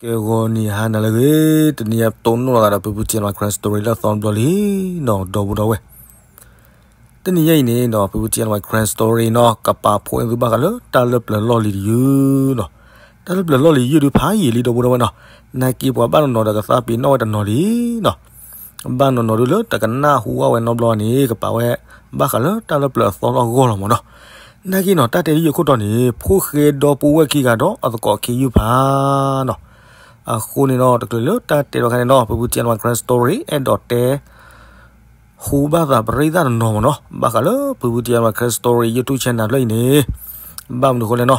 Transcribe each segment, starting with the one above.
ကဲ ဂီၤနံၤဟါနၤလၢအဂ့ၤ, တနံၤအံၤပတိၢ်နီၣ်သးဒီး ဖုဖု TNY Crime Story လၢအသီတဘျီလံနီၤ ဒီပုၢ်ဒီဝဲၢ်. တနံၤအံၤန့ၣ်နီၤ ဖုဖု TNY Crime Story နီၤ ကပာ်ဖှိၣ်န့ၢ်သုဘၣ်ဃးလၢတၢ်လၢပျၢၤလီၢ်လံၤတယုၢ်နီၤ. တၢ်လၢပျၢၤလီၢ်လံၤယုၢ်ဒုးဖးယံာ်လံ ဒီပုၢ်ဒီဝဲၢ်နီၤ. နာ်က့ပှၤဘၣ်နီၢ်နီၢ်ဒီးကသးပ့ၤနီၣ်ဝဲတနီၤလံနီၤ. ဘၣ်နီၢ်နီၢ်ဒုးလၢတကနၣ်ဟူဘၣ်ဝဲနီတဘျီန့ၣ် ကပာ်ဝဲ ဘၣ်ဃးလၢတၢ်လၢပျၢၤအသီလီၢ်ဂီၢ်လီၤမၢ်နီၤ. နာ်က့နီၤ တၢ်တဲဒ်ယိာ်ခိၣ်တီန့ၣ် ဖိဃဲဒီပုၢ်ဝဲၢ်ခံဂၤဒီးအသကိးခံယုၢ်ဖးနီၤ. အဃိန့ၣ်နီၤ တချုးလၢတၢ်တဲဒီးခါန့ၣ်နီၤ ဖုဖု TNY Crime Story အဲၣ်ဒိးတဲ ဟူဘၣ်သးပရံသးတနီၤမၢ်နီၤ ဘၣ်ဃးလၢဖုဖု TNY Crime Story YouTube channel ဖျၢၣ်အံၤန့ၣ်. ဘၣ်မနုၤအဃိလဲၣ်နီၤ,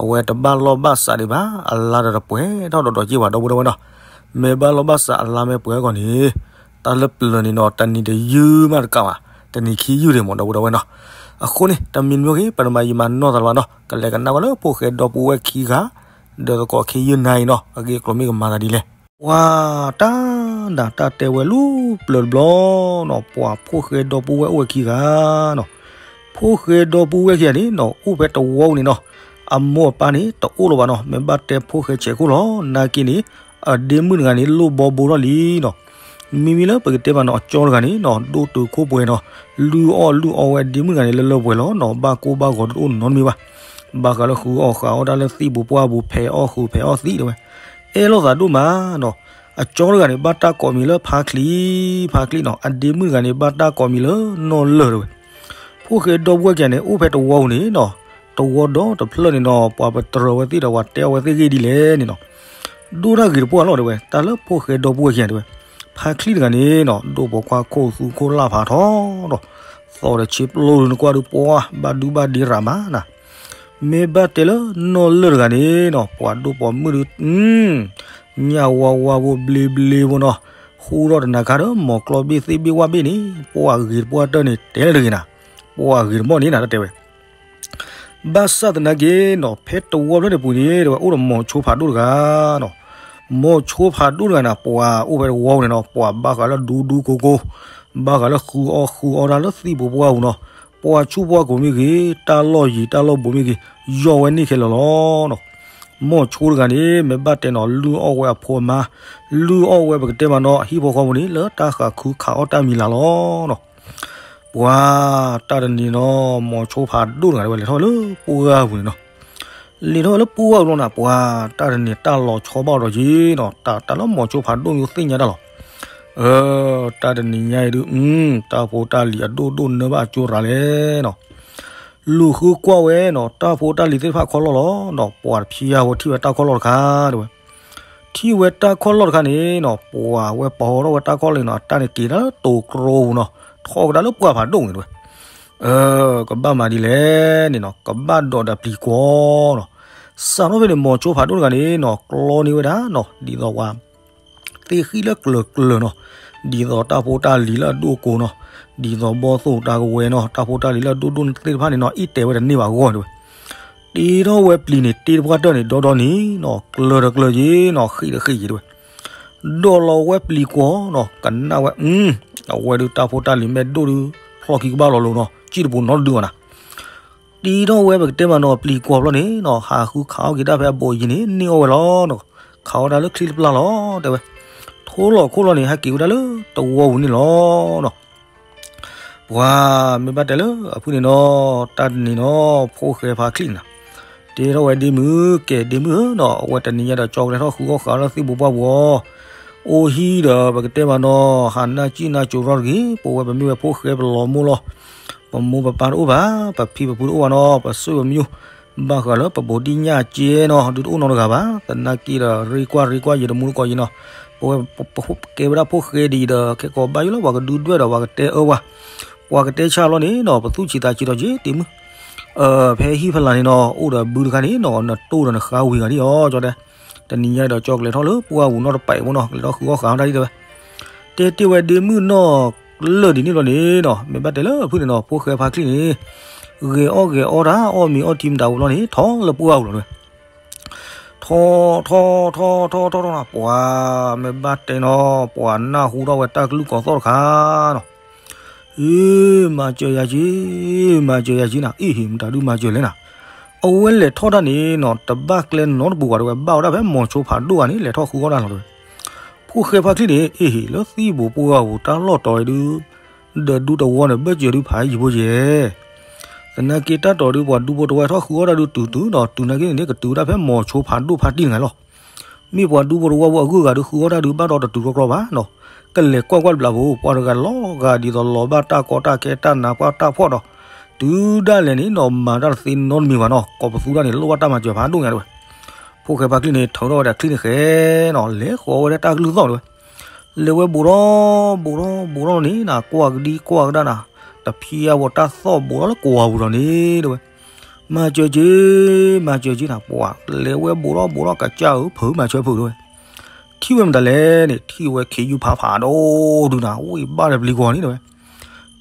အဝဲတဘၣ်လီၢ်ဘၣ်စးဒံးဘၣ်, အလါဒီးတပှဲၤထီၣ်ဒီးဒီးက့ၢ်ဝဲ ဒီပုၢ်ဒီဝဲၢ်နီၤ. မ့ၢ်ဘၣ်လီၢ်ဘၣ်စးအလါမ့ၢ်ပှဲၤအဂီၢ်န့ၣ် တၢ်လၢပျၢၤန့ၣ်နီၤ တနံၤတယုၢ်မးတကးဘၣ်, တနံၤခံယုၢ်ဒံးမၢ် ဒီပုၢ်ဒီဝဲၢ်နီၤ. အဃိန့ၣ် တမံၤမ့ၢ်ဂ့ၤ ပတမၤယံာ်မၤနီၢ်သးလၢၤဘၣ်နီၤ, ကလဲၤကနၣ်ဝဲလၢဖိဃဲဒီပုၢ်ဝဲၢ်ခံဂၤ ဒီးသကိးခံယုၢ်နၤအံၤနီၤ အဂ့ၢ်အကျိၤမ့ၢ်ကမၤသးဒ်လဲၣ်. ပှၤတၢ်ဒၣ်တၢ်တဲဝဲလၢပျၢၤတဘျီနီၤ, ပှၤဖိဃဲဒီပုၢ်ဝဲၢ်အိၣ်ဝဲခံဂၤနီၤ. ဖိဃဲဒီပုၢ်ဝဲၢ်ခံဂၤန့ၣ်နီၤ အိၣ်ဖဲတဝီပူၤန့ၣ်နီၤ, အမိၢ်အပၢ်န့ၣ် တအိၣ်လၢၤဘၣ်နီၤ, မ့ၢ်ဘၣ်တဲဖိဃဲဆဲးခိၣ်လီၤ. နာ်က့န့ၣ် အဒ့မုၣ်တဂၤန့ၣ် လိၣ်ဘီဘိထီၣ်လံနီၤ. မ့မ့ၢ်လၢပကတဲမးနီၤ အကၠီတဂၤန့ၣ်နီၤ ဒိၣ်တုာ်ခိၣ်ပှဲၤနီၤ, လုၢ်အီၣ်လုၢ်အီဝဲအဒ့မုၣ်တဂၤန့ၣ် လၢလၢပှဲၤပှဲၤလီၤနီၤ, ဘၣ်ကိၢ်ဘၣ်ဂီၤတအိၣ်နီတမံၤဘၣ်. ဘၣ်ဃးလၢဃုအီၣ်ဃုအီတၢ်လၢသံၣ်ပူၤပှၢ်ပူၤ ဖဲးအီၣ်ဃုာ်ဖဲးအီၣ်သံၣ်တဲဝဲ, အဲၣ်လိာ်သးဒိၣ်မးနီၤ. အကၠီတဂၤန့ၣ် ဘၣ်တၢ်ကိးမံၤလၢဖါချံ, ဖါချံနီၤ, အဒ့မုၣ်တဂၤန့ၣ် ဘၣ်တၢ်ကိးမံၤလၢနီၢ်လၢၢ်တဲဝဲ. ဖိဃဲဒီပုၢ်ဝဲၢ်ခံဂၤန့ၣ် အိၣ်ဖဲတဝီပူၤန့ၣ်နီၤ, တဝီဒီတဖျၢၣ်န့ၣ်နီၤ ပှၤပတြၢၤဝဲသ့ၣ်ဒီး ပှၤတဲအီၣ်ဝဲသ့ၣ်ဂ့ၢ်ဒ်လဲၣ်န့ၣ်နီၤ, ဒိၣ်တၢ်ဂ့ၤတပှၢ်လီၤတဲဝဲ, တၢ်လၢဖိဃဲဒီပုၢ်ဝဲၢ်ခံဂၤတဲဝဲ. ဖါချံတဂၤန့ၣ်နီၤ ဒိၣ်ပိာ်ခွါခိၣ်သူခိၣ်လၢ်ဖးထီဒီး သီၣ်ဒီးဆ့ပျိဒုးနကွၢ်ဒုးပှၢ် ဘၣ်ဒူဘၣ်ဒ့ရးမးနီၤ. မ့ၢ်ဘၣ်တဲလၢနီၢ်လၢၢ်တဂၤန့ၣ်နီၤ ပှၤဒိၣ်ပိာ်မုၣ်ဒုး ညၣ်ဝါဝါဖိဘျ့ဘျ့ဖိနီၤ, ဃူထီၣ်တနၤခါဒီး မိၢ်ကျီဘ့ၣ်သ့ၣ်ဘ့ၣ်ဝၣ်ဘ့ၣ်န့ၣ် ပှၤဂ့ၤတပှၢ်တၢၢ်န့ၣ် တဲလၢတဂ့ၤနၤ, ပှၤဂ့ၤတမီၢ်န့ၣ်နၤ တၢ်တဲဝဲ. ဘၣ်ဆၣ်သနာ်က့နီၤ ဖဲတဝီဖျၢၣ်န့ၣ်ပူၤန့ၣ် တဲဝဲအိၣ်ဒီးမိၤဆိဖးဒိၣ်တဂၤနီၤ. မိၤဆိဖးဒိၣ်တဂၤန့ၣ် ပှၤအိၣ်ဖဲတဝီန့ၣ်နီၤ ပှၤဘၣ်ဃးလၢဒူဒူကိကိၢ်, ဘၣ်ဃးလၢဃုအီၣ်ဃုအီတၢ်လၢသံၣ်ပူၤပှၢ်ပူၤနီၤ, ပှၤဆူၣ်ပှၢ်ကိာ်မ့ၢ်ဂ့ၤ, တၢ်လီၢ်ယံၤတၢ်လီၢ်ဘူးမ့ၢ်ဂ့ၤ, ယီၢ်ဝဲန့ၢ်ခဲလၢာ်လီၤနီၤ. မိၤဆိတဂၤန့ၣ် မ့ၢ်ဘၣ်တဲနီၤ လုၢ်အီၣ်ဝဲအဖိအမါ, လုၢ်အီၣ်ဝဲပကတဲမးနီၤ အဟံၣ်ဖိဃီဖိန့ၣ် လၢတၢ်ဃးခုခးအီၣ်တၢ်မံၤလၤလီၤနီၤ. ပှၤတၢ်တနံၤနီၤ မိၤဆိဖးဒိၣ်တဂၤတဲဝဲ လဲၤထီၣ်လၢပှၢ်ပူၤန့ၣ်နီၤ. လဲၤထီၣ်လၢပှၢ်ပူၤလီၤနၤ ပှၤတၢ်တနံၤတၢ်လီၤဆီဘၣ်ဒီးက့ၤနီၤ, တၢ်တၢ်လၢမိၤဆိဖးဒိၣ်မ့ၢ်သ့ၣ်ညါတၢ်လီၤ. အၢ တၢ်တနံၤညါအံၤဒုး တၢ်ဖိတၢ်လံၤအဒိၣ်ဒိၣ်နၢဘၣ်အကၠိရၤလဲၣ်နီၤ. လူၤဃုကွၢ်ဝဲနီၤ တၢ်ဖိတၢ်လံၤသ့ၣ်တဖၣ်ခီၣ်လီၢ်လီၤနီၤ, ပှၤတဖျါဝဲထံၣ်ဝဲတၢ်ခီၣ်လီၢ်တခါတဲဝဲ. ထံၣ်ဝဲတၢ်ခီၣ်လီၢ်တခါန့ၣ်နီၤ ပှၤဝဲပီၤထီၣ်ဝဲတၢ်ခီၣ်လီၢ်န့ၣ်နီၤ အတၢ်န့ၣ်က့ၤတၢ်လၢတိၤကျိပူၤနီၤ, ထီၣ်ကဒါလၢပှၢ်ဖးဒိၣ်န့ၣ်တဲဝဲ. အၢ ကဘၣ်မၤဒ်လဲၣ်န့ၣ်နီၤ ကဘၣ်ဒိးဒီးပျံၤကွီၤနီၤ. စးထီၣ်ဖဲန့ၣ် မိၤဆိဖးဒိၣ်တဂၤန့ၣ်နီၤ ကျီန့ၢ်ဝဲဒၣ်နီၤ ဒ်သိးပှၤ သ့ၣ်ဃံၣ်လၢကျၢၤကျၢၤနီၤ, ဒ်သိးတၢ်ဖိတၢ်လံၤလၢအဒိၣ်အကိၤနီၤ, ဒ်သိးဘီၣ်သိၣ်တၢ်ကဝဲၤနီၤ, တၢ်ဖိတၢ်လံၤလၢအဒိၣ်ဒိၣ်သ့ၣ်တဖၣ်န့ၣ်နီၤ အ့ၣ်တဲာ်ဝဲတန့ၢ်ဘၣ်အဂီၢ်တဲဝဲ. တ့ထီၣ်ဝဲပျံၤန့ၣ် တ့တပှၢ်တၢၢ်န့ၣ် ဒီဒီန့ၣ်နီၤ ကျၢၤတကျၢၤက့ၤနီၤ ဃံးတဃံးက့ၤတဲဝဲ. ဒိးလီၤဝဲပျံၤကွီၤနီၤ ကနၣ်ဝဲ အဝဲဒုးတၢ်ဖိတၢ်လံၤမ့ၢ်ဒိၣ်ဒုး ဖျီၣ်ခံကဘၣ်လီၤလိၤနီၤ စံၣ်တပူၤနီတဒုအီၤနၤ. တ့ထီၣ်ဝဲပကတဲမးနီၤ ပျံၤကွီၤဘျီန့ၣ်နီၤ ဟးဃုခးအီၣ်က့ၤတၢ်ဖဲအဘိးယံၤန့ၣ် န့ၢ်အီၣ်ဝဲလီၤနီၤ. ခးအီၣ်တၢ်လၢချံတပျၢ်လီၤတဲဝဲ. ထိလီၤခိၣ်လီၤန့ၣ် ဟဲက့ၤဝဲဒၣ်လၢတဝီပူၤန့ၣ်လီၤနီၤ. ပှၤမ့ၢ်ဘၣ်တဲလၢအဖုၣ်န့ၣ်နီၤ တၢ်တနံၤနီၤ ဖိၣ်ဃဲဖါချံန့ၣ်နီၤ တဲထီၣ်ဝဲဒ့မုၣ် ကဲဒ့မုၣ်ဧၢနီၤ အဝဲတနံၤညါဒီးကၠီကလဲၤထီၣ်ဃုအီၣ်ဃုအီလၢသံၣ်ပူၤပှၢ်ပူၤအီၤ, အိၣ်ဟံၣ်ဒီးပကတဲမးနီၤ ဟးနၢ်စံၣ်နၢ်စိၤထီၣ်တဂ့ၤ, ပဝဲပမ့ၢ်ဝဲဖိၣ်ဃဲပလီၤမိၢ်လီၤ. ပမိၢ်ပပၢ်တအိၣ်ဘၣ်, ပဖံပဖုတအိၣ်ဘၣ်နီၤ, ပစိၣ်ပမံယိၣ် ဘၣ်ဃးလၢပဘိးဒံၣ်ညၣ်ကဲနီၤ ဒုးတအိၣ်နီတဂၤဘၣ်, သနာ်က့ဒီး ရ့ကွၢ်ရ့ကွၢ်ယံၤတမူတကိးယံၤနီၤ, ပဝဲကဲဝဲဒၣ်ဖိၣ်ဃဲဒ်အံၤဒီး ခဲကိးဘၣ်ယိၣ်လၢ ပှၤကဒုးဒွဲၣ်ဒီးပှၤကတဲအၢပှၤ, ပှၤကတဲဆၣ်လီၤန့ၣ်နီၤ ပသူၣ်ဆံးသးဆံးဒီးက့ၤတ့မုၣ်, ဖဲဟံၣ်ဖလၢ်န့ၣ်နီၤ အိၣ်ဒီးဘုတခါန့ၣ်နီၤ နတိၢ်ဒီးနဃါဝံၤဂၤဒ်အီၤ ကၠီတဲ, တနံၤညါဒီးကၠီကလဲၤထီၣ်လၢပှၢ်ပူၤနီတပာ်ဖိနီၤ ကလဲၤထီၣ်ဃုအီၣ်ဃုအီတၢ်ဒ်တဲဝဲ တဲတ့ၢ်ဝဲဒ့မုၣ်နီၢ်လၢၢ်ဒ်န့ၣ်ဘျီန့ၣ်နီၤ မ့ၢ်ဘၣ်တဲလၢအဖုၣ်န့ၣ်နီၤ ဖိၣ်ဃဲဖါချံန့ၣ် ဂဲၤအီၣ်ဂဲၤအီတၢ် အီၣ်မ့ၤအီထံမတၤဝံၤဘျီန့ၣ် ထီၣ်လၢပှၢ်ပူၤလီၤတဲဝဲ, ထီၣ်ထီၣ်ထီၣ်ထီၣ်ထီၣ်ထီၣ်နီၤ ပှၤမ့ၢ်ဘၣ်တဲနီၤ ပှၤနၢ်ဟူထီၣ်ဝဲတၢ်ကလုၢ်ကီၤသီၣ်တခါနီၤ အ့ မၤစၢၤယၤက့ၤ, မၤစၢၤယၤက့ၤနၤ, အ့ ဟ့ၣ်မတၤဒုးမၤစၢၤလဲၣ်နၤ, အဝဲလဲၤထီၣ်တၢ်န့ၣ်နီၤ တဘၣ်ကျဲနီတပူၤဘၣ်တဲဝဲ, ဘၣ်ဝဲဒၣ်ဖဲမိၤဆိဖးဒိၣ်ဂၤန့ၣ် လဲၤထီၣ်ဃုအီၣ်တၢ်လီၤတဲဝဲ. ဖိၣ်ဃဲဖါချံန့ၣ် အ့ဟ့ၣ် လၢသံၣ်ဘိးပှၢ်ဂၤပူၤ တၢ်လီၢ်တီၤအံၤဒုး ဒီးဒူတဝီန့ၣ် ဘၢၣ်စၢၤဒုးဖးယံၤဖိယဲၢ် သနာ်က့တၢ်တီၤဒုး ပှၤဒူဖိတဝီထီၣ်ဃုအီၣ်တၢ်ဒုးတုၤတုၤဒီး တုၤနာ်က့န့ၣ် ကတုၤဝဲဒၣ်ဖဲမိၤဆိဖးဒိၣ်ဖါတံၢ်တဂၤလီၤ. မ့ၢ်ပှၤဒူဖိတဝီဖိအဂုၤအဂၤဒုးဃုအီၣ်တၢ်ဒုး ဘၣ်ဒီးတတုၤကြီကြီဘၣ်နီၤ. ကလဲၤကွၢ်ကွၢ်တဘျီဖိ ပှၤတဂၤလီၤဂာ်ဒ်သိးလီၤဘၣ်တၢ်ကီတၢ်ခဲတၢ်နးပှၢ်တၢ်ဖှီၣ်ဒီး တုၤဒၣ်လဲာ်န့ၣ်နီၤ မၤတၢ်တသ့နီတမံၤဘၣ်နီၤ. ကိးပသူတၢ်န့ၣ် လိၣ်ဘၣ်တၢ်မၤစၢၤဖးဒိၣ်ညါတဲဝဲ. ဖိၣ်ဃဲဖါချံန့ၣ် ထုးထီၣ်ဝဲဒၣ်ချံန့ၣ်ဃဲနီၤ လဲၤဃီၤဝဲဒၣ်တၢ်ကလုၢ်သီၣ်တဲဝဲ. လဲၤဝဲဘူးထီၣ်ဘူးထီၣ်ဘူးထီၣ်န့ၣ်နီၤ ကွၢ်ကဒံကွၢ်ကဒါနီၤ တဖျါဝဲတၢ်သီၣ်ဘူးထီၣ်လၢကွီၤပူၤဒီးန့ၣ်တဲဝဲ. မၤစၢၤက့ၤ မၤစၢၤက့ၤနီၤ ပှၤလဲၤဝဲဘူးထီၣ်ဘူးထီၣ် ကစၢ်ဧၢ ဖုးမၤစၢၤဖုးတဲဝဲ. ထံၣ်ဝဲမတၤလဲၣ်န့ၣ် ထံၣ်ဝဲခ့ယုၢ်ဖးဖးဒိၣ်ဒုးနီၤ ဝံၣ်ဘၣ်ဒီးပျံၤကွီၤန့ၣ်တဲဝဲ.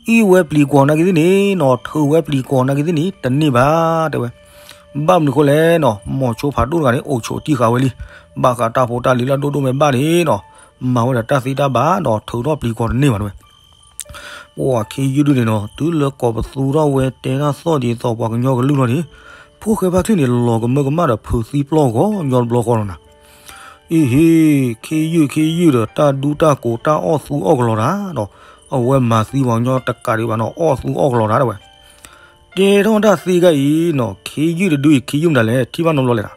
အ့ၣ်ဝဲပျံၤကွီၤနာ်က့သ့ၣ်န့ၣ်နီၤ ထုးဝဲပျံၤကွီၤနာ်က့သ့ၣ်န့ၣ် တန့ၢ်ဘၣ်တဲဝဲ. ဘၣ်မနုၤဃိလဲၣ်နီၤ မိၤဆိဖးဒိၣ်တဂၤန့ၣ် အိၣ်ဆိးတံၢ်ဃာ်ဝဲလံ. ဘၣ်ဃးတၢ်ဖိတၢ်လံၤလၢအဒိၣ်ဒိၣ်မ့ၢ်ဘၣ်န့ၣ်နီၤ မၤဝဲဒီးတၢ်သ့တၢ်ဘၣ်ဒီး ထုးထီၣ်ပျံၤကွီၤတန့ၢ်ဘၣ်တဲဝဲ. ပှၤခ့ယုၢ်ဒုးန့ၣ်နီၤ တုၤလၢကိးပသူထီၣ်ဝဲတဲတၢ်သီၣ်ဒ်သိးပှၤကညီကလုၢ်လီၤန့ၣ် ဖိၣ်ဃဲဖါချံန့ၣ် လီၤကမၢကမၣ်ဒီးဖုးသံပျီၢ်ဂီၤညီတဘျီဃီလီၤနီၤ. အ့ဟ့ၣ် ခ့ယုၢ်ခ့ယုၢ်ဒီး တၢ်ဒူတၢ်ကိးတၢ်အီၣ်သူအီၣ်ကလီၤတၢ်ဒီး အဝဲမၤသံပှၤကညီတကးဒံးဘၣ်နီၤ အီၣ်သူအီၣ်ကလီၤတၢ်တဲဝဲ. တဲထီၣ်တၢ်သ့ဂၤအံၤနီၤ ခ့ယုၢ်တဒုအံၤ ခ့ယုၢ်မတၤလဲၣ် ထံၣ်ဘၣ်နီတဘျီလဲၣ်နီၤ.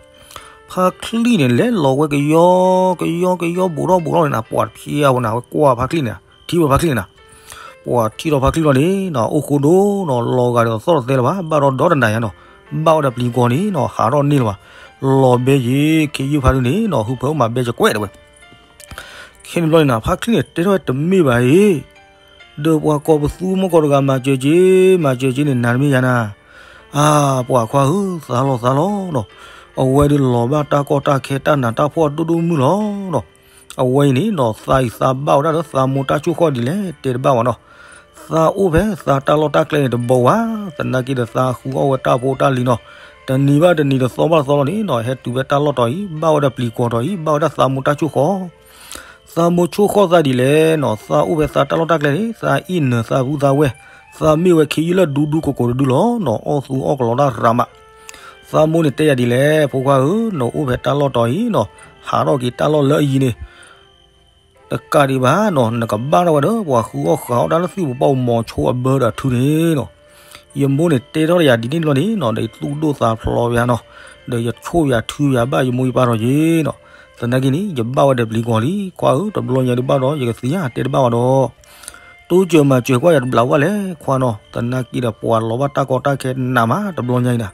ဖါချံန့ၣ် လဲၤလီၤဝဲကယီကယီကယီဘူးထီၣ်ဘူးထီၣ်န့ၣ်နီၤ ပှၤတဖျါဝဲနီၤ ဝဲကွၢ်ဖါချံန့ၣ် ထံၣ်ဝဲဖါချံန့ၣ်နီၤ ပှၤထံၣ်ဒီးဖါချံလီၤန့ၣ်နီၤ အိၣ်ဃိဒိၣ်နီၤ လီၤဂာ်ဒ်သိးသီၣ်တသဲလၢၤဘၣ် ဘၣ်ဒီးဒီတနၤညါနီၤ ဘၣ်ဝဲဒီးပျံၤကွီၤန့ၣ်နီၤ ဟးထီၣ်န့ၢ်လၢၤဘၣ် လီၤဘဲယံၤ ခ့ယုၢ်ဖါဒုန့ၣ်နီၤ ဟုဖၢအိၣ်မးဘဲကကွဲးတဲဝဲ. ခဲန့ၣ်ဘျီန့ၣ်နီၤ ဖါချံန့ၣ် တဲထီၣ်ဝဲတမ့ၢ်ဘၣ်အံၤ ဒီးပှၤကိးပသူမီၢ်ကိးတဂၤ မၤစၢၤက့ၤ မၤစၢၤက့ၤန့ၣ် နၤတမ့ၢ်ယၤနၤ အါ ပှၤခွါဧၢ သးလီၤသးလီၤနီၤ အဝဲဒုးလီၤဘၣ်တၢ်ကီတၢ်ခဲတၢ်နးတၢ်ဖှီၣ်ဒိၣ်ဒိၣ်မုၢ်လီၤနီၤ အဝဲအံၤန့ၣ်နီၤ သးအံၤသးဘၣ်ဝဲဒၣ်လၢသးမိၢ်တၢ်ဆိၣ်ဃီၣ်ဒ်လဲၣ် တဲတဘၣ်ဘၣ်နီၤ သးအိၣ်ဖဲသးတၢ်လီၢ်တၢ်ကျဲန့ၣ်တဘိဝဲ သနာ်က့ဒီးသးဃုအီၣ်ဝဲတၢ်ဖိတၢ်လံၤနီၤ တနံၤဘၣ်တနံၤတသီဘၣ်တသီလီၤန့ၣ်နီၤ ဟဲတုၤဖဲတၢ်လီၢ်တီၤအံၤ ဘၣ်ဝဲဒီးပျံၤကွီၤတီၤအံၤ ဘၣ်ဝဲဒီးသးမိၢ်တၢ်ဆိၣ်ဃီၣ် သးမိၢ်ဆိၣ်ဃီၣ်သးဒ်လဲၣ်နီၤ သးအိၣ်ဖဲသးတၢ်လီၢ်တၢ်ကျဲန့ၣ် သးအံၣ်နၢၤသးပုၢ်သးဝဲၢ် သးမ့ၢ်ဝဲခ့ယုၢ်လၢဒူဒူကိးကိးတဒုလီၤနီၤ အီၣ်သူအီၣ်ကလီတၢ်ရၤမး သးမိၢ်န့ၣ်တဲယၤဒ်လဲၣ် ဖိခွါဧၢ နအိၣ်ဖဲတၢ်လီၢ်တီၤအံၤနီၤ ဟးထီၣ်က့ၤတၢ်လီၢ်လၢအယံၤန့ၣ် တကးဒံးဘၣ်နီၤ နကဘၣ်ထီၣ်ဝဲဒီး ပှၤဃုအီၣ်ဃုအီၣ်တၢ်လၢသံၣ်ပူၤပီၣ်ပူၤမိၤဆိအဘၢဒီးအထုန့ၣ်နီၤ ယမိၢ်န့ၣ်တဲထီၣ်ယၤဒ်န့ၣ်လီၤန့ၣ်နီၤ ဒီးယသူၣ်ဒိၣ်သးဖျိးယၤနီၤ ဒီးယဆိၣ်ယၤထုယၤဘၣ်ယမိၢ်ယပၢ်ထီၣ်ယ့နီၤ သနာ်က့န့ၣ် ယဘၣ်ဝဲဒီးပျံၤကွီၤလံ ခွါဧၢ တဘျီညါဒုးဘၣ်ဒီး ယကသံဧါ တဲတဘၣ်ဝဲဒီး တိစၢၤမၤစၢၤကွၢ်ယၤတဘျီဝဲလဲၣ် ခွါနီၤ သနာ်က့ဒီးပှၤလီၤဘၣ်တၢ်ကီတၢ်ခဲနးမး တဘျီညါအံၤနီၤ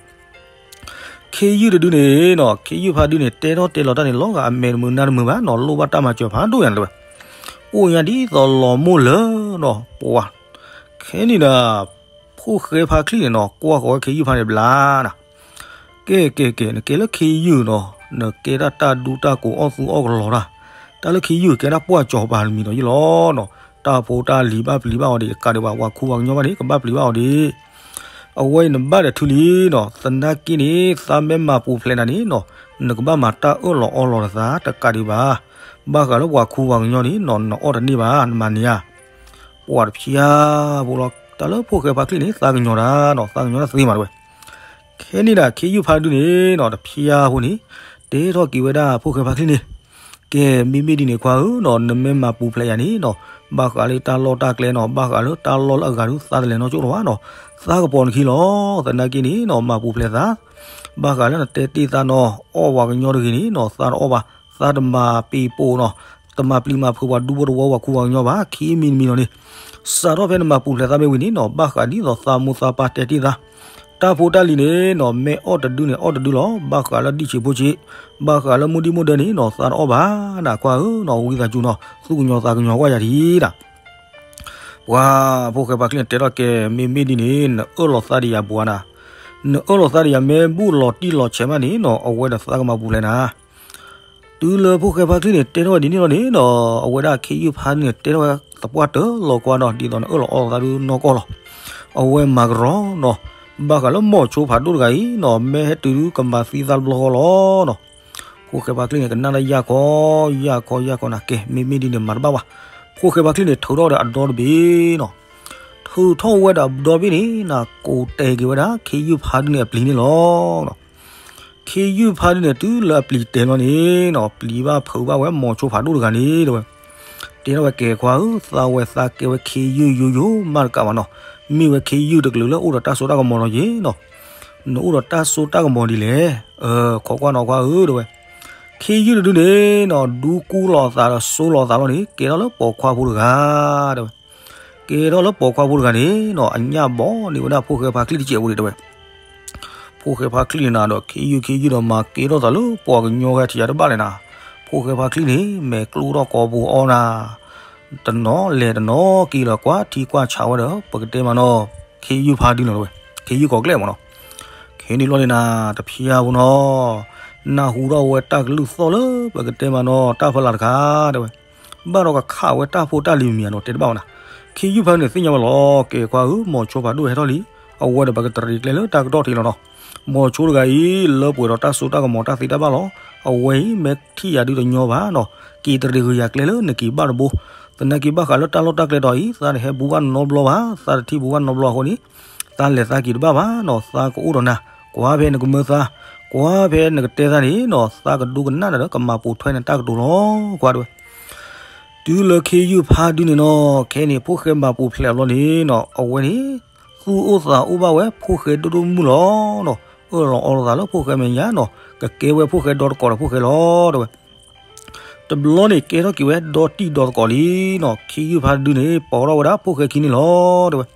ခ့ယုၢ်တဒုန့ၣ်နီၤ ခ့ယုၢ်ဖါဒုန့ၣ် တဲထီၣ်တဲလီၤတၢ်န့ၣ် လီၤဂာ်အမဲာ်တမုာ်နါတမုာ်ဘၣ်နီၤ လိၣ်ဘၣ်တၢ်မၤစၢၤဖးဒိၣ်ညါတဲဝဲ အိၣ်ညါဒ်သိးလီၤမိၢ်လၢနီၤ ပှၤ ခဲန့ၣ်ဒီး ဖိၣ်ဃဲဖါချံန့ၣ်နီၤ ကွၢ်ဃီၤဝဲခ့ယုၢ်ဖါန့ၣ်ဘျါနီၤ ကဲကဲကဲ နကဲလၢခ့ယုၢ်နီၤ နကဲဒၣ်တၢ်ဒူတၢ်ကိးအီၣ်သူအီၣ်ကလီတၢ် တၢ်လၢခ့ယုၢ်ကဲဒၣ်ပှၢ်စီၤပၤတမံၤဒီးယ့လီၤနီၤ တၢ်ဖိတၢ်လံၤဘၣ်ပျံၤဘၣ်အီၤဒံး တကးဒံးဘၣ် ပှၤခူပှၤကညီဘၣ်န့ၣ် ကဘၣ်ပျံၤဘၣ်အီၤဒံး အဝဲအံၤနဘၣ်ဒီးထုလံနီၤ သနာ်က့န့ၣ် သးမ့ၢ်မၤပူၤဖျဲးနၤန့ၣ်နီၤ နကဘၣ်မၤတၢ်အၢၣ်လီၤအီလီၤဒီးသး တကးဒံးဘၣ် ဘၣ်ဃးလၢပှၤခူပှၤကညီန့ၣ်နီၤ နအီၣ်တန့ၢ်ဘၣ် နမၤန့ၢ်ဧါ ပှၤတဖျါဖိလီၤ တၢ်လၢဖိၣ်ဃဲဖါချံန့ၣ် သးကညီၤတၢ်နီၤ သးကညီၤတၢ်သ့မးတဲဝဲ ခဲန့ၣ်ဒၣ်ခ့ယုၢ်ဖါဒုန့ၣ်နီၤ တဖျါဖိန့ၣ် တဲထီၣ်က့ၤဝဲဒၣ်ဖိၣ်ဃဲဖါချံန့ၣ် ကဲ မ့မ့ၢ်ဒ်န့ၣ်ခွါဧၢနီၤ နမ့ၢ်မၤပူၤဖျဲးယၤန့ၣ်နီၤ ဘၣ်ဃးလၢတၢ်လီၢ်တၢ်ကျဲနီၤ ဘၣ်ဃးလၢတၢ်လီၢ်လၢအဂၤဒုး သးတလဲၤနီၢ်ကၠိၣ်လီၤဘၣ်နီၤ သးကပီၤနခံလီၤ သနာ်က့န့ၣ်နီၤ မၤပူၤဖျဲးသး ဘၣ်ဃးလၢနတဲတ့ၢ်သးနီၤ အီၣ်ပှၤကညီတဂ့ၤန့ၣ်နီၤ သးတအီၣ်ဘၣ် သးတမၤပ့ၤပိာ်နီၤ တမၤပျံၤမၤဖုးပှၤဒူဖိတဝီပှၤခူပှၤကညီဘၣ် ခံမံၤတမံၤလီၤန့ၣ် စးထီၣ်ဖဲနမၤပူၤဖျဲးသးမ့ၢ်ဝံၤန့ၣ်နီၤ ဘၣ်ဃးဒ်သိးသးမိၢ်သးပၢ်တဲတ့ၢ်သး တၢ်ဖိတၢ်လံၤန့ၣ်နီၤ မ့ၢ်အီၣ်တဒုန့ၣ် အီၣ်တဒုလီၤ ဘၣ်ဃးလၢဒံၣ်ဆံးဖိဆံး ဘၣ်ဃးလၢမုၢ်ဒံၣ်မုၢ်ဒဲန့ၣ်နီၤ သးတအီၣ်ဘၣ်နၤခွါဧၢနီၤ ဝံသးစူၤနီၤ သူၣ်ကညီၤသးကညီၤကွၢ်ယၤဒံးဒၣ် ပှၤဖိၣ်ဃဲဖါချံန့ၣ် တဲထီၣ်ကဲ မ့မ့ၢ်ဒ်န့ၣ် နအၢၣ်လီၤသးဒံးယၤဘၣ်နၤ နအၢၣ်လီၤသးဒံးယၤ မ့ၢ်ဘူၣ်လီၤတံၢ်လီၤဆဲးမးန့ၣ်နီၤ အဝဲဒီးသးကမၤပူၤဖျဲးနၤ တုၤလၢဖိၣ်ဃဲဖါချံန့ၣ် တဲထီၣ်ဝဲဒ်န့ၣ်လီၤန့ၣ်နီၤ အဝဲဒၣ်ခ့ယုၢ်ဖါန့ၣ် တဲထီၣ်ဝဲသပှၢ်တၢၢ်လီၤကွၢ်နီၤ ဒ်သိးနအၢၣ်လီၤအီလီၤသးဒုးနီၢ်ကီၢ်လီၤ အဝဲမၤကရီနီၤ ဘၣ်ဃးလၢမိၤဆိဖးဒိၣ်တဂၤအံၤနီၤ မ့ၢ်ဟဲတုၤဒုးကမၤသံသးတဘျီဃီလီၤနီၤ ဖိၣ်ဃဲဖါချံန့ၣ် ကနၣ်တၢ်ယၢ်ခီ ယၢ်ခီ ယၢ်ခီနၤ ကဲ မ့မ့ၢ်ဒ်န့ၣ် မၤတဘၣ်ဘၣ် ဖိၣ်ဃဲဖါချံန့ၣ် ထုးထီၣ်ဒီးအဒီတဘ့ၣ်နီၤ ထုးထီၣ်ဝဲဒၣ်ဒီဘ့ၣ်န့ၣ် ကိးတဲာ်က့ၤဝဲဒၣ် ခ့ယုၢ်ဖးဒုန့ၣ်အပျံၤန့ၣ်လီၤ. ခ့ယုၢ်ဖးဒုန့ၣ် တုၤလၢအပျံၤတဲာ်လီၤန့ၣ်နီၤ ပျံၤဘၣ်ဖုးဘၣ်ဝဲမိၤဆိဖးဒိၣ်တဂၤန့ၣ် တဲဝဲ တဲထီၣ်ဝဲ ကဲခွါဧၢ, သးဝဲသးကဲဝဲခ့ယုၢ်ယိယိမးတကးဘၣ်နီၤ, မ့ၢ်ဝဲခ့ယုၢ်တကလုာ်လၢအိၣ်ဒီးတၢ်စိတၢ်ကမီၤလီၤယ့ၤနီၤ, နအိၣ်ဒီးတၢ်စိတၢ်ကမီၤဒ်လဲၣ်, ခိးကွၢ်နီၤခွါဧၢ တဲဝဲ, ခ့ယုၢ်တဒုန့ၣ်နီၤ ဒူကူလီၤအသးဒီးစိလီၤအသးလီၤန့ၣ် ကဲထီၣ်လၢပိာ်ခွါဖိတဂၤ တဲဝဲ ကဲထီၣ်လၢပိာ်ခွါဖိတဂၤန့ၣ်နီၤ အညၣ်ဘီန့ၢ်ဝဲဒၣ်ဖိၣ်ဃဲဖါချံတစဲးဖိန့ၣ် တဲဝဲ ဖိၣ်ဃဲဖါချံန့ၣ်နၤဒီး ခ့ယုၢ်ခ့ယုၢ်ဒီးမၤကဲထီၣ်သးလၢပှၤကညီဂၤထံးယၤတဘၣ်လဲၣ်နၤ, ဖိၣ်ဃဲဖါချံန့ၣ် မဲာ်ကျိၣ်ထီၣ်ကိာ်ပူၤအီနၤ, တနီၤလဲၤတနီၤက့ၤလီၤကွၢ်ထံကွၢ်ဆးဝဲဒီး ပကတဲမးနီၤ ခ့ယုၢ်ဖးဒုန့ၣ်တဲဝဲ, ခ့ယုၢ်ကိးကျဲမးနီၤ, ခဲန့ၣ်လီၤန့ၣ်နၤ တဖျါဖိနီၤ, နၢ်ဟူထီၣ်ဝဲတၢ်ကလုၢ်သီၣ်လၢပကတဲမးနီၤ တၢ်ဖီလာ်တခါ တဲဝဲ ဘၣ်ဒီးကခးဝဲတၢ်ဖိတၢ်လံၤမံၤမံၤဒီးတဲတဘၣ်ဝဲနၤ, ခ့ယုၢ်ဖးဒုန့ၣ်သ့ၣ်ညါဝဲလီၤ ကဲခွါဧၢ မိၤဆိဖးဒိၣ်ဟဲထီၣ်လံ, အဝဲဒီးပကတရံးကျဲလၢတၢ်ကတီၢ်ထံးလီၤနီၤ, မိၤဆိတဂၤအံၤ လၢပှဲၤဒီးတၢ်စိတၢ်ကမီၤတၢ်သ့တၢ်ဘၣ်လီၤ, အဝဲအံၤမ့ၢ်ထံၣ်ယၤဒုတညီဘၣ်နီၤ, က့ၤတရံးဃုာ်ယၤကျဲလၢနက့ၤဘၣ်တဘိ, သနာ်က့ဘၣ်ဃးလၢတၢ်လီၢ်တၢ်ကျဲတီၤအံၤ သးတဟဲဘူးဘၣ်နီတဘျီဘၣ်, သးတထံၣ်ဘူးဘၣ်နီတဘျီအဃိန့ၣ် သးလဲၤသးက့ၤတဘၣ်ဘၣ်နီၤ, သးကအိၣ်ဒီးနၤ, ကွၢ်ဖဲနကမၢသး, ကွၢ်ဖဲနကတဲသးန့ၣ်နီၤ သးကဒိကနၣ်နၤဒီးကမၤပိာ်ထွဲနတၢ်ကတိၤလီၤ ကွၢ်တဲဝဲ တုၤလၢခ့ယုၢ်ဖးဒုန့ၣ်နီၤ ခဲန့ၣ်ဖိၣ်ဃဲမၤပူၤဖျဲးအဘျီန့ၣ်နီၤ အဝဲန့ၣ် သူၣ်အိၣ်သးအိၣ်ဘၣ်ဝဲဖိၣ်ဃဲဒိၣ်ဒိၣ်မုၢ်လီၤနီၤ, အၢၣ်လီၤအီလီၤသးလၢဖိၣ်ဃဲမဲာ်ညါနီၤ, ကကဲဝဲဖိၣ်ဃဲဒီတကိးဒီးဖိၣ်ဃဲလီၤ တဲဝဲ တဘျီန့ၣ်ကဲထီၣ်က့ၤဝဲဒီတံၢ်ဒီသကိးလံနီၤ, ခ့ယုၢ်ဖးဒုန့ၣ် ပိာ်ထီၣ်ဝဲဒၣ်ဖိၣ်ဃဲခံန့ၣ်လီၤ တဲဝဲ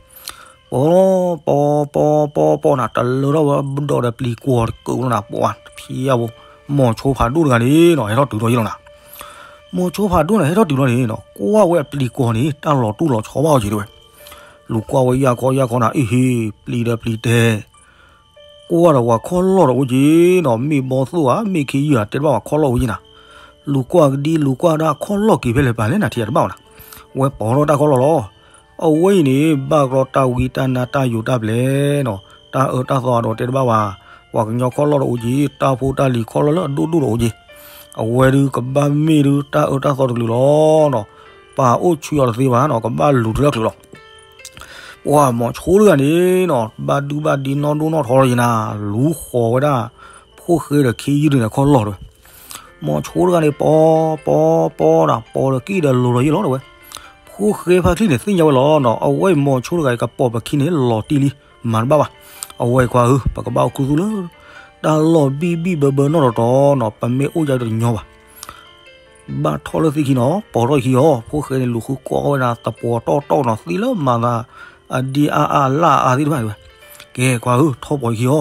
ပီ ပီ ပီ ပီ ပီနၤ တလၢထီၣ်ဝဲဘၣ်ဒီးပျံၤကွီၤတကုာ်လီၤနၤ, ပှၤတဖျါဖိ မိၤဆိဖးဒိၣ်တဂၤန့ၣ်နီၤ ဟဲထီၣ်တုၤလီၤယ့ၢ်လီၤနၤ, မိၤဆိဖးဒိၣ်န့ၣ် ဟဲထီၣ်တုၤလီၤန့ၣ်နီၤ ကွၢ်ဝဲအပျံၤကွီၤန့ၣ် တၢ်လီၤတူၢ်လီၤဆီဘၣ်အီၤက့ၤတဲဝဲ, လူၤကွၢ်ဝဲယၢ်ခီယၢ်ခီနၤ အ့ဟ့ ပျံၤဒီးပျံၤတဲ ကွၢ်ဒီးပှၤခီၣ်လီၢ်ဒီးအိၣ်က့ၤနီၤ, မ့ၢ်ဘီသိၣ်ဧါ မ့ၢ်ခ့ယုၢ်ဧါ တဲတဘၣ်ပှၤခီၣ်လီၢ်အိၣ်က့ၤနၤ, လူၤကွၢ်ကဒံ လူၤကွၢ်ဒၣ်ခီၣ်လီၢ်က့ၤဖဲလဲၣ်ပာ်လဲၣ်နၤ ထံၣ်ယၤတဘၣ်ဝဲနၤ, ဝဲပိာ်ထီၣ်တၢ်ခီၣ်လီၢ်လီၤ, အဝဲအံၤန့ၣ် ဘၣ်ကရီတၢ်ဝံတၢ်နါတၢ်ယိာ်တၢ်ပျဲနီၤ, တၢ်အၢတၢ်သီအဒီးတဲတဘၣ်ဝဲ, ပှၤကညီခီၣ်လီၢ်ဒီးအိၣ်က့ၤ, တၢ်ဖိတၢ်လံၤခီၣ်လီၢ်လၢအဒိၣ်ဒိၣ်ဒီးအိၣ်က့ၤ, အဝဲဒုးကဘၣ်မ့ၢ်ဒုးတၢ်အၢတၢ်သီတကလုာ်လီၤနီၤ, ပာ်အိၣ်ဆူအီၤတသ့ဘၣ်နီၤ ကဘၣ်လူၤတုၤလၢချုးလီၤ ပှၤမိၤဆိတဂၤန့ၣ်နီၤ ဘၣ်ဒုဘၣ်ဒံနီၢ်ဒိၣ်နီၢ်ထီလီၤယံၤနၤ, လူၤဃီၤဝဲဒၣ် ဖိၣ်ဃဲဒီးခ့ယုၢ်ဒုန့ၣ်ခီၣ်လီၢ်တဲဝဲ, မိၤဆိတဂၤန့ၣ် ပီ ပီ ပီနၤ ပီဒီးက့ၣ်ဒီးလိၤလီၤယံၤလီၤတဲဝဲ, ဖိၣ်ဃဲဖါချံန့ၣ်သ့ၣ်ညါဝဲလီၤနီၤ, အဝဲအံၤမိၤဆိတဂၤအံၤကပိာ်ပခံန့ၣ်လီၤတံၢ်လံ, မၤတဘၣ်ဘၣ်, အဝဲအံၤခွါဧၢ ပကဘၣ်အိၣ်ခူသူၣ်လၢ တၢ်လီၢ်ဘံၣ်ဘံၣ်ဘၢဘၢနီၢ်တီၤတီၤနီၤ, ပမ့ၢ်အိၣ်ယၤတညီဘၣ် ဘၣ်ထီၣ်လၢသ့ၣ်ခံနီၤ, ပိာ်ထီၣ်ခံအီၤ, ဖိၣ်ဃဲန့ၣ်လူၤဃုကိးဝဲဒၣ်သပှီၤတီၢ်တီၢ်နီၤ, သ့ၣ်လၢမၤသး အဒံအါအါအလၣ်အါသ့ၣ်တဖၣ်တဲဝဲ, ကဲခွါဧၢ ထီၣ်ပိာ်ခံအီၤ,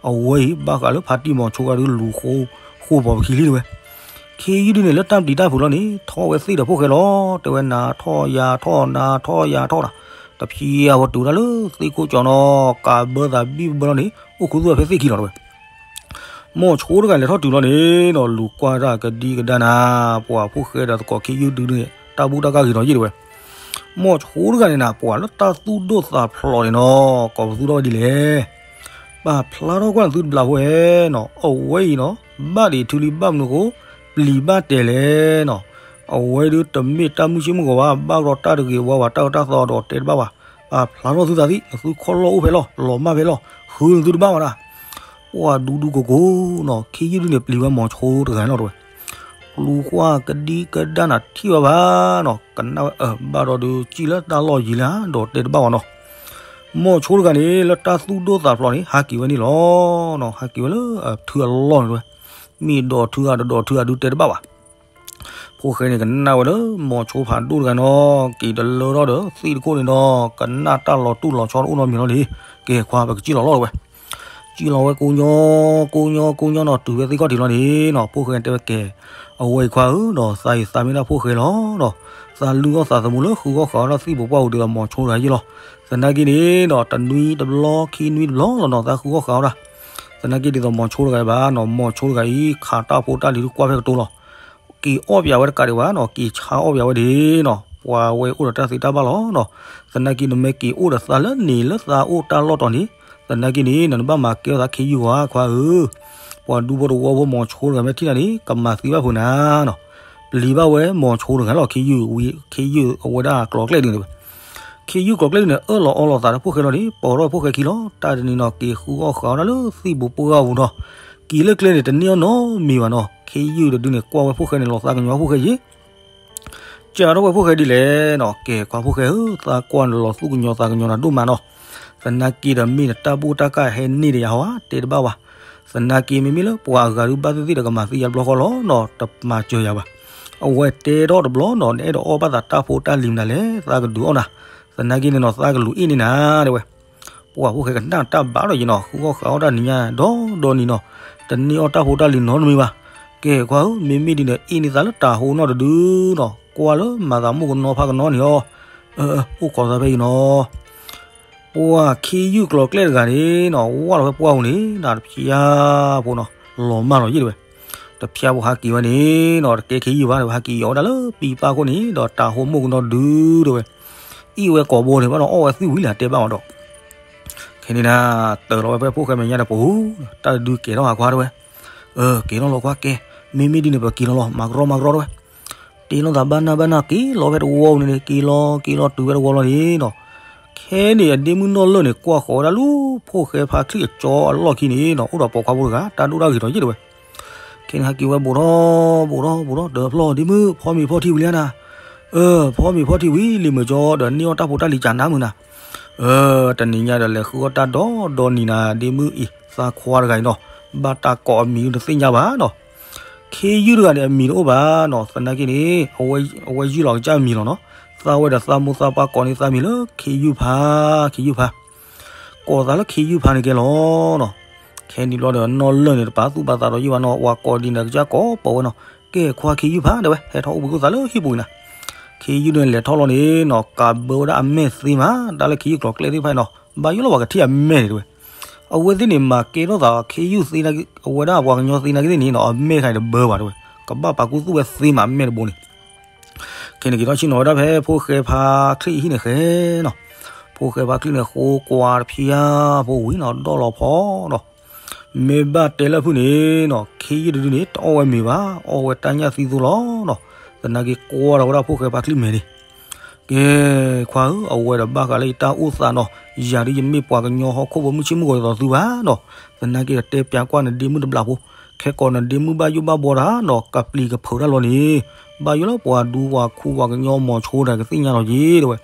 အဝဲအံၤ ဘၣ်ဃးလၢဖါတံၢ်မိၤဆိဂၤဒုလူၤဃိ ဃိပိာ်ပခံလံတဲဝဲ, ခ့ယုၢ်ဒုန့ၣ်လၢတၢ်ပျံၤတၢ်ဖုးလီၤန့ၣ် ထီၣ်ဝဲသ့ၣ်ဒီးဖိၣ်ဃဲလီၤ, တဲဝဲနၤထီၣ်ယၤထီၣ် နၤထီၣ်ယၤထီၣ်နၤ, တဖံးအဝဲတုၤဒၣ်လၢသ့ၣ်ခိၣ်ကၠီနီၤ, ကးဘၢသးဘံၣ်ဘၢလီၤန့ၣ် အိၣ်ခူသူၣ်ဝဲဖဲသ့ၣ်ခံလီၤတဲဝဲ မိၤဆိတဂၤလဲၤထီၣ်တုၤလီၤန့ၣ်နီၤ, လူၤကွၢ်တၢ်ကဒံကဒါနၤ, ပှၤဖိၣ်ဃဲဒီးသကိးခ့ယုၢ်ဒုန့ၣ် တၢ်ဘူၣ်တၢ်ကၢ်ဂ့ၤနီၤယ့ၢ်တဲဝဲ, မိၤဆိတဂၤန့ၣ်နၤ ပှၤလၢတၢ်သူၣ်ဒိၣ်သးဖျိးန့ၣ်နီၤ, ကိးပသူထီၣ်ဝဲဒ်လဲၣ်, ပာ်ဖျါထီၣ်ကွၢ်နသုတဘျီဖိဧဲနီၤ, အဝဲအံၤနီၤ ဘၣ်ဒံးထုလံဘၣ်မနုၤအဃိ ပျံၤဘၣ်တဲာ်လဲၣ်နီၤ, အဝဲဒုတမ့ၢ်တၢ်မုၢ်ဆ့ၣ်မုၢ်ဂီၤဘၣ်, ဘၣ်ကဒီးတၢ်တဂ့ၤဝါဝၤ တၢ်အၢတၢ်သီဒီးတဲတဘၣ်ဘၣ်, ပာ်ဖျါထီၣ်သုသးသ့, နသုခီၣ်လီၢ်အိၣ်ဖဲလီၤ, လီၤမၢ်ဖဲလီၤ, ဃုနသုတဘၣ်ဝဲဒၣ် ပှၤဒူဒူကိးကိးနီၤ, ခ့ယုၢ်ဒုန့ၣ်ပျံၤဝဲမိၤဆိတဂၤန့ၣ်လီၤတဲဝဲ, လူၤကွၢ်ကဒံကဒါနၤထံၣ်ဝဲဘၣ်နီၤ, ကနၣ်ဝဲအၢ ဘၣ်ဒီးဒုးစံၣ်လၢတၢ်လီၢ်ယံၤလၢ ဒီးတဲတဘၣ်ဝဲနီၤ, မိၤဆိတဂၤန့ၣ် လၢတၢ်သူၣ်ဒိၣ်သးဖျိးန့ၣ် ဟးက့ၤဝဲန့ၣ်လီၤ, ဟးက့ၤဝဲလၢအထုအလီၢ်န့ၣ်တဲဝဲ, မ့ၢ်ဒီးထုအါဒီးဒီးထုအါဒုးတဲတဘၣ်ဘၣ် ဖိၣ်ဃဲန့ၣ်ကနၣ်ဝဲလၢမိၤဆိဖးဒိၣ်တဂၤနီၤ, က့ၤတလၢထီၣ်ဒီးသ့ၣ်တခိၣ်န့ၣ်ဒီး ကနၣ်တၢ်လီၤတူၢ်လီၤဆီတအိၣ်နီတမံၤလီၤန့ၣ်, ကဲခွါ ပကစံၣ်လီၤလီၤတဲဝဲ, စံၣ်လီၤဝဲကိးညီ ကိးညီကိးညီနီၤ, တုၤဝဲသ့ၣ်ခီၣ်ထံးလီၤန့ၣ်နီၤ, ဖိၣ်ဃဲတဲဝဲကဲ, အဝဲအံၤခွါဧၢနီၤ, သးအံၤသးမ့ၢ်ဒၣ်ဖိၣ်ဃဲလီၤနီၤ, သးလုၢ်အီၣ်သးသမူလၢဃုဂီၢ်ဃးအီၣ်ဒၣ်သ့ၣ်ပူၤပှၢ်ပူၤဒ်သိးမိၤဆိတဂၤယ့ၢ်လီၤ, သနာ်က့န့ၣ်နီၤ တနွံတဘျီခံနွံတဘျီလီၤနီၤ သးဃုဂီၢ်ဃးအီၣ်ဒၣ်, သနာ်က့ဒ်သိးမိၤဆိတဂၤဘၣ်နီၤ, မိၤဆိတဂၤအံၤ ခးတၢ်ဖိတၢ်လံၤဒုးကွၢ်ဖဲကတိၤလီၤ က့ၤအီၣ်ပၠးဝဲတကးဒံးဘၣ်နီၤ, က့ၤဆါအီၣ်ပၠးဝဲဒၣ်နီၤ, ပှၤဝဲအိၣ်ဒီးတၢ်သ့တၢ်ဘၣ်လီၤနီၤ, သနာ်က့နမ့ၢ်က့ၤအိၣ်ဒီးသးလၢန့ၣ်လၢသးအိၣ်တၢ်လီၢ်တီၤန့ၣ်, သနာ်က့န့ၣ် နတဘၣ်မၤကဲထီၣ်သးခ့ယုၢ်ဧါခွါဧၢ, ပှၤဒူဖိတဝီဖိမိၤဆိတဂၤမ့ၢ်ထံၣ်နၤန့ၣ် ကမၤသံဘၣ်ဖုးနၤနီၤ, ပျံၤဘၣ်ဝဲမိၤဆိတဂၤလီၤ, ခ့ယုၢ်ဝံၤ ခ့ယုၢ်အဝဲဒၣ်ကျိၤကျဲဒုန့ၣ်ဝဲ ခ့ယုၢ်ကျိၤကျဲဒုန့ၣ် အၢၣ်လီၤအီလီၤသးဒီးဖိၣ်ဃဲလီၤန့ၣ် ပိာ်ထီၣ်ဝဲဖိၣ်ဃဲခံလီၤ. တၢ်တနံၤနီၤ က့ၤဃုအီၣ်ဃုအီၣ်ဒၣ်လၢသံၣ်ဘိပှၢ်ပူၤဒီး က့ၤလၢကျဲန့ၣ် တန့ၢ်အီၣ်နီတမံၤဘၣ်နီၤ. ခ့ယုၢ်တဒုန့ၣ် ကွၢ်ဝဲဖိၣ်ဃဲန့ၣ် လီၤသးကညီၤဖိၣ်ဃဲယ့ၣ် ကးထီၣ်ဝဲဖိၣ်ဃဲဒ်လဲၣ်နီၤ. ကဲ ခွါဖိၣ်ဃဲဧၢ, သးကွၢ်နလီၤသူၣ်ကညီၤသးကညီၤနၤဒိၣ်မးနီၤ. သနာ်က့ဒီး မ့ၢ်နတၢ်ဘူၣ်တၢ်ကၢ်ဟဲန့ၢ်ဒီးယၤဟီဧါ, တဲတဘၣ်ဘၣ်. သနာ်က့ မ့မ့ၢ်လၢပှၤအဂၤဒုးဘၣ်သ့ၣ်သ့ၣ်ဒီး ကမၤသံယၤတဘျီဃီလီၤနီၤ, တမၤစၢၤယၤဘၣ်. အဝဲတဲထီၣ်တဘျီနီၤ, နအဲၣ်ဒိးအီၣ်ဘၣ်သးတၢ်ဖိတၢ်လံၤမနုၤလဲၣ်, သးကဒုးအီၣ်နၤ. သနာ်က့န့ၣ်နီၤ သးကလူၤအ့ၣ်န့ၢ်နၤ တဲဝဲ. ပှၤဖိၣ်ဃဲကနၣ်တၢ်ဘၣ်ဒီးယနီၤ, ဃုအီၣ်ဃုအီၣ်တၢ်နံၤညါဒီးဒီနံၤနီၤ, တန့ၢ်အီၣ်တၢ်ဖိတၢ်လံၤနီတမံၤဘၣ်. ကဲ ခွါဧၢ, မ့မ့ၢ်ဒ်န့ၣ် အ့ၣ်န့ၢ်သးလၢတၤဟိနီတဒုနီၤ, ကွၢ်လၢမၤသးမုၣ်ကနီဖးကနီန့ၣ်လီၤ. အၢ အိၣ်ခိးသးဖဲအံၤနီၤ. ပှၤခ့ယုၢ်ကျိၤကျဲတဂၤန့ၣ်နီၤ, ဝၢ်လီၤဖဲပှၢ်ပူၤန့ၣ်နီၤ, တဖျါဖိနီၤ, လီၤမၢ်လီၤယ့ၣ်တဲဝဲ. တဖျါဖိဟးက့ၤဝဲန့ၣ်နီၤ, တကဲခ့ယုၢ်ဘၣ်တဲဝဲ, ဟးက့ၤအီၤဝဲဒၣ်လၢပံပၢ်ခိၣ်န့ၣ်ဒီး တၤဟိမိၢ်ကနီၤဒုတဲဝဲ, အ့ၣ်ဝဲကိာ်ဘိန့ၣ်ဘၣ်ဒီး အီၣ်ဝဲသွံၣ်ဝံၤလၢတဲဘၣ်အီၤဒီး ခဲန့ၣ်ဒၣ် တၢၤလီၤဝဲဖဲဖိၣ်ဃဲမဲာ်ညါဒီးပူၤ, တၢ်တဒုကဲၤထီၣ်ဟးခွါတဲဝဲ. အၢ ကဲၤထီၣ်လီၤခွါကဲ, မ့မ့ၢ်ဒ်န့ၣ် ပက့ၤလီၤလီၤ, မၤကရီမၤကရီတဲဝဲ. တ့လီၤသးဘၣ်နၢ်ဘၣ်နၢ် က့ၤလီၤဖဲတဝီပူၤန့ၣ်, က့ၤလီၤက့ၤလီၤတုၤဖဲတဝီလီၤန့ၣ်နီၤ. ခဲန့ၣ် အဒ့မုၣ်နီၢ်လၢၢ်န့ၣ် ကွၢ်ဃီၤဝဲဒၣ်လၢဖိၣ်ဃဲဖါချံအကၠီအလီၢ်ခံန့ၣ်နီၤ, အိၣ်ဒီးပိာ်ခွါဖိတဂၤ တၢ်ဒိၣ်တၢ်ဂ့ၤဒီးယ့ၣ်တဲဝဲ. ခဲန့ၣ် ဟဲက့ၤဝဲဘူးထီၣ်ဘူးထီၣ်ဘူးထီၣ်, တၢၤဖျီၣ်ဒ့မုၣ်, ဖီမ့ၤဖီထံဝံၤလံဧါနၤ. အၢ ဖီမ့ၤဖီထံဝံၤလံမ့ၢ်ကၠီဒီး န့ၢ်အီၣ်တၢ်ဖိတၢ်လံၤကနၤမုၢ်နၤ. အၢ တနံၤညါဒီး လဲၤဃုအီၣ်တၢ်ဒီဒီနံၤနၤ ဒ့မုၣ်အံၤ သးခွါတဂၤအံၤနီၤ, ဘၣ်တၢ်ကိးအမံၤတသ့ၣ်ညါဘၣ်နီၤ. ခ့ယုၢ်တဂၤန့ၣ် အမံၤတအိၣ်ဘၣ်နီၤ, သနာ်က့န့ၣ် အဝဲယုၢ်လီၤကစၢ်အမံၤလီၤနီၤ. သးဝဲဒီးသးမိၢ်သးပၢ်ကိးန့ၢ်သးမံၤလၢ ခ့ယုၢ်ဖါ, ခ့ယုၢ်ဖါ, ကိးသးလၢခ့ယုၢ်ဖါန့ၣ်ကဲလီၤနီၤ. ခဲန့ၣ်ဘျီဒီး နီၢ်လၢၢ်န့ၣ် တပာ်သူၣ်ပာ်သးဒီးယ့ၣ်ဘၣ်နီၤ, ပှၤကိးဒ်န့ၣ်ကစၢ်ကိးပိာ်ဝဲနီၤ. ကဲ ခွါခ့ယုၢ်ဖါတဲဝဲ, ဟဲထီၣ်အိၣ်ဘှံးအိၣ်သးလၢဟံၣ်ပူၤအံၤနၤ. ခ့ယုၢ်န့ၣ် လဲၤထီၣ်လီၤန့ၣ်နီၤ, ကးဘၢဝဲဒၣ်အမဲၢ်သ့မး, တၢ်လၢခ့ယုၢ်ကျိၤကျဲသ့ၣ်တဖၣ်အံၤနီၤ, ဘၣ်ယိၣ်လၢပှၤကထံၣ်အမဲၢ်န့ၣ်တဲဝဲ. အဝဲသ့ၣ်န့ၣ် မၤကဲထီၣ်သးခ့ယုၢ်သ့, အဝဲဒၣ်ပှၤကညီသ့နာ်က့သ့ၣ်န့ၣ်နီၤ, အမဲၢ်ခါအံၤတဘၢဘၣ်တဲဝဲ, ကဘၣ်ပာ်ခူသူၣ်ဝဲသ့မး အမဲၢ်တဘိန့ၣ်. ခဲန့ၣ်က့ၤထီၣ်ဆ့ၣ်နီၤဝဲဒၣ်ဖဲဖိၣ်ဃဲဖါချံအဟံၣ်န့ၣ်ဃဲနီၤ. ဖိၣ်ဃဲဖါချံန့ၣ် ဃိကွၢ်တဖျါဖိဝံၤနီၤ, ဒီၣ်လီၤဖီနီၤ. မ့ၢ်ဘၣ်တဲလၢဖုၣ်န့ၣ်နီၤ, ခ့ယုၢ်တဒုန့ၣ် တအီၣ်ဝဲမ့ၤဘၣ်, အီၣ်ဝဲတၢ်ညၣ်သံသိလီၤနီၤ. သနာ်က့ကွၢ်ဒီးဝဲဒၣ်ဖိၣ်ဃဲဖါချံမဲာ်န့ၣ်. ကဲ ခွါဧၢ, အဝဲဒီးဘၣ်ဃးလၢယတၢ်အိၣ်သးနီၤ, ယၤဒ်ယမ့ၢ်ပှၤကညီဟီၣ်ခိၣ်ဖိ မုၢ်ဆ့ၣ်မုၢ်ဂီၤဒ်သိးသုဘၣ်နီၤ. သနာ်က့ဒီးတဲပျးကွၢ်နဒ့မုၣ်တဘျီဖိ, ခဲကိးနဒ့မုၣ်ဘၣ်ယိၣ်ဘၣ်ဘှီတၢ်နီၤ, ကပျံၤကဖုးတၢ်လီၤန့ၣ်, ဘၣ်ယိၣ်လၢပှၤဒူပှၤခူပှၤကညီမိၤဆိတဂၤကသ့ၣ်ညါလီၤက့ၤတဲဝဲ.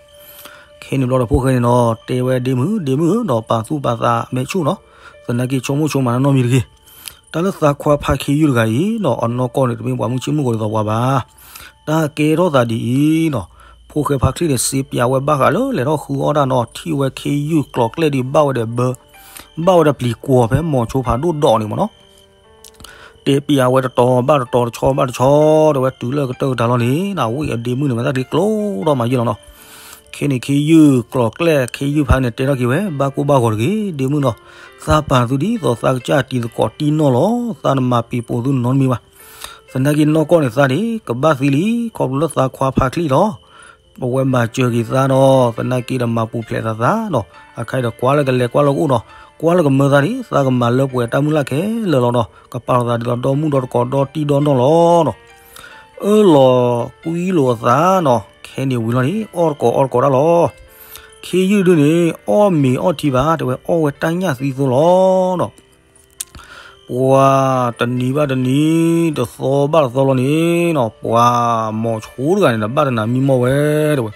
ခဲန့ၣ်ဘျီဒီးဖိၣ်ဃဲန့ၣ်နီၤ, တဲဝဲဒ့မုၣ်, ဒ့မုၣ်ဧၢ, ဒီးပာ်သူၣ်ပာ်သးမဲာ်ဆူၣ်နီၤ. သနာ်က့ဆိကမိၣ်ဆိကမးနီတမံၤတဂ့ၤ. တၢ်လၢသးခွါဖါခ့ယုၢ်တဂၤအံၤနီၤ, အနီၢ်ကီၢ်န့ၣ် တမ့ၢ်ပှၤမုၢ်ဆ့ၣ်မုၢ်ဂီၤဒ်သိးပှၤဘၣ်. တၢ်ကဲထီၣ်သးဒ်အံၤနီၤ, ဖိၣ်ဃဲဖါချံန့ၣ် စ့ပျးဝဲဘၣ်ဃးလၢလဲၤထီၣ်ဃုအီၣ်တၢ်နီၤ, ထံၣ်ဝဲခ့ယုၢ်ကျိၤကျဲဒ်ဘၣ်ဝဲဒီးဘၢ, ဘၣ်ဝဲဒီးပျံၤကွီၤဖဲမိၤဆိဖးဒိၣ်ဒီးန့ၣ်မ့ၢ်နီၤ. တဲပျးဝဲတတီၤဘၣ်တတီၤ တဆီဘၣ်တဆီ တဲဝဲတုၤလၢကတၢၢ်ကတၢၢ်လီၤန့ၣ်, ဝံၣ်အဒ့မုၣ်န့ၣ် မၤတၢ်တ့ကျိဒီးမၤယုၢ်လီၤနီၤ. ခဲန့ၣ်ခ့ယုၢ်ကျိၤကျဲ ခ့ယုၢ်ဖါန့ၣ် တဲထီၣ်က့ၤဝဲ, ဘၣ်ကိၢ်ဘၣ်ဂီၤတဂ့ၤ ဒ့မုၣ်နီၤ, သးပာ်သုဒ်သိးသးကစၢ်တံၤသကိးတံၢ်နီၢ်လီၤ, သးတမၤပံၤပိာ်သုနီတမံၤဘၣ်. သနာ်က့နီၢ်ကီၢ်န့ၣ်သးန့ၣ် ကဘၣ်သံလံ ခီဖျိလၢသးခွါဖါချံလီၤ. အဝဲမၤစၢၤက့ၤသးနီၤ, သနာ်က့ဒီးမၤပူၤဖျဲးသးသးနီၤ, အခါအံၤဒီးကွၢ်လၢကလဲၤကွၢ်လၢကအိၣ်နီၤ, ကွၢ်လၢကမၢသးန့ၣ် သးကမၤလၢပှဲၤတၢ်မုၢ်လၢ်ခဲလၢာ်လီၤနီၤ, ကပာ်လီၤသးဒ်သိးဒီမုၣ်ဒီတကိးဒီတံၢ်ဒီနီၢ်လီၤနီၤ. အၢၣ်လီၤကွံလိာ်အသးနီၤ, ခဲန့ၣ်ဝံၤလီၤန့ၣ် အီၣ်တကိးအီတကိးတၢ်လီၤ. ခ့ယုၢ်ဒုန့ၣ် အီၣ်မ့ၤအီၣ်ထံဘၣ် တဲဝဲ အီၣ်ဝဲတၢ်ညၣ်သံသိလီၤနီၤ. ပှၤတနံၤဘၣ်တနံၤ တသီဘၣ်တသီလီၤန့ၣ်နီၤ, ပှၤမိၤဆိတဂၤန့ၣ်ဒီး ဘၣ်တနၤမံမီၢ်ဝဲ တဲဝဲ,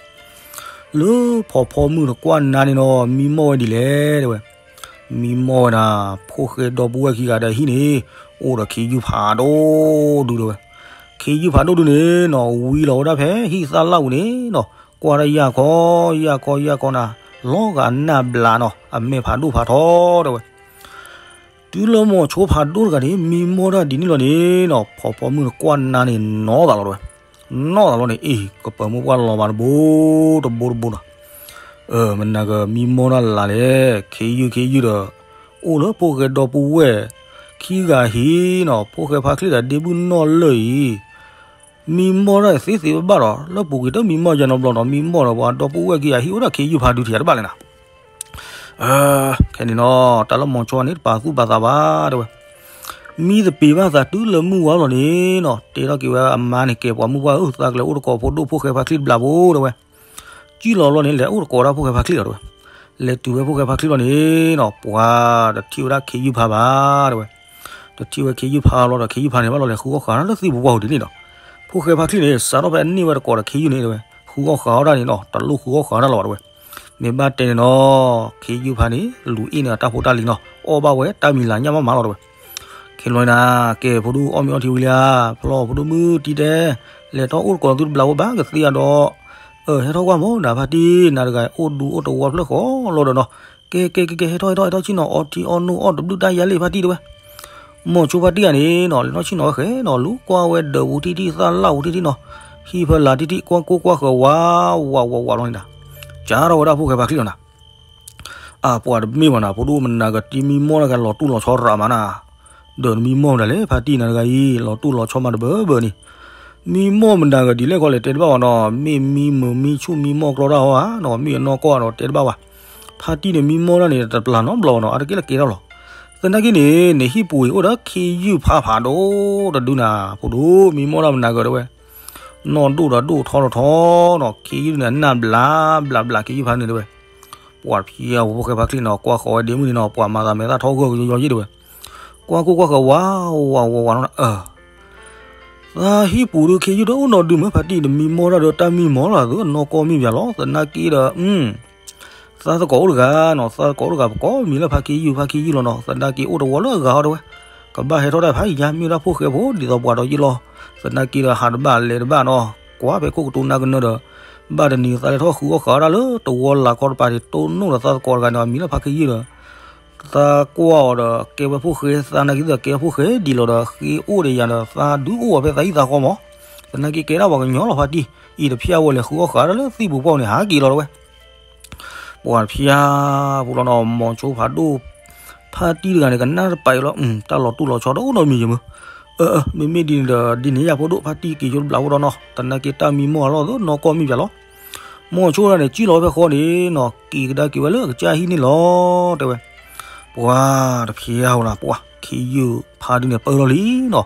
လၢဖီဖီမုၢ်တကွၢ်နၤန့ၣ်နီၤ မံမီၢ်ဝဲဒ်လဲၣ် တဲဝဲ. မံမီၢ်ဝဲဒၣ် ဖိၣ်ဃဲဒီပုၢ်ဝဲၢ်ခံဂၤဒီးဟံၣ်န့ၣ် အိၣ်ဒီးခ့ယုၢ်ဖးဒိၣ်ဒု တဲဝဲ. ခ့ယုၢ်ဖးဒိၣ်ဒုန့ၣ်နီၤ ဝံလီၤဝဲဒၣ်ဖဲဟံၣ်သၣ်လၣ်ပူၤန့ၣ်နီၤ, ကွၢ်တၢ်ယၢ်ခီ ယၢ်ခီ ယၢ်ခီနၤ, လီၤဂာ်နၢ်ဘျးနီၤ, အမဲာ်ဖးဒိၣ်ဖးထီ တဲဝဲ. တုၤလၢမိၤဆိဖးဒိၣ်တဂၤန့ၣ် မံမီၢ်တၢ်ဒ်န့ၣ်လီၤန့ၣ်နီၤ, ဖီဖီမုၢ်တကွၢ်နၤန့ၣ် နီၢ်သးလီၤ တဲဝဲ. နီၢ်သးလီၤန့ၣ် အ့ၣ် ကပၢၤမုၢ်ပှၢ်လီၤဘၣ်တဘိတဘိတဘိနီၤ. မနၤကမံမီၢ်တၢ်လၢ်လဲၣ်, ခ့ယုၢ်ခ့ယုၢ်ဒီး အိၣ်လၢဖိၣ်ဃဲဒီပုၢ်ဝဲၢ်ခံဂၤဟံၣ်နီၤ, ဖိၣ်ဃဲဖါချံဒီးဒ့မုၣ်နီၢ်လၢၢ်အံၤ မံမီၢ်တၢ်သ့သ့ဘၣ်ဘၣ်ဒီး လၢပူၤကွံာ်တမံမီၢ်ယၤနီတဘျီနီၤ, မံမီၢ်ဒီးပှၤဒီပုၢ်ဝဲၢ်ခံဂၤဟံၣ်အိၣ်ဒၣ်ခ့ယုၢ်ဖးဒုထံၣ်တဘၣ်လဲၣ်နၤ. ခဲန့ၣ်နီၤ တၢ်လၢမိၤဆိန့ၣ် တပာ်သူၣ်ပာ်သးဘၣ် တဲဝဲ. မံသပ့ၤဘၣ်သးတုၤလၢမုၢ်ဝါလီၤန့ၣ်နီၤ, တဲထီၣ်က့ၤဝဲအမါန့ၣ် ကဲပှၤမုၢ်ပှၢ်ဧၢ, သးကလဲၤအိၣ်တကိးဖိဒိၣ်ဖိၣ်ဃဲဖါချံတဘျးဖိ တဲဝဲ. ကံၣ်လီၤလီၤန့ၣ် လဲၤအိၣ်တကိးဒၣ်ဖိၣ်ဃဲဖါချံလီၤတဲဝဲ. လဲၤတုၤဝဲဖိၣ်ဃဲဖါချံလီၤန့ၣ်နီၤ ပှၤတထံၣ်ဝဲဒၣ်ခ့ယုၢ်ဖါဘၣ်တဲဝဲ. တထံၣ်ဝဲခ့ယုၢ်ဖါလီၤဒီး ခ့ယုၢ်ဖါန့ၣ် ဘၣ်လီၤလဲၤဃုအီၣ်ဃာ်တၢ်လၢသံၣ်ပူၤပှၢ်ပူၤဒ်န့ၣ်ဒီး ဖိၣ်ဃဲဖါချံန့ၣ် စးထီၣ်ဖဲအန့ၢ်ဝဲတကိးဒီးခ့ယုၢ်န့ၣ်တဲဝဲ ဃုအီၣ်ဃာ်အီၣ်တၢ်န့ၣ်နီၤ တလိၣ်ဃုအီၣ်ဃာ်တၢ်လၢၤဘၣ်တဲဝဲ. မ့ၢ်ဘၣ်တဲန့ၣ်နီၤ ခ့ယုၢ်ဖါန့ၣ် လူၤအ့ၣ်န့ၢ်အတၢ်ဖိတၢ်လံၤနီၤ အီၣ်ဘၣ်ဝဲတၢ်မံၤလၤညၣ်မးမးလီၤတဲဝဲ. ခဲလီၤနၤ ကဲဖိဒိၣ်အီၣ်မ့ၤအီထံဝံၤလံဧါ ဖျီၣ်ဖိဒိၣ်မုၢ်တံၢ်တဲ လဲၤထီၣ်အိၣ်တကိးသုတဘျီဖိဘၣ်ကသ့အဒီး အဟဲထီၣ်ကွၢ်မ့ၢ်နၤဖါတံၢ် နၤတဂၤအိၣ်ဒူအိၣ်တဝီဖျၢၣ်ဃီလီၤဒီးနီၤ ကဲကဲကဲကဲ ဟဲထီၣ်ဟဲထီၣ်ဟဲထီၣ်ဆ့ၣ်နီၤအီထံအီနိၣ်အီၣ်တဘျုးတၢ်ယါလံဖါတံၢ်တဲဝဲ. မိၤဆိဖါတံၢ်ဂၤန့ၣ်နီၤ လဲၤထီၣ်ဆ့ၣ်နီၤဝဲဃဲနီၤ လူၤကွၢ်ဝဲဒၢးပူၤထံထံၣ်သၣ်လၣ်ပူၤထံထံၣ်နီၤ ဟံၣ်ဖၢလာ်ထံထံၣ် ကွၢ်ကိၢ်ကွၢ်ဃၢၤဝးဝးဝးဝးလီၤန့ၣ်ဒီး ကၢထီၣ်ဝဲဒၣ်ဖိၣ်ဃဲဖါချံလီၤနၤ အပှၤတမ့ၢ်ဘၣ်နၤ ဖိဒိၣ်မနၤကတံၢ်မံမီၢ်လၢကလီၤတူၢ်လီၤဆီရးမးနၤ ဒီးနမံမီၢ်မတၤလဲၣ် ဖါတံၢ်နၤတဂၤအံၤ လီၤတူၢ်လီၤဆီမးတဘၢဘၢန့ၣ် မံမီၢ်မတၤဂၤဒ်လဲၣ်ခီလဲၣ်တဲတဘၣ်ဘၣ်နီၤ မ့ၢ်မံမုာ်မံဆူၣ်မံမီၢ်ကျီတၢ်ဟီဧါနီၤ မ့ၢ်အနီၢ်ကီၢ်ဧါဒီးတဲတဘၣ်ဘၣ် ဖါတံၢ်န့ၣ်မံမီၢ်တၢ်န့ၣ် တပျၢ်နီတဘျီဘၣ်နီၤ အတကဲလၢကဲထီၣ်လီၤ သနာ်က့န့ၣ် နဟံၣ်ပူၤအံၤအိၣ်ဒီးခ့ယုၢ်ဖါဖးဒိၣ်တဒုနၤ ဖိဒိၣ်မံမီၢ်တၢ်မနၤဂၤတဲဝဲ နီၢ်ဒိၣ်ဒီးဒိၣ်ထီထီထီနီၤ ခ့ယုၢ်န့ၣ် နၢ်ဘျးဘျးဘျးခ့ယုၢ်ဖါန့ၣ်တဲဝဲ ပှၤတဖျါဝဲဖိၣ်ဃဲဖါချံနီၤ ကွၢ်ဃီၤဝဲဒ့မုၣ်န့ၣ်နီၤ ပှၤမၤသးမဲာ်သၣ်ထီဂၢၢ်ကယီယံၣ်တဲဝဲ ကွၢ်ကိၢ်ကွၢ်ဃၢၤဝးဝးဝးဝးနီၤ အၢ သးဟံၣ်ပူၤဒုးခ့ယုၢ်တအိၣ်နီတဒုမ့ၢ်ဖါတံၢ်တမံမီၢ်တၢ်ဒီးတၢ်မံမီၢ်လီၤ သုအနီၢ်ကီၢ်မ့ၢ်ပၠးလီၤ သနာ်က့ဒီး သးသကိးအိၣ်တဂၤနီၤ သးသကိးအိၣ်တဂၤပကိးမံၤလၢဖါခ့ယုၢ် ဖါခ့ယုၢ်လီၤနီၤ သနာ်က့အိၣ်တဝီလၢအဂၤဟီတဲဝဲ ကဘၣ်ဟဲထီၣ်တၢ်ဖးယါ မ့ၢ်ဝဲဒၣ်ဖိၣ်ဃဲဖိဒ်သိးပှၤဒီးယံာ်လီၤ သနာ်က့ဒီးဟးတဘၣ်လဲၤတဘၣ်နီၤ ကွၢ်ဖဲခိၣ်ကတိၤနၢ်ကနၢဒီး ဘၣ်တနံၤသးလဲၤထီၣ်ဃုအီၣ်ဃာ်ဝဲဒၣ်လၢတဝီလၢ်ခီတပၤန့ၣ် တိၢ်နီၣ်ဒီးသးသကိးတဂၤန့ၣ် အမံၤလၢဖါခ့ယုၢ်ဒီး သးကွၢ်အီၤဒီးကဲဝဲဖိၣ်ဃဲ သးနာ်က့ဒီးကဲဖိၣ်ဃဲဒ်လီၤဒီး ဃ့အိၣ်ဒီးယၤဒီး သးဒုးအိၣ်အီၤဖဲသးဟံၣ်သးဃီမး သနာ်က့ကဲဒၣ်ပှၤကညီလီၤဖါတံၢ် အံၤတဖျါဝဲလဲၤဃုအီၣ်ဃာ်တၢ်လၢသံၣ်ပူၤပှၢ်ပူၤန့ၣ် ဟးက့ၤလီၤတဲဝဲ ပှၤတဖျါဖိလီၤနီၤ မိၤဆိဖးဒိၣ် ဖါတံၢ်တဂၤန့ၣ် ကနၣ်တပာ်အံၤလီၤ တၢ်လီၤတူၢ်လီၤဆီတအိၣ်နီတမံၤယမုၢ် အၢ အၢ မ့မ့ၢ်ဒ်န့ၣ်ဒီး ဒ်န့ၣ်ယါဖိဒိၣ် ဖါတံၢ်က့ၤဆိတဘျးဖိဒီးနီၤ သနာ်က့တၢ်မံမီၢ်အလီၢ်သနီၢ်ကီၢ်မ့ၢ်ပၠးလီၤ မိၤဆိတဂၤန့ၣ် ကံၣ်လီၤဖဲဃီန့ၣ်နီၤ က့ၤကဒါက့ၤဝဲလၢအကစၢ်ဟံၣ်န့ၣ်လီၤ တဲဝဲ ပှၤတဖျါဖိနီၤ ပှၤခ့ယုၢ်ဖါဒုန့ၣ်ပၢၢ်လီၤလံနီၤ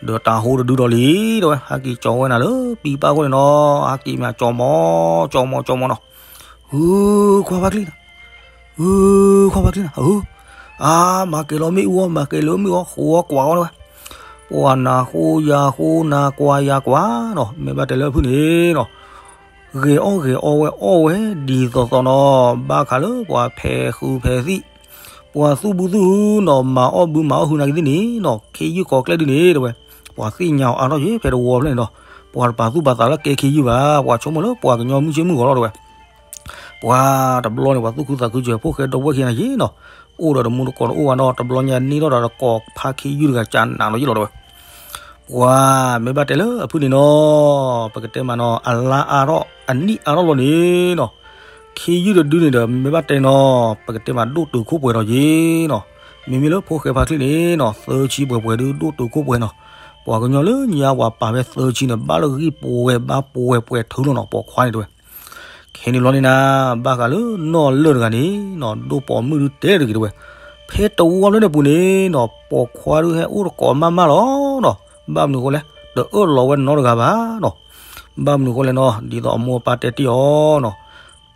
ဒီးတၢ်ဟိတဒုဒီးလံ တဲဝဲ ဟဲက့ၤကၠီဝဲနၤလၢပံပၢ်ခိၣ်န့ၣ်နီၤ ဟဲက့ၤမးကၠီမီၤ ကၠီမီၤ ကၠီမီၤနီၤ ဧၢ ခွါဖါချံနၤ ဧၢ ခွါဖါချံနၤ ဧၢ အါ မၤကဲၤလီၤမ့ၣ်အူအီၤ မၤကဲၤလီၤမ့ၣ်အူအီၤ ဃိကွၢ်အီၤတဲဝဲ ပှၤနၤဃိယၤဃိ နၤကွၢ်ယၤကွၢ်နီၤ မ့ၢ်ဘၣ်တဲလၢအဖုၣ်န့ၣ်နီၤ ဂဲၤအီၣ်ဂဲၤအီဝဲအီၣ်ဝဲဒ်သိးသိးနီၤ ဘၣ်ဃးလၢပှၤဖဲးဃုဖဲးသံၣ် ပှၤသူၣ်ဘုသူၣ်ဟုနီၤ မၤအီၣ်ဘုမၤအီၣ်ဟုနာ်က့သ့ၣ်န့ၣ်နီၤ ခ့ယုၢ်ကိးကျဲဒုန့ၣ်တဲဝဲ ပှၤသ့ၣ်ညါအီၤအါထီၣ်ယ့ၣ်ဖဲတဝီဖျၢၣ်န့ၣ်ဒီး ပှၤတပာ်သူၣ်ပာ်သးလၢကဲခ့ယုၢ်ဘၣ် ပှၤဆိကမိၣ်လၢပှၤကညီမုၢ်ဆ့မုၢ်ဂီၤလီၤတဲဝဲ ပှၤတဘျီန့ၣ် ပှၤသူၣ်ခုသးခုစၢၤ ဖိၣ်ဃဲဒီပုၢ်ဝဲၢ်ခံဂၤယ့ၣ်နီၤ အိၣ်ဒီးတမူတကိးတအိၣ်ဘၣ်နီၤ တဘျီညါန့ၢ်ထီၣ်ဒီးတကိးဖါခ့ယုၢ်တဂၤကနးနီၤယ့ၣ်လီၤတဲဝဲ ပှၤမ့ၢ်ဘၣ်တဲလၢအဖုၣ်န့ၣ်နီၤ ပကတဲမးနီၤ အလါအါထီၣ်အနံၣ်အါထီၣ်လီၤန့ၣ်နီၤ ခ့ယုၢ်တဒုန့ၣ်ဒီး မ့ၢ်ဘၣ်တဲနီၤ ပကတဲမးဒိၣ်တုာ်ခိၣ်ပှဲၤဒီးယ့ၣ်နီၤ မ့မ့ၢ်လၢဖိၣ်ဃဲဖါချံန့ၣ်နီၤ သၢဆံပှဲၤပှဲၤဒုဒိၣ်တုာ်ခိၣ်ပှဲၤနီၤ ပှၤကညီလၢညါပှၤပာ်ဖဲသၢဆံန့ၣ် ဘၣ်လၢဂံၢ်ပှဲၤဘၣ်ပှဲၤပှဲၤထုးလီၤနီၤ ပိာ်ခွါန့ၣ်တဲဝဲ ခဲန့ၣ်လီၤန့ၣ်နၤ ဘၣ်ဃးလၢနီၢ်လၢၢ်တဂၤန့ၣ်နီၤ ဒိၣ်ပိာ်မုၣ်ဒုတဲတဂ့ၤတဲဝဲ ဖဲတဝီဖျၢၣ်န့ၣ်ပူၤန့ၣ်နီၤ ပိာ်ခွါဒုဟဲအိၣ်တကိးမးမးလီၤနီၤ ဘၣ်မနုၤအဃိလဲၣ် တအၢၣ်လီၤဝဲနီတဂၤဘၣ်နီၤ ဘၣ်မနုၤအဃိလဲၣ်နီၤ ဒ်သိးအမိၢ်အပၢ်တဲတ့ၢ်အီၤနီၤ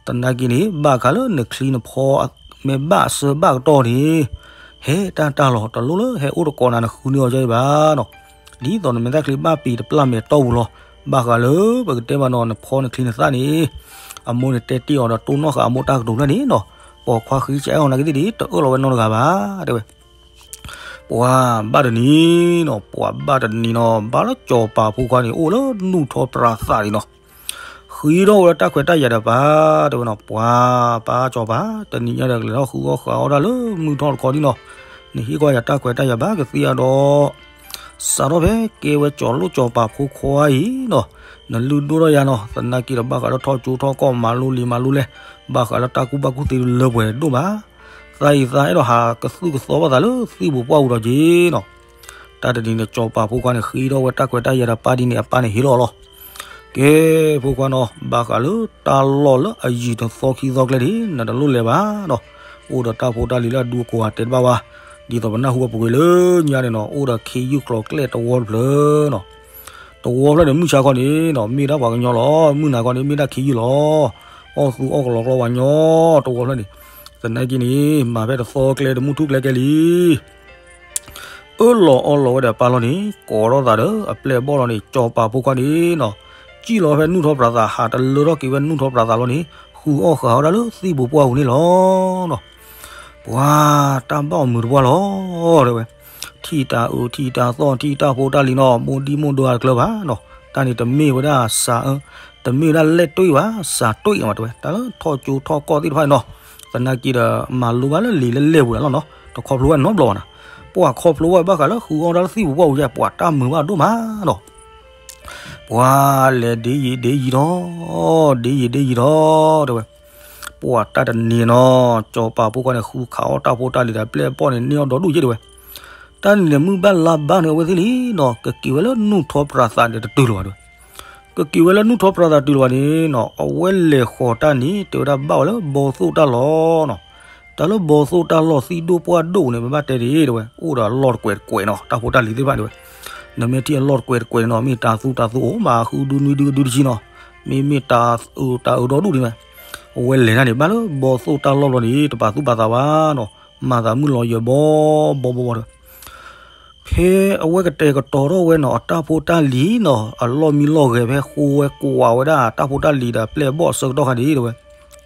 သနာ်က့န့ၣ် ဘၣ်ဃးလၢနချံနဖီ မ့ၢ်ဘၣ်အစၢဘၣ်ကတီၢ်န့ၣ် ဟဲတၢ်တၢ်လီၤ တလိၣ်လၢဟဲအိၣ်တကိးနၤ နဃုန့ၢ်အီၤကဘၣ်နီၤ ဒ်သိးနမဲာ်သၣ်ချံဘၣ်ပံၤတပျၢ်မဲာ်တီၢ်ပူၤလီၤ ဘၣ်ဃးလၢပကတဲမးနီၤ နဖီနချံနသၣ်န့ၣ် အမိၢ်န့ၣ်တဲတ့ၢ်အီၤဒီးတိၢ်နီၣ်ဃာ်အမိၢ်တၢ်ကတိၤဖျၢၣ်န့ၣ်နီၤ ပိာ်ခွါဃ့ကအဲၣ်အီၤနာ်က့သ့ၣ်ဒ် တအၢၣ်လီၤဝဲနီတဂၤဘၣ် တဲဝဲ ပှၤဘၣ်တနံၤနီၤ ပှၤဘၣ်တနံၤနီၤ ဘၣ်လၢစီၤပၤဖိခွါန့ၣ် အိၣ်လၢနူၢ်ထီပြးသးလံနီၤ ဃ့ထီၣ်ဝဲလၢတၢ်ခွဲးတၢ်ယာ်ဒီးပၢ် တဲဝဲနီၤ ပှၤပၢ်စီၤပၤ တနံၤညါဒီးကလဲၤထီၣ်ဃုအီၣ်ဃာ်အီၣ်တၢ်လၢ မုၢ်ထီၣ်တခီဒ်နီၤ နဟ့ၣ်ကွၢ်ယၤတၢ်ခွဲးတၢ်ယာ်ဘၣ်ကသ့အဒီး စးထီၣ်ဖဲကဲဝဲစီၤလိၣ်စီၤပၤဖိခွါအံၤနီၤ နလုၢ်ဒိၣ်ထီၣ်ယၤနီၤ သနာ်က့ဒီးဘၣ်ဃးဒီးထီၣ်ကၠိထီၣ်ကီၢ်မၤလိလံာ်မၤလိလဲၢ် ဘၣ်ဃးလၢတၢ်ကူၣ်ဘၣ်ကူၣ်သ့လၢပှဲၤဒိၣ်မး သးအံၤသးအဲၣ်ဒိးဟးကသူၣ်ကသီဘၣ်သးလၢသံၣ်ပူၤပှၢ်ပူၤဒီးက့ၤနီၤ တၢ်တနံၤန့ၣ် စီၤပၤဖိခွါန့ၣ် ဃ့ထီၣ်ဝဲတၢ်ခွဲးတၢ်ယာ်ဒီးပၢ်ဒ်န့ၣ် အပၢ်န့ၣ်ဟ့ၣ်လီၤလီၤ ကဲ ဖိခွါနီၤ ဘၣ်ဃးလၢတၢ်လီၢ်လၢအယံၤတသီခံသီကျဲန့ၣ် နတလိၣ်လဲၤဘၣ်နီၤ အိၣ်ဒီးတၢ်ဖိတၢ်လံၤလၢအဒူအကိးဂၤတဲတဘၣ်ဘၣ် ဒ်သိးပနၢ်ဟူအပူၤကွံာ်လၢညါန့ၣ်နီၤ အိၣ်ဒီးခ့ယုၢ်ကျိၤကျဲတဝီတဖျၢၣ်နီၤ တဝီဖျၢၣ်န့ၣ် မုၢ်ဆါခီန့ၣ်နီၤ မ့ၢ်ဒၣ်ပှၤကညီလီၤ မုၢ်နၤခီန့ၣ် မ့ၢ်ဒၣ်ခ့ယုၢ်လီၤ အီၣ်သူအီၣ်ကလီကျီဝဲညီတဝီဖျၢၣ်န့ၣ်, သနာ်က့န့ၣ် မၤဖဲတသီကျဲတမုၢ်ထူၣ်ကျဲကဲလံ အၢၣ်လီၤအီလီၤဝဲဒီးပၢ်လီၤန့ၣ် ကိးထီၣ်သးဒီးအပျဲၢ်အဘီၣ်လီၤန့ၣ် စီၤပၤဖိခွါန့ၣ်နီၤ, စံၣ်လီၤဖဲနူၢ်ထီပြးသး ဟးတလၢထီၣ်က့ၤဝဲနူၢ်ထီပြးသးလီၤန့ၣ် ဃုအီၣ်ဃုအီၣ်ဒၣ်လၢသံၣ်ပူၤပှၢ်ပူၤန့ၣ်လီၤနီၤ. ပှၤတၢ်ဘၣ်အီၣ်မုာ်တပှၢ်လီၤ တဲဝဲ, ထံၣ်တၢ်အုးထံၣ်တၢ်သီၣ်ထံၣ်တၢ်ဖိတၢ်လံၤနီၤ မိၢ်ဒံၣ်မိၢ်ဒၢအတကျၢၤဘၣ်နီၤ, တၢ်န့ၣ်တမ့ၢ်ဝဲဒၣ်စး တမ့ၢ်ဝဲဒၣ်လဲၣ်တွံၢ်ဘၣ် စးတွံၢ်မးတဲဝဲ တၢ်လၢထီၣ်ကၠိထီၣ်ကီၢ်သ့ၣ်တဖၣ်န့ၣ်နီၤ, သနာ်က့ဒီးမၤလိဘၣ်လၢလံာ်လၢလဲၢ်ပူၤလီၤနီၤ, တခီဖျိဝဲနီတဘျီဘၣ်နီၤ, ပှၤခီဖျိဝဲဘၣ်ဃးလၢဃုအီၣ်တၢ်လၢသံၣ်ပူၤပှၢ်ပူၤယဲ ပှၤတၢ်မုာ်ဘၣ်ဒိၣ်မးနီၤ. ပှၤလဲၤဒ်ယံာ်ဒ်ယံာ်ဒီး, ဒ်ယံာ်ဒ်ယံာ်ဒီး တဲဝဲ, ပှၤတၢ်တနံၤနီၤ စီၤပၤဖိခွါန့ၣ် ဃုခးအီၣ်တၢ်ဖိတၢ်လံၤဒီးပျဲၢ်အဘီၣ်န့ၣ် န့ၢ်အီၣ်ဒီဒူၣ်ယဲတဲဝဲ, တၢ်န့ၣ်န့ၣ်မုၢ်ဘၣ်လါဘါန့ၣ် အဝဲသ့ၣ်လံနီၤ ကက့ၤဝဲလၢနူၢ်ထီပြးသးဒီးတတုၤလၢၤဘၣ်တဲဝဲ, ကက့ၤဝဲလၢနူၢ်ထီပြးသးတုၤလၢၤဘၣ်န့ၣ်နီၤ အဝဲလဲၤဃီၤတၢ်န့ၣ် တဲဝဲဒၣ်ဘၣ်ဝဲလၢဘီသိၣ်တၢ်လီၢ်နီၤ, တၢ်လၢဘီသိၣ်တၢ်လီၢ်သံၣ်ဒိၣ်ပှၢ်ဒိၣ်န့ၣ် ပဘၣ်တဲဒ်တဲဝဲ အိၣ်ဒီးအလီၢ်တကွဲးတကွဲးနီၤ တၢ်ဖိတၢ်လံၤသ့ၣ်တဖၣ်တဲဝဲ, နမ့ၢ်ထံၣ်အလီၢ်တကွဲးတကွဲးန့ၣ်နီၤ မ့ၢ်တၤသူတၤသူအိၣ်မး ဃုဒုနွံဒုကဒုတဆံနီၤ, မ့မ့ၢ်တၤအုးတၤအုးဒီဒူၣ်ဒ်န့ၣ်, အဝဲလဲၤတၢ်န့ၣ် ဘၣ်လၢဘီသိၣ်တၢ်လီၢ်ဘျီန့ၣ် တပာ်သူၣ်ပာ်သးဘၣ်နီၤ, မၤသးမုၢ်လီၤယၢၤဘီဘီဘီဘီဒီး ဖဲအဝဲကတဲာ်ကတီၤထီၣ်ဝဲနီၤ အတၢ်ဖိတၢ်လံၤနီၤ အလီၢ်မံလီၢ်ဂဲၤ ဖဲဃိဝဲကွၢ်ဝဲဒၣ်တၢ်ဖိတၢ်လံၤဒီးပျဲၢ်အဘီၣ်အဆၢကတီၢ်ခါန့ၣ်တဲဝဲ,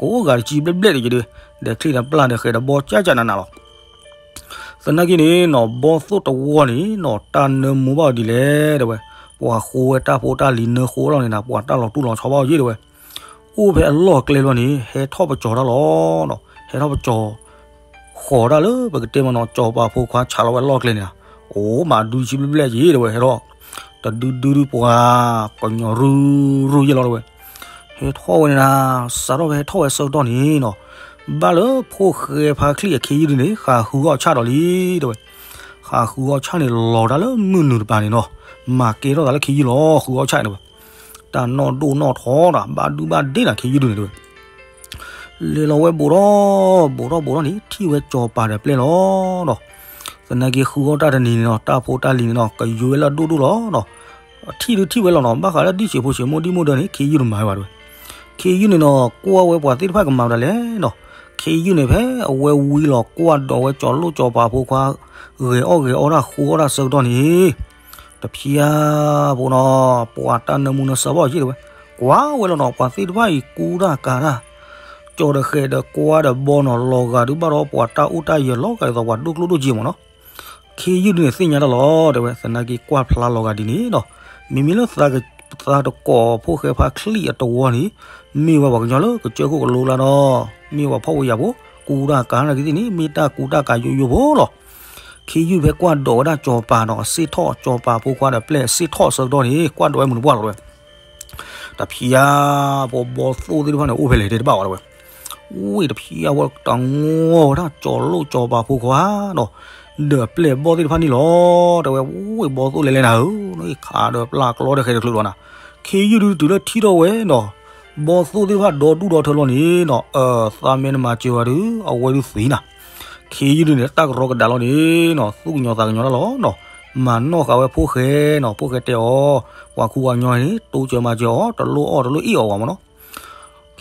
ကိးဂၤတစံဘျဲၣ်ဘျဲၣ်တယံၤဒီး ဒီးချံဒီးပျၢ်ဒီးဃဲးဒီးဘီကၢ်ကၢ်နးနးလီၤ. သနာ်က့န့ၣ်နီၤ ဘီသိၣ်တဝီန့ၣ်နီၤ တၢ်နၢမူဘၣ်အီၤဒ်လဲၣ်တဲဝဲ, ပှၤဃိဝဲတၢ်ဖိတၢ်လံၤနၢဃိလီၤန့ၣ်နၤ ပှၤတၢ်လီၤတူၢ်လီၤဆီဘၣ်အီၤယဲတဲဝဲ, အိၣ်ဖဲအလီၢ်ကျဲလီၤန့ၣ် ဟဲထီၣ်ပကၠီၤတၢ်လီၤနီၤ, ဟဲထီၣ်ပကၠီၤ ဃီၤဒၣ်လၢပကတဲမ့ၢ်နီၤ စီၤပၤဖိခွါဆးလီၤဝဲအလီၢ်ကျဲန့ၣ်, အိၣ်မးဒုတဆံဘျဲၣ်ဘျဲၣ်ယဲတဲဝဲ ဟဲထီၣ် တဒုဒုဒုပှၤ ကညီရူၢ်ရူၢ်ယဲလီၤတဲဝဲ, ဟဲထီၣ်ဝဲန့ၣ်နၤ စးထီၣ်ဖဲဟဲထီၣ်ဝဲအဆၢကတီၢ်န့ၣ်နီၤ, ဘၣ်လၢဖိၣ်ဃဲဖါချံၣ်အခ့ယုၢ်ဒုန့ၣ် ဃးဃုအီၣ်ဆၣ်ဒီးလံတဲဝဲ, ဃးဃုအီၣ်ဆၣ်န့ၣ်လီၤတၢ်လၢမုၢ်နုာ်တပၤန့ၣ်နီၤ, မၤကဲထီၣ်သးလၢခ့ယုၢ်လီၤ ဃုအီၣ်ဆၣ်န့ၣ်တဲဝဲ, တၢ်နီၢ်ဒိၣ်နီၢ်ထီတၢ် ဘၣ်ဒုဘၣ်ဒ့နၤခ့ယုၢ်ဒုန့ၣ်တဲဝဲ လဲၤလီၤဝဲဘူးထီၣ်ဘူးထီၣ်ဘူးထီၣ်န့ၣ် ထံၣ်ဝဲစီၤပၤဒီးပျဲၢ်လီၤနီၤ, သနာ်က့ဃုအီၣ်တၢ်တနံၤန့ၣ်နီၤ တၢ်ဖိတၢ်လံၤန့ၣ်နီၤ ကယိဝဲလၢအဒိၣ်ဒိၣ်လီၤနီၤ, ထံၣ်ဒုထံၣ်ဝဲလီၤနီၤ ဘၣ်ဃးလၢဒံၣ်ဆံးဖိဆံးမိၢ်ဒံၣ်မိၢ်ဒၢန့ၣ် ခ့ယုၢ်တမၤဝဲဘၣ်တဲဝဲ, ခ့ယုၢ်န့ၣ်နီၤ ကွၢ်ဝဲပှၤသ့ၣ်တဖၣ်ကမၤဝဲဒၣ်လဲၣ်နီၤ, ခ့ယုၢ်န့ၣ်ဖဲအဝဲဝံလီၤကွၢ်ဒီးဝဲစီၤလိၣ်စီၤပၤဖိခွါ ဂဲၤအီၣ်ဂဲၤအီတၢ်ဃုအီၣ်တၢ်ဆၢကတီၢ်န့ၣ် တဖျါဖိနီၤ ပှၤတၢ်နၢမူနၢဆၢဘၣ်အီၤယဲတဲဝဲ, ကွၢ်ဝဲလီၤနီၤ ပှၤသ့ၣ်တဖၣ်အံၤကူတၢ်ကၤတၢ် ကၠီၤဒီးဃဲးဒီးကွၢ်ဒီးဘီနီၤ လီၤဂာ်ဒုးဘၣ်ဒီးပှၤတၢ်အိၣ်တၢ်ယၢၤလီၤဂာ်ဒ်သိးပှၤဒိၣ်ကျိၣ်ဒိၣ်စ့မ့ၢ်နီၤ, ခ့ယုၢ်ဒုန့ၣ်သ့ၣ်ညါတၢ်လီၤတဲဝဲ သနာ်က့ကွၢ်ဖျါလီၤဂာ်ဒ်န့ၣ်နီၤ, မ့မ့ၢ်လၢ သးတကိးဖိၣ်ဃဲဖါချံၣ်အတဝီန့ၣ် မ့ၢ်ဝဲပှၤကညီလၢကစၢၢ်ခိၣ်ကလိလၢနီၤ, မ့ၢ်ပှၤဖှီၣ်ဖိယာ်ဖိ ကူတၢ်ကၤတၢ်ကသ့ၣ်န့ၣ် မ့ၢ်တၢ်ကူတၢ်ကၤယိယိဖိလီၤ. ခ့ယုၢ်ဖဲကွၢ်ဒိးဝဲဒၣ်စီၤပၤနီၤ အစ့ၣ်ထီၣ် စီၤပၤဖိခွါဒီးပျဲၢ်အစ့ၣ်ထီၣ်အဆၢကတီၢ်န့ၣ် ကွၢ်ဒိးဝဲမုၢ်တပှၢ်လီၤတဲဝဲ တဖျါဖိဘီသိၣ်သ့ၣ်တဖၣ်န့ၣ် အိၣ်ဖဲလဲၣ်တဲတဘၣ်ဝဲတဲဝဲ, ဝ့ၢ်တဖျါဝဲတငီၢ်ဝဲဒၣ်စီၤလိၣ်စီၤပၤဖိခွါနီၤ ဒီးပျဲၢ်ဘီၣ်သ့ၣ်တဖၣ်န့ၣ်လီၤတဲဝဲ, ဝ့ၢ်ဘီသိၣ်လဲၤလဲၤနၤဧၢ, ခးဒီးပျၢ်ကျီဒီးဃဲးတချုးလီၤနၤ, ခ့ယုၢ်ဒုတုၤလၢထံၣ်ထီၣ်ဝဲနီၤ ဘီသိၣ်သ့ၣ်တဖၣ်ဒီဒူၣ်ဒီထၢလီၤန့ၣ်နီၤ အသးမ့ၢ်နမၤစၢၤဝဲဒုး အဝဲဒုးသံနၤ, ခ့ယုၢ်ဒုန့ၣ် တၢ်ကရီကဒါလီၤန့ၣ်နီၤ သူၣ်ကညီၤသးကညီၤတၢ်လီၤနီၤ, မၤနီၣ်ဃာ်ဝဲဖိၣ်ဃဲနီၤ ဖိၣ်ဃဲတဲအီၤ ပှၤခူပှၤကညီန့ၣ် တိစၢၤမၤစၢၤအီၤ တလိၣ်အီၣ်တလိၣ်အ့ၣ်အီၤဘၣ်မ့ၢ်နီၤ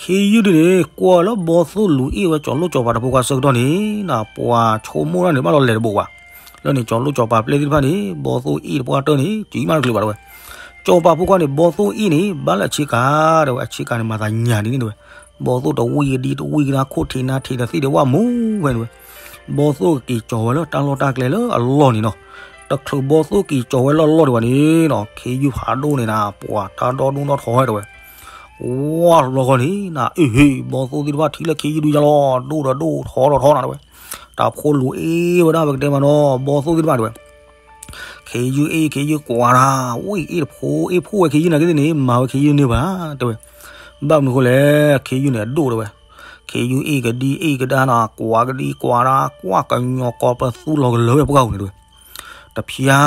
ခ့ယုၢ်ဒုန့ၣ် ကွၢ်လၢဘီသိၣ်လူၤအ့ၣ်ဝဲစီၤလိၣ်စီၤပၤဒီးဖိခွါဆၢကတီၢ်န့ၣ်နီၤ ပှၤဆိကမိၣ်တၢ်န့ၣ် ဘၣ်လီၤလဲၤတဘိးဘၣ်, လၢန့ၣ်စီၤလိၣ်စီၤပၤပျဲၢ်သ့ၣ်တဖၣ်န့ၣ် ဘီသိၣ်အ့ၣ်တပှၢ်တၢၢ်န့ၣ် ကံမးတချုးဘၣ်တဲဝဲ, စီၤပၤဖိခွါန့ၣ် ဘီသိၣ်အ့ၣ်န့ၣ် ဘၣ်လၢအဆ့ကၤတဲဝဲ အဆ့ကၤန့ၣ် မၤသးညါဒ်န့ၣ်တဲဝဲ, ဘီသိၣ်တဝံၣ်ကဒံတဝံၣ်ကဒါ ခိၣ်ထံးနါထံးဒီးသ့ၣ်ဒီးဝၣ်မူဝဲတဲဝဲ, ဘီသိၣ်က့ၤကၠီၤဝဲလၢတၢ်လီၢ်တၢ်ကျဲလၢအလီၢ်န့ၣ်နီၤ, တချုးဘီသိၣ်က့ၤကၠီၤဝဲလၢအလီၢ်ဒံးဘၣ်န့ၣ်နီၤ ခ့ယုၢ်ဖးဒိၣ်န့ၣ်နၤ ပှၤတၢ်ဒီဒူၣ်ဒီထီတဲဝဲ, ဝါလီၤဃီန့ၣ်နၤ အ့ၣ်ဟ့ၣ် ဘီသိၣ်သ့ၣ်တဖၣ်ထံၣ်လၢခ့ယုၢ်ဒုယါလီၤ ဒိၣ်ဒီးဒိၣ်ထီဒီးထီနၤတဲဝဲ, တၢ်ဖိလူၤအ့ၣ်ဝဲဒၣ်ပကတဲမးနီၤ ဘီသိၣ်သ့ၣ်တဖၣ်တဲဝဲ ခ့ယုၢ်အ့ၣ် ခ့ယုၢ်ကွၢ်တၢ် ဝံၣ်အ့ၣ်တဖိ အ့ၣ်ဖှိၣ်ဝဲခ့ယုၢ်နာ်က့သ့ၣ်န့ၣ် မၤဝဲခ့ယုၢ်န့ၢ်ဘၣ်တဲဝဲ, ဘၣ်မနုၤဃိလဲၣ် ခ့ယုၢ်န့ၣ်အဒိၣ်တဲဝဲ, ခ့ယုၢ်အ့ၣ်ကဒံအ့ၣ်ကဒါနၤ ကွၢ်ကဒံကွၢ်တၢ် ကွၢ်ကညီၤကီးပသူလီၤကလၢာ်ဝဲပှၢ်ပူၤန့ၣ်တဲဝဲ, တဖျါ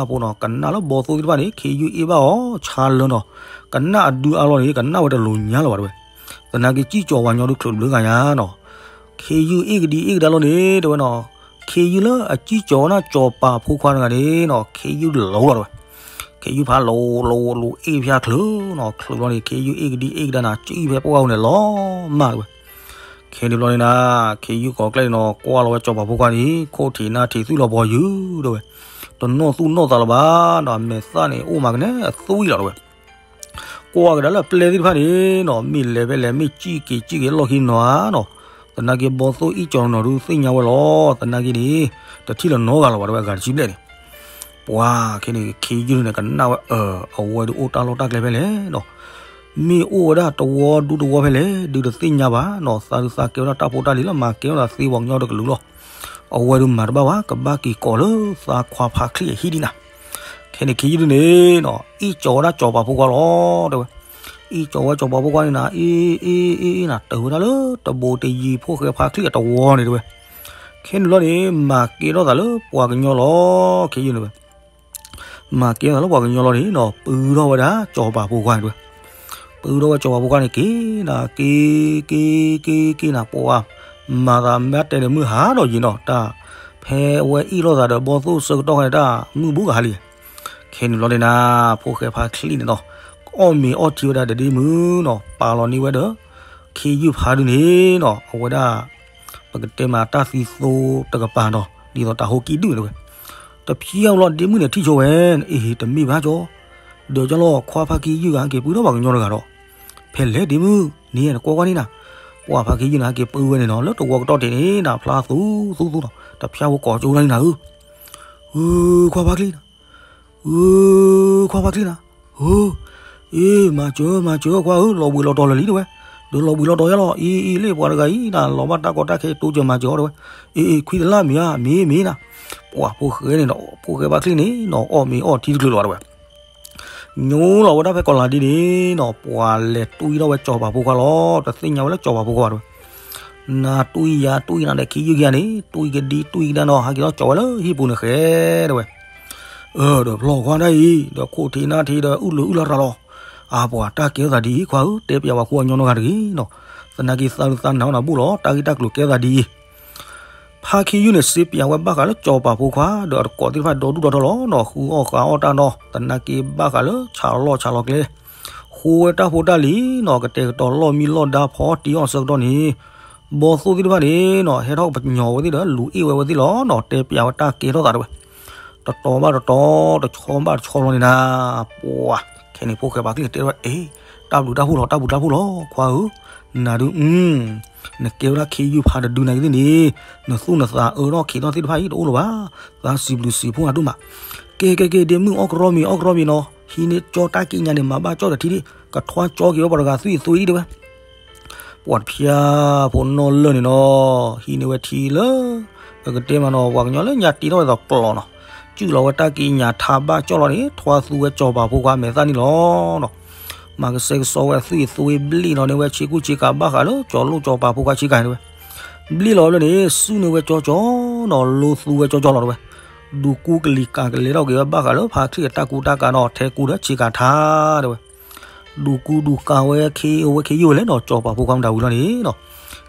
ဖိနီၤ ကနၣ်လၢဘီသိၣ်သ့ၣ်တဖၣ်န့ၣ် ခ့ယုၢ်အ့ၣ်ဘၣ်အီၤဆါလၢနီၤ, ကနၣ်အဒုအါလီၤန့ၣ် ကနၣ်ဝဲတလိၤညါလၢၤဘၣ်တဲဝဲ, သနာ်က့စံၣ်ကၠီၤဝဲညီဒုးချုးတဘျုးဂၤညါနီၤ, ခ့ယုၢ်အ့ၣ်ကဒံအ့ၣ်ကဒါလီၤန့ၣ် တဲဝဲနီၤ, ခ့ယုၢ်လၢအစံၣ်ကၠီၤဝဲဒၣ်စီၤပၤဖိခွါတဂၤန့ၣ်နီၤ ခ့ယုၢ်လီၤလီၤတဲဝဲ, ခ့ယုၢ်ဖးလီၤလီၤလီၤ အ့ၣ်ဖၠၣ်ချုးနီၤ, ချုးဘျီန့ၣ် ခ့ယုၢ်အ့ၣ်ကဒံအ့ၣ်ကဒါနၤ ကံၣ်ဖဲပှၢ်အူန့ၣ်လီၤမၢ်တဲဝဲ. ခဲန့ၣ်ဘျီန့ၣ်နၤ ခ့ယုၢ်ကိးကျဲန့ၣ်နီၤ ကွၢ်လီၤဝဲစီၤပၤဖိခွါန့ၣ် ခိၣ်ထံးနၢ်ထံးသွံၣ်လီၤပှီၤယုၢ်တဲဝဲ, တနီၣ်သူၣ်နီၣ်သးလၢၤဘၣ်နီၤ, အမဲာ်သၣ်န့ၣ် အိၣ်မးကနဲအသွံၣ်လီၤတဲဝဲ. ကွၢ်ကဒါလၢအပျဲၢ်သ့ၣ်တဖၣ်န့ၣ်နီၤ မ့ၢ်လဲၤဖဲလဲၣ် မ့ၢ်စံၣ်က့ၤစံၣ်က့ၤလီၢ်ခံနီၤဧါနီၤ, သနာ်က့ဘီသိၣ်အ့ၣ်ကၠီၤနီၤဒုးသ့ၣ်ညါဝဲလီၤ, သနာ်က့န့ၣ် တထံၣ်လၢၤနီတဂၤလၢၤဘၣ်တဲဝဲ အဂၤတဆံဘျဲၣ်န့ၣ်. ပှၤခဲန့ၣ် ခ့ယုၢ်န့ၣ် ကနၣ်ဝဲအၢ အဝဲဒုးအိၣ်တၢ်လီၢ်တၢ်ကျဲဖဲလဲၣ်နီၤ, မ့ၢ်အိၣ်ဝဲဒၣ်တဝီဒူတဝီဖဲလဲၣ် ဒုးတသ့ၣ်ညါဘၣ်နီၤ, သးဒုးသးကဲဝဲဒၣ်တၢ်ဖိတၢ်လံၤလၢမၤကဲဝဲဒၣ်သ့ပှၤကညီတကလုာ်လီၤ. အဝဲဒုးမၤတဘၣ်ဘၣ် ကဘၣ်က့ၤကိးလၢသးခွါဖါချံအဟံၣ်ဒံးနၤ. ခဲန့ၣ်ခ့ယုၢ်ဒုးန့ၣ်နီၤ အ့ၣ်ကၠီၤဝဲဒၣ်စီၤပၤဖိခွါလီၤတဲဝဲ, အ့ၣ်ကၠီၤဝဲစီၤပၤဖိခွါန့ၣ်နၤ အ့ၣ်အ့ၣ်အ့ၣ်အ့ၣ်နၤ တၢၤဝဲဒၣ်လၢတဘိတယံၤဖိၣ်ဃဲဖါချံအတဝီန့ၣ်တဲဝဲ. ခဲန့ၣ်ဘျီန့ၣ် မၤကဲထီၣ်သးလၢပှၤကညီလီၤ ခ့ယုၢ်န့ၣ်ဝဲ မၤကဲထီၣ်သးလၢပှၤကညီလီၤန့ၣ်နီၤ ပုၢ်ထီၣ်ဝဲဒၣ်စီၤပၤဖိခွါန့ၣ်တဲဝဲ, ပုၢ်ထီၣ်ဝဲစီၤပၤဖိခွါန့ၣ်က့ၤနၤ က့ၤက့ၤက့ၤက့ၤနၤ ပှၤမၤသးမ့ၢ်တဲန့ၣ် မုၢ်ဟါဒီးယံၤနီၤ တၢ်ဖဲအဝဲအ့ၣ်လိာ်သးဒီးဘီသိၣ်ဆၢကတီၢ်ခါန့ၣ် တၢ်မုၢ်ဘူးကဟါလံ. ခဲန့ၣ်ဘျီန့ၣ်နၤ ဖိၣ်ဃဲဖါချံန့ၣ်နီၤ အီၣ်မ့ၤအီထံဝဲဒၣ်ဒီးဒ့မုၢ်နီၤ ပာ်လီၤန့ၢ်ဝဲဒီး ခ့ယုၢ်ဖါဒုန့ၣ်နီၤ အဝဲဒၣ် ပကတဲမးတၢ်သံသိတကပၤနီၤ ဒ်သိးတၢ်ဟိကံၣ်ဒုၣ်န့ၣ်ဝဲ. တဖျၢၣ်လီၤဒ့မုၢ်န့ၣ်ထံၣ်ဆိဝဲ အ့ တမ့ၢ်ဘၣ်ကၠီ ဒီးကၠီလီၤ ခွါဖါခ့ယုၢ်ဂၤဟဲက့ၤပုၢ်ထီၣ်ပှၤကညီတဂၤဒီး ဖဲလဲၣ်ဒ့မုၢ် နံၤနကွၢ်ကွၢ်န့ၣ်နၤ ပှၤဖါခ့ယုၢ်န့ၣ် ဟဲက့ၤပုၢ်ဝဲန့ၣ်နီၤ လၢတဝီကတီၢ်တ့ၢ်န့ၣ်နၤ ဖျါသူသူနီၤ တဖျၢၣ်ဖိကိးကၠိလၢန့ၣ်နၤဧၢ ဧၢ ခွါဖါချံနၤ ဧၢ ခွါဖါချံနၤ ဧၢ အ့ မၤစၢၤ မၤစၢၤ ခွါဧၢ လီၤဘှံးလီၤတီၤလၢာ်လံတဲဝဲ ဒီးလီၤဘှံးလီၤတီၤယါလီၤ အ့ အ့ လၢပှၤတဂၤအံၤနၤ လီၤဘၣ်တၢ်ကီတၢ်ခဲတိစၢၤမၤစၢၤအီၤတဲဝဲ အ့ အ့ ခွံတလၢ်မ့ၢ်ဧါ မ့ၢ် မ့ၢ်နၤ ပှၤဖိၣ်ဃဲန့ၣ်ဒီး ဖိၣ်ဃဲဖါချံန့ၣ်နီၤ အီၣ်မ့ၤအီထံတချုးလီၤတဲဝဲ ညိလီၤဝဲဒၣ်ဖဲကီၢ်လၤဒ်န့ၣ်နီၤ ပှၤလဲၤတွံၢ်ထီၣ်ဝဲစီၤပၤဖိခွါလီၤ တသ့ၣ်ညါဝဲလၢစီၤပၤဖိခွါဘၣ်တဲဝဲ နၤတွံၢ်ယၤတွံၢ်နၤဒီးခ့ယုၢ်ခံဂၤန့ၣ် တွံၢ်ကဒံတွံၢ်ကဒါနီၤ ဟဲက့ၤထီၣ်ကၠီဝဲလၢဟံၣ်ပူၤန့ၣ်ဃဲတဲဝဲ အၢ ဒီးဖျီၣ်ခွါဒၣ်အံၤ ဒီးခိၣ်ထံးနၢ်ထံးဒီးအုၣ်လၢအုၣ်လၢရၤလီၤ အပှၤတၢ်ကဲထီၣ်သးဒ်အံၤ ခွါဧၢ တဲပျးဝဲဃိအညီနီတဂၤတဂ့ၤနီၤ သနာ်က့သးဒုးသးနၤအီၣ်နၤဘူၣ်လီၤ တၢ်ဂ့ၢ်တၢ်ကျိၤကဲထီၣ်သးဒ်အံၤ ဖါခ့ယုၢ်န့ၣ် စ့ပျးဝဲဘၣ်ဃးလၢစီၤပၤဖိခွါ ဒီးအတကိးသ့ၣ်တဖၣ်ဒီဒူၣ်ဒီထၢလီၤနီၤ ဃုအီၣ်ဃုအီၣ်တၢ်နီၤ သနာ်က့ဘၣ်ဃးလၢဆးလီၢ်ဆးလီၢ်ကျဲ ဃိဝဲတၢ်ဖိတၢ်လံၤနီၤ ကတဲာ်ကတီၤလီၢ်မံလီၢ်ဒါဖီတံၢ်အီၣ်ဆၢကတီၢ်န့ၣ် ဘီသိၣ်သ့ၣ်တဖၣ်န့ၣ်နီၤ ဟဲထီၣ်ပညီၤဝဲသ့ၣ်ဒီး လူၤအ့ၣ်ဝဲဝဲသ့ၣ်လီၤနီၤ တဲပျးဝဲတၢ်ကဲထီၣ်သးတဲဝဲ တတီၤဘၣ်တတီၤ တဆီဘၣ်တဆီလီၤန့ၣ်နၤ ပှၤ ခဲန့ၣ်ဖိၣ်ဃဲဖါချံန့ၣ်တဲဝဲ အ့ တၢ်ဘျုးတၢ်ဖှိၣ်လီၤ တၢ်ဘျုးတၢ်ဖှိၣ်လီၤ ခွါဧၢ နၤဒုး နကဲဝဲဒၣ်ခ့ယုၢ်ဖါတဒုနၤက့ၤသ့ၣ်န့ၣ် နသူၣ်နသးအၢထီၣ်ခံးထီၣ်သ့ၣ်တဖၣ်အံၤတအိၣ်လၢၤဘၣ် သးစံးဘျုးစံးဖှိၣ်နၤဒိၣ်မး ကဲကဲကဲ ဒ့မုၣ်အီၣ်ကရီမ့ၤ အီၣ်ကရီမ့ၤနီၤ ဟံးန့ၢ်ကၠီတၢ်ကံးညာ်န့ၣ် မၤဘၣ်ကၠီဒီးထံဒံး ကထွါကၠီက့ၤဝဲပှၤတဂၤသွံၣ်သွံၣ်အံၤတဲဝဲ ပှၤတဖျၢၣ်ဖိနီၢ်လၢၢ်န့ၣ်နီၤ ဟံးန့ၢ်ဝဲထံလၢ ပကတဲမးနီၤ ပှၤကညီလၢညါတ့ထီၣ်ဝဲသိးကျိးနီၤ စုၣ်လီၤဝဲတၢ်ကံးညာ်ထါဘၣ်ကၠီလီၤန့ၣ် ထွါသူဝဲစီၤပၤဖိခွါမဲာ်သၣ်န့ၣ်လီၤနီၤ မၤကစဲကစီဝဲသွံၣ်သွံၣ်ဘျံၣ်လီၤန့ၢ်ဝဲ ဆ့ကူဆ့ကၤဘၣ်ဃးလၢကၠီၤလိၣ်စီၤပၤဖိခွါဆ့ကၤန့ၣ်ဝဲ ဘျံၣ်လီၤဝဲလၢန့ၣ် စုၣ်န့ၢ်ဝဲကၠီကၠီနီၤ လိသူဝဲကၠီကၠီလီၤတဲဝဲ ဒူကူကလံၤကၤကလဲၤထီၣ်က့ၤဝဲဘၣ်ဃးလၢ ဖါချံအတၢ်ကူတၢ်ကၤနီၤ ထဲကူဒီးဆ့ကၤထါတဲဝဲ ဒူကူဒူကၤဝဲခ့ဝဲခ့ယုၢ်ဝဲလဲၣ်နီၤ စီၤပၤဖိခွါမတၤဝံၤလီၤန့ၣ်နီၤ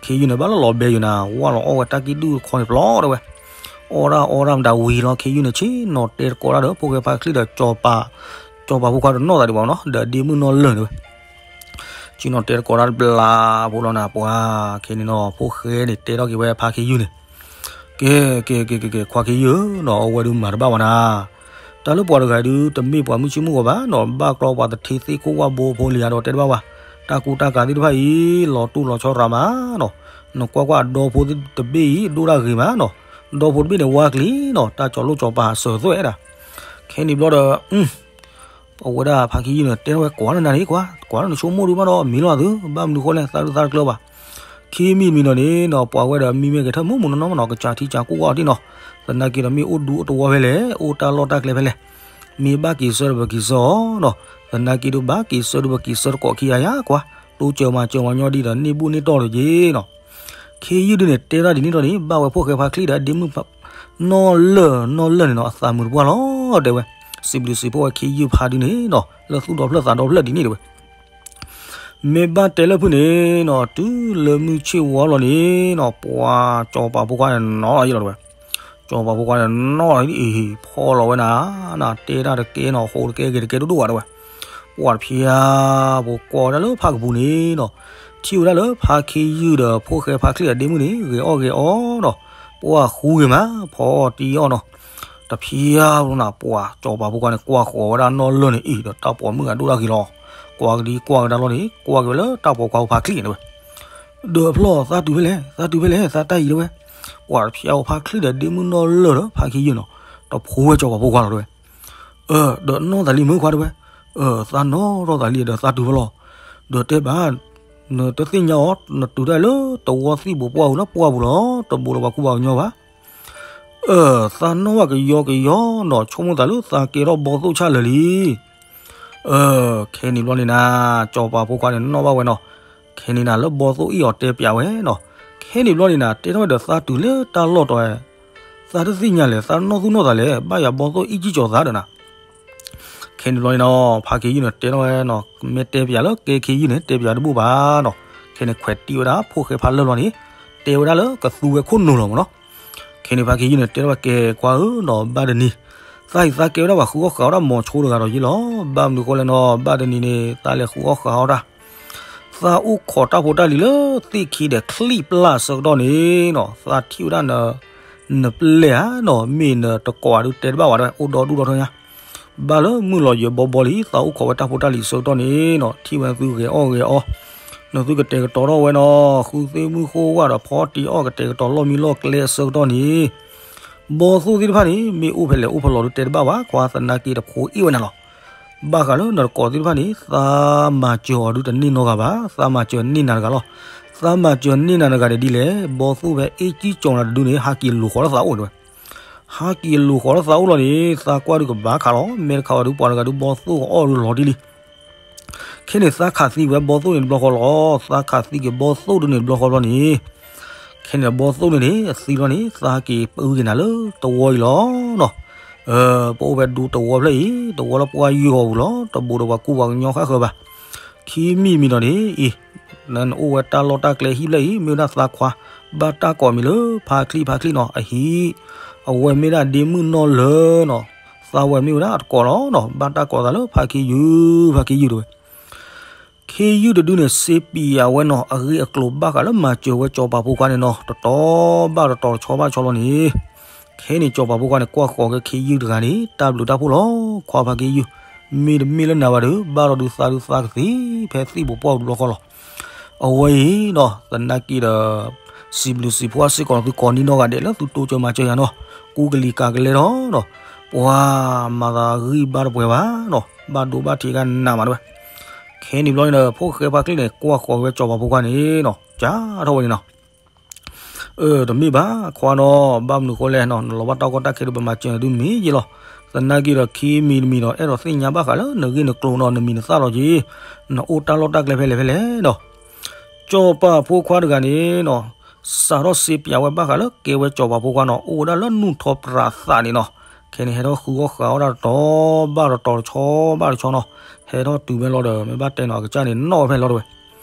ခ့ယုၢ်န့ၣ် ဘၣ်လီၤလီၤဘဲယိာ်နၤ ဝၢ်လီၤအီၣ်ဝဲတၢ်ကံၣ်ဒုၣ်တခီန့ၣ်ပျီတဲဝဲ အီၣ်ဒၣ်အီဒၣ်မတၤဝံၤလီၤ ခ့ယုၢ်န့ၣ် ဆ့ၣ်နီၤတဲတကိးတၢ်ဒီး ဖိၣ်ဃဲဖါချံဒီး စီၤပၤဖိခွါတနီၣ်သးဒံးဘၣ်နီၤ ဒီးဒ့မုၣ်နီၢ်လၢၢ်န့ၣ်ဝဲ ဆ့ၣ်နီၤတဲတကိးတၢ်တဘျီဖိလီၤနၤ ပှၤခဲန့ၣ်နီၤ ဖိၣ်ဃဲန့ၣ် တဲထီၣ်က့ၤဝဲဖါခ့ယုၢ်န့ၣ် ကဲ ကဲ ကဲ ကဲ ကဲ ခွါခ့ယုၢ်နီၤ အဝဲဒုးမၤတဘၣ်ဝဲနၤ တၢ်လၢပှၤတဂၤဒုး တမ့ၢ်ပှၤမုၢ်ဆ့ၣ်မုၢ်ဂီၤဘၣ်နီၤ ဘၣ်ကျီပှၤတထံသ့ၣ်ခိၣ်ဝၣ်ဘိဖိလံၤဧါဒီးတဲတဘၣ်ဝဲ တၢ်ကူတၢ်ကၤသ့ၣ်တဖၣ်အံၤ လီၤတူၢ်လီၤဆီရၤမးနီၤ နကွၢ်ကွၢ်အဒီဖိတဘ့ၣ်အံၤ ဒိၣ်တၢ်ဂ့ၤမးနီၤ ဒီဖိတဘ့ၣ်န့ၣ် ဝါကလံၤနီၤ တၢ်ကၠီၤလိၣ်ကၠီၤပၤစၢၤသွဲၣ်ဒၣ် ခဲန့ၣ်ဘျီဒီး အဝဲဒၣ်ဖါခ့ယုၢ်န့ၣ် တဲထီၣ်ဝဲကွၢ်လၢနၤန့ၣ် ကွၢ် ကွၢ်လၢနဆိကမိၣ်ဒုးဘၣ်ဒီး မ့ၢ်လီၤသု ဘၣ်မနုၤဃိလဲၣ် သးဒုးသးတကျၢၤဘၣ် ခံမံၤတမံၤဒီးန့ၣ်နီၤ ပှၤဝဲဒီးမံမ့ၢ်ဂဲၤထၢၣ်မုၢ်မုၢ်နီၢ်နီၢ်မးနီၤ ကစၢ်ထံကစၢ်ကိၢ်ဝဲအီၤတ့ၢ်နီၤ သနာ်က့ဒီးမ့ၢ်အိၣ်ဒူအိၣ်တဝီဖဲလဲၣ် အိၣ်တၢ်လီၢ်တၢ်ကျဲဖဲလဲၣ် မ့ၢ်ဘၣ်က့ၤဆၢဒီးပက့ၤဆၢအီၤနီၤ သနာ်က့ဒုးဘၣ်က့ၤဆၢဒုးပက့ၤဆၢတကိးခံဂၤယါကွၢ် တိစၢၤမၤစၢၤဝဲညီဒ်ဒီးန့ၢ်ဘူၣ်န့ၢ်တီၢ်လၢၤက့ၤနီၤ ခ့ယုၢ်ဒုးန့ၣ် တဲဒၣ်ဒ်န့ၣ်ဒီးန့ၣ် ဘၣ်ဝဲဖိၣ်ဃဲဖါချံဒီးဒ့မုၣ် နီၢ်လၢၢ် နီၢ်လၢၢ်န့ၣ်နီၤ အသးမုာ်တပှၢ်လီၤ တဲဝဲ စံးဘျုးစံးဖှိၣ်ဝဲခ့ယုၢ်ဖါဒုးန့ၣ်နီၤ လၢသူၣ်ဒီဖျၢၣ်သးဒီဖျၢၣ်ဒ်န့ၣ်တဲဝဲ မ့ၢ်ဘၣ်တဲလၢဖုၣ်န့ၣ်နီၤ တုၤလၢမုၢ်ဆ့ၣ်ဝါလီၤန့ၣ်နီၤ ပှၤစီၤပၤဖိခွါန့ၣ်နီၤလီၤယဲလီၤတဲဝဲ စီၤပၤဖိခွါန့ၣ်နီၣ်အံၤ ဖီၣ်လီၤဝဲနၤ, နတဲတၢ်တကဲနီၤ ဟိတကဲဂဲၤတကဲဒိၣ်ဒိၣ်ဘၣ်တဲဝဲ. ပှၤတဖျါ ပကွၢ်ဝဲဒၣ်လၢဖးကပူၤန့ၣ်နီၤ, ထံၣ်ဝဲဒၣ်လၢဖါခ့ယုၢ်ဒီးဖိၣ်ဃဲဖါချံၣ်အဒ့မုၣ်န့ၣ် ဂဲၤအီၣ်ဂဲၤအီနီၤ, ပှၤဃူဂ့ၤမး ဖီအီၣ်တံၢ်အီၣ်နီၤ. တဖျါနီၤ ပှၤစီၤပၤဖိခွါန့ၣ် ကွၢ်ဃီၤဝဲဒၣ်နီၣ်လၢၢ်န့ၣ်အံၤဒီး တၢ်ပိာ်မုၣ်ဂၤဒိၣ်ဒၣ်ဂ့ၤလီၤ. ကွၢ်ကဒံကွၢ်ကဒါလီၤန့ၣ် ကွၢ်က့ၤဝဲလၢတၢ်ပိာ်ခွါဖါချံၣ်န့ၣ်ဝဲ ဒီးအဖျီၣ် သးတုၤဖဲလဲၣ် သးတုၤဖဲလဲၣ် သးတၢ်အံၤတဲဝဲ. ပှၤတဖျါအိၣ်ဖါချံၣ်ဒီးဒ့မုၣ်နီၣ်လၢၢ်ဒီးဖါခ့ယုၢ်နီၤ, တဖိဝဲစီၤပၤဖိခွါလီၤတဲဝဲ. ဒီးနီၣ်သးလံမုၣ်ခွါတဲဝဲ, သးနီၣ်ထီၣ်သးလံဒီးသးတုၤဖဲလီၤ. ဒီးတဲဘၣ်, နတသ့ၣ်ညါအီၤ နတုၤတၢ်လၢတဝီသံၣ်ဘိးပှၢ်ပူၤလၢပှၢ်ပူၤလီၤ, တဘူးလီၤပှၤကူပှၤကညီဘၣ်. သးနီၣ်ဘၣ်ကယီကယီနီၤ, ဆိကမိၣ်သးလၢသးကဲထီၣ်ဘီသိၣ်ဆၣ်လၢာ်လံ. ခဲန့ၣ်ဘျီန့ၣ်နၤ, စီၤပၤဖိခွါန့ၣ်နီၣ်ဘၣ်ဝဲနီၤ, ခဲန့ၣ်နၤလၢဘီသိၣ်အ့ၣ်အီၤတဲပၠးဝဲနီၤ, ခဲန့ၣ်ဘျီန့ၣ်နၤ တဲထီၣ်ဝဲဒီးသးတုၤလၢတၢ်လီၢ်တီၤဝဲ, သးတသ့ၣ်ညါလဲၣ် သးနီၣ်သူၣ်နီၣ်သးလဲၣ် ဘၣ်ယၤဘီသိၣ်အ့ၣ်ကံၣ်ကၠီၤသးဒီးနၤ ခဲန့ၣ်ဘျီန့ၣ်နီၤ ဖါခ့ယုၢ်န့ၣ်တဲထီၣ်ဝဲနီၤ, မ့ၢ်တဲပၠးလၢကဲခ့ယုၢ်န့ၣ် တဲပၠးတဘူၣ်ဘၣ်နီၤ, ခဲန့ၣ်ခွဲးတံၢ်ဝဲဒၣ်ဖိၣ်ဃဲဖါလၢၢ်ဘျီန့ၣ်, တဲဝဲဒၣ်လၢကသူဝဲခိၣ်နူာ်လီၤမးနီၤ. ခဲန့ၣ်ဖါခ့ယုၢ်န့ၣ် တဲထီၣ်ဝဲကဲခွါဧၢနီၤ ဘၣ်တနံၤ, သးအံၤသးကဲဝဲဒၣ်ပှၤဃုအီၣ်ဃးအီၣ်ဒၣ်မီၤဆိတဂၤဒီးယ့လီၤ, ဘၣ်မနုၤဃိလဲၣ်နီၤ ဘၣ်တနံၤန့ၣ် သးလဲၤဃုအီၣ်ဃးအီၣ်တၢ် သးအိၣ်ခိးတၢ်ဖိတၢ်လံၤလၢသ့ၣ်ခံဒီးချံၣ်ပျၢ်အဆၢကတီၢ်န့ၣ်နီၤ, သးထံၣ်ဝဲဒၣ် နပျဲၢ်ဧါနီၤ မ့ၢ်နတကိးဧါဒုးတဲတဘၣ်ဝဲဒၣ် အိၣ်ဒီဒူၣ်ဒီထၢညါ, ဘၣ်လၢမုၢ်လီၤယၢၤဘီဘီလံ သးအိၣ်ခိးဝဲတၢ်ဖိတၢ်လံၤအဆၢကတီၢ်န့ၣ်နီၤ ထံၣ်ဝဲနသုဂဲၤအီၣ်ဂဲၤအီ, နသုကတဲာ်ကတီၤထီၣ်ဝဲနီၤ ဃုသ့ၣ်မုၢ်ဃိဝၣ်ဒီးဖီတံၢ်အီၣ်ကတဲာ်ကတီၤလီၢ်မံလီၢ်ကျဲအဆၢကတီၢ်န့ၣ် ဘီသိၣ်သ့ၣ်တဖၣ်န့ၣ် မ့ၢ်အိၣ်ဖဲလဲၣ်အိၣ်ဖဲလဲၣ်ဒုးတဲတဘၣ်ဘၣ် ခွါသနာ်က့တဖိအ့ၣ်ဝဲနၤလီၤ. ဘၣ်ဃးလၢနတကိးသ့ၣ်တဖၣ်န့ၣ် သးမၤစၢၤအီၤဒုးတန့ၢ်နီတဂၤဘၣ်, သးမၤစၢၤန့ၢ်နၤတဂၤလီၤ. သးမၤစၢၤန့ၢ်နၤတဂၤဒီးဒ်လဲၣ်, ဘီသိၣ်ဖဲအ့ၣ်ကံၣ်ကၠီၤနၤတဒုန့ၣ် ဟးက့ၤလိာ်ဃီလၢသးအိၣ်တဲဝဲ. ဟးက့ၤလိာ်ဃီလၢသးအိၣ်လီၤန့ၣ် သးကွၢ်ဒုးကဘၣ်ခးလီၤ, မ့ၢ်တခးဘၣ်ဒုးပှၤတဂၤဒုးဘီသိၣ်ကအီၣ်ဒုးလီၤတံၢ်လံ ခဲန့ၣ်သးခးသံဝဲဘီသိၣ်န့ၣ်တဘျီဃီလီၤ. သးခးသံက့ၤဘီသိၣ်ဒုးန့ၣ်တဘျီဃီဘျီန့ၣ်, ခဲန့ၣ်ဘီသိၣ်န့ၣ်န့ၣ် အသံဘျီန့ၣ် သးက့ၤပၢက့ၤနၤလၢတဝီအံၤလီၤနီၤ. ပအိၣ်ဖဲဒူတဝီဖျၢၣ်အံၤ, တဝီလၢပှၢ်ယုၢ်ဂီၤပူၤလီၤ, တဘူးဒီးပှၤကူပှၤကညီဃၣ်ဃၢၤဘၣ်. ခံမံၤမံၤဒီးန့ၣ်အံၤ, နအိၣ်ဝဲတၢ်လီၢ်တၢ်ကျဲဟံၣ်ဖျၢၣ်အံၤ မ့ၢ်ဝဲဒၣ်သးခွါ, ဘၣ်တၢ်ကိးမံၤလၢဖါချံၣ်ဖါချံၣ်နီၤ, အဟံၣ်, အဝဲမ့ၢ်ဒၣ်ဒ့မုၣ်နီၢ်လၢနီၤ, သးဝဲမ့ၢ်ဝဲဒၣ်အတကိးလီၤနီၤ, ဘၣ်တၢ်ကိးသးလၢဖါခ့ယုၢ်, ဖါခ့ယုၢ်တဲဝဲ ခ့ယုၢ်တဒုန့ၣ် စ့ပံးယၤဝဲနီၤ, အဂ့ၢ်အကျိၤဘၣ်ဃးလၢမၤစၢၤဝဲစီၤပၤဖိခွါန့ၣ်နီၤ, တတီၤဘၣ်တတီၤ တဆီဘၣ်ဆီလီၤန့ၣ်, ခဲန့ၣ်စီၤပၤဖိခွါန့ၣ် ကွၢ်ဃီၤက့ၤခ့ယုၢ်တဂၤန့ၣ် တၢ်ဘျုးတၢ်ဖှိၣ်လီၤ. ခွါဖါခ့ယုၢ်, မ့ၢ်တမ့ၢ်လၢနၤဘၣ်ဒီး ဘၣ်ဒီးဒုးသးဒုးသးကသ့ ဖဲသံၣ်ဘိးပှၢ်ပူၤတဘျီဃီလီၤ. အဝဲအံၤနီၤ သနာ်က့ဒီး စံးဘျုးစံးဖှိၣ်စ့ၢ်ကီးနသုကိးနံၣ်နီၢ်ဂၤဒဲး လၢသုတိစၢၤမၤစၢၤယၤနီၤ, ကူကလံၤကၤကလဲထီၣ်နီၤ, ပှၤမၤသးဂံၢ်ဘါတပှဲၤဘၣ်နီၤ, ဘၣ်ဒိဘၣ်ထံးကနးမးတဲဝဲ. ခဲန့ၣ်ဘျီန့ၣ်ဒီး ဖိၣ်ဃဲဖါချံၣ်န့ၣ်ကွၢ်ဃီၤဝဲစီၤပၤဖိခွါန့ၣ်နီၤ, ကၢ်ထီၣ်ဝဲန့ၣ်နီၤ, တမ့ၢ်ဘၣ်ခွါနီၤ, ဘၣ်မနုၤဃိလဲၣ်နီၤ, နလီၤဘၣ်တၢ်ကီတၢ်ခဲဒုး ပမၤစၢၤနၤဒုးမ့ၢ်ယ့လီၤ. သနာ်က့ဒီးခံမံၤတမံၤဒီး အဲၣ်ဒိးသ့ၣ်ညါဘၣ်ဃးလၢနဂ့ၢ်နကျိၤနီၤ, နမံၤနသၣ်လီၤက့ၤ, နအိၣ်တၢ်လီၢ်တၢ်ကျဲဖဲလဲၣ်ဖဲလဲၣ်ဒီး စီၤပၤဖိခွါတဂၤန့ၣ်နီၤ, စးထီၣ်စ့ပၠးဝဲဘၣ်ဃးလၢကဲဝဲစီၤပၤဖိခွါနီၤ, အိၣ်ဝဲဒၣ်လၢနူၢ်ထီပြးသးန့ၣ်နီၤ, ခဲန့ၣ်ဟဲထီၣ်ဃုအီၣ်ဃးအီၣ်တၢ်တတီၤဘၣ်တတီၤ တဆီဘၣ်တဆီနီၤ, ဟဲထီၣ်တုၤဖဲလီၤဒီး မ့ၢ်ဘၣ်တဲနီၤ အကစၢ်န့ၣ်နီၣ်ဝဲဖဲလီၤတဲဝဲ.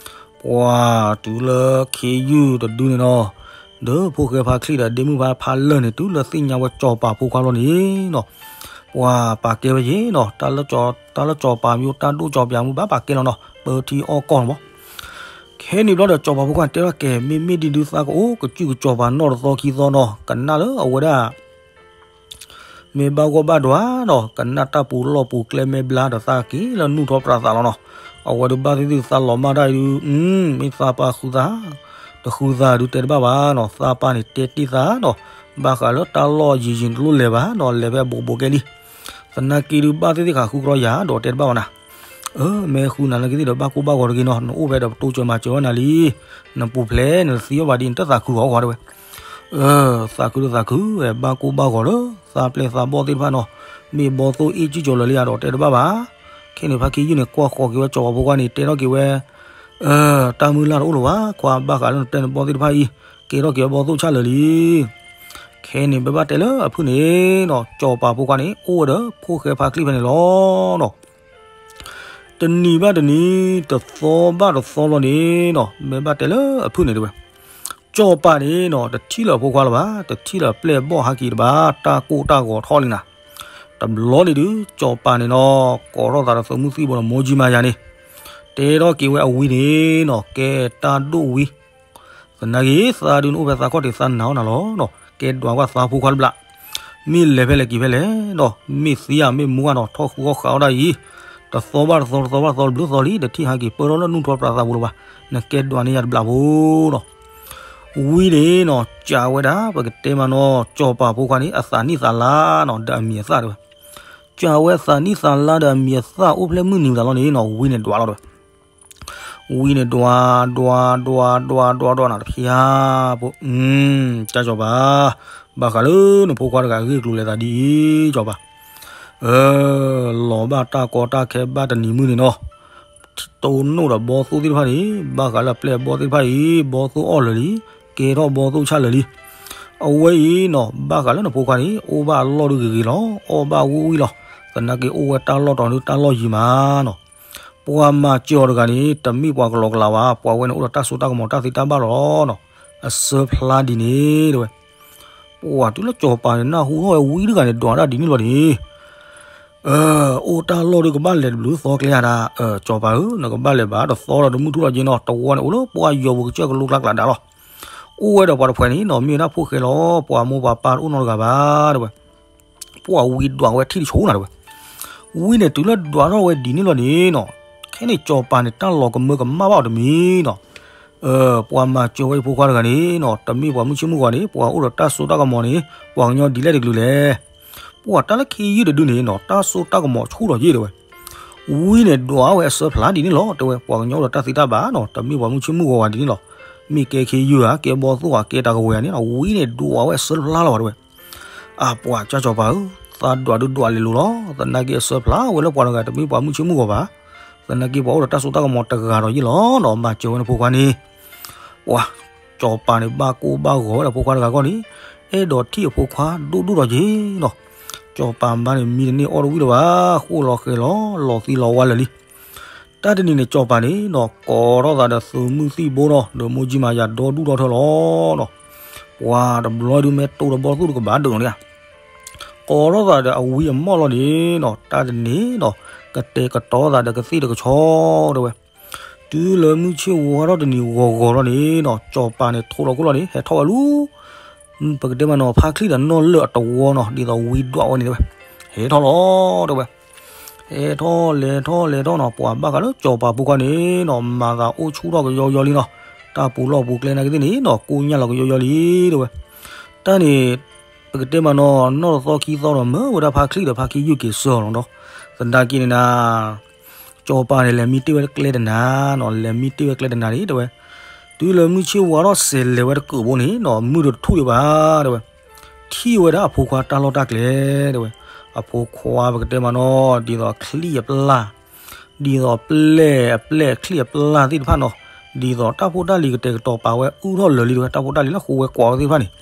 ပှၤတုၤလၢခ့ယုၢ်တဒုန့ၣ်နီၤ, ဒီးဖိၣ်ဃဲဖါချံၣ်ဒီးဒ့မုၣ်ဖါဖါလၢၢ်န့ၣ် တုၤလၢသ့ၣ်ညါဝဲစီၤပၤဖိခွါလီၤန့ၣ်နီၤ, ပှၤပာ်ကဲဝဲယ့ၤနီၤ, တၢ်လၢစီၤပၤမ့ၢ်အိၣ်တၢ်ဒိၣ်စီၤပၤမ့ၢ်အိၣ်ဘၣ်ပာ်ကဲလီၤနီၤ, ပၢထံအီၣ်ကီၢ်နီၤဘၣ်. ခဲန့ၣ်ဘျီဒီးစီၤပၤဖိခွါန့ၣ်တဲထီၣ်ကဲ, မ့မ့ၢ်ဒ်ဒုးသးကအိၣ်ကစုၣ်ကစီၤပၤနီၢ်တသီခံသီနီၤ, ကနၣ်လၢအဝဲဒၣ် မ့ၢ်ဘၣ်ဂီၢ်ဘၣ်ဒွးနီၤ, ကနၣ်တၢ်ပူၤလီၢ်ပူၤကျဲမ့ၢ်ဘျါဒီးသးက့ၤလၢနူၢ်ထီပြးသးလီၤနီၤ. အဝဲဒုးဘၣ်သ့ၣ်သ့ၣ်သးလီၤမၢ်တၢ်အံၤဒုး, မ့ၢ်သးပၢ်ဃုသး, တဃုသးဒုးတဲတဘၣ်ဘၣ်နီၤ, သးပၢ်န့ၣ်တဲတ့ၢ်သးနီၤ, ဘၣ်ဃးလၢတၢ်လီၢ်ယံၤယံၤတလိၣ်လဲၤဘၣ်နီၤ, လဲၤဖဲဘူးဘူးကဲလံ. သနာ်က့ဒုးဘၣ်သ့ၣ်သ့ၣ်ဃးဃုကရီယၤဒီးတဲတဘၣ်ဘၣ်နၤ မ့ၢ်ဃုနၤလၢကသ့ၣ်ဒီးဘၣ်ကိၢ်ဘၣ်ဂီၤတဂ့ၤနီၤ, နအိၣ်ဖဲဒီးပတိစၢၤမၤစၢၤဝဲနၤလံ, နပူၤဖျဲးနသံအီၣ်ဘၣ်ဒ်နတသးခုအီၤဃီတဲဝဲ. သးခုဒုးသးခု, ဘၣ်ကိၢ်ဘၣ်ဂီၤလၢ သးပျဲၢ်သးဘီၣ်သ့ၣ်တဖၣ်နီၤ, မ့ၢ်ဘီသိၣ်အ့ၣ်ကံၣ်ကၠီၤလၢာ်လံဧါဒီးတဲတဘၣ်ဘၣ်. ခဲန့ၣ်ဖါခ့ယုၢ်န့ၣ် ကွၢ်ဃီၤက့ၤဝဲစီၤပၤဖိခွါန့ၣ် တဲထီၣ်က့ၤဝဲ, တၢ်မုၢ်လၢ်တအိၣ်လၢၤဘၣ်, ခွါဘၣ်ဃးလၢနတဲနဘီၣ်သ့ၣ်တဖၣ်အံၤ, ကဲထီၣ်က့ၤဝဲဘီသိၣ်ဆၣ်လၢာ်လံ. ခဲန့ၣ် မ့ၢ်ဘၣ်တဲလၢအဖုၣ်န့ၣ်နီၤ, စီၤပၤဖိခွါန့ၣ် အိၣ်ဝဲဒီးဖိၣ်ဃဲဖါချံၣ်ဖဲန့ၣ်လီၤနီၤ. တနံၤဘၣ်တနံၤ, တသီဘၣ်တသီလီၤန့ၣ်နီၤ, မ့ၢ်ဘၣ်တဲလၢအဖုၣ်န့ၣ်တဲဝဲ, စီၤ ကၠီၤပၤန့ၣ်နီၤ တထံၣ်လၢအဖိခွါလၢၤဘၣ်, တထံၣ်လၢအပျဲၢ်အဘီၣ်ဟးက့ၤတဘၣ်, တၢ်ကိၢ်တၢ်ဂီၤထီၣ်လံနၤ. တဘျီန့ၣ်ဒုး ကၠီၤပၤန့ၣ်နီၤ ကိးထီၣ်သးဒီးသုးမုၢ်သံၣ်ဘိဒီး မိၢ်ကၠံမၤယၤန့ၣ် တဲထီၣ်က့ၤဝဲအဝံန့ၣ်နီၤ, ကဲတၢ်ဒိၣ်ဝံ သနာ်က့ သးဒုးနအိၣ်ဖဲသးခီၣ်ထံးသးနၤအီၣ်နၤလီၤနီၤ, ကဲဒွးကွၢ်သးဖိခွါတဘျီ, မ့ၢ်လဲၤဖဲလဲၣ်က့ၤဖဲလဲၣ်နီၤ, မ့ၢ်သံဧါမ့ၢ်မူဧါနီၤ, ထီၣ်ဃုအီၣ်ဃးအီၣ်ဒၣ်အံၤ, တသီဘၣ်တသီ တသီဘၣ်တသီတဘျုးသီလံ, တထံၣ်ဟးက့ၤပၢၢ်ထီၣ်လၢနူၢ်ထီၣ်ပျးသးပူၤလၢၤဘၣ်, နကဲဒွးန့ၢ်ယၤတဘျီဖိနီၤ. ဝံန့ၣ်နီၤ ကးဝဲဒၣ် ပကတဲမးနီၤ ကၠီၤပၤဖိခွါန့ၣ် အသးနံၣ်သးလါနီၤ ဒီးအမံၤအသၣ်တဲဝဲ, ကးဝဲအသးနံၣ်သးလါဒီးအမံၤအသၣ် အိၣ်ဖျဲၣ်မုၢ်နံၤမတၤလီၤန့ၣ်နီၤ, ဝံန့ၣ်ဒွး ဒွး ဒွး ဒွး ဒွး ဒွးနၤတဖျါဖိ, ကၠီၤပၤ, ဘၣ်ဃးလၢနဖိခွါတဂၤအဂ့ၢ်အကျိၤလဲၤသးဒ်အံၤ ကၠီၤပၤ လီၤဘၣ်တၢ်ကီတၢ်ခဲဘၣ်တနံၤမုၢ်န့ၣ်နီၤ, တိၢ်နီၣ်ဒီးဘီသိၣ်သ့ၣ်တဖၣ်န့ၣ်, ဘၣ်ဃးလၢအပျဲၢ်အဘီၣ်သ့ၣ်တဖၣ်အံၤ ဘီသိၣ်အီၣ်လၢာ်လံ, ကဲထီၣ်ဘီသိၣ်ဆၣ်လၢာ်လံ. အဝဲအံၤနီၤ ဘၣ်ဃးလၢနဖိခွါန့ၣ် အိၣ်ဘၣ်အလီၢ်ဒုးဂ့ၤဂ့ၤလီၤ, အီၣ်ဘၣ်ဝံၣ်ဝံၣ်လီၤ, သနာ်က့အိၣ်ဝဲတၢ်လီၢ်တီၤဒုးတၢ်လီၢ်ယံၤမးနီၤ. ပှၤမၤစၢၤအီၤတဂၤန့ၣ် တမ့ၢ်ပှၤကလီကလးဘၣ်, ပှၤဝဲန့ၣ်အိၣ်ဒီးတၢ်စိတၢ်ကမီၤတၢ်သ့တၢ်ဘၣ်လီၤနီၤ, အဆၢဖျါဒ်န့ၣ်တဲဝဲ. ပှၤတုၤလၢကၠီၤပၤန့ၣ် နၢ်ဟူထီၣ်ဝဲဝံတဂၤန့ၣ်ဒွးဒၣ်ဒ်န့ၣ်လီၤန့ၣ်, အိၣ်တၢ်လီၢ်ဒုးကဘၣ်လဲၤတဘျုးသီကျဲဧါဒၣ်, ကၠီၤပၤဧၢ, နကဘၣ်လဲၤဘၣ်တသီဒီးတမုၢ်ထူၣ်လီၤက့နီၤ, တဝီန့ၣ်အိၣ်လၢပှၤယီၤပူၤကစၢၢ်ကလိကျါကျးဒါလီၤ. အိၣ်ဝဲဒီးပှၤတဖှဲးန့ၣ်နီၤ မ့ၢ်ဝဲဒၣ်ဖိၣ်ဃဲလီၤ, ပှၤမိၢ်ပှၤပၢ်တအိၣ်နီတဂၤဘၣ်တဲဝဲ. ပှၤဝံဒွးဝဲထံၣ်တဆိနၤတဲဝဲ. ဝံန့ၣ်တုၤလၢဒွးထီၣ်ဝဲဒ်န့ၣ်လီၤန့ၣ်နီၤ, ခဲန့ၣ်ကၠီၤပၤန့ၣ် တၢ်လီၤကမၢကမၣ်ဘၣ်အီၤတမံၤနီၤ. ပှၤမၤစၢၤဝဲအံၤဖိခွါတဂၤန့ၣ်နီၤ, တမ့ၢ်ပှၤမုၢ်ဆ့ၣ်မုၢ်ဂီၤန့ၣ် ပှၤအိၣ်ဒီးတၢ်စိတၢ်ကမီၤန့ၣ် ပှၤကညီဒ်လဲၣ်တကလုာ်လဲၣ်. ပှၤတၢ်လၢခ့ယုၢ်တဒုန့ၣ်နီၤ တၢ်စိတၢ်ကမီၤဆူၣ်ထီၣ်ယ့ၢ်တဲဝဲ. ဝံန့ၣ်ဒွးဝဲအဆၢဖျါဒ်န့ၣ်လီၤတဲဝဲ, ပှၤကညီအိၣ်ဒီးတၢ်သ့တၢ်ဘၣ်နီၤ, တမ့ၢ်ပှၤမုၢ်ဆ့ၣ်မုၢ်ဂီၤဝဲဒ်န့ၣ်လီၤ. မ့ၢ်ကဲခ့ယုၢ်ဧါ ကဲဘီသိၣ်ဧါ ကဲတၢ်ကဝဲၤဧါန့ၣ်နီၤ, ဝံန့ၣ်ဒွးဝဲအဆၢတဖျါလီၤဘၣ်တဲဝဲ. အပှၤကၠီၤပၤဧၢ, သးဒွးဒုးဒွးလဲၤလိၤလီၤ, သနာ်က့အဆၢဖျါဝဲလၢပှၤတဂၤတမ့ၢ်ပှၤမုၢ်ဆ့ၣ်မုၢ်ဂီၤဘၣ်. သနာ်က့ပှၤအိၣ်ဒီးတၢ်စိတၢ်ကမီၤတဂၤဒီးယ့ၢ်လီၤနီၤ, မၤစၢၤဝဲန့ၣ်ဖိခွါန့ၣ် ပှၤကၠီၤပၤန့ၣ် ဘၣ်ကိၢ်ဘၣ်ဂီၤဝဲဒီးဖိခွါတဂၤဂီၢ်န့ၣ်, အဲၣ်ဒိးထံၣ်အဖိခွါဒိၣ်ဒိၣ်ဒီးယ့ၢ်နီၤ. ကၠီၤပၤမါန့ၣ် မံတန့ၢ်အီၣ်တဝံၣ်လၢၤဘၣ်, ဃိၣ်လီၤဃဲၤလီၤ လီၤသံလီၤဝါလၢာ်လံ. တၢ်တနံၤန့ၣ် ကၠီၤပၤန့ၣ်နီၤ ကိးထီၣ်သးဒီးသုးမုၢ်သံၣ်ဘိနီၤ ဒီးမိၢ်ကၠံမၤယၤဒီဒူၣ်ဒီထၢလီၤနီၤ. ပှၤတဘျီဒုးမ့ၢ်တိၢ်ဒီးဘီသိၣ်ဒုးကဘၣ်ဒုးလီၤန့ၣ်ဧါ. ကိးထီၣ်သးဒီးအဝံအမီၢ်လီၤန့ၣ်နီၤ, တၢ်တနံၤနီၤ ကတဲာ်ကတီၤသးဒီးကသ့ၣ်ဒီးကဆီတဲဝဲ. တုၤလၢမုၢ်ဆ့ၣ်ဝါထီၣ်တနံၤဂီၤဂီၤလီၤန့ၣ်နီၤ, ကၠီၤပၤန့ၣ် ထိးလီၤခိၣ်လီၤန့ၣ် ဟဲထီၣ်ဝဲလူၤ ပကတဲမးနီၤ ဖါချံၣ်ဒီးနီၢ်လၢၢ်အတဝီနီၤ, ဒ်သိးဝံဒွးဝဲန့ၣ်တဲဝဲ. ဟဲထီၣ်လီၤတဲဝဲ. ဟဲထီၣ်လဲၤထီၣ်လဲၤထီၣ်နီၤ, ပှၤဘၣ်ဃးလၢကၠီၤပၤဖိခွါန့ၣ်နီၤ မၤသးအိၣ်ဆူၣ်ထီၣ်ကယီယီလံနီၤ. တၢ်ပူၤလီၢ်ပူၤကျဲနာ်က့သ့ၣ်န့ၣ်နီၤ ကိညၢ်လီၤကယီယီလံတဲဝဲ. တၢ်န့ၣ် ပကတဲမးနီၤ နီၢ်တသီခံသီဒီး မၢဝဲဒၣ်ဖါချံၣ်ဒီးဖါခံယုၢ်က့ၤစၢၤလီၤနီၤ. သနာ်က့န့ၣ်နၤ ကၠီၤပၤန့ၣ် လဲၤမံတ့ၢ်ဝဲကျဲတနၤနီၤ, လဲၤမံတ့ၢ်ဝဲကျဲတနၤန့ၣ်တဲဝဲ. တုၤလၢမုၢ်ဆ့ၣ်ဝါထီၣ်စဲးလဲၤဝဲတကုးဘိန့ၣ်နီၤ, မုၢ်တထူၣ်ဒံးဘၣ်တဲဝဲ. ထံၣ်ဝဲဒၣ်အဖိခွါတၢ်လီၢ်တၢ်ကျဲတဲဝဲ. အဖိခွါပကတဲမးနီၤ ဒ်သိးချံၣ်အပျၢ် ဒ်သိးပျဲၢ်အပျဲၢ်ချံၣ်အပျၢ်သ့ၣ်တဖၣ်နီၤ, ဒ်သိးတၢ်ဖိတၢ်လံၤကတဲာ်ကတီၤပာ်ဝဲ အုၣ်ထီၣ်လၢာ်လံတဲဝဲ, တၢ်ဖိတၢ်လံၤလၢဃိဝဲကွၢ်ဝဲသ့ၣ်တဖၣ်န့ၣ်.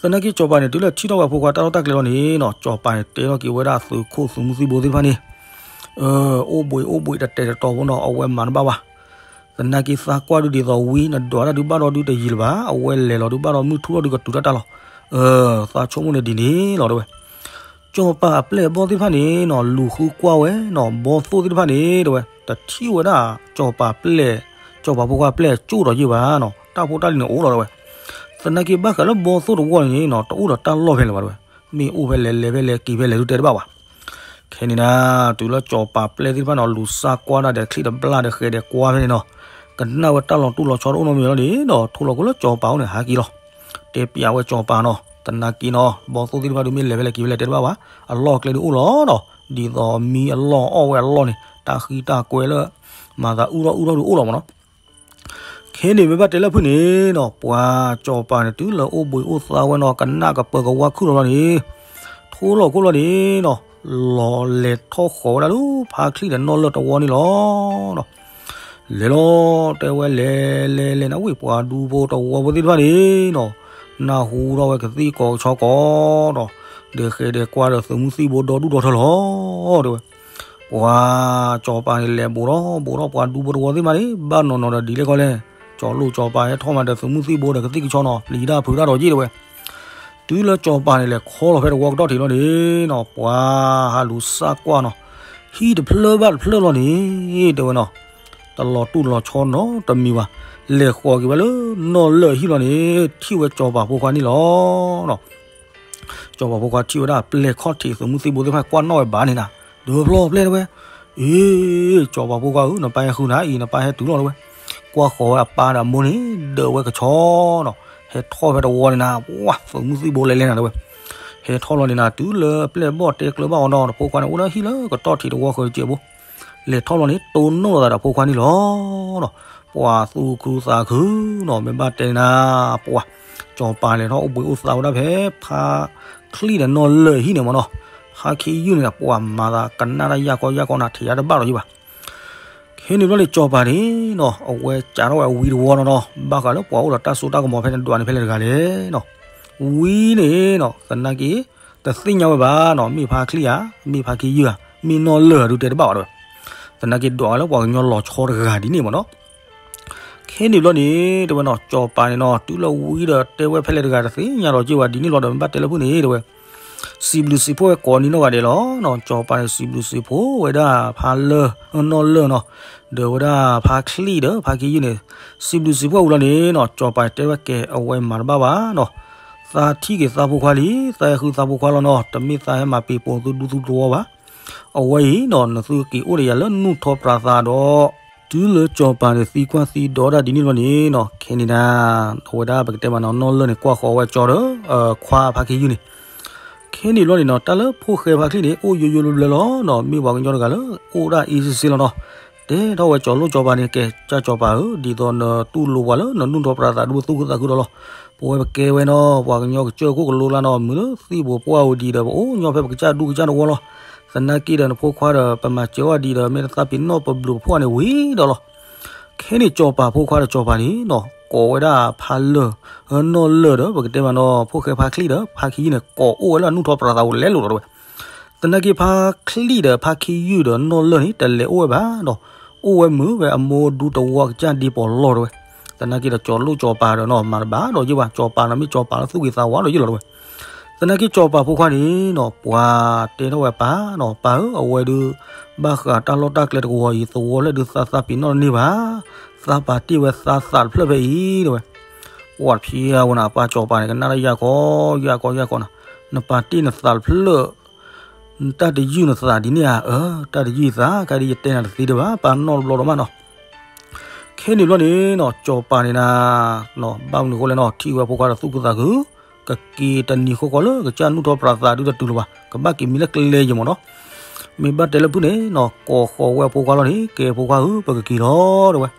သနာ်က့ကၠီၤပၤန့ၣ် တုၤလၢထံၣ်ထီၣ်ဝဲအဖိခွါတၢ်လီၢ်တၢ်ကျဲလီၤန့ၣ်နီၤ, ကၠီၤပၤန့ၣ် တဲထီၣ်က့ၤဝဲဒၣ်သုးခိၣ်သုးမုၢ်သံၣ်ဘိသ့ၣ်တဖၣ်န့ၣ်, အိၣ်ဘှံးအိၣ်ဘှံးတတဲာ်တတီၤဖိနီၤ, အဝဲမၤတဘၣ်ဘၣ်. သနာ်က့သးကွၢ်ဒုးဒ်သိးဝံ နဒွးတၢ်ဒုးဘၣ်ဒီးဒုးတယံၤလၢၤဘၣ်, အဝဲလဲၤလီၤဒုးဘၣ်ဒီးမုၢ်ထူၣ်ထီၣ်ဒုးကတုၤတၢ်တၢ်လီၤ. သးဆိကမိၣ်န့ၣ်ဒ်န့ၣ်လီၤတဲဝဲ. ကၠီၤပၤအပျဲၢ်အဘီၣ်သ့ၣ်တဖၣ်န့ၣ်နီၤ, လူၤဃုကွၢ်ဝဲနီၤ, ဘီသိၣ်သ့ၣ်တဖၣ်န့ၣ်တဲဝဲ, တထံၣ်ဝဲဒၣ် ကၠီၤပၤပျဲၢ်, ကၠီၤပၤဖိခွါပျဲၢ်ကၠိၣ်ဒီးယ့ၢ်ဘၣ်နီၤ, တၢ်ဖိတၢ်လံၤန့ၣ်အိၣ်လီၤတဲဝဲ. သနာ်က့ဘၣ်ဃးလၢဘီသိၣ်တဝီန့ၣ်နီၤ, တအိၣ်ဒီးတၢ်လီၢ်ဖဲလဲၣ်ဘၣ်တဲဝဲ, မ့ၢ်အိၣ်ဖဲလဲၣ်လဲၤဖဲလဲၣ်က့ၤဖဲလဲၣ်ဒုးတဲတဘၣ်ဘၣ်. ခဲန့ၣ်နၤ, တုၤလၢကၠီၤပၤပျဲၢ်သ့ၣ်တဖၣ်နီၤ လူၤစၢ်ကွၢ်ဒၣ်ဒီးချံၣ်ဒီးဘျၣ်ဒီးဃဲၤဒီးကွါဖဲန့ၣ်နီၤ, ကနၣ်ဝဲတၢ်လီၤတူၢ်လီၤဆီတအိၣ်နီတမံၤလီၤန့ၣ်နီၤ, ထိးလီၤခိၣ်လၢကၠီၤပၤအိၣ်န့ၣ်ဟးက့ၤလီၤ. တဲပျးဝဲကၠီၤပၤနီၤ, သနာ်က့နီၤ, ဘီသိၣ်သ့ၣ်တဖၣ်ဒုးမ့ၢ်လဲၤဖဲလဲၣ်က့ၤဖဲလဲၣ်တဲတဘၣ်ဘၣ်, အလီၢ်အကျဲဒုးအိၣ်လီၤနီၤ, ဒ်သိးမံအလီၢ်အီၣ်ဝဲအလီၢ်န့ၣ်, တၢ်ဃံတၢ်ကွဲလၢ မၤသးအုၣ်ထီၣ်အုၣ်ထီၣ်ဒုးအိၣ်လီၤမးနီၤ. ခဲန့ၣ်မ့ၢ်ဘၣ်တဲလၢဖုၣ်န့ၣ်နီၤ, ပှၤကၠီၤပၤန့ၣ် တုၤလၢအိၣ်ဘှံးအိၣ်သါဝဲနီၤ, ကနၣ်ကပၢၤကဝါခုၣ်လီၤလီၤန့ၣ်, ထိးလီၤခိၣ်လီၤန့ၣ်နီၤ, လီၤလဲၤထီၣ်ဃီၤဝဲဒၣ်လၢ ဖါချံၣ်ဒီးနီၢ်လၢၢ်တဝီန့ၣ်လီၤ. လဲၤလီၤတဲဝဲလဲၤလဲၤလဲၤ နဝံၣ်ပှၤဒူဖိတဝီဖိသ့ၣ်တဖၣ်န့ၣ်နီၤ, နၢ်ဟူထီၣ်ဝဲကသံၣ်ကိးကဆီကိးဒီး, ဒီးဃဲၤဒီးကွါဒီးသုးမုၢ်သံၣ်ဘိဒီဒူၣ်ဒီထၢလီၤတဲဝဲ. ပှၤကၠီၤပၤန့ၣ် လဲၤဘူးထီၣ်ဘူးထီၣ်ပှၤဒူဖိတဝီသ့ၣ်တဖၣ်န့ၣ်, ဘၣ်နီၢ်နီၢ်ဒီးဒ်လဲၣ်ကီလဲၣ်, ကၠီၤလိၣ်ကၠီၤပၤဟဲထီၣ်မးဒီး သုးမုၢ်သံၣ်ဘိဒီးကသံၣ်ကဆီနီၤ ပျံၤတၢ်ဖုးတၢ်ဒီးယ့ၢ်တဲဝဲ. တုၤလၢကၠီၤပၤန့ၣ် လဲၤခီလီၤဖဲတဝီကတီၢ်ထံးလီၤန့ၣ်နီၤ ပှၤဟးလူၤစၢ်ကွၢ်နီၤ, ဟံၣ်တဖျၢၣ်ဘၣ်တဖျၢၣ်လီၤန့ၣ် တဲဝဲနီၤ, တလီၤတူၢ်လီၤဆီနီတမံၤဘၣ်. လဲၤဃီၤက့ၤဝဲလၢနီၢ်လၢၢ်ဟံၣ်လီၤန့ၣ် ထံၣ်ဝဲကၠီၤပၤဖိခွါန့ၣ်လီၤ. ကၠီၤပၤဖိခွါထံၣ်ဝဲဒၣ်ပျဲၢ်ခီၣ်ထံး သုးမုၢ်သံၣ်ဘိသ့ၣ်တဖၣ်ကွၢ်နီၣ်ဝဲဘၣ်န့ၣ်နၤ, ဒုးဖျီၣ်ပျဲၢ်တဲဝဲ, အ့ ကၠီၤပၤဖိခွါဧၢ နပၢ်ဟဲဃုနၤအံၤ နပၢ်ဟဲတုၤလီၤတဲဝဲ. ကွၢ်ဃီၤဝဲအပၢ်ဒီးအမိၢ်န့ၣ် ဒၢးဝဲကဆီနီၤ, ဟဲထီၣ်ဖဲတဝီန့ၣ်နၤ ပှၤသုးမုၢ်သံၣ်ဘိလဲၤလဲၤနၤတဲဝဲ. ဟဲထီၣ်လီၤန့ၣ်နၤ တုၤလၢပျဲၢ်ဘီၣ်တဲကျၢၤဘၣ်အီၤနီၤ ဖိခွါန့ၣ်အိၣ်လၢဟံၣ်လၢကတီၢ်ထံးတဝီဃၢၤစဲးဘိ လဲၤထီၣ်လီၤန့ၣ် တိၢ်နီၣ်လိာ်သးဒီးဖိခွါန့ၣ်လီၤ. ပှၤသူၣ်ခုသးခုနီၤ မ့ၢ်ဘၣ်တဲနၤ ပှၤ ကၠီၤပၤလဲၤထီၣ်အိၣ်ဘှံးအိၣ်သါဝဲဒၣ်ဖဲ ဖါချံၣ်ဒီးနီၢ်လၢၢ်ဟံၣ်န့ၣ်မ့ၢ်နီၤ, ဖါခ့ယုၢ်န့ၣ် ပှၤမၤသးကနၣ်တၢ်ယၢ်ကီယၢ်ကီနၤ ထံးယါတဘၣ်လီၤယံၤဘၣ်. ခဲန့ၣ်ဘျီန့ၣ် ကၠီၤပၤန့ၣ်နီၤ အဝဲကးထီၣ်ဝဲဝံတဝီနီၤနီၤ ဘၣ်ဃးလၢပှၤအိၣ်ဒီးတၢ်စိတၢ်ကမီၤဖဲန့ၣ်ဒွးန့ၣ်ဖဲလဲၣ်တဂၤလဲၣ်နီၤ. ဝံန့ၣ်နီၤ သနာ်က့ တသ့ၣ်ညါဝဲဘၣ်နီၤ မ့ၢ်ဖါချံၣ်ဧါ မ့ၢ်ဖါခ့ယုၢ်ဧါ မ့ၢ်နီၢ်လၢၢ်ဧါ ဒုးတဲတဘၣ်ဘၣ်တဲဝဲ. သနာ်က့ဒွးဝဲလၢပှၤကညီလီၤဆီတဂၤဒ်န့ၣ်မ့ၢ်နီၤ. ခဲန့ၣ်ဘျီန့ၣ် တဲဝဲနီၤ ကၠီၤပၤန့ၣ်နီၤ တုၤလၢဝံဒီးတဲဝဲဖဲလဲၣ်တဂၤတသ့ၣ်ညါလီၤက့ၤဝဲဒ်န့ၣ်လီၤဒီး မ့ၢ်ဘၣ်တဲလၢဖုၣ်န့ၣ်တဲဝဲ စံးဘျုးစံးဖှိၣ်ဝဲကိးနံၤနီၢ်ဂၤဒဲးလီၤနီၤ. ကၠီၤပၤန့ၣ် စံးဘျုးစံးဖှိၣ်ဝဲဒၣ်ဖါလၢၢ် နီၢ်လၢၢ်နီၤ ဒီးဝဲဒၣ်ဖါချံၣ်ဒီးဖါခ့ယုၢ်န့ၣ် စံးဘျုးစံးဖှိၣ်ဝံၤလီၤန့ၣ်နီၤ ကၠီၤပၤတဲဝဲကဲ အဝဲမၤတဘၣ်ဘၣ်နီၤ. သးထံၣ်က့ၤသးဖိခွါလံ သးဟဲဃုသးဖိခွါလီၤနီၤ တမ့ၢ်သးဟဲမၤပ့ၤပိာ်သုဒူသုတဝီဘၣ်. အဝဲအံၤနီၤ နသုက့ၤအိၣ်ဒီးယၤလၢနူၢ်ထီပြးသးဒီး တုၤလၢကၠီၤပၤန့ၣ် သံကွၢ်သံဒိးဒၣ်ဒ်န့ၣ်လီၤန့ၣ်နီၤ ခဲန့ၣ်ဒၣ် အဝဲဒၣ်ပကတဲမးနီၤ နီၢ်လၢၢ်န့ၣ် ကွၢ်ဃီၤဝဲကၠီဒီး ခွါဖါခ့ယုၢ်န့ၣ် ခဲန့ၣ်ဘျီန့ၣ်နီၤ တၢ်လၢဖိၣ်ဃဲဖါချံၣ်န့ၣ် အိၣ်ယိယိဘျၢဘျၢလီၤနီၤ မ့ၢ်ပှၤကညီတဂၤလၢ အိၣ်ဒၣ်အ့စ့စ့လီၤနီၤ. တဲထီၣ်ဝဲကၠီၤလိၣ်ကၠီၤပၤန့ၣ် ကဲ ကၠီၤပၤဧၢ ဒ်သိးနတူၢ်လိာ်ပှၤလၢနနူၢ်ထီပြးသးဒုးပသူၣ်ခုသးခုဒီးလီၤ. ပဝဲပကဲဝဲနီၤ ပှၤကညီကစၢၢ်ခိၣ်ကလိလၢနီၤ မုာ်လၢသံၣ်ဘိပှၢ်ဝံၤဒံးဒီး ပအိၣ်ညီဖဲပကစၢ်ဒူၣ်ကစၢ်တဝီလီၤ. သနာ်က့ဒီးနဖိခွါဒီး ပမၤစၢၤအီၤဒံးဒီး မ့ၢ်တသးပ့ၤနီၣ်ပဘျုးပဖှိၣ်န့ၣ်ဝံၤဒီးလီၤ. ခဲန့ၣ်ကၠီၤပၤဖိခွါဒီးကၠီၤပၤန့ၣ်နီၤ ကိးဝဲဒၣ်ဖါလၢၢ် နီၢ်လၢၢ်ဒီး ပကတဲမးနီၤ ဖိၣ်ဃဲဖါချံၣ်ဒီး ဖါခ့ယုၢ်န့ၣ် ကိးအိၣ်ဝဲလၢအနူၢ်ထီပြးသးအိၣ်လဲၤလိာ်ဒီးတဲဝဲ. သနာ်က့ဖါချံၣ်ဒီးဖါခ့ယုၢ်ဒီးနီၢ်လၢၢ်န့ၣ် တလဲၤအိၣ်ဝဲဘၣ်ဒီး အိၣ်ဝဲမုာ်ဝဲအမိၢ်ဒူတဝီကစၢ်ဒ်ပီၤလီၢ်တဲဝဲ. သနာ်က့ဒီးကၠီၤလိၣ်ကၠီၤပၤဒီးနီၤ မၤတဘၣ်ဒီးယ့ၢ်ဘၣ် ကၠီၤပၤနီၤ မ့ၢ်ကၠီၤပၤလၢသူၣ်ဂ့ၤသးဝါဒီးယ့ၢ်လီၤတဲဝဲ. သနာ်က့ကၠီၤပၤဖိခွါန့ၣ်နီၤ ပှၤတဲထီၣ်ဝဲပၢ်နီၤ ပၢ်ဧၢ အဝဲဒုး ဘၣ်ဃးတၢ်လီၢ်တၢ်ကျဲတကဝီၤအံၤ သဝီဖျၢၣ်ဒုးသးသးပ့ၤနီၣ်တန့ၢ်ဘၣ်. သးပာ်တ့ၢ်ဝဲသးသးတဖျၢၣ်ဖဲအံၤတဲဝဲ. ပှၤတဖျဲဝဲနၤ ပၢ်ကၠီၤပၤန့ၣ် ကနၣ်တၢ်ယၢ်ကီ ယၢ်ကီ ယၢ်ကီနၤ, နပာ်တ့ၢ်နသးတဖျၢၣ် တၢ်တယုၢ်နသးဒ်န့ၣ်ဧါ. အၢ တၢ်တယုၢ်သး ကဲဒ်ယတဲနၤတသ့ဒံးဘၣ် ပၢ်နီၢ်တဘျီဒီးမးနီၤ. ခဲန့ၣ်ဘျီန့ၣ်နီၤ ကၠီၤပၤန့ၣ်နၤ ဘၣ်မနုၤဃိလဲၣ်နီၤ ထံၣ်ဝဲဖိခွါဒီးသူၣ်ခုသးခု ကက့ၤတနံၤဃီဃီလၢကစၢ်နူၢ်ထီပြးသးဒုးတတုၤလၢၤဘၣ် ကဘၣ်က့ၤမံလၢကျဲယဲၢ်မးနီၤ. မ့ၢ်ဘၣ်တဲလၢဖုၣ်န့ၣ်နီၤ ကိးဃီၤဝဲအဖိခွါလီၤန့ၣ် ကဲဖိခွါဧၢ ပကက့ၤလီၤတဲဝဲ.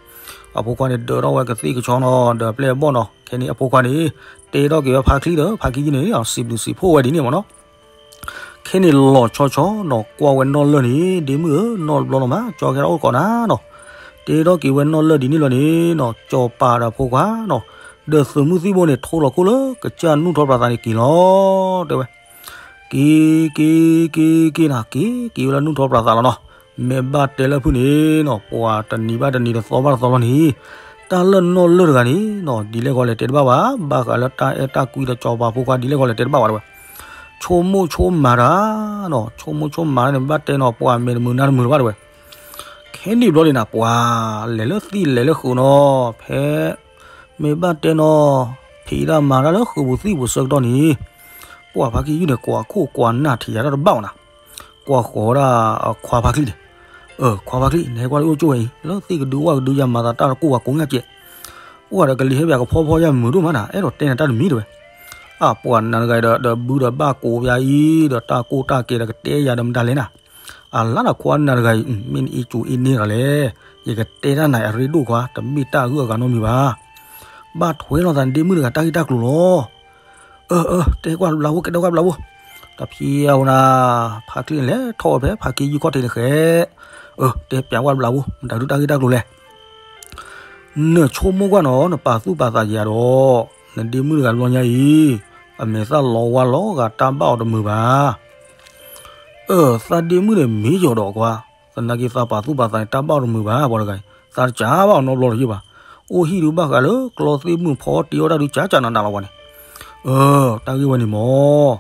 အဖိခွါန့ၣ်ဒၢးထီၣ်ဝဲကသ့ၣ်ကဆီနီၤ ဒီးပျဲၢ်အဘီၣ်နီၤ ခဲန့ၣ်အဖိခွါန့ၣ် တဲထီၣ်က့ၤဝဲဖါချံဒီးဖါခ့ယုၢ်န့ၣ် စံးဘျုးစံးဖှိၣ်ဝဲဒ်န့ၣ်မးနီၤ. ခဲန့ၣ်လီၤဆီဆီနီၤ ကွၢ်ဝဲနီၢ်လၢၢ်န့ၣ် ဒ့မုၣ်ဧၢ နီၢ်တဘျီလီၤမး ကၠီကဲထီၣ်အိၣ်ကိးနၤနီၤ. တဲထီၣ်က့ၤဝဲနီၢ်လၢၢ်ဒ်န့ၣ်လီၤန့ၣ်နီၤ ကၠီၤပၤဒီးဖိခွါနီၤ ဒီးသုးမုၢ်သံၣ်ဘိန့ၣ် ထိလီၤခိၣ်လၢကစၢ်နူၢ်ထီပြးသးန့ၣ်က့ၤလီၤတဲဝဲ. က့ၤ က့ၤ က့ၤ က့ၤနၤ က့ၤ က့ၤဝဲလၢနူၢ်ထီပြးသးလီၤနီၤ. မ့ၢ်ဘၣ်တဲလၢဖုၣ်န့ၣ်နီၤ ပှၤတနံၤဘၣ်တနံၤတသီဘၣ်တသီလီၤန့ၣ် တၢ်လၢနီၢ်လၢၢ်တဂၤန့ၣ်နီၤ ဒ်လဲၣ်ဂီၤလဲၣ်တဲတဘၣ်ဘၣ် ဘၣ်ဃးလၢတၢ်အဲၣ်တၢ်ကွံဒီးကၠီၤပၤဖိခွါဒ်လဲၣ်ဂီၤလဲၣ်တဲတဘၣ်ဘၣ်တဲဝဲ. ဆိကမိၣ်ဆိကမးတၢ်နီၤ ဆိကမိၣ်ဆိကမးန့ၣ် ဘၣ်တဲနီၤ ပှၤမဲာ်တမုာ်နါတမုာ်တဘၣ်တဲဝဲ. ခဲန့ၣ်ဘျီန့ၣ်နၤ ပှၤလဲၤလၢသံၣ်လဲၤလၢဃုာ်နီၤ ဖဲ မ့ၢ်ဘၣ်တဲနီၤ ဖံးတၢ်မၤတၢ်လၢဃုာ်ပူၤသံၣ်ပူၤဆၢကတီၢ်န့ၣ် ပှၤဖါခ့ယုၢ်န့ၣ် ကွၢ်ခိၣ်ကွၢ်နၢ်ထံးယၤတၢ်တဘၣ်အီၤနၤ. ကွၢ်ဃီၤဒၣ်ခွါဖါချံန့ၣ် အၢ ခွါဖါချံ နဟဲကွၢ်လၢအိၣ်ကၠိဝဲအံၤ လၢသ့ၣ်ကဒုဝၣ်ကဒုယၤမၤသးတၢ်တကိၢ်ဝဲကိးညါကဲး အိၣ်ဒီးကလံၤဟဲပၠးကဖီဖီယါမုာ်ဒိၣ်မးနၤ အဲၣ်ဒိးတဲနၤတၢ်တမံၤတဲဝဲ. အပှၤနၤတဂၤဒီး ဒီးဘုဒီးဘၣ်ကိးပၠးအံၤ ဒီးတၢ်ကိၢ်တၢ်ကဲဒီးကတဲယၤဒီးမတၤလဲၣ်နၤ. အလါဒီးခွါနၤတဂၤအံၤ မ့ၢ်နအ့ၣ်ကူအ့ၣ်န့ၣ်ဒီးလဲၣ် ယကတဲတၢ်နၤအရ့ဒိၣ်ခွါ တမ့ၢ်တၢ်အဂုၤအဂၤနီတမံၤဘၣ်. ဘၣ်ထွဲလိာ်သးနဒ့မုၣ်တဂၤတၢ်ဂ့ၢ်တၢ်ကျိၤလီၤ. အၢ အၢ တဲကွၢ်တဘျီဖိ ကတဲကွၢ်တဘျီဖိ. တဖျဲဝဲနၤ ဖါချံန့ၣ်လဲၤထီၣ်ဝဲဖဲဖါခ့ယုၢ်ခီၣ်ထံးန့ၣ်ဃဲ အၢ တဲပၠးကွၢ်တဘျီဖိ မတၤဒုးတၢ်ဂ့ၢ်တၢ်ကျိၤလဲၣ်. နဆိကမိၣ်ကွၢ်နီၤ နပာ်သူၣ်ပာ်သးယၤဒီး နဒ့မုၣ်တဂၤတဘျီညါအံၤ အမဲာ်သၣ်လီၤဝါလီၤဂာ်တၢ်ဘၣ်အီၤတမုာ်ဘၣ်. အၢ သးဒ့မုၣ်န့ၣ်မ့ၢ်ယီၤဒီးကွၢ် သနာ်က့သးပာ်သူၣ်ပာ်သးန့ၣ် တၢ်ဘၣ်အီၤတမုာ်ဘၣ် ပှၤတဂၤအံၤ သးတကးဘၣ်အီၤနီတဘျီလၢၤယဘၣ်. ပိၢ်ဟံၣ်ဒုးဘၣ်ဃးလၢကျီသ့ၣ်မုၢ်ဖီတ့အီၣ်တၢ်ဒုးကၠးကၠးနးနးလီၤပှၤန့ၣ်. အၢ တၢ်ဂ့ၢ်ဝဲန့ၣ်မၢ်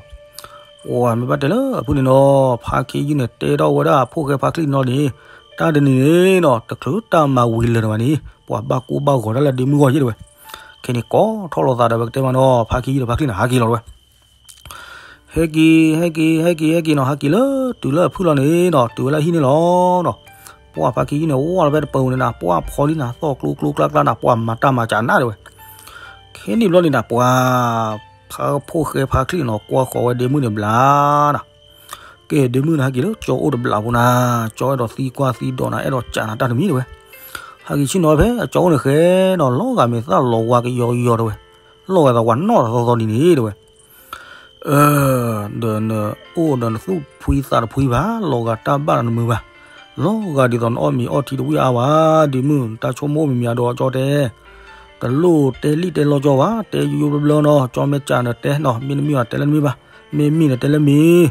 ပှၤမ့ၢ်ဘၣ်တဲလၢအဖုန့ၣ်နီၤ ဖါခ့ယုၢ်န့ၣ် တဲထီၣ်ဝဲဒၣ်ဖိၣ်ဃဲဖါချံၣ်နီၤန့ၣ်, တၢ်တနံၤန့ၣ်နီၤ တချုးတၢ်မၤဝံၤလၢာ်တဘၣ်န့ၣ် ပှၤဘၣ်ကိၢ်ဘၣ်ဂီၤတၢ်လၢဒ့မုၢ်ဂီၢ်ယ့ၣ်တဝဲ. ခဲန့ၣ်ကိးထီၣ်လိာ်သးဒီး ပကတဲမးနီၤ ဖါခ့ယုၢ်ဒီးဖါချံၣ်န့ၣ် ဟးက့ၤလီၤတဝဲ. ဟဲက့ၤ ဟဲက့ၤ ဟဲက့ၤ ဟဲက့ၤနီၤ ဟးက့ၤလၢတုၤလၢအဖုၣ်လီၤန့ၣ်နီၤ တုၤဝဲလၢဟံၣ်န့ၣ်လီၤနီၤ. ပှၤဖါခ့ယုၢ်န့ၣ် ဝၢ်လီၤဖဲတပၢၤန့ၣ်နၤ ပှၢ်ဖီလံနၤ သီၣ်ကျိကျိကျါကျါနၤ ပှၤမၤတၢ်မၤကးနးတဝဲ. ခဲန့ၣ်ဘျီန့ၣ်နၤ ပှၤ ဖါဖိၣ်ဃဲဖါချံၣ်နီၤ ကွၢ်ဃီၤဝဲဒ့မုၢ်န့ၣ်ဘျါနၤ. ကဲ ဒ့မုၢ်န့ၣ်ဟဲက့ၤလၢကၠီအိၣ်တဘျီဖိနၤ ကၠီအဲၣ်ဒိးသံကွၢ်သံဒိးနၤ အဲၣ်ဒိးကးနၤတၢ်တမံၤတဝဲ. ဟဲက့ၤဆ့ၣ်နီၤဖဲအကၠီအိၣ်န့ၣ်ဃဲနီၤ လီၤဂာ်မ့ၢ်သၣ်လီၤဝါကယီကယီတဝဲ. လီၤဂာ်သးပှၤနီၣ်တသီသီဒ်န့ၣ်တဝဲ. ဒီးနအိၣ်ဒီးနသူၣ်ဖှံသးတဖှံဘၣ် လီၤဂာ်တၢ်ဘၣ်ဒီးနမုာ်ဘၣ်. လီၤဂာ်ဒ်သိးနအီၣ်မ့ၤအီထံတဝံၣ်အါဘၣ် ဒ့မုၢ် တၢ်ဆိကမိၣ်မံၤမံၤအဒိးကၠီတဲ တလိၣ်တဲလံၣ်တဲလီကၠီဘၣ် တဲယိယိဘျီဘျီနီၤ ကၠီမ့ၢ်ကးနၤတဲနီၤ မ့တမ့ၢ်ဘၣ်တဲလၢနမ့ၢ်ဘၣ် မ့မ့ၢ်နတဲလၢမ့ၢ်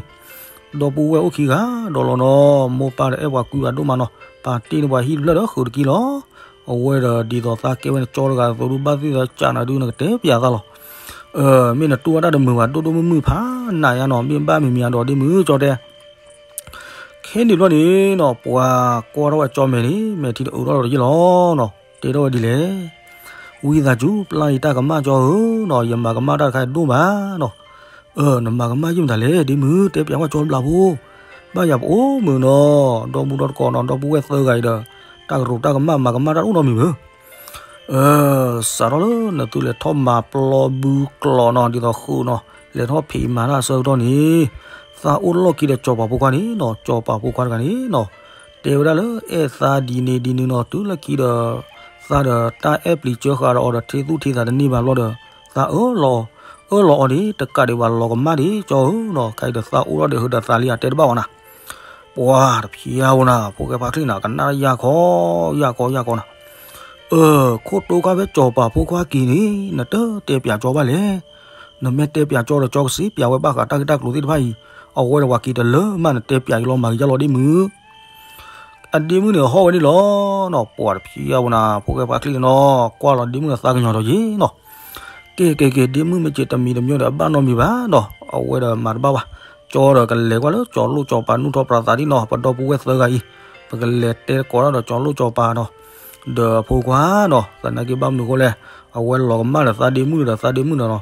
ဒီပုၢ်ဝဲၢ်အိၣ်ခံဂၤဒီးလီၤနီၤ မိၢ်ပၢ်ဒီးအဲၣ်ပှၤကွံပှၤဒိၣ်မးနီၤ ပာ်တ့ၢ်န့ၢ်ပှၤဟံၣ်တဖျၢၣ်ဒီးဃုာ်တက့ၢ်လီၤ. အဝဲဒီးဒ်သိးသးကဲဝဲန့ၣ်ကၠီတဂၤအသိးဒုး ဘၣ်သ့ၣ်သးကးနၤဒုး နကတဲပၠးသးလီၤ. မ့ၢ်နတူၢ်ဝဲတၢ်တမုာ်ဘၣ် ဒိၣ်ဒိၣ်မုၢ်မုၢ်ဖးနးယါနီၤ မ့ၢ်ဘၣ်မံၤမံၤအဒိးဒ့မုၢ်ကၠီတဲ ခဲန့ၣ်ဘျီန့ၣ်နီၤ ပှၤကွၢ်ထီၣ်ဝဲကၠီမဲာ်န့ၣ် မဲာ်ထံတအုးထီၣ်လီၤတယ့ၢ်လီၤနီၤ တဲထီၣ်ဝဲဒ်လဲၣ်. ဝံသးစူၤ ပျၢ်ယတၢ်ကမၣ်ကၠီဧၢနီၤ ယမၤကမၣ်တၢ်တခါဒိၣ်မးနီၤ. အၢ နမၤကမၣ်ယုၢ်မတၤလဲၣ် ဒ့မုၢ် တဲပၠးဝဲကၠီဘျးဖိ ဘၣ်ယၤပအိၣ်မုာ်နီၤ ဒီမူဒီတကိးနီၤ ဒီပုၢ်ဝဲၢ်သၢဂၤအံၤဒီး တၢ်ကရူးတၢ်ကမၣ်မၤကမၣ်တၢ်တအိၣ်နီတမံၤမုၢ် စးထီၣ်လၢနသုလဲၤထီၣ်မၤပျီဘုကျိးနီၤ ဒ်သိးဃုာ်နီၤ လဲၤထီၣ်ဖံးမၤတၢ်အဆၢကတီၢ်န့ၣ် သးအိၣ်လီၢ်ခံဒီးစီၤပၤဖိခွါန့ၣ်နီၤ စီၤပၤဖိခွါတဂၤန့ၣ်နီၤ တဲဝဲဒၣ်လၢအဲၣ်သးဒ်န့ၣ်ဒ်န့ၣ်နီၤ တုၤလၢခံဒီး သးဒီးတၢ်အဲၣ်ပျံၤစၢဃာ်ဒီးအီၤဒီး ထံသူၣ်ထံသးတန့ၢ်ဘၣ်ဘျီဒီး သးအၢၣ်လီၤ အၢၣ်လီၤအီၤန့ၣ် တကးဒံးဘၣ်လီၤကမၣ်ဒံးကၠီဧၢနီၤ ခဲအံၤဒီးသးအိၣ်ထီၣ်ဒီးဟုးဒီးသးလံဧါ တဲတဘၣ်ဝဲနၤ ပှၤတဖျါဝဲနၤ ဖိၣ်ဃဲဖါချံၣ်နၤ ကနၣ်ယၢ်ခီ ယၢ်ခီ ယၢ်ခီနၤ, အၢ ခိၣ်တိခါဖဲစီၤပၤဖိခွါက့ၤန့ၣ် နတတဲပၠးကၠီဘၣ်လဲၣ်. နမ့ၢ်တဲပၠးကၠီဒီး ကၠီကစံးပၠးဝဲဘၣ်ဃးတၢ်ဂ့ၢ်တၢ်ကျိၤသ့ၣ်တဖၣ်အံၤ, အဝဲဒီးပှၤက့ၤတလၢမး နတဲပၠးအံၤလီၤ မၤကယါလီၤဒ့မုၢ် အဒ့မုၢ်န့ၣ်ဟီၣ်ဝဲန့ၣ်လီၤနီၤ, ပှၤတဖျါဝဲနၤ ဖိၣ်ဃဲဖါချံၣ်န့ၣ်နီၤ ကွၢ်လီၤဒ့မုၢ်ဒီးသးကညီၤဒီးယ့ၤနီၤ, ကဲကဲကဲ ဒ့မုၢ်မ့ၢ်က့ၤတမံၤတမံၤဒီး အဘၣ်နီတမံၤဘၣ်နီၤ, အဝဲဒီးမၤတဘၣ်ဘၣ်, ကၠီဒီးကလဲၤကွၢ်လၢကၠီၤလိၣ်ကၠီၤပၤနူၢ်ထီၣ်ပြးသးဒ်နီၤ, ပဒီပုၢ်ဝဲၢ်သၢဂၤအံၤ, ပကလဲၤတဲကိးတၢ်ဒီးကၠီၤလိၣ်ကၠီၤပၤနီၤ, ဒီးဖိခွါနီၤ, သနာ်က့ဘၣ်မနုၤအဃိလဲၣ်, အဝဲလီၤကမၣ်ဒီးသးဒ့မုၢ်ဒီးသးဒ့မုၢ်နီၤနီၤ,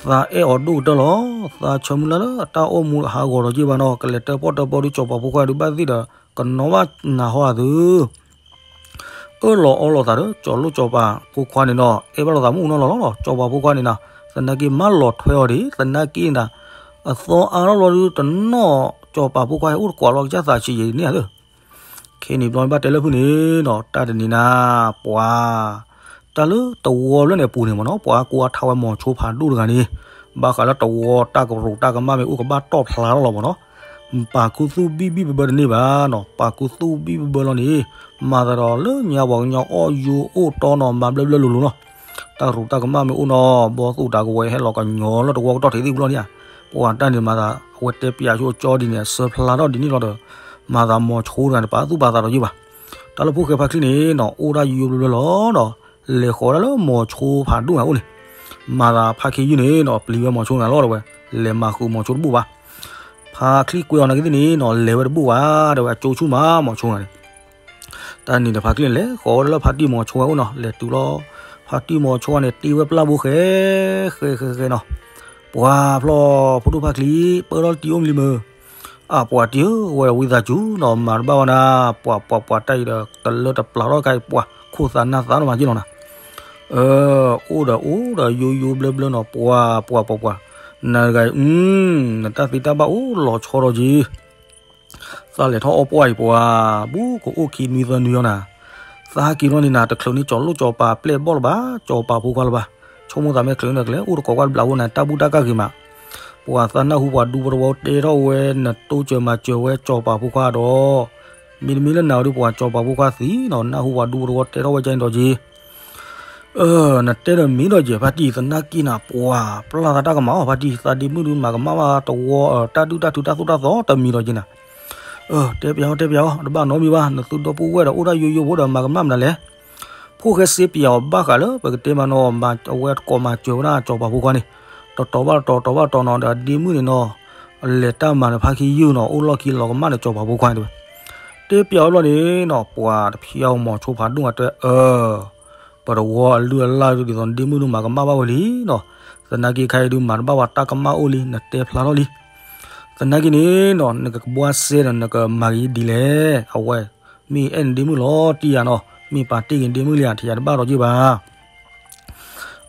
သးအဲၣ်အီၤဒိၣ်ကတၢၢ်လီၤ, သးဆၢမုၢ်လၢ်လၢတၢ်အိၣ်မူဟးဂီၤဒီးယ့ၢ်ဘၣ်နီၤ, ကလဲၤတၢၣ်ပီၣ်တၢၣ်ပီဒုးကၠီၤပၤဖိခွါဒုးဘၣ်သ့ၣ်ဒီး ကနီၤဘၣ်နၤဟီအသု အၢၣ်လီၤအီလီၤသးဒီးကၠီၤလိၣ်ကၠီၤပၤဖိခွါန့ၣ်နီၤ, အဲၣ်ဘၣ်လိာ်သးမုၢ်နီၤလီၤလီၤ, ကၠီၤပၤဖိခွါန့ၣ်နီၤ, သနာ်က့မၤလီၤထွဲအီၤဒံး, သနာ်က့န့ၣ်, အသီအါထီၣ်လီၤဒုးတနီၣ်, ကၠီၤပၤဖိခွါဟဲအိၣ်တကွၢ်လီၤကစၢ်သးဆံးယံာ်န့ၣ်ဧါ, ခဲန့ၣ်ဘျီဘၣ်တဲလၢဖုၣ်န့ၣ်နီၤ, တၢ်တနံၤနၤ, ပှၤ တၢ်လၢတဝီလၢန့ၣ်အပူၤန့ၣ်မ့ၢ်နီၤ, ပှၤကိးအါထါဝဲမိၤဆိဖးဒိၣ်တဂၤန့ၣ်, ဘၣ်ဃးလၢတဝီတၢ်ကရူးတၢ်ကမၣ်မ့ၢ်အိၣ်ကဘၣ်တီၣ်ဖျါထီၣ်လီၤမ့ၢ်နီၤ, ပာ်ခူသူၣ်ဘံၣ်ဘံၣ်ဘၢဘၢတန့ၢ်ဘၣ်နီၤ, ပာ်ခူသူၣ်ဘံၣ်ဘံၣ်ဘၢလီၤန့ၣ်, မၤသးဒီးလၢညါပှၤကညီအီၣ်ယိအိၣ်တီနီၤ မၤဘျၢဘျၢလိၤလိၤလီၤ, တၢ်ကရူးတၢ်ကမၣ်မ့ၢ်အိၣ်နီၤ, ဘီသူၣ်တၢ်ကဝဲၤဟဲလီၤကညီၤလၢတဝီကတီၢ်ထံးသ့ၣ်ဘျီန့ၣ်ဧါ, ပှၤတၢ်န့ၣ်မၤသး အဝဲတဲပၠးဆိကၠီဒ်န့ၣ် အစၢဖျါထီၣ်ဒ်န့ၣ်လီၤဒီး, မၤသးမိၤဆိတဂၤန့ၣ် ပာ်သူၣ်ပာ်သးဒီးယ့ၢ်ဘၣ်, တၢ်လၢဖိၣ်ဃဲဖါချံၣ်န့ၣ်နီၤ အိၣ်ဒၣ်ယိယိဘျၢဘျၢလီၤနီၤ, လဲၤဃီၤဒၣ်လၢမိၤဆိဖးဒိၣ်န့ၣ်အိၣ်န့ၣ်, မၤသးဖါခ့ယုၢ်န့ၣ်နီၤ ပျံၤဝဲမိၤဆိန့ၣ်လီၤတဲဝဲ, လဲၤမၤဃုာ်မိၤဆိတဘူၣ်ဘၣ်, ဖါချံၣ်ကွဲအီၤနာ်က့သ့ၣ်န့ၣ်နီၤ လဲၤဝဲတဘူၣ်ဘၣ်တဲဝဲ အကၠိဆူၣ်မးမိၤဆိန့ၣ်, တၢ်န့ၣ်ဒီးဖါချံၣ်န့ၣ် လဲၤဃီၤဝဲဒၣ်လၢဖါတံၢ်မိၤဆိဝဲအိၣ်နီၤ လဲၤတုၤလီၤ, ဖါတံၢ်မိၤဆိန့ၣ် တ့ဝဲပျၢ်ဘိဃဲ, ဃဲဃဲဃဲနီၤ, ပှၤဖျီၣ်ဖိဒိၣ်ဖါချံၣ် ပၢၢ်ထီၣ်တံၢ်အိၣ်မလံမုၢ် အပှၤတံၢ်ဧၢ ဝဲဝံသးစူၤနီၤ မၤတဘၣ်ဝဲနၤ, ပှၤပှၤပှၤတၢ်အံၤဒီး တလၢတပျၢ်ထီၣ်ခါအံၤ ပှၤခိၣ်သးနၢ်သးနီၤမးက့ၢ်လီၤနၤ, အိၣ်ဒီးအိၣ်ဒီးယိယိဘျၢဘျၢနီၤ ပှၤပှၤပှၤပှၤ, နၤတဂၤအံၤ နတၢ်သ့တၢ်ဘၣ်အိၣ်လီၤဆီဒီးက့ၤ သးလဲၤထီၣ်အီၣ်ပှၢ်အံၤပှၤ, ဘူးကအိၣ်ခံနွံသၢနွံအီၤနၤ, သးဟဲက့ၤဘျီန့ၣ်နၤ တချုးန့ၣ်ကၠီၤလိၣ်ကၠီၤပၤပျဲၢ်ဘီၣ်လၢၤဘၣ်, ကၠီၤပၤဖိခွါလၢၤဘၣ်, ဆိကမိၣ်သးမ့ၢ်ချုးန့ၣ်ကလဲၤအိၣ်တကိးကွၢ်တဘျးဖိနၤ တၢ်ဘူၣ်တၢ်ကၢ်ဂ့ၤမး, ပှၤသးနၢ်ဟူပှၤဒူဖိတဝီတဲထီၣ်ဝဲ နတိစၢၤမၤစၢၤဝဲကၠီၤပၤဖိခွါဒီး, မ့တမ့ၢ်လၢနၤဝဲဒုးပှၤကၠီၤပၤဖိခွါသံနီၤ နၢ်ဟူပှၤဒူဖိတဝီတဲထီၣ်ဝဲကန့ၣ်ဒီးက့ၤ နတဲဒီးမ့ၢ်ဒီးယဲၢ်ဖါတံၢ် သနာ်က့နၤ ပှၤပျၢ်သးတၢ်ကမၣ်အီၤဖါတံၢ် သးဒ့မုၣ်ဒုးမၤကမၣ်ဘၣ်တဝီ တၢ်ဒုၣ်တၢ်ထုတၢ်သိၣ်တၢ်သီတမံၤဒီးက့ၤနၤ, တဲပၠးအီၤ တဲပၠးအီၤ တဘၣ်နီတမံၤဘၣ် နသုဒီပုၢ်ဝဲၢ်ဒီးအိၣ်ဒၣ်ယိယိဖိဒီးမၤကမၣ်မနုၤလဲၣ်, ဖိ ဖိၣ်ဃဲစ့ပၠးအီၤဘၣ်ဃးလၢ ပကတဲမးနီၤ အဝဲတကိးမၤစၢၤဝဲဒၣ်စီၤပၤဖိခွါန့ၣ်, တတီၤဘၣ်တတီၤ တတီၤဘၣ်တတီၤနီၤ ဒီးအဒ့မုၣ်န့ၣ်နီၤ, လဲၤတၢ်မၤဒီးဖါခံယုၢ်နီၤ အိၣ်လီၢ်ခံလီၤကမၣ်ဒီးစီၤပၤဖိခွါန့ၣ်တဲဝဲ. တဲပၠးအီၤဘျီန့ၣ်နီၤ ပှၤတဖျီမိၤဆိဖးဒိၣ်တဲ အၢ ပတဝီအလုၢ်အလၢ်ဒ်သိးနဒ့မုၣ်ဒုးမၤကမၣ်ဘၣ်ဝဲလံနီၤ, သနာ်က့ခါအံၤဒုးမၤတဘၣ်ဝဲတၢ်ကမၣ်အိၣ်လံ နတဲဖျါထီၣ်လံ. သနာ်က့န့ၣ်နီၤ နကကဘှါစဲဒီးနကမၤက့ၤဒ်လဲၣ်, အဝဲ မ့ၢ်အဲၣ်နဒ့မုၣ်လီၤတံၢ်ယၤနီၤ မ့ၢ်ပာ်တ့ၢ်က့ၤနဒ့မုၣ်လံဧါ ထံၣ်ယၤတဘၣ်ဒီးက့ၤဘၣ်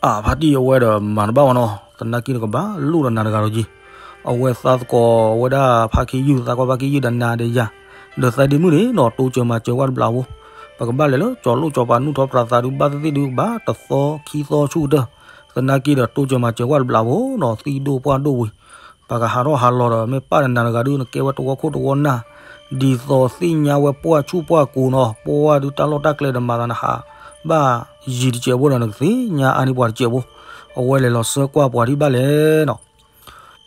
အၢ ဖါတံၢ်အဝဲဒီးမၤတဘၣ်ဝဲနီၤ, သနာ်က့နကဘၣ်လိၣ်ဒီးနၤတဂၤဒီးက့ၤ, အဝဲသးသကိးဝဲဒၣ်ဖါခံယုၢ် သးကွၢ်ဖါခံယုၢ်ဒီးနၤဒီးယၤ, ဒီးသးဒ့မုၣ်န့ၣ်နီၤ တိစၢၤမၤစၢၤကွၢ်တဘျးဖိ, ပကဘၣ်လဲၤလၢစီၤလိၣ်စီၤပၤနူၢ်ထီၣ်ပြးသးဒုးဘၣ်သ့ၣ်သ့ၣ်ဒုးကဘၣ်တသီခံသီဆူကတၢၢ်, သနာ်က့ဒီးတိစၢၤမၤစၢၤကွၢ်တဘျးဖိနီၤ သံၣ်ဒိၣ်ပှၢ်ဒိၣ်ဝံၤ ပကဟးထီၣ်ဟးလီၤဒီး မ့ၢ်ပၢ်ဒီးနၤတဂၤဒုး နကဲဝဲတဝီခိၣ်တဝီနၢ်, ဒ်သိးသ့ၣ်ညါဝဲပှၢ်ဆူၣ်ပှၢ်ကိၤနီၤ ပှၢ်ဒုးတၢ်လီၢ်တၢ်ကျဲဒီးမၤသးနဟး, ဘၣ်ယံၤတစဲးဖိဒီးနကသ့ၣ်ညါအါန့ၢ်ပှၤတစဲးဖိ, အဝဲလဲၤလီၤဆှၢကွၢ်ပှၤဒ်ဘၣ်လဲၣ်နီၤ.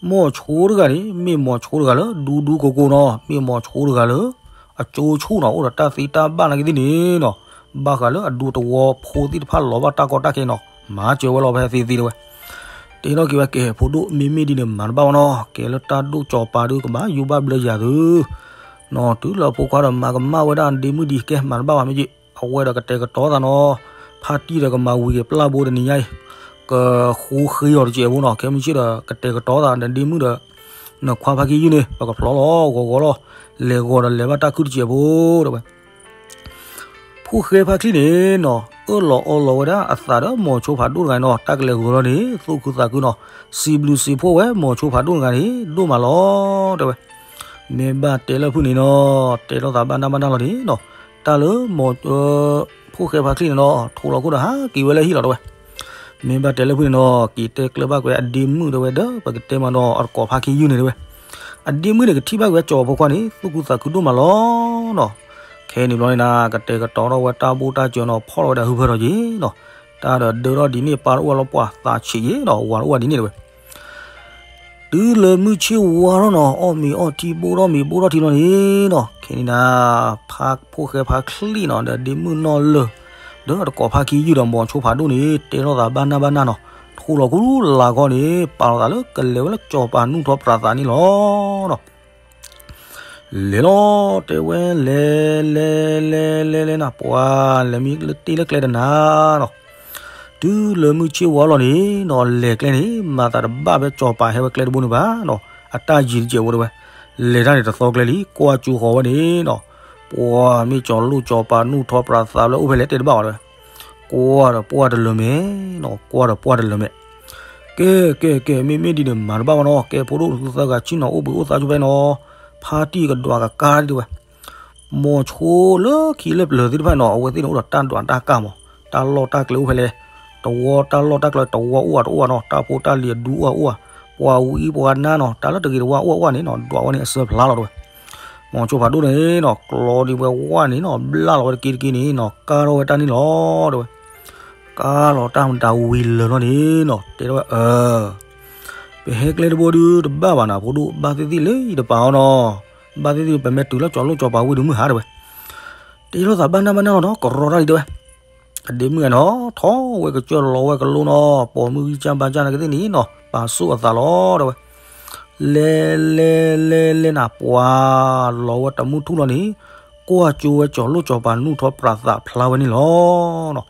မိၤဆိတဂၤန့ၣ် မ့ၢ်မိၤဆိတဂၤလၢ ဒူဒူကိကိနီၤ မ့ၢ်မိၤဆိတဂၤလၢ အကၠိဆူၣ်နီၤ အိၣ်ဒီးတၢ်သ့တၢ်ဘၣ်နာ်က့သ့ၣ်န့ၣ်နီၤ, ဘၣ်ဃးလၢအဒူသဝီဖိသ့ၣ်တဖၣ်လီၤဘၣ်တၢ်ကီတၢ်ခဲနီၤ မၤစၢၤဝဲလီၤဖဲသ့သ့တဲဝဲ တဲထီၣ်က့ၤဝဲကဲ ဖိဒိၣ်မ့မ့ၢ်ဒ်န့ၣ်မၤတဘၣ်ဝဲနီၤ, ကဲလၢတၢ်ဒိၣ်စီၤပၤဒုးကဘၣ်ယူးဘၣ်ဘျၢယၤသု, နီၤ တုၤလၢဖိခွါဒီးမၤကမၣ်ဝဲဒၣ်ဒ့မုၣ်ဒံးကဲမၤတဘၣ်ဘၣ်မ့ၢ်က့, အဝဲဒီးကတဲာ်ကတီၤသးနီၤ, ဖါတံၢ်ဒီးကမၤဝံၤက့ၤပျၢ်ဘိတနံၤညါအံၤ, ကဃိဃ့အီၤတစဲးဖိနီၤ, ခဲမုၢ်ဆ့ၣ်ဒီးကတဲာ်ကတီၤသးဒီးဒ့မုၣ်ဒီး နခွါဖါခံယုၢ်န့ၣ် ပကဖျီလီၤဂီၤဂီၤလီၤ, လဲၤဂီၤဒီးလဲၤဘၣ်တၢ်ခုၣ်တစဲးဖိတဲဝဲ ဖိၣ်ဃဲဖါချံန့ၣ်နီၤ အၢၣ်လီၤအီလီၤဝဲဒၣ်အသးဒီးမိၤဆိဖးဒိၣ်တဂၤနီၤ, တၢ်ကလဲၤဂီၤလီၤန့ၣ် သူၣ်ခုသးခုနီၤ, စံးဘျုးစံးဖှိၣ်ဝဲမိၤဆိဖးဒိၣ်တဂၤန့ၣ် ဒိၣ်မးလီၤတဲဝဲ. မ့ၢ်ဘၣ်တဲလၢဖုၣ်န့ၣ်နီၤ, တဲထီၣ်သးဘၣ်နၢ်ဘၣ်နၢ်လီၤန့ၣ်နီၤ, တၢ်လၢမိၤ ဖိၣ်ဃဲဖါချံန့ၣ်နီၤ ထိးလီၤခိၣ်ဒီးဟးက့ၤဝဲလၢဟံၣ်လီၤတဲဝဲ. မ့ၢ်ဘၣ်တဲလၢဖုၣ်န့ၣ်နီၤ က့ၤတဲကျၢၤဘၣ်ကွံာ်အဒ့မုၣ်တဲဝဲဒီး ပကတဲမးနီၤ အတကိးဖါခံယုၢ်န့ၣ်တဲဝဲ. အဒ့မုၣ်န့ၣ် ကထံၣ်ဘၣ်ကွံာ်အစီၤပၤဖိခွါန့ၣ် သူၣ်ခုသးခုဒိၣ်မးလီၤနီၤ. ခဲန့ၣ်ဘျီန့ၣ်နၤ ကတဲာ်ကတီၤထီၣ်ဝဲတၢ်ဘူၣ်တၢ်စၢၤနီၤ, ဖီၣ်လီၤဝဲဒၣ်ဟုဖၢထီၣ်က့ၤနီၤ, တၢ်ဒီးဒၢထီၣ်ဒ်န့ၣ် ပၢ်တအိၣ်လီၤ ပှၤသးဆံးယ့ၤနီၤ, ဝၤတအိၣ်ဘၣ်ဒ်န့ၣ်တဲဝဲ. တုၤလၢမုၢ်ဆ့ၣ်ဝါထီၣ်နီၤ, အီၣ်မ့ၤအီထံ ဘိၣ်ထီၣ်မ့ၤဘိၣ်ထီၣ်ထံလီၤန့ၣ်နီၤ, ခဲန့ၣ်နၤ ဖါဖိၣ်ဃဲဖါချံနီၤ ဒီးဒ့မုၣ်နီၢ်လၢၢ် ဒီးအတကိးဖါခံယုၢ်ဒီးမိၤဆိဖးဒိၣ်န့ၣ် တဲထီၣ်သးဘၣ်နၢ်ဘၣ်နၢ်နီၤ, ထိးလီၤခိၣ်လၢ်ခီန့ၣ် ပာ်လီၤသးလၢကလဲၤဝဲလၢစီၤပၤနူၢ်ထီၣ်ပြးသးန့ၣ်လီၤနီၤ. လဲၤလီၤတဲဝဲ လဲၤ လဲၤ လဲၤ လဲၤ လဲၤနၤ ပှၤလဲၤမံလၢတ့ၢ်လၢကျဲတနၤနီၤ. တုၤလၢမုၢ်ဆ့ၣ်ဝါလီၤန့ၣ်နီၤ လဲၤကျဲန့ၣ် မၤသးတဘၣ်ဖဲစီၤပၤဟဲဝဲကျဲတဘိန့ၣ်ဘၣ်နီၤ, အတၢ်ယံၤတစဲးဖိတဲဝဲ. လဲၤတၢ်န့ၣ်တသီကျဲလံ ကွၢ်ကၠိဃီၤဝဲန့ၣ်နီၤ, ပှၤမ့ၢ်စီၤလိၣ်စီၤပၤနူၢ်ထီၣ်ပြးသးဘျီ အိၣ်ဖဲလဲၣ်တဲတဘၣ်ဘၣ်တဲဝဲ. ကွၢ်ဒီးပှၢ်တလၢၤမဲာ်နီၤ, ကွၢ်ဒီးပှၢ်တလၢၤမဲာ်. ကဲ ကဲ ကဲ မ့မ့ၢ်ဒ်န့ၣ်မၤတဘၣ်ဘၣ်နီၤ, ကဲဖိဒိၣ် သုသၢဂၤဆ့ၣ်နီၤအိၣ်ဘှံးအိၣ်သါဆိဖဲနီၤ, ဖါတံၢ်ကဒွးကကါတဲဝဲ. မိၤဆိလၢခံလၢပျၢၤသ့ၣ်တဖၣ်နီၤ အဝဲသ့ၣ်န့ၣ်အိၣ်ဒီးတၢ်ဒွးတၢ်ကါမး, တၢ်လီၢ်တၢ်ကျဲအိၣ်ဖဲလဲၣ်, တဝီတၢ်လီၢ်တၢ်ကျဲတဝီအိၣ်ဧါတအိၣ်ဧါနီၤ, တၢ်ဖိတၢ်လံၤအဒူအိၣ်ဧါအိၣ်ဧါ, ပှၤဝံအံၤပှၤနါနီၤ, တၢ်လၢတဂ့ၤတဝါအိၣ်ဧါအိၣ်ဧါန့ၣ်နီၤ ဒွးဝဲန့ၣ်အစၢဖျါလီၤတဲဝဲ. မိၤဆိဖးဒိၣ်န့ၣ်နီၤ ကျီဒံးဝဲဝၣ်န့ၣ်နီၤ ဘျၣ်လီၤဝဲတက့ၢ်တက့ၢ်န့ၣ်နီၤ ကါထီၣ်ဝဲတၢ်န့ၣ်လီၤ တဲဝဲ. ကါလီၤတၢ်မတၤဝံၤလၢာ်လီၤန့ၣ်နီၤ တဲထီၣ်ဝဲအၢ ပဟဲကျဲတဘိဒုးတဘၣ်ဘၣ်နၤ ဖိဒိၣ် ဘၣ်သ့ၣ်သ့ၣ်လၢယတပာ်အီၤနီၤ, ဘၣ်သ့ၣ်သ့ၣ်ပမ့ၢ်တုၤလၢစီၤလိၣ်စီၤပၤဝ့ၢ်ဒုးမုၢ်ဟါတဲဝဲ. တဲထီၣ်သးဘၣ်နၢ်ဘၣ်နၢ်လီၤနီၤ ကရီတၢ်လံတဲဝဲ. အဒ့မုၣ်ဂၤနီၤ ထီၣ်ဝဲကစၢၢ်လီၤဝဲကလိနီၤ ပိာ်မုၣ်ဂံၢ်စၢ်ဘါစၢ်နာ်က့သ့ၣ်န့ၣ်နီၤ ပာ်ဆူၣ်အသးလီၤတဲဝဲ. လဲၤလဲၤလဲၤလဲၤနၤ ပှၤလီၤဝဲတမုၢ်ထူၣ်လီၤန့ၣ် ကွၢ်ကၠိဝဲစီၤလိၣ်စီၤပၤနူၢ်ထီၣ်ပြးသးဖျါဝဲန့ၣ်လီၤ.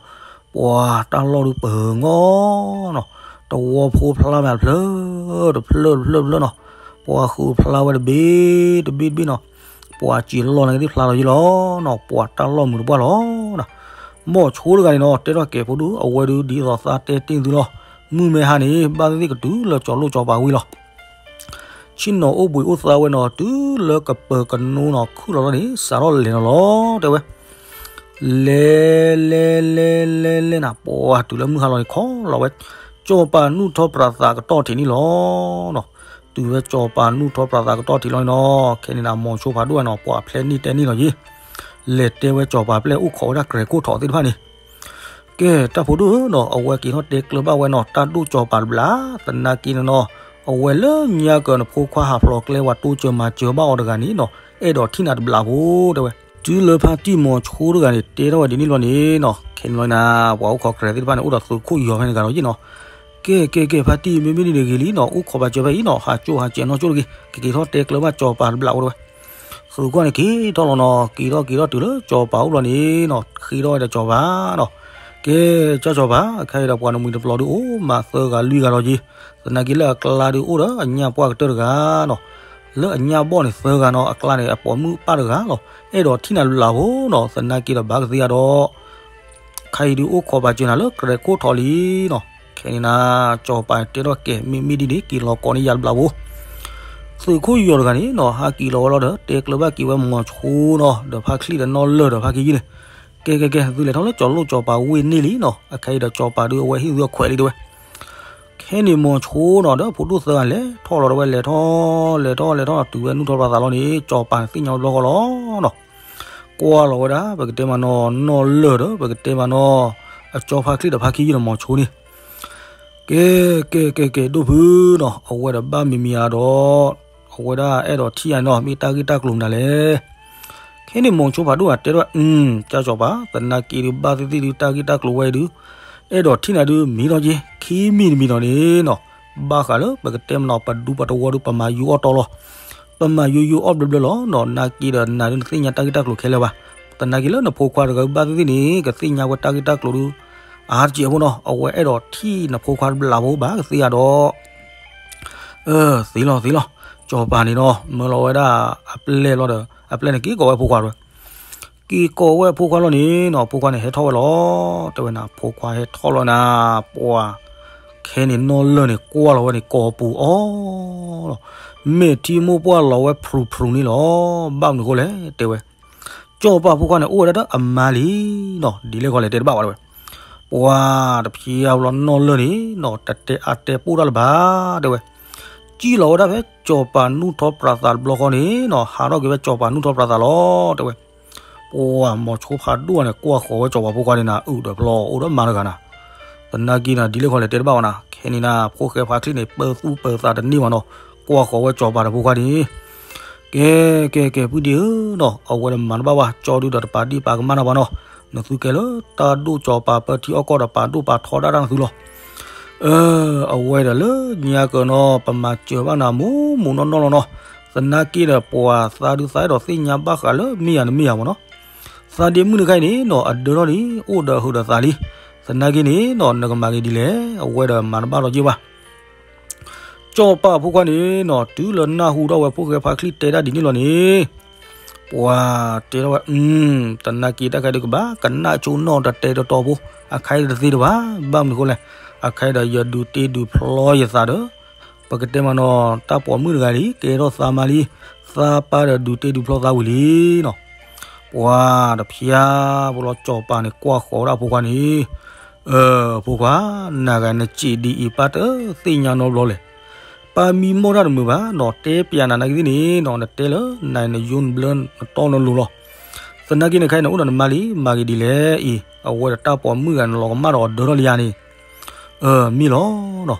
ပှၤတၢ်လီၢ်ဒုးပၢၤငီနီၤ, တဝီဖိဖျါမးတဖျၢၣ် တဖျၢၣ်တဖျၢၣ်တဖျၢၣ်နီၤ, ပှၤဃုာ်ဖျါဝဲတဘ့ၣ်တဘ့ၣ်တဘ့ၣ်နီၤ, ပှၤစံးလီၢ်နာ်က့သ့ၣ်ဖျါလီၤယံလီၤနီၤ, ပှၤတၢ်လီၢ်မုာ်တပှၢ်လီၤနီၤ. မိၤဆိတဂၤန့ၣ်နီၤ တဲထီၣ်ကဲဖိဒုး အဝဲဒုးဒ်သိးသးတဲတ့ၢ်သုလီၤ, မုၢ်မ့ၢ်ဟါန့ၣ် ဘၣ်သ့ၣ်သ့ၣ်ကတုၤလၢစီၤလိၣ်စီၤပၤဝ့ၢ်လီၤ. ဆ့ၣ်နီၤအိၣ်ဘှံးအိၣ်သါဝဲနီၤ တုၤလၢကပၢၤကနိနီၤ ခုၣ်လီၤလီၤန့ၣ် စးထီၣ်လဲၤနီၤလီၤ တဲဝဲ. လဲၤ လဲၤ လဲၤ လဲၤ လဲၤနၤ ပှၤတုၤလၢမုၢ်ဟါလီၤန့ၣ် ခီလီၤဝဲ စီၤပၤနူၢ်ထီၣ်ပြးသးကတီၢ်ထံးန့ၣ်လီၤနီၤ. တုၤဝဲစီၤပၤနူၢ်ထီၣ်ပြးသးကတီၢ်ထံးလီၤန့ၣ်နီၤ ခဲန့ၣ်နၤ မိၤဆိဖးဒိၣ်ဝဲနီၤ ပှၤဖျဲးန့ၢ်တဲန့ၢ်လီၤယံၤ လဲၤတဲဝဲစီၤပၤပျဲၢ်အိၣ်ခိးဝဲဒၣ်ကြဲးခိၣ်ထီၣ်သ့ၣ်တဖၣ်န့ၣ် ကဲ တၢ်ဖိဒိၣ်နီၤ အဝဲက့ၤထီၣ်တဲကျၢၤဘၣ်ဝဲနီၤ တၢ်ဒိၣ်စီၤပၤတဘျီ သနာ်က့န့ၣ်နီၤ အဝဲလၢညါကၢၤနဖိခွါဟးဖျိးကျဲဝဲ တိစၢၤမၤစၢၤဘၣ်အီၤတဂၤန့ၣ်နီၤ အဲၣ်ဒိးထံၣ်နၤတဘျီဖိတဲဝဲ. တုၤလၢဖါတံၢ်မိၤဆိတဂၤန့ၣ် တဲထီၣ်ဝဲဒ်န့ၣ်လီၤန့ၣ်နီၤ ခဲန့ၣ်လီၤနၤ, ပှၤအိၣ်ခိးကြဲးသ့ၣ်တဖၣ်န့ၣ် အိၣ်ဒီးသုးခိၣ်ယီၤဖဲန့ၣ်တဂၤလီၤယ့ၣ်နီၤ. ကဲ ကဲ ကဲ ဖါတံၢ် မ့မ့ၢ်ဒ်န့ၣ်ဂ့ၤလံနီၤ, အိၣ်ခိးပာ်စၢၤဖဲအံၤနီၤ, ဟးကၠိဟးစဲးနီၢ်ကၠိတဂ့ၤ, ကက့ၤထီၣ်တဲကျၢၤဘၣ်စီၤပၤတဘျီဝဲတဝဲ. သုးခိၣ်န့ၣ်က့ၤထီၣ်လီၤနီၤ, က့ၤထီၣ်က့ၤထီၣ်တုၤလၢစီၤပၤအိၣ်ဘျီန့ၣ်နီၤ, ဃ့ထီၣ်ဝဲဒီးစီၤပၤနီၤ. ကဲ ကၢ်စီၤပၤ, ခဲအံၤဒီးပှၤနမှံၤတပျီၤဒုးအိၣ်မးသၢဂၤလွံၢ်ဂၤလီၤက့ၤ, သနာ်က့လၢအကျါဒုးအိၣ်ဒီးအညၣ်ပှၢ်ကတၢၢ်တဂၤနီၤ, လၢအညၣ်ဘီၣ်န့ၣ်သၢဂၤနီၤ, အကျါန့ၣ်အပိာ်မုၣ်ပၢ်တဂၤလီၤ, အဲၣ်ဒိးထံၣ်နၤတဘျီဖိနီၤ, သနာ်က့ဒီးဘၣ်ကသ့အါဒီး ခဲအံၤဒုးအိၣ်ခိးပာ်စၢၤနၤလၢကြဲးခိၣ်ထီးလံနီၤ. ခဲန့ၣ်နၤ, စီၤပၤတဲထီၣ်ကဲ မ့မ့ၢ်ဒ်န့ၣ် က့ၤလီၤကိးန့ၢ်ယၤတဘျီဖိ. သုးခိၣ်ယီၤတဂၤန့ၣ်နီၤ, ဟးက့ၤလီၤဝဲလီၤဒီး တဲကျၢၤဘၣ်က့ၤဝဲမိၤဆိနီၤ, ဒီးဖါချံၣ်ဒီးနီၢ်လၢၢ်ဒီးဖါခံယုၢ်န့ၣ်, ကဲ ကဲ ကဲ သုလဲၤထီၣ်လၢစီၤလိၣ်စီၤပၤဝ့ၢ်န့ၣ်လံနီၤ, အခဲအံၤဒီးစီၤပၤဒုးအဝဲဟ့ၣ်သုအခွဲးလံတဲဝဲ. ခဲန့ၣ်မိၤဆိနီၤ ဒီးဖိဒိၣ်သၢဂၤလဲၤထီၣ်လီၤဒီးဝဲ လဲၤထီၣ် လဲၤထီၣ် လဲၤထီၣ်တုၤဝဲနုာ်ထီၣ်ပှၤသးလီၤန့ၣ် စီၤပၤန့ၣ်သ့ၣ်ညါဝဲဘျီဃီလီၤနီၤ. ကွၢ်လီၤဝဲဒၣ် ပကတဲမးနီၤ နီၢ်လၢၢ်ဒီး ပကတဲမးနီၤ အကၠီဖါချံၣ်ဒီးဖါခံယုၢ်န့ၣ် မိၤဆိန့ၣ် ကဲ ကဲ ကဲ ကဲ ဒိၣ်ဖုနီၤ အဝဲဒီးဘၣ်မံၤမံၤဧါဒီး အဝဲဒၣ်အဲၣ်ဒိးထံၣ်ယၤနီၤ မ့ၢ်တၢ်ဂ့ၢ်တၢ်ကျိၤမနုၤလဲၣ်. ခဲန့ၣ်မိၤဆိဖးဒိၣ်ဧါ တဲထီၣ်ဝဲ ကၠီစီၤပၤ သနာ်က့ဒုးဘၣ်သ့ၣ်သ့ၣ်ဒုးတၢ်ဂ့ၢ်တၢ်ကျိၤဝဲအံၤဒုး အဲၣ်ဒိးထံၣ်နၤဒုးမံၤထီၣ်က့ ခံမံၤတမံၤနီၤန့ၣ်နီၤ ဘၣ်ဃးလၢပကတဲမးနီၤ ပဒူပတဝီဒုး ပမၤယူအီၣ်တီလီၤ. ပမၤယူယူအီၣ်ဘျၢဘျၢလီၤနီၤ နာ်က့ဒီးနၤဒုးနသ့ၣ်ညါတၢ်ဂ့ၢ်တၢ်ကျိၤခဲလၢာ်ဘၣ်. သနာ်က့လၢနဖိခွါတဂၤဘၣ်သ့ၣ်သ့ၣ်န့ၣ် ကသ့ၣ်ညါဝဲတၢ်ဂ့ၢ်တၢ်ကျိၤဒုး အါတက့ၢ်အဖိနီၤ အဝဲအဲၣ်ဒိးထံၣ်နဖိခွါတဘျီဖိဘၣ်ကသ့ဧါဒီး သ့လီၤသ့လီၤ. ကၠီပၤန့ၣ်နီၤ မၢလီၤဝဲဒၣ်အပျဲၢ်လီၤဒီး အပျဲၢ်န့ၣ်က့ၤကိးဝဲဖိခွါတဝဲ က့ၤကိးဝဲဖိခွါလီၤန့ၣ်နီၤ ဖိခွါန့ၣ်ဟဲထီၣ်ဝဲလီၤ. တဲဝဲနၤ ဖိခွါဟဲထီၣ်လီၤနၤ ပှၤ ခဲန့ၣ်နီၢ်လၢၢ်န့ၣ် ကွၢ်လီၤဝဲန့ၣ် ကိးပူၤအီၤလီၤ. မဲာ်ထံမိၢ်ပှၢ်လီၤဝဲဖရူးဖရူးန့ၣ်လီၤ. ဘၣ်မနုၤဃိလဲၣ် တဲဝဲ ကၠီပၤဖိခွါန့ၣ် အိၣ်ဝဲဒၣ်ဒီးအမါလံနီၤ ဒ်လဲၣ်ဃီလဲၣ် တဲတဘၣ်ဘၣ်တဲဝဲ. ပှၤတဖျါဘျီနီၢ်လၢၢ်န့ၣ်နီၤ တတဲအါတဲပိၢ်တၢ်လၢၤဘၣ် တဲဝဲ. ကံၣ်လီၤဝဲဒၣ်ဖဲကၠီပၤနူၢ်ထီၣ်ပြးသးတဘျီဃီန့ၣ်နီၤ ဟးထီၣ်က့ၤဝဲကၠီပၤနူၢ်ထီၣ်ပြးသးလီၤ တဲဝဲ. ပှၤမိၤဆိဖးဒိၣ်န့ၣ် ကွၢ်ဃီၤဝဲကၠီပၤဖိခွါန့ၣ်နၤ အုၣ်ဒီးဖျီအိၣ်ဒီးမါတဂၤနၤ သနာ်က့နၤ ဒ်လဲၣ်ဃီလဲၣ် တဲတဘၣ်ဘၣ်နၤ ခဲန့ၣ်နၤ ဖိၣ်ဃဲဖါချံန့ၣ် ပၢသူၣ်ပၢသးတန့ၢ်ဘၣ်နီၤ ကွၢ်ဃီၤဝဲကၠီပၤဒီးဖိခွါန့ၣ် ကဲ ကဲ ကဲ ပုၢ်ဒ့ဧၢနီၤ အဝဲဒီးမၤတဘၣ်ဘၣ် ကၠီဒုးဒီးတပာ်ဒ့ၣ်ပာ်ကမၣ်နၤဘၣ်နီၤ နသုကဲလၢတၢ်ဒိၣ်ကၠီပၤပၢထံအီၣ်ကီၢ်ဒီးပာ်ဒိၣ်ပာ်ထီဒၣ်တၢ်နသုလီၤ အဝဲဒီးလၢညါကၢၤနီၤ ပမၤစၢၤဘၣ်နၤမူမူနီၢ်နီၢ်လီၤနီၤ သနာ်က့ဒီးပှၤသးဒုးသးအဲၣ်ဒိးသ့ၣ်ညါဘၣ်ဃးလၢမ့ၢ်ယၤနမ့ၢ်ယၤမ့ၢ်နီၤ သးဒ့မုၣ်တခါအံၤန့ၣ်နီၤ အဒၢထီၣ်လံ အိၣ်ဒီးဟုးဒီးသးလံ သနာ်က့န့ၣ်နီၤ နကမၤဂ့ၤဒ်လဲၣ် အဝဲဒီးမၤတဘၣ်လီၤက့ဘၣ် ကၠီပၤဖိခွါန့ၣ်နီၤ တုၤလၢနၢ်ဟူထီၣ်ဝဲဖိၣ်ဃဲဖါချံတဲဒၣ်ဒ်န့ၣ်လီၤန့ၣ် ပှၤတဲထီၣ်ဝဲ သနာ်က့တၢ်ခဲဒုးကဘၣ် ကနၣ်ဆိနီၣ်တတဲတတီဖိ အခါအံၤတသ့တဘၣ် ဘၣ်မနုၤဃိလဲၣ် အခါအံၤဒီးယဒုးတ့ဒုးဖျီယသးဒီး ပကတဲမးနီၤ တၢ်ပိာ်မုၣ်တဂၤလံ ကဲထီၣ်သးမါလံ သးပၢ်ဒီးဒုးတ့ဒုးဖျီသးဝံၤလံနီၤ ပှၤတဖျါ ဖိလီၤကၠီပၤန့ၣ် ကွၢ်ဃီၤဝဲဒၣ်ဖိခွါန့ၣ် ဖိခွါ နဂၤနစံးဒ်အံၤ ပၢ်တသ့ၣ်ညါနီတဘျီလဲၣ် ပၢ်မံမီၢ်တၢ်တမုာ်ဘၣ်နီၤ တဲပျးနၤနာ်က့သ့ၣ်န့ၣ်နီၤ နတဲလၢနၤနယိနဘျၢနတီနလိၤလီၤ သနာ်က့န့ၣ်ခဲအံၤန့ၣ် အိၣ်ဒီးနမါလံ မၤဂ့ၤဒ်လဲၣ်အံၤ အဝဲဒီးတၢ်ပိာ်မုၣ်ဂၤနလီၤကမၣ်ဒီးအီၤဒၢထီၣ်လံယၤန့ၣ် မ့ၢ်လီၤနီၤ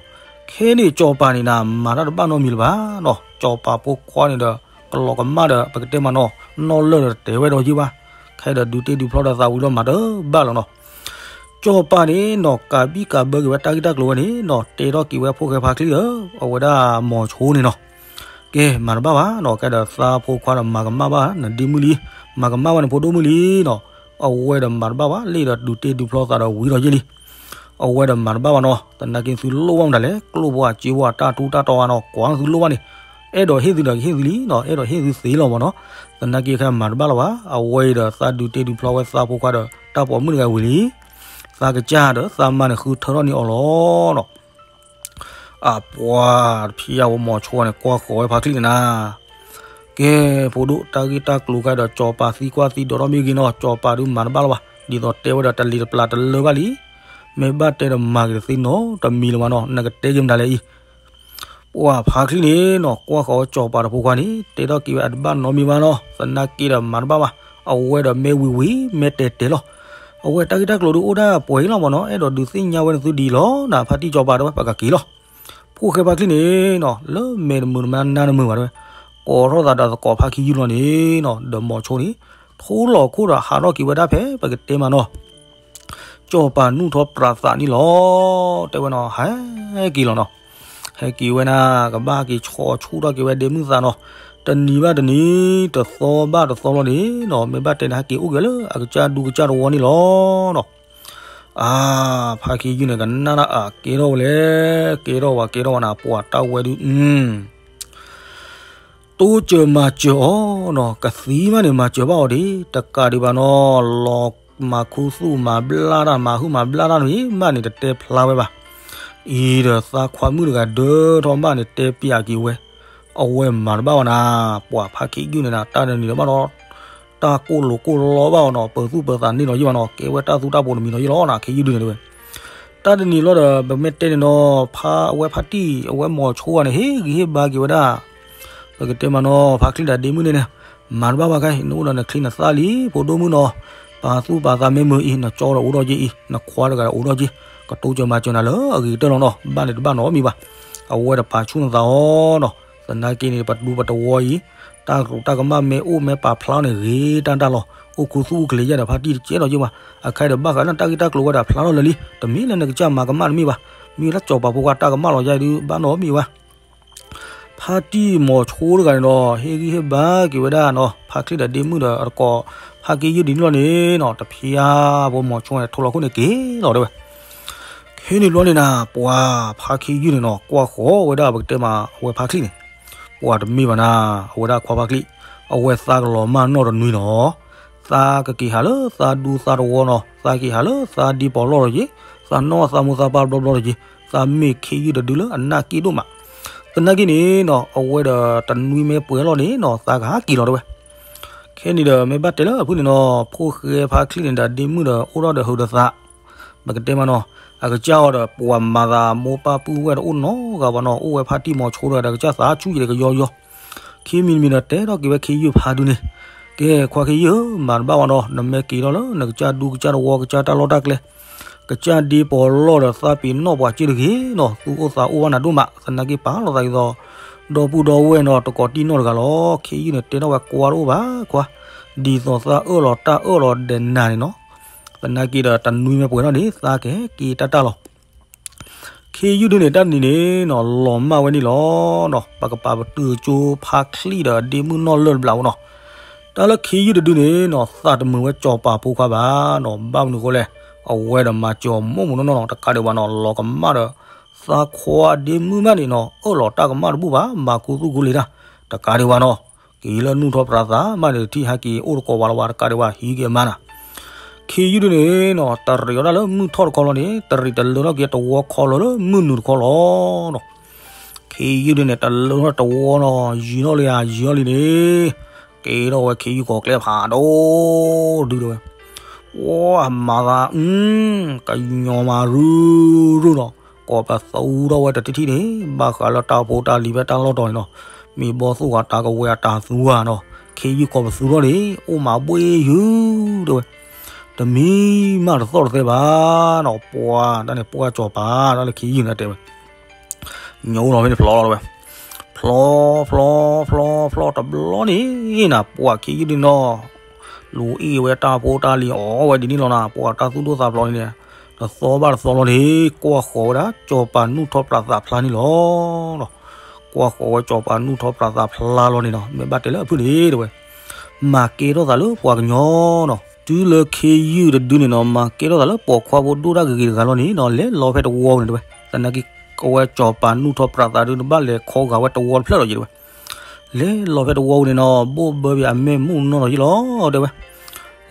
ခဲန့ၣ်ကၠီပၤန့ၣ်နၤ မၤတၢ်တဘၣ်နီတမံၤလၢၤဘၣ်နီၤ ကၠီပၤဖိခွါန့ၣ်ဒီး ကလီၤကမၣ်ဒီး ပကတဲမးနီၤ နီၢ်လၢၢ်ဒီးတတဲဝဲဒီးယ့ၢ်ဘၣ် ခဲအံၤဒီးဒုးတ့ဒုးဖျီဒီးသးဝံၤလီၤမၤတဘၣ်လီၤနီၤ ကၠီပၤန့ၣ်နီၤ ကးဘံၣ်ကးဘၢက့ၤဝဲတၢ်ဂ့ၢ်တၢ်ကျိၤဝဲန့ၣ်နီၤ တဲထီၣ်က့ၤဝဲဖိၣ်ဃဲဖါချံဒီး အဝဲဒၣ်မိၤဆိန့ၣ်နီၤ ကဲ မၤတဘၣ်ဘၣ်နီၤ ကဲဒီးသးဖိခွါဒီးမၤကမၣ်ဘၣ် နဒ့မုၣ်လံ မၤကမၣ်ဘၣ်နဖိဒိၣ်မုၣ်လံနီၤ အဝဲဒီးမၤတဘၣ်ဘၣ် လၢဒီးဒုးတ့ဒုးဖျီသးဒီးဝံၤဒီးယ့ၢ်လံ အဝဲဒီးမၤတဘၣ်ဘၣ်နီၤ သနာ်က့သုလိၣ်ဘၣ်မတၤလဲၣ် ကျိၣ်ဖိအစ့ဖိအတၢ်ထူတၢ်တီၤဧါနီၤ ကွၢ်သုလိၣ်ဘၣ်န့ၣ် အဲၣ်ဒိးဟ့ၣ်သုဒီးကဟ့ၣ်သုလံနီၤ အဲၣ်ဒိးဟ့ၣ်သုသ့လီၤမ့ၢ်နီၤ သနာ်က့ခဲမၤတဘၣ်လီၤဘၣ် အဝဲအံၤဒီးသးဒုးတ့ဒုးဖျီဝဲသးဖိခွါဒီး တၢ်ပိာ်မုၣ်တဂၤဝံၤလံ သးကစၢ်ဒီးသးမါန့ၣ်ဃုထၢထီၣ်န့ၢ်အီၤလီၤနီၤ အပှၤတဖံးယဝဲမိၤဆိန့ၣ် ကွၢ်ဃီၤဝဲဖါချံန့ၣ်နၤ ကဲ ဖိဒိၣ်တၢ်ဂ့ၢ်တၢ်ကျိၤခါဒီး ကၠီၤပၤသံကွၢ်သံဒိးထီၣ်မ့ၢ်ဂ့ၤနီၤ ကၠီၤပၤဒုးမၤတဘၣ်လၢၤဘၣ် ဒ်သိးတဲဝဲဒီးတလံၤတပျၢ်တလၢဘၣ်လံ မ့ၢ်ဘၣ်တဲဒီးမၤက့ၤတသ့နီတမံၤလၢၤဘၣ်နီၤ နကတဲက့ၤမတၤလဲၣ်အံၤ ပှၤဖါချံန့ၣ်နီၤ ကွၢ်ဃီၤဝဲကၠီၤပၤဒီးဖိခွါန့ၣ် တဲထီၣ်က့ၤဝဲအတဘၣ်နီတမံၤဘၣ်နီၤ သနာ်က့ဒီးမၤတဘၣ်ဘၣ် အဝဲဒီးမ့ၢ်ဝံၤဝံၤ မ့ၢ်တဲာ်တဲာ်လီၤ အဝဲတၢ်ဂ့ၢ်တၢ်ကျိၤဒုးအိၣ်ဒၣ်ပှဲၤအံၤလီၤမ့ၢ်နီၤ အဲၣ်ဒိးဒုးသ့ၣ်ညါဝဲနသုဒ်အံၤလီၤ နဖါတံၢ်ကၠီၤပၤတဲဝဲ ပကက့ၤလီၤ ဖိၣ်ဃဲဖါချံန့ၣ်နီၤ လၢမဲာ်တမုာ်တမါနါတမုာ်ဘၣ်တဲဝဲ ကိးထီၣ်သးဒီးသကိးဖါခံယုၢ်လီၤန့ၣ်နီၤ ဒီးမိၤဆိန့ၣ် ထိလီၤခိၣ်ဒီးဟးထီၣ်က့ၤဝဲဒၣ်ဖဲ ပကတဲမးနီၤ ကၠီၣ်ပၤနူၢ်ထီၣ်ပြးသးန့ၣ်လီၤ. တဲဝဲနီၤ ဟဲက့ၤလီၤနီၤ. ဟဲက့ၤဝဲန့ၣ် ကဘၣ်က့ၤဆီဆူၣ်ထီၣ်က့ၤဝဲဒ့မုၣ်သးနီၤ. တနံၤဘၣ်တနံၤ တသီဘၣ်တသီလီၤန့ၣ်နီၤ မ့ၢ်ဘၣ်တဲန့ၣ် ဟဲက့ၤအိၣ်က့ၤလၢအကစၢ်ဒူကစၢ်တဝီန့ၣ်လီၤနီၤ. အါ ဖါခ့ယုၢ်န့ၣ် ကနၣ်ဒၣ်အကဲထီၣ်ဝဲလဲၣ်, ကဲထီၣ်ဝဲနၤပှၤတၢ်ဝဲဒုး တိစၢၤမၤစၢၤအီၤနီၤ, ကသံမးန့ၣ် မၤစၢၤဘၣ်အီၤဒံး တကးဒံးဘၣ်နီၤ, လီၤမၤခူသူၣ်မၤဘျါတၢ် မၤဟုၣ်မၤဘျါတၢ်န့ၣ် မးန့ၣ်တတဲဖျါဝဲဘၣ်. အံၤဒီးသးခွါမုၣ်တဂၤဒၢထီၣ်မးန့ၣ် တဲပျးက့ၤဝဲ, အဝဲမၤတဘၣ်ဝဲနၤ, ပှၤဖါခ့ယုၢ်န့ၣ်နၤ တၢ်တနံၤဒီးဘၣ်ဒီး တၢ်ကိၢ်လိာ်ကိၢ်လီဘၣ်အီၤနီၤ, ပၢၤသူၣ်ပၢၤသးန့ၢ်လီၤယံၢ်ဘၣ်နီၤ, ကဲဝဲတၢ်သူတၢ်ပိၤတမံၤလီၤယံၢ်လီၤနၤ, ခ့ယုၢ်ဒုးန့ၣ်တဲဝဲ တၢ်တနံၤလီၤဒီး ပမ့ၢ်တဲန့ၣ်နီၤ, ဖါ အဝဲဖါတံၢ် အဝဲမိၤဆိဂၤန့ၣ် ဟ့ၣ်ဂံၢ်ဟ့ၣ်ဘါက့ၤဝဲဒၣ်, ပကတဲမးနီၤ, ဖါချံၣ်ဒီးဒ့မုၣ်န့ၣ်န့ၣ်, မၤတဘၣ်ဘၣ်ခဲအံၤ, နအိၣ်ဒီးနချံနသၣ်လံ ဖိဒိၣ်မုၣ်နီၤ, ပာ်သူၣ်ပာ်သးမ့ၢ်မုာ်အံၤ နကၠီဒီးအိၣ်ဒီးက့အံၤ, နခွါတဂၤဒီးအိၣ်ဒီးက့, ကတိစၢၤမၤစၢၤနၤလၢအဂ့ၤကတၢၢ်လီၤနီၤ, ဘၣ်န့ၣ်တဘၣ်နီတမံၤဘၣ်, အဝဲတပာ်ဆူၣ်နသးအီၤနီၤ, သနာ်က့န့ၣ် ပဒူပတဝီအံၤ, တၢ်ကမၣ်မ့ၢ်အိၣ်မ့ၢ်ပာ်ဖျါန့ၣ် ဂ့ၤတၢ်တၢ်လီၤ, အိၣ်ခူသူၣ်အိၣ်ကလဲၤယဲဒီး ဖါတံၢ်တကဲဒီးယ့ၢ်ဝဲ, အခါဒီးဘၣ်ဃးလၢတၢ်ဂ့ၢ်တၢ်ကျိၤဝဲဒၣ်ဖျါထီၣ်လၢာ်လံ, တမ့ၢ်လၢနကစၢ်မၤကမၣ်တမ့ၢ်ဘၣ်, မ့ၢ်လၢကၠီၣ်ပၤဖိခွါတၢ်ကမၣ်လီၤယဲဒုး ဘၣ်နီတမံၤဘၣ်. ဖါတံၢ်မိၤဆိတဂၤန့ၣ်ဒီး ဟ့ၣ်ဂံၢ်ဟ့ၣ်ဘါက့ၤဝဲဒၣ်နီၤ, ဖါချံၣ်ဒီးဒ့မုၣ်ဒီးအတကိး, ဖါခ့ယုၢ်ဒ်န့ၣ်လီၤန့ၣ်နီၤ, တဖျါဖိမိၤဆိန့ၣ် ထိၣ်လီၤခိၣ်န့ၣ်က့ၤလီၤတဲဝဲ ခဲန့ၣ်ဘျီန့ၣ်နၤ, ပှၤဖါခ့ယုၢ်န့ၣ်နီၤ ကွၢ်ဃီၤဝဲဒၣ်ပကတဲမး အဝဲဖါချံၣ်န့ၣ်, ပှၤတမ့ၢ်ဘၣ်နၤ, အဝဲဒၣ်ခွါဖါချံၣ်, အဝဲသးကလီၤမၢ်နီၢ်တနွံနီၤ, သးကက့ၤဟးလၢသးဒူသးတဝီနီၤ, သးက့ၤဟးလၢသးဒ့ပီးလီၢ်ဒီးက့ၤ, သးနီၢ်သးမိၢ်သးပၢ်ဘျီဘျီဒီးက့ၤ, သးမ့ၢ်ခ့ယုၢ်တဒုလၢအနၢ်က့ဒိၣ်မး, သနာ်က့န့ၣ်နီၤ အဝဲဒီးတနွံမ့ၢ်ပှဲၤလီၤန့ၣ်နီၤ သးကဟးက့ၤလီၤတဲဝဲ ခဲန့ၣ်ဒီး မ့ၢ်ဘၣ်တဲလၢအဖုၣ်န့ၣ်နီၤ, ဖိၣ်ဃဲဖါချံၣ်န့ၣ်ဒီးဒ့မုၣ်ဒီး အိၣ်ထီၣ်ဒီးဟုးဒီးသး, ပကတဲမးနီၤ, အကစၢ်အီၤဒီး ပှၤမၤသးမိၢ်ပၢ်ပုၢ်ဝဲၢ်တအိၣ်နီတဂၤဘၣ်နီၤ, အိၣ်ဝဲဖါတံၢ်မိၤဆိဒီး အကစၢ်သးဆူၣ်ယဲၢ်ကယီယီ, ခံမံၤတမံၤဒီး တဲထီၣ်က့ၤဝဲခ့ယုၢ်ဖါဒုန့ၣ်, ကဲ ခွါခ့ယုၢ်ဧၢ, မၤတဘၣ်ဝဲဒီး နမ့ၢ်က့ၤထီၣ်လၢနကစၢ်ဒူကစၢ်တဝီ ကစၢ်တၢ်လီၢ်တၢ်ကျဲ ကစၢ်ဒ့ပီးလီၢ်ဒီး သးပ့ၤနီၣ်ပှၤစ့ၢ်တဂ့ၤနီၤ, သူၣ်အိၣ်သးအိၣ်ဘၣ်နၤဒိၣ်မး, သနာ်က့ပာ်လီၤသးဒ်သိး ဒီပုၢ်ဒီဝဲၢ်နီၤ တကိးတံၢ်နီၢ်တဂၤလီၤ. ခ့ယုၢ်န့ၣ်တဲထီၣ်ဝဲ ကွၢ်တအိၣ်ဘၣ်ခွါ, ဒ်သိးသးအၢၣ်လီၤတၢ်အၢၣ်လီၤဒီးနၤန့ၣ်နီၤ, သနာ်က့ဒီးတနွံမ့ၢ်ပှဲၤထီၣ်န့ၣ် သးကဟဲက့ၤတၢ်တၢ်လီၤ. ခ့ယုၢ်ဒုန့ၣ် တၢ်တနံၤန့ၣ်နီၤ လီၤမၢ်ဝဲန့ၣ်လီၤနီၤ, ပကပာ်ပတုာ်ကၠိဖါချံၣ်ဒီးဒ့မုၣ်နီၢ်လၢၢ်တဘျီဖိနီၤ, တၢ်လၢခ့ယုၢ်တဒုန့ၣ်နီၤ သးတမုာ်ဝဲကၠီၤပၤဖိခွါဘၣ်နီၤ, ဘၣ်မနုၤအဃိလဲၣ်, အဝဲဒီးမၤစၢၤအီၤမိၢ်မိၢ်နီၢ်နီၢ်နီၤ, တကးဒံးဘၣ်နီၤ လီၤကမၣ်ဒီး သးခွါဒ့မုၣ်မးန့ၣ်နီၤ အၢၣ်လီၤတၢ်ကမၣ်တဘူၣ်ဘၣ်, မၤခူသူၣ်ခူလံၤတၢ်, တကးဒံးဘၣ်နီၤ က့ၤလၢနူၢ်ထီၣ်ပြးသးမးန့ၣ် တထံၣ်ဟဲက့ၤအိၣ်တကိးဝဲလၢၤဘၣ်, တကးဒံးဘၣ် ဟံးက့ၤအမါနၤ. ခ့ယုၢ်ဒုန့ၣ်နီၤ တရံးဝဲဒၣ်လၢမုၢ်ထီၣ်တခီလီၤန့ၣ် တရံးတလၢထီၣ်က့ၤတဝီခီလီၤလၢမုၢ်နုာ်တခီလီၤနီၤ. ခ့ယုၢ်ဒုန့ၣ် တလၢထီၣ်တဝီနီၤ ယံၤထီၣ်လံဧါ ယံၤထီၣ်လံန့ၣ် ကဲထီၣ်ဝဲခ့ယုၢ်ကီၤကျဲဖးဒိၣ်ဒုတဲဝဲ ဝဲမၤသး ကညီၤမၤရူၤရူၤနီၤ, ကိးပသူထီၣ်ဝဲတထံၣ်ထံၣ်န့ၣ် ဘၣ်ဃးလၢတၢ်ဖိတၢ်လံၤဖဲတၢ်လီၢ်တီၤန့ၣ်နီၤ, မ့ၢ်ဘီၣ်သိၣ်ဃာ်တၢ်ကဝဲၤအတၢ်သူဧါနီၤ, ခ့ယုၢ်ကိးပသူထီၣ်န့ၣ် အိၣ်မးဘှ့ယုၢ်တဲဝဲ, တမံၤမးတသီၣ်တသဲဘၣ်နီၤ, ပှၤတၢ်န့ၣ် ပှၢ်ကၠီၤပၤ တၢ်လၢခ့ယုၢ်န့ၣ်တဲဝဲ ညိလီၤဖဲန့ၣ်ဖျီလီၤဝဲ, ဖျီ ဖျီ ဖျီ ဖျီတဘျီန့ၣ်နၤ ပှၤခ့ယုၢ်ဒုနီၤ, လူၤအ့ၣ်ဝဲတၢ်ဖိတၢ်လံၤအီၣ်ဝဲဒ်န့ၣ်လီၤနၤ, ပှၤတၢ်သူၣ်ဒိၣ်သးဖျိးန့ၣ်န့ၣ်, တသီဘၣ်တသီလီၤန့ၣ် ကွၢ်ဃီၤဝဲဒၣ် ကၠီၤပၤနူၢ်ထီၣ်ပြးသးဖျါန့ၣ်လီၤ. ကွၢ်ဃီၤဝဲကၠီၤပၤနူၢ်ထီၣ်ပြးသးဖျါလီၤန့ၣ်နီၤ, မ့ၢ်ဘၣ်တဲလၢအဖုၣ်န့ၣ်တဲဝဲ မၤကဲထီၣ်သးလၢပှၤကညီနီၤ, တုၤလၢခ့ယုၢ်တဒုန့ၣ်နီၤ မၤကဲထီၣ်သးလၢပိာ်ခွါဖိဒိၣ်တၢ်ဂ့ၤဂ့ၤတဂၤလီၤန့ၣ်နီၤ, လဲၤလီၤဖဲတဝီန့ၣ်တဲဝဲ, သနာ်က့ အဝဲကၠီၤပၤနူၢ်ထီၣ်ပြးသးဒု တဘၣ်လဲၤခီဂာ်ဝဲတဝီတဖျၢၣ်လီၤယတဲဝဲ, လဲၤလီၤဖဲတဝီန့ၣ်နီၤ ဘိၣ်ဘၢဘၣ်အမဲာ်မုၣ်နီၢ်နီၢ်ယလီၤတဲဝဲ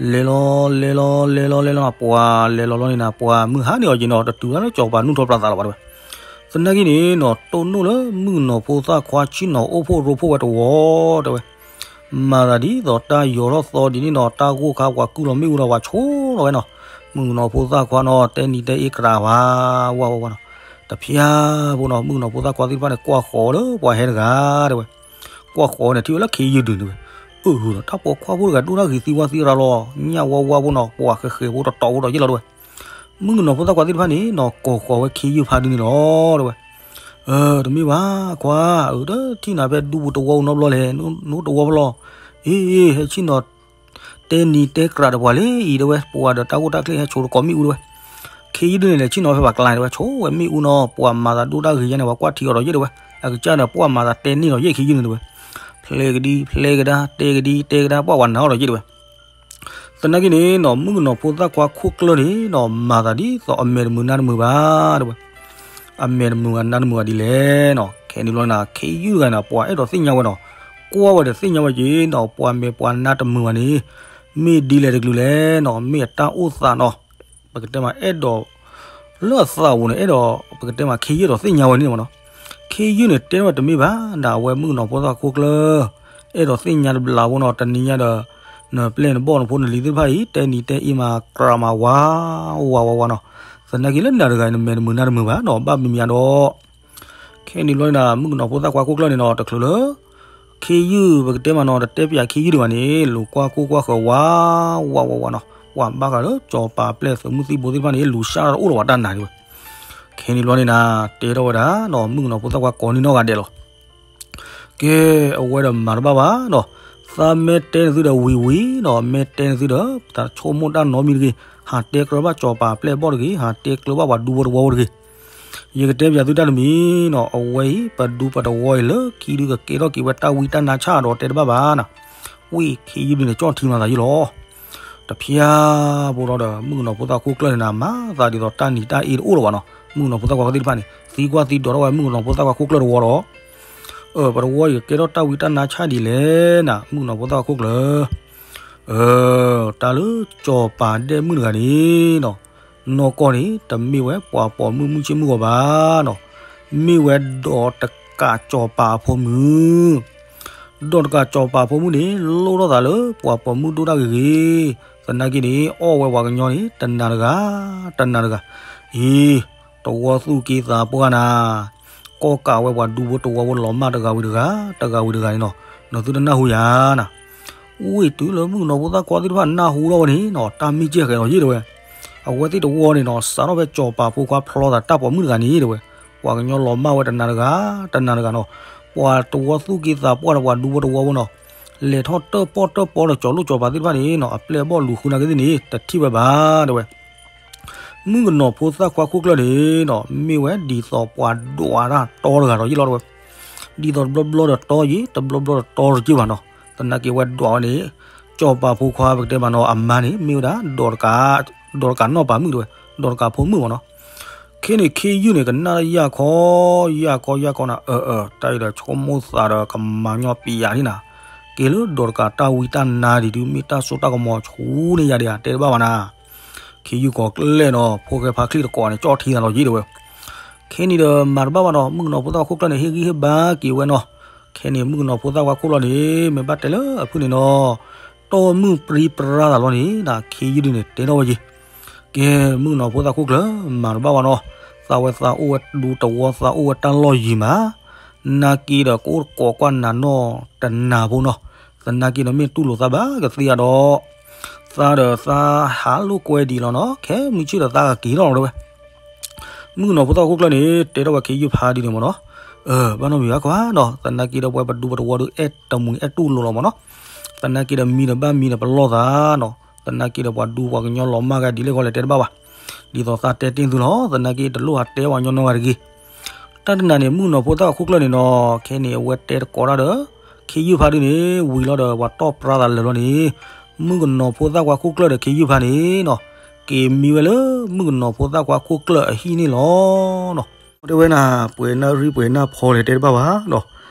လဲၤလီၤ လဲၤလီၤ လဲၤလီၤ လဲၤလီၤ ပှၤလဲၤလီၤလီၤန့ၣ်နၤ ပှၤမုၢ်ဟါန့ၣ်အီၤက့ၤနီၤ တတုၤဒၣ်လၢကၠီၤပၤနူၢ်ထီၣ်ပြးသးလီၤဘၣ်တဲဝဲ, သနာ်က့န့ၣ်နီၤ တိၢ်နီၣ်လၢမုၣ်ကနီၤဖိသၣ်ခွါဆ့ၣ်နီၤအိၣ်ဖှိၣ်ရိဖှိၣ်ဝဲတဝီတဲဝဲ, မၤသးဒ်သိးတၢ်ယီၤထီၣ်သီဒ်န့ၣ်နီၤ တၢ်ဂိၢ်ခါပှၤကုၢ်လီၤမ့ၣ်အူဒီးပှၤဆိလီၤဝဲနီၤ, မုၣ်ကနီၤဖိသၣ်ခွါနီၤ တဲနံၤတဲအ့ကြးဝါ ဝါဝါဝါနီၤ, တဖျါဖိနီၤ မုၣ်ကနီၤဖိသၣ်ခွါသ့ၣ်တဖၣ်န့ၣ် ကွၢ်ဃီၤလၢပှၤဟဲတဂၤတဲဝဲ ကွၢ်ဃီၤန့ၣ် ထံၣ်ဝဲလၢခ့ယုၢ်ဒုန့ၣ်ဝဲ, အၢ တၢ်ပိာ်ခွါဖိတဂၤဒိၣ်တၢ်ဂ့ၤသံဝါသံရၤလီၤ ညၣ်ဝါဝါဖိနီၤ ပှၤဃဲးဃဲးဖိတတီၤဖိဒီးယဲၢ်လီၤတဲဝဲ, မုၣ်ကနီၤဖိသၣ်ခွါသ့ၣ်တဖၣ်န့ၣ်နီၤ ကိးဃီၤဝဲခ့ယုၢ်ဖါဒုန့ၣ်လီၤတဲဝဲ, တမ့ၢ်ဘၣ်ခွါ, အၢ တထံၣ်နၤဖဲဒူပူၤတဝီအူနီတဘျီလဲၣ်, နအိၣ်တဝီဖဲလဲၣ်, အ့ ဟဲဆ့ၣ်နီၤ တဲနံၤတဲကြးဒီးပှၤလံအံၤတဲဝဲ, ပှၤဒီးတၢ်ဂိၢ်တၢ်ကျဲဟဲဆိးတကိးမ့ၣ်အူတဲဝဲ ခ့ယုၢ်ဒုန့ၣ် လဲၤဆ့ၣ်နီၤဖဲပှၤကျါန့ၣ် တဲဝဲ ဆိဝဲမ့ၣ်အူနီၤ ပှၤမၤသးဒိၣ်တၢ်ဂ့ၤညါန့ၣ် ပှၤကွၢ်ထံအီၤဒီးယဲၢ်တဲဝဲ, အကစၢ်ဒီးပှၤမၤသးတဲန့ၢ်ဒီးယဲၢ် ခ့ယုၢ်န့ၣ်တဲဝဲ, ဖျဲးကဒံ ဖျဲးကဒါ တဲကဒံ တဲကဒါ ပှၤဝဲနၤအီၤဒီးယဲၢ်တဲဝဲ. သနာ်က့န့ၣ်နီၤ မုၣ်ကနီၤဖိသၣ်ခွါခိၣ်ကျၢၢ်န့ၣ်နီၤ မၤသးဒ်သိးအမဲာ်တမုာ်နါတမုာ်ဘၣ် တဲဝဲ. အမဲာ်တမုာ်ဘၣ်နါတမုာ်ဘၣ်ဒ်လဲၣ်နီၤ ခဲန့ၣ်ဘျီန့ၣ် ခ့ယုၢ်တဂၤန့ၣ် ပှၤအဲၣ်ဒိးသ့ၣ်ညါဝဲနီၤ, ကွၢ်ဝဲဒီးသ့ၣ်ညါဝဲက့ၤနီၤ ပှၤမဲာ်ပှၤနါတမုာ်ဘၣ်န့ၣ် မ့ၢ်ဒ်လဲၣ်တကလုာ်လဲၣ်နီၤ မ့ၢ်အတၢ်အိၣ်သးနီၤ ပကတဲမးအဲၣ်ဒိး လၢအသးပူၤန့ၣ် အဲၣ်ဒိး ပကတဲမးခ့ယုၢ်ဒီးသ့ၣ်ညါဝဲန့ၣ်မ့ၢ်နီၤ. ခ့ယုၢ်န့ၣ် တဲဝဲတမ့ၢ်ဘၣ် ဒၣ်အဝဲမုၣ်ကနီၤဖိသၣ်ခိၣ်ကျၢၢ် အဲၣ်ဒိးသ့ၣ်ညါတဘျီဖိနီၤ တနံၤညါဒီး နပျဲၢ်နဘီၣ်နဖိနလံၤသ့ၣ်တဖၣ်အံၤ တဲနံၤတဲအ့မး ကြၢးမးဝါ ဝါဝါဝါနီၤ. သနာ်က့လၢနၤတဂၤအံၤ နမဲာ်တမုာ်နါတမုာ်ဘၣ်နီၤ ဘၣ်မံၤမံၤဒီး ခဲန့ၣ်ဘျီန့ၣ် မုၣ်ကနီၤဖိသၣ်ခွါခိၣ်ကျၢၢ်န့ၣ်နီၤ တချုးလၢ ခ့ယုၢ် ပကတဲမးနီၤ တတဲပၠးခ့ယုၢ်ဒံးဘၣ်န့ၣ် လူၤကွၢ်ကိၢ်ကွၢ်ဃၢၤဝါ ဝါဝါဝါနီၤ ပှၤဘၣ်ဃးလၢစီၤပၤပျဲၢ်သုးမုၢ်သံၣ်ဘိသ့ၣ်တဖၣ်န့ၣ် လူၤစၢ်တအိၣ်လၢၤဝဲတၢ်နါဒံးဝဲ. ခဲန့ၣ်ဘျီန့ၣ်နၤ တဲထီၣ်ဝဲဒၣ်နီၤ မုၣ်ကနီၤဖိသၣ်ခွါကိးန့ၢ်နီၢ်ဂၤဒဲးလီၤ. ကဲ အဝဲဒီးမၤတဘၣ်ဘၣ်နီၤ သးမ့ၢ်တဲနသုဒီးဝံၤဝံၤနီၤ မ့ၢ်တဲနသုဒီး တၢ်ဆိကမိၣ်တၢ်နီတမံၤတဂ့ၤ, ဟးတဲကြၢးဘၣ်စီၤပၤပျဲၢ်ဘီၣ်တဂ့ၤ, ဟးတဲကြၢးဘၣ်ပှၤဒူဖိတဝီဖိတဂ့ၤ. ယကတဲပၠးသုတၢ်တမံၤနီၤ အဝဲအံၤ ပဒူပတဝီအံၤလၢခံဒုကကဲထီၣ်က့ၤဝဲတၢ်ဝံတၢ်နါဆၣ်ဒီးတဲတဘၣ်ဘၣ်နီၤ. ဝံၣ်ခ့ယုၢ်ဒုန့ၣ် ကၠီၣ်ထံမၤသးယုၢ်လီၤ. တဖျါဖိလီၤဒီး မုၣ်ကနီၤဖိသၣ်ခိၣ်ကျၢၢ်န့ၣ်နၤ မၤသးဒ်သိးတၢ်နံၤတၢ်အ့တအိၣ်လၢၤဘၣ်နီၤ. မုၣ်ကနီၤဖိသၣ်ခွါသ့ၣ်တဖၣ်န့ၣ် သံကွၢ်သံဒိးထီၣ်ဝဲမုၣ်ကနီၤဖိသၣ်ခွါခိၣ်ကျၢၢ်တဝီဒီး အၢ ပတဝီအံၤကကဲထီၣ်တၢ်ဝံတၢ်နါဆၣ်ဒ်လဲၣ်နၤ မုၣ်ကနီၤဖိသၣ်ခွါခိၣ်ကျၢၢ်. အၢ တၢ်လၢစီၤပၤဒဲၣ်မုၣ်တဂၤန့ၣ်နီၤ နီၢ်ကီၢ်န့ၣ် တမ့ၢ်ဝဲပှၤပိာ်မုၣ်မုၢ်ဆ့ၣ်မုၢ်ဂီၤဘၣ်နီၤ. မ့ၢ်ဝဲဒီးတကးစီၤပၤအဖိမုၣ် ဒီးတကးစီၤပၤအဖိမုၣ်န့ၣ် လိၣ်ထီၣ်သးလၢပှၤပိာ်မုၣ်ဒိၣ်တၢ်ဂ့ၤဂ့ၤ, သနာ်က့န့ၣ် အီၣ်ဝဲပှၤကညီန့ၣ် တနၤတဂၤ တနၤတဂၤ, အံၤ တဝီသူၣ်က့သးပှၢ်နၤ, ကီၢ်ကးဝဲပှၤဒူဖိတဝီဖိလီၤမၢ်တဂၤဝံၤတဂၤ တဂၤဝံၤတဂၤန့ၣ်နီၤ, နသုတနၢ်ဟူယၤနၤ. ဝံၤတုၤလၢမုၣ်ကနီၤဖိသၣ်ခွါသ့ၣ်တဖၣ်နၢ်ဟူထီၣ်ဝဲန့ၣ်နီၤ တၢ်မ့ၢ်ကဲၣ်ဃဲၤလီၤယ့ၣ်တဲဝဲ, အဝဲသ့ၣ်တဝီန့ၣ်နီၤ စးထီၣ်ဖဲစီၤပၤဖိခွါဖျီသးတၢ်ပိာ်မုၣ်တဂၤန့ၣ်တဲဝဲ, ပှၤကညီလီၤမၢ်ဝဲတနၤတဂၤ တနၤတဂၤနီၤ, ပှၤတဝီသူၣ်က့သးပှၢ်ဒီးပှၤဒူဖိတဝီဖိနီၤ, လဲၤထီၣ်တၢၣ်ပီၣ်တၢၣ်ပီဒီးစီၤလိၣ်စီၤပၤသ့ၣ်တဖၣ်န့ၣ်နီၤ အပျဲၢ်အဘီၣ်လူၤဃုနာ်က့သ့ၣ်န့ၣ် တထံၣ်ဝဲဘၣ်တဲဝဲ. မုၣ်ကနီၤဖိသၣ်ခွါခိၣ်ကျၢၢ်န့ၣ်နီၤ မ့ၢ်ဝဲဒ်သိးပှၤဒွးတၢ်တီတဂၤဒီးယ့ၣ်လီၤတဲဝဲ, ဒ်သိးတဘျီဘျီဒီးတီယ့ၣ် တဘျီဘျီဒီးတီတက့ၢ်ဘၣ်နီၤ, သနာ်က့ဝဲဒွးဝဲန့ၣ် စီၤပၤဖိခွါပကတဲမးနီၤ အမါန့ၣ် မ့ၢ်ဝဲဒၣ် ဒီးတကးနီၢ်ပၤမုၣ်တဲဝဲ, ဒီးတကးဖိမုၣ်မးနီၤ. ခဲန့ၣ်ခ့ယုၢ်န့ၣ် ကနၣ်ယၢ်ခီ ယၢ်ခီယၢ်ခီနၤ အၢ အၢ တၢ်အံၤဒီးဆိကမိၣ်သးဒီးကမၤညီပံယၤန့ၣ်နၤ, က့ၤလၢဒီးတကးတၢ်ဝံတၢ်နါဒ်ဒုး မ့ၢ်တၢ်စိတၢ်ကမီၤဆူန့ၢ်ယၤဒံးဧါ တဲတဘၣ်ဘၣ်နၤ. ခ့ယုၢ်ကိးကျဲၣ်နီၤ ဖိၣ်ဃဲဖါချံတကိးန့ၣ် ကၠီၣ်ထံသးလီၤယ့ၣ်တဲဝဲ. ခဲန့ၣ်ဒီးမၤတဘၣ်ဘၣ်နီၤ မုၣ်ကနီၤဖိသၣ်ခွါခိၣ်ကျၢၢ်န့ၣ် ဟ့ၣ်ဂံၢ်ဟ့ၣ်ဘါက့ၤဝဲနီၤ. ခဲန့ၣ်မုၣ်ကနီၤဖိသၣ်ခွါခိၣ်ကျၢၢ်န့ၣ် မ့ၢ်ဘၣ်တဲလၢအဖုၣ်န့ၣ်နီၤ တီၢ်မုၢ်ပြံပြါသးလီၤန့ၣ် ခ့ယုၢ်ဒုန့ၣ် တဲထီၣ်ဝဲယ့ၣ်, ကဲ မုၣ်ကနီၤဖိသၣ်ခိၣ်ကျၢၢ် မၤတဘၣ်ဘၣ်နီၤ, သးဝဲသးအိၣ်ဝဲဒူတဝီ သးအိၣ်ဝဲတၢ်လီၢ်ယံၤမး, နာ်က့ဒီးကအိၣ်တကိးကွၢ်နၤနီၢ်တနၤဖိနီၤ, သနာ်က့ဒီးမ့ၢ်တူၢ်လိာ်သးဘၣ်ကသ့ဧါဒီး သးဒီးသးဟးလိာ်ကွဲဒံးလီၤနီၤ, ခဲမုၢ်ဆ့ၣ်ဒီးသးကက့ၤထီၣ်လီၤတဲဝဲ. မုၣ်ကနီၤဖိသၣ်ခိၣ်ကျၢၢ်န့ၣ် တဲထီၣ်ဝဲခ့ယုၢ်ဖါဒ်န့ၣ်မ့ၢ်နီၤ, အၢ ဘၣ်နီတမံၤဘၣ်ကွၢ်နီၤ, သနာ်က့ဒီးပဝဲပဒူပတဝီဒီး အဲၣ်တမှံၤအဲၣ်တူၢ်လိာ်လီၤမ့ၢ်နီၤ, သနာ်က့ဒီးမံဒီးဘၣ်မံဒီးပလီၢ်သးနီၤ, သနာ်က့ဒီးပှၤဒူပှၤကညီလီၤမၢ်ဂၤဒ်လဲၣ်ဃီလဲၣ်တဲတဘၣ်ဘၣ်, ဒ်သိးသးတဲတ့ၢ်သုလီၤ, သနာ်က့တလိၣ်ဟးတဲပှၤကညီနီတဂၤတဂ့ၤ. တၢ်တနၤန့ၣ် မုၣ်ကနီၤဖိသၣ်ခွါခိၣ်ကျၢၢ်န့ၣ်နီၤ, ခဲန့ၣ် အဝဲတဲတကိးတၢ်ဒီး ခ့ယုၢ်ဖါဒုန့ၣ် ဝံၤလီၤဒီး ပှၤတီၢ်ပြါသးလၢာ်လီၤန့ၣ်, မုၣ်ကနီၤဖိသၣ်ခွါခိၣ်ကျၢၢ်ဒီးခ့ယုၢ်ဖါန့ၣ်နီၤ, က့ၤမံဝဲလၢမုၣ်ကနီၤဖိသၣ်ခွါခိၣ်ကျၢၢ်အဟံၣ်န့ၣ်လီၤနီၤ. တဲဝဲနၤ ပှဲၤနၢ်ရံၣ်ပှဲၤနၢ်ဖီလဲၣ်တဲတဘၣ်ဘၣ်နီၤ,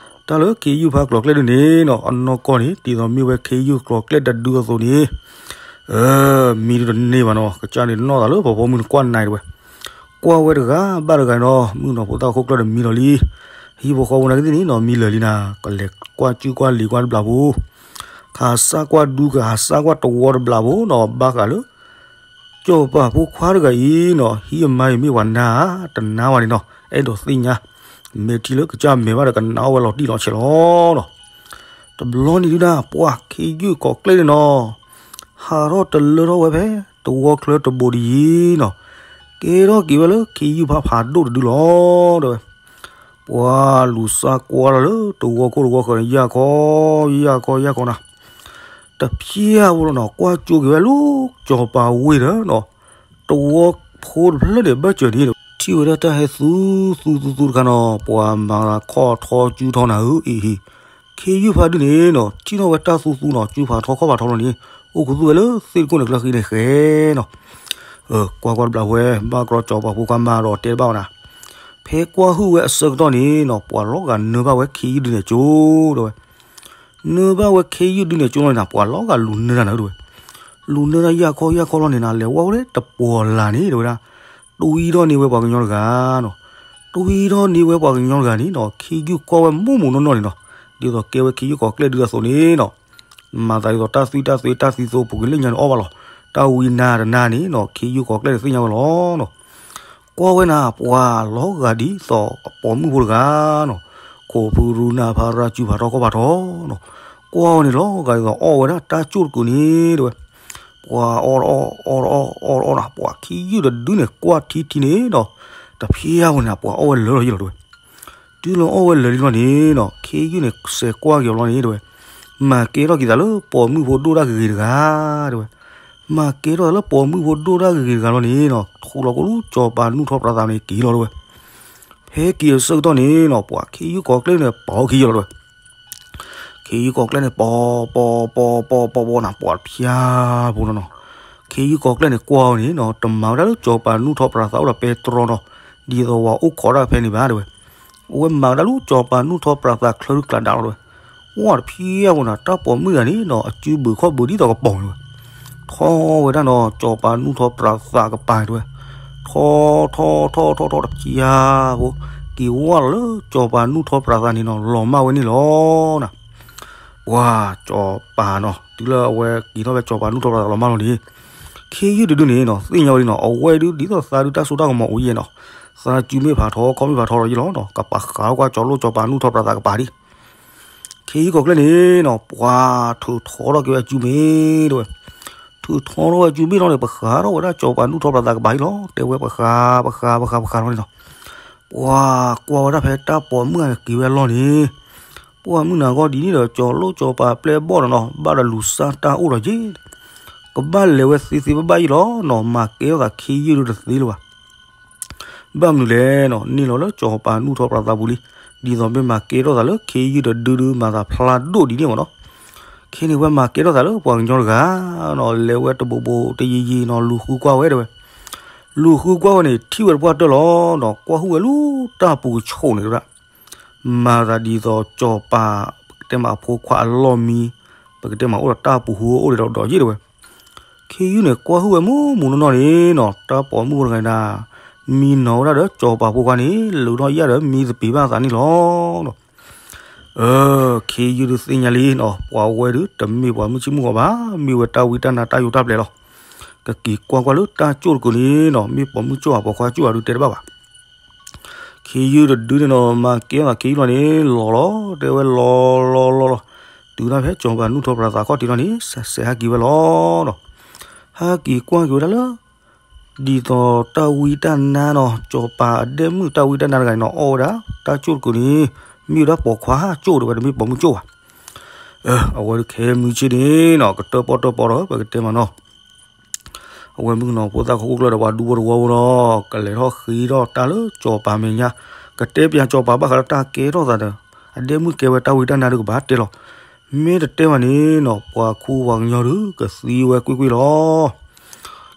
တၢ်လၢခ့ယုၢ်ဖါကျိၤကျဲဒုန့ၣ်နီၤ, အနီၢ်ကီၢ်န့ၣ် ဒ်သိးမ့ၢ်ဝဲခ့ယုၢ်ကျိၤကျဲတဒုအသိးန့ၣ် အၢ မံဒုတန့ၢ်ဘၣ်နီၤ, ကစၢ်န့ၣ်နီၢ်သးလၢပှၤပိာ်မုၣ်န့ၣ်ကွၢ်နၤတဲဝဲ, ကွၢ်ဝဲတဂၤဘၣ်တဂၤနီၤ, မုၣ်ကနီၤဖိသၣ်ခိၣ်ကျၢၢ်ဒီးမံလီၤလံ, ဟံၣ်ဖိဃီဖိနာ်က့သ့ၣ်န့ၣ်နီၤ, မံလၢာ်လံနၤ, ကလဲၤကွၢ်စုကွၢ်လံၤကွၢ်တဘျီဖိ, ကဟးစၢ်ကွၢ်ဒူကဟးစၢ်ကွၢ်တဝီတဘျီဖိနီၤ, ဘၣ်ဃးလၢ စီၤပၤဖိခွါတဂၤအံၤနီၤ, ဟံၣ်အမါအံၤမ့ၢ်ပှၤနါဧါ, တနါဝဲန့ၣ်နီၤ, အဲၣ်ဒိးသ့ၣ်ညါ, မဲာ်ထံလၢကစၢ်မဲာ်ဘၣ်ဒီးကနၣ်အီၣ်ဝဲလီၤတံၢ်လီၤဆဲးလီၤနီၤ. တဘျီန့ၣ်ဒုဒၣ် ပှၤခ့ယုၢ်ကိးကျဲန့ၣ်နီၤ, ဟးထီၣ်တလၢထီၣ်ဝဲဖဲ တဝီချၢတဘိဒ်အံၤနီၤ, ကဲထီၣ်က့ၤဝဲလၢခ့ယုၢ်ဖါဖးဒိၣ်တဒုလီၤတဲဝဲ. ပှၤလူၤစၢ်ကွၢ်လီၤလၢတဝီခိၣ်တဝီဃၢၤန့ၣ် ယၢ်ခီ ယၢ်ခီ ယၢ်ခီနၤ, တဖျၢၣ်ဖိလီၤနီၤ, ကွၢ်ကၠိက့ၤဝဲလၢစီၤပၤဝ့ၢ်ဒီးနီၤ, တဝီ ဖိတဖျၢၣ်န့ၣ်ဘၢၣ်စၢၤန့ၣ်ဒီး ထံၣ်ဝဲဒၣ်တၢ်ဟဲသူသူသူတခါနီၤ, ပှၤမၤခီၣ်ထီၣ်ကၠူထီၣ်နၤဧၢအံၤ, ခ့ယုၢ်ဖါဒုန့ၣ်နီၤ ထံၣ်ထီၣ်ဝဲတၢ်သူသူနီၤ ကၠူဖးထီခီၣ်ဖးထီလီၤန့ၣ် အိၣ်ခူသူၣ်ဝဲလၢသ့ၣ်တကိၣ်န့ၣ်ကျၢၢ်ဃံန့ၣ်ဃဲနီၤ. ကွၢ်ကွၢ်တဘျီဝဲ ဘၣ်ကြီစီၤပၤဖိခွါမၤဒီးတဲတဘၣ်ဝဲနၤ, ဖဲကွၢ်ဟုၣ်ဝဲအဆၢကတီၢ်န့ၣ်နီၤ ပှၤလီၤဂာ်နၢဘၣ်ဝဲခ့ယုၢ်ဒုန့ၣ်ကၠိ တဲဝဲ နၢဘၣ်ဝဲခ့ယုၢ်ဒုန့ၣ်ကၠိလီၤန့ၣ် ပှၤလီၤဂာ်လူၤနၢတၢ်နၤဒဝဲ, လူၤနၢတၢ်ယၢ်ခီယၢ်ခီလီၤန့ၣ်နၤ လဲၤဝဲဝဲတပီၤလၢ်န့ၣ်တဲဝဲဒၣ်, တဝံထီၣ်န့ၢ်ဝဲပှၤကညီတဂၤနီၤ, တဝံထီၣ်န့ၢ်ဝဲပှၤကညီတဂၤန့ၣ်နီၤ ခ့ယုၢ်ကွၢ်ဝဲမိၢ်မိၢ်နီၢ်နီၢ်န့ၣ်နီၤ, ဒ်သိးကဲဝဲခ့ယုၢ်ကိးကျဲၢ်ဒုအသိးန့ၣ်နီၤ မၤသးဒ်သိးတၢ်သွံၣ်တၢ်သွဲတၢ်သံသိပူၤကလၢညါန့ၣ်အီၣ်ဘၣ်လီၤ, တၢ်ဝံနၤတနၤန့ၣ်နီၤ ခ့ယုၢ်ကိးကျဲၢ်န့ၣ်သ့ၣ်ညါဝဲလီၤနီၤ. ကွၢ်ဝဲနၤ ပှၤလီၤဂာ်ဒ်သိးအပိာ်မုၣ်ဖိတဂၤနီၤ, ခိၣ်ဖုရူနၢ်ဖးရၢ်ကၠူဖးထီခီၣ်ဖးထီနီၤ, ကွၢ်ဝဲန့ၣ်လီၤဂာ်ဒ်သိးအီၣ်ဝဲဒၣ်တၢ်ကၠိၣ်တကုာ်န့ၣ်တဲဝဲ, ပှၤအီၣ်တအီၣ်အီၣ်တအီၣ်အီၣ်တအီၣ်နၤ ပှၤခ့ယုၢ်တဒုန့ၣ်ကွၢ်ထံထံန့ၣ်နီၤ, တဖျါဝဲန့ၣ် ပှၤအီၣ်ဝဲလၢာ်လီၤယံလီၤတဲဝဲ တုၤလီၤအီၣ်ဝဲလၢာ်လံလီၤန့ၣ်နီၤ ခ့ယုၢ်န့ၣ်စဲးကွၢ်က့ၤအီၤလီၤန့ၣ်တဲဝဲ, မၤကဲထီၣ်က့ၤသးလၢပိာ်မုၣ်ဖိဒိၣ်တၢ်ဂ့ၤဂ့ၤတဂၤတဲဝဲ, မၤကဲထီၣ်သးလၢပိာ်မုၣ်ဖိဒိၣ်တၢ်ဂ့ၤဂ့ၤတဂၤလီၤန့ၣ်နီၤ ထူလီၤကိၣ်လူးစီၤပၤနူၢ်ထီၣ်ပြးသးန့ၣ်က့ၤလီၤတဲဝဲ. ဖဲက့ၤအဆၢကတီၢ်န့ၣ်နီၤ ပှၤခ့ယုၢ်ကိးကျဲၢ်န့ၣ် ပိာ်ခ့ယုၢ်လီၤတဲဝဲ ခ့ယုၢ်ကိးကျဲၢ်န့ၣ် ပိာ်ပိာ်ပိာ်ပိာ်ပိာ်ပိာ်နၤ ပှၤတဖျါဖိနီၤနီၤ, ခ့ယုၢ်ကိးကျဲၢ်န့ၣ်ကွၢ်ဝဲန့ၣ်နီၤ တမၤဝဲဒၣ်လၢစီၤပၤနူၢ်ထီၣ်ပြးသးအိၣ်ဒီးပဲတြီနီၤ, ဒ်သိးဝဲအိၣ်ခိးတၢ်ဖဲန့ၣ်ဘၣ်တဲဝဲ, အဝဲမၤဝဲဒၣ်လၢစီၤပၤနူၢ်ထီၣ်ပြးသးချၢဒုကျးဒးလီၤတဲဝဲ, ဝဲတဖျါဖိနီၤ တၢ်ပိာ်မုၣ်တဂၤန့ၣ်နီၤ အစုဘုးခီၣ်ဘုးဒ်သိးကပီၤတဲဝဲ ထီၣ်ဝဲဒၣ်နီၤ စီၤပၤနူၢ်ထီၣ်ပြးသးကပၤတဲဝဲ, ထီၣ်ထီၣ်ထီၣ်ထီၣ်ထီၣ်တဖျါဖိ, က့ၤဝဲလီၤလၢစီၤပၤနူၢ်ထီၣ်ပြးသးန့ၣ်နီၤ လီၤမၢ်ဝဲန့ၣ်လီၤနၤ. ပှၤစီၤပၤနီၤ တုၤလၢအဝဲက့ၤထီၣ်ဖဲစီၤပၤနူၢ်ထီၣ်ပြးသးလီၤမၢ်လီၤန့ၣ်, ခ့ယုၢ်တဒုန့ၣ်နီၤ သ့ၣ်ညါဝဲဒၣ်နီၤ အဝဲဒုဒ်သိးသးဒုတၢ်စိတၢ်ကမီၤအိၣ်ယဲၢ်နီၤ, သးစုမ့ၢ်ဖးထီ ခီၣ်မ့ၢ်ဖးထီလီၤယဲၢ်လီၤနီၤ ကပာ်ဃာ်ကွၢ်စီၤလိၣ်စီၤပၤနူၢ်ထီၣ်ပြးသးကပၤဒံး ခ့ယုၢ်ကိးကျဲၢ်န့ၣ်နီၤ ပှၤထုးထီထီၣ်က့ၤဝဲအစုမ့ၢ်တဲဝဲ, ထုးထီထီၣ်ဝဲအစုမ့ၢ်လီၤန့ၣ် ပဃာ်ထီၣ်ဝဲဒၣ်စီၤပၤနူၢ်ထီၣ်ပြးသးကပၤအံၤလီၤ တဲဝဲပဃာ်ပဃာ်ပဃာ်ပဃာ်လီၤန့ၣ်နီၤ, ပှၤကွၢ်ဝဲဒၣ်ဖဲတၢ်ပိာ်မုၣ်က့ၤဝဲအလီၢ်န့ၣ်, ပှၤမုၣ်နၤဂီၢ်ဒ်န့ၣ်ဒီး စီၤလိၣ်စီၤပၤပျဲၢ်ဘီၣ်ဒီးနီၤ ဘၣ်ဒီးလူၤစၢ်တၢ်အိၣ်ဒီးယ့ၣ် ကဘၣ်လဲၤဝဲသ့သ့ဘၣ်ဘၣ်ယံလီၤနီၤ မၤကဲထီၣ်သးခ့ယုၢ်ဒုတသ့လၢၤဘၣ်. ဘၣ်မနုၤလဲၣ်နီၤ န့ၢ်လီၤလၢစီၤပၤနူၢ်ထီၣ်ပြးသးပူၤလံ, ဒ်သိးမ့ၢ်မၤကဲထီၣ်သးလၢခ့ယုၢ်တဒုဒုမၤသးဖျါဒိၣ်ဒ်န့ၣ်မ့ၢ်နီၤ, ခဲန့ၣ်ဝဲမၤကဲထီၣ်သးလၢပှၤကညီတဂၤနီၤ လဲၤဝဲတဘိးဘိးတယံၤယံၤနီၤ လူၤဃုကွၢ်ဝဲတဲဝဲ, လူၤဃုကွၢ်ဝဲန့ၣ် ထံၣ်ဝဲတပှၢ်တၢၢ်လီၤနီၤ ကွၢ်ဟုၣ်ဝဲလူၤတၢ်ပူၤကဆိးန့ၣ်တဲဝဲဒၣ် မၤသးဒ်သိးစီၤပၤ ပကတဲမးအဖိခွါအလီၢ်မံ, ပကတဲမးအိၣ်ဒီးတၢ်ပူၤဟူအိၣ်ဒီးဒီးယ့ၣ်တဲဝဲ, ခ့ယုၢ်န့ၣ် ကွၢ်ဟုၣ်ဝဲမူမူနီၢ်နီၢ်န့ၣ်နီၤ တၢ်ပိာ်မုၣ်ဖိတဂၤန့ၣ်ဒၣ် မံနီၤဝဲဒၣ်ဒီးစီၤပၤဖိခွါန့ၣ် လၢထီၣ်ယၣ်ဒီးမံသပ့ၤဘၣ်သးန့ၣ်လီၤ. အၢ ခ့ယုၢ်ဒုးသ့ၣ်ညါလံနီၤ ပှၤဝဲဒုးတမ့ၢ်ပှၤမုၣ်ဆ့ၣ်မုၣ်ဂီၤဘၣ် မ့ၢ်ဝဲတၢ်ဝံတၢ်နါတၢ်ယိးတၢ်ပျဲၤလီၤ. ကက့ၤကွၢ်ကွၢ်လၢတၢ်ကၠိၣ်တကုာ်န့ၣ်နီၤ မ့ၢ်ပိာ်မုၣ်ကၠိၣ်ဧါ ပိာ်ခွါကၠိၣ်ဧါဒုးတဲတဘၣ်ဘၣ် ခ့ယုၢ်တဒုန့ၣ်နီၤ မၤကဲသးခ့ယုၢ်လီၤန့ၣ် လီၤလီၤ တဲဝဲလီၤလီၤလီၤလီၤ, တုၤဒၣ်ဖဲစီၤပၤနူၢ်ထီၣ်ပြးသးခီၣ်ထံးလီၤန့ၣ် စဲးစဲးဟဲက့ၤဝဲလီၤနီၤ. ဟဲက့ၤကွၢ်က့ၤဝဲဒၣ်လၢ ဒ်သိးတၢ်ဝံတၢ်နါနီၤ စီၤပၤအဒဲမုၣ်တၢ်ဝံတၢ်နါတဂၤန့ၣ်နီၤ အီၣ်ဝဲဒၣ် တၢ်ကၠိၣ်တကုာ်န့ၣ် မ့ၢ်ဝဲဒၣ်ပိာ်ခွါကၠိၣ်တဲဝဲ တမ့ၢ်ပိာ်မုၣ်ကၠိၣ်ဘၣ်. အဝဲဒုးခဲမုၢ်ဆ့ၣ်န့ၣ်နီၤ ကတၢၢ်ပီၣ်တၢၢ်ပီဒီး ပကတဲမးနီၤ အဝဲမုၣ်ကနီၤဖိသၣ်ခိၣ်ကျၢၢ်ဒီးပှၤဒူဖိတဝီဖိဒီး ကလဲၤထီၣ်ဃ့ထီၣ်တၢ်လၢစီၤပၤမဲာ်ညါ, ကတဲပၠးစီၤပၤဘၣ်ဃးလၢတၢ်ကဲထီၣ်သးဒီး အဒဲမုၣ်ကဲဝဲတၢ်ဝံတၢ်နါဒုးကဘၣ်တဲလီၤ. မ့ၢ်တတဲဘၣ်န့ၣ်နီၤ ပှၤခူပှၤကညီဒုးကသံဝဲကွ့ၢ်ကွ့ၢ်လီၤ.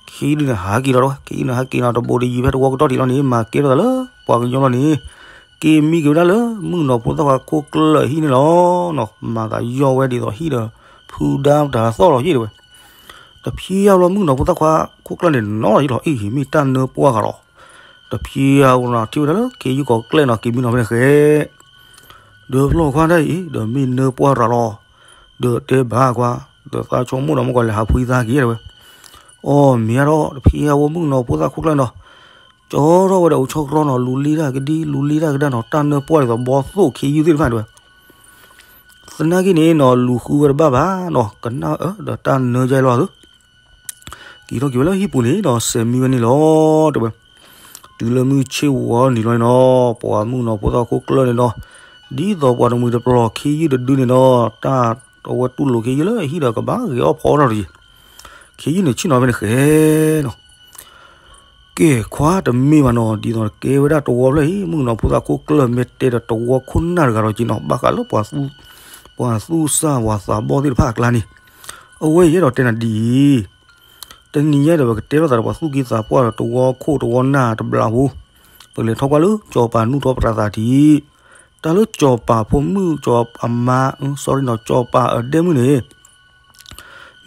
ခ့ယုၢ်ဒုးန့ၣ်ဟးက့ၤလီၤတဲဝဲ ခ့ယုၢ်န့ၣ်ဟးက့ၤနီၤ တဘိးတယံၤဖဲတဝီကတီၢ်ထံးလီၤန့ၣ် မၤကဲထီၣ်သးလၢပှၤကညီလီၤန့ၣ် က့ၤမံက့ၤဝဲဒၣ်လၢမုၣ်ကနီၤဖိသၣ်ခွါခိၣ်ကျၢၢ်အဟံၣ်န့ၣ်လီၤနီၤ. မၤသးယီၢ်ဝဲဒ်သိးဟံၣ်ဒီး ဖုဒါတၢ်သီၣ်လီၤယ့ၣ်တဲဝဲ တဖျါလီၤမုၣ်ကနီၤဖိသၣ်ခွါခိၣ်ကျၢၢ်န့ၣ်နီၤလီၤယ့ၣ်လီၤ အ့ၣ် မ့ၢ်တၢ်နၢပှၢ်ဂၤလီၤ. တဖျါလီၤနီၤ ထံၣ်ဝဲဒၣ်လၢခ့ယုၢ်ကိးကျဲၢ်နီၤ က့ၤမံနီၤဖဲန့ၣ်ဃဲ ဒီးဖျီၣ်ခွါတၢ်အံၤ ဒီးမ့ၢ်နၢပှၢ်ရၤလီၤ. ဒီးတဲဘၣ်ခွါ ဒီးသးဆိကမိၣ်ဒီးမ့ၢ်ကီးလဲၤဟးဖှံသးက့ၤတဲဝဲ အီၣ်မ့ၢ်အါထီၣ် တဖျါဝဲမုၣ်ကနီၤဖိသၣ်ခိၣ်ကျၢၢ်နီၤ ကၠီထီၣ်ဝဲဒီးအိၣ်ဆီတြီနီၤ လူၤလံတၢ်ကဒံ လူၤလံတၢ်ကဒါနီၤ တၢ်နၢပှၢ်ဒ်သိးဘီသိၣ်ခ့ယုၢ်သ့ၣ်တဖၣ်တဲဝဲ သနာ်က့န့ၣ်နီၤ လူၤဃုဝဲတဘၣ်ဘၣ်နီၤ ကနၣ်အၢ ဒီးတၢ်နၢယါလီၤသု က့ၤထီၣ်က့ၤဝဲလၢဟံၣ်ပူၤန့ၣ်နီၤ စဲးမံဝဲန့ၣ်လီၤတဲဝဲ တုၤလၢမုၢ်ဆ့ၣ်ဝီၤနံၤလီၤန့ၣ်နီၤ ပှၤမုၣ်ကနီၤဖိသၣ်ခိၣ်ကျၢၢ်န့ၣ်နီၤ ဒ်သိးပှၤတမှံၤတပျီၤခ့ယုၢ်တဒုန့ၣ်နီၤ တၢ်အဝဲတူၢ်လိာ်ခ့ယုၢ်လၢအဟံၣ်ဒီးကဘၣ်ဂဲၤအီၣ်ဖီအီၣ်တၢ်တယံၤ ခ့ယုၢ်န့ၣ်ဆ့ၣ်နီၤဖဲန့ၣ်ဃဲနီၤ ကဲခွါတမ့ၢ်ဘၣ်နီၤ, ဒ်သိးကဲဝဲဒၣ်တဝီဖျၢၣ်အံၤ မုၣ်ကနီၤဖိသၣ်ခိၣ်ကျၢၢ် မ့ၢ်တဲဒီးတဝီခိၣ်နၢ်တဂၤဒီးက့ၤနီၤ, ဘၣ်ဃးလၢပှၤသူ ပှၤသူၣ်စၢ်ပှၤသးဘီၣ်သ့ၣ်တဖၣ်အကျါန့ၣ်, အဝဲအံၤအဲၣ်ဒိးတဲနၤဒ်အံၤ, တနံၤညါဒီး ပကတဲထီၣ်သးဒီးပှၤသူၣ်က့သးပှၢ်ဒီးတဝီခိၣ်တဝီနၢ်တဘျီဖိ, ပကလဲၤထီၣ်ကွၢ်လၢကၠီၤပၤနူၢ်ထီၣ်ပြးသးထံး, တၢ်လၢကၠီၤပၤဖိမုၣ်ကၠီၤအမါ, sorry နီၤ, ကၠီၤပၤအဒဲမုၣ်န့ၣ်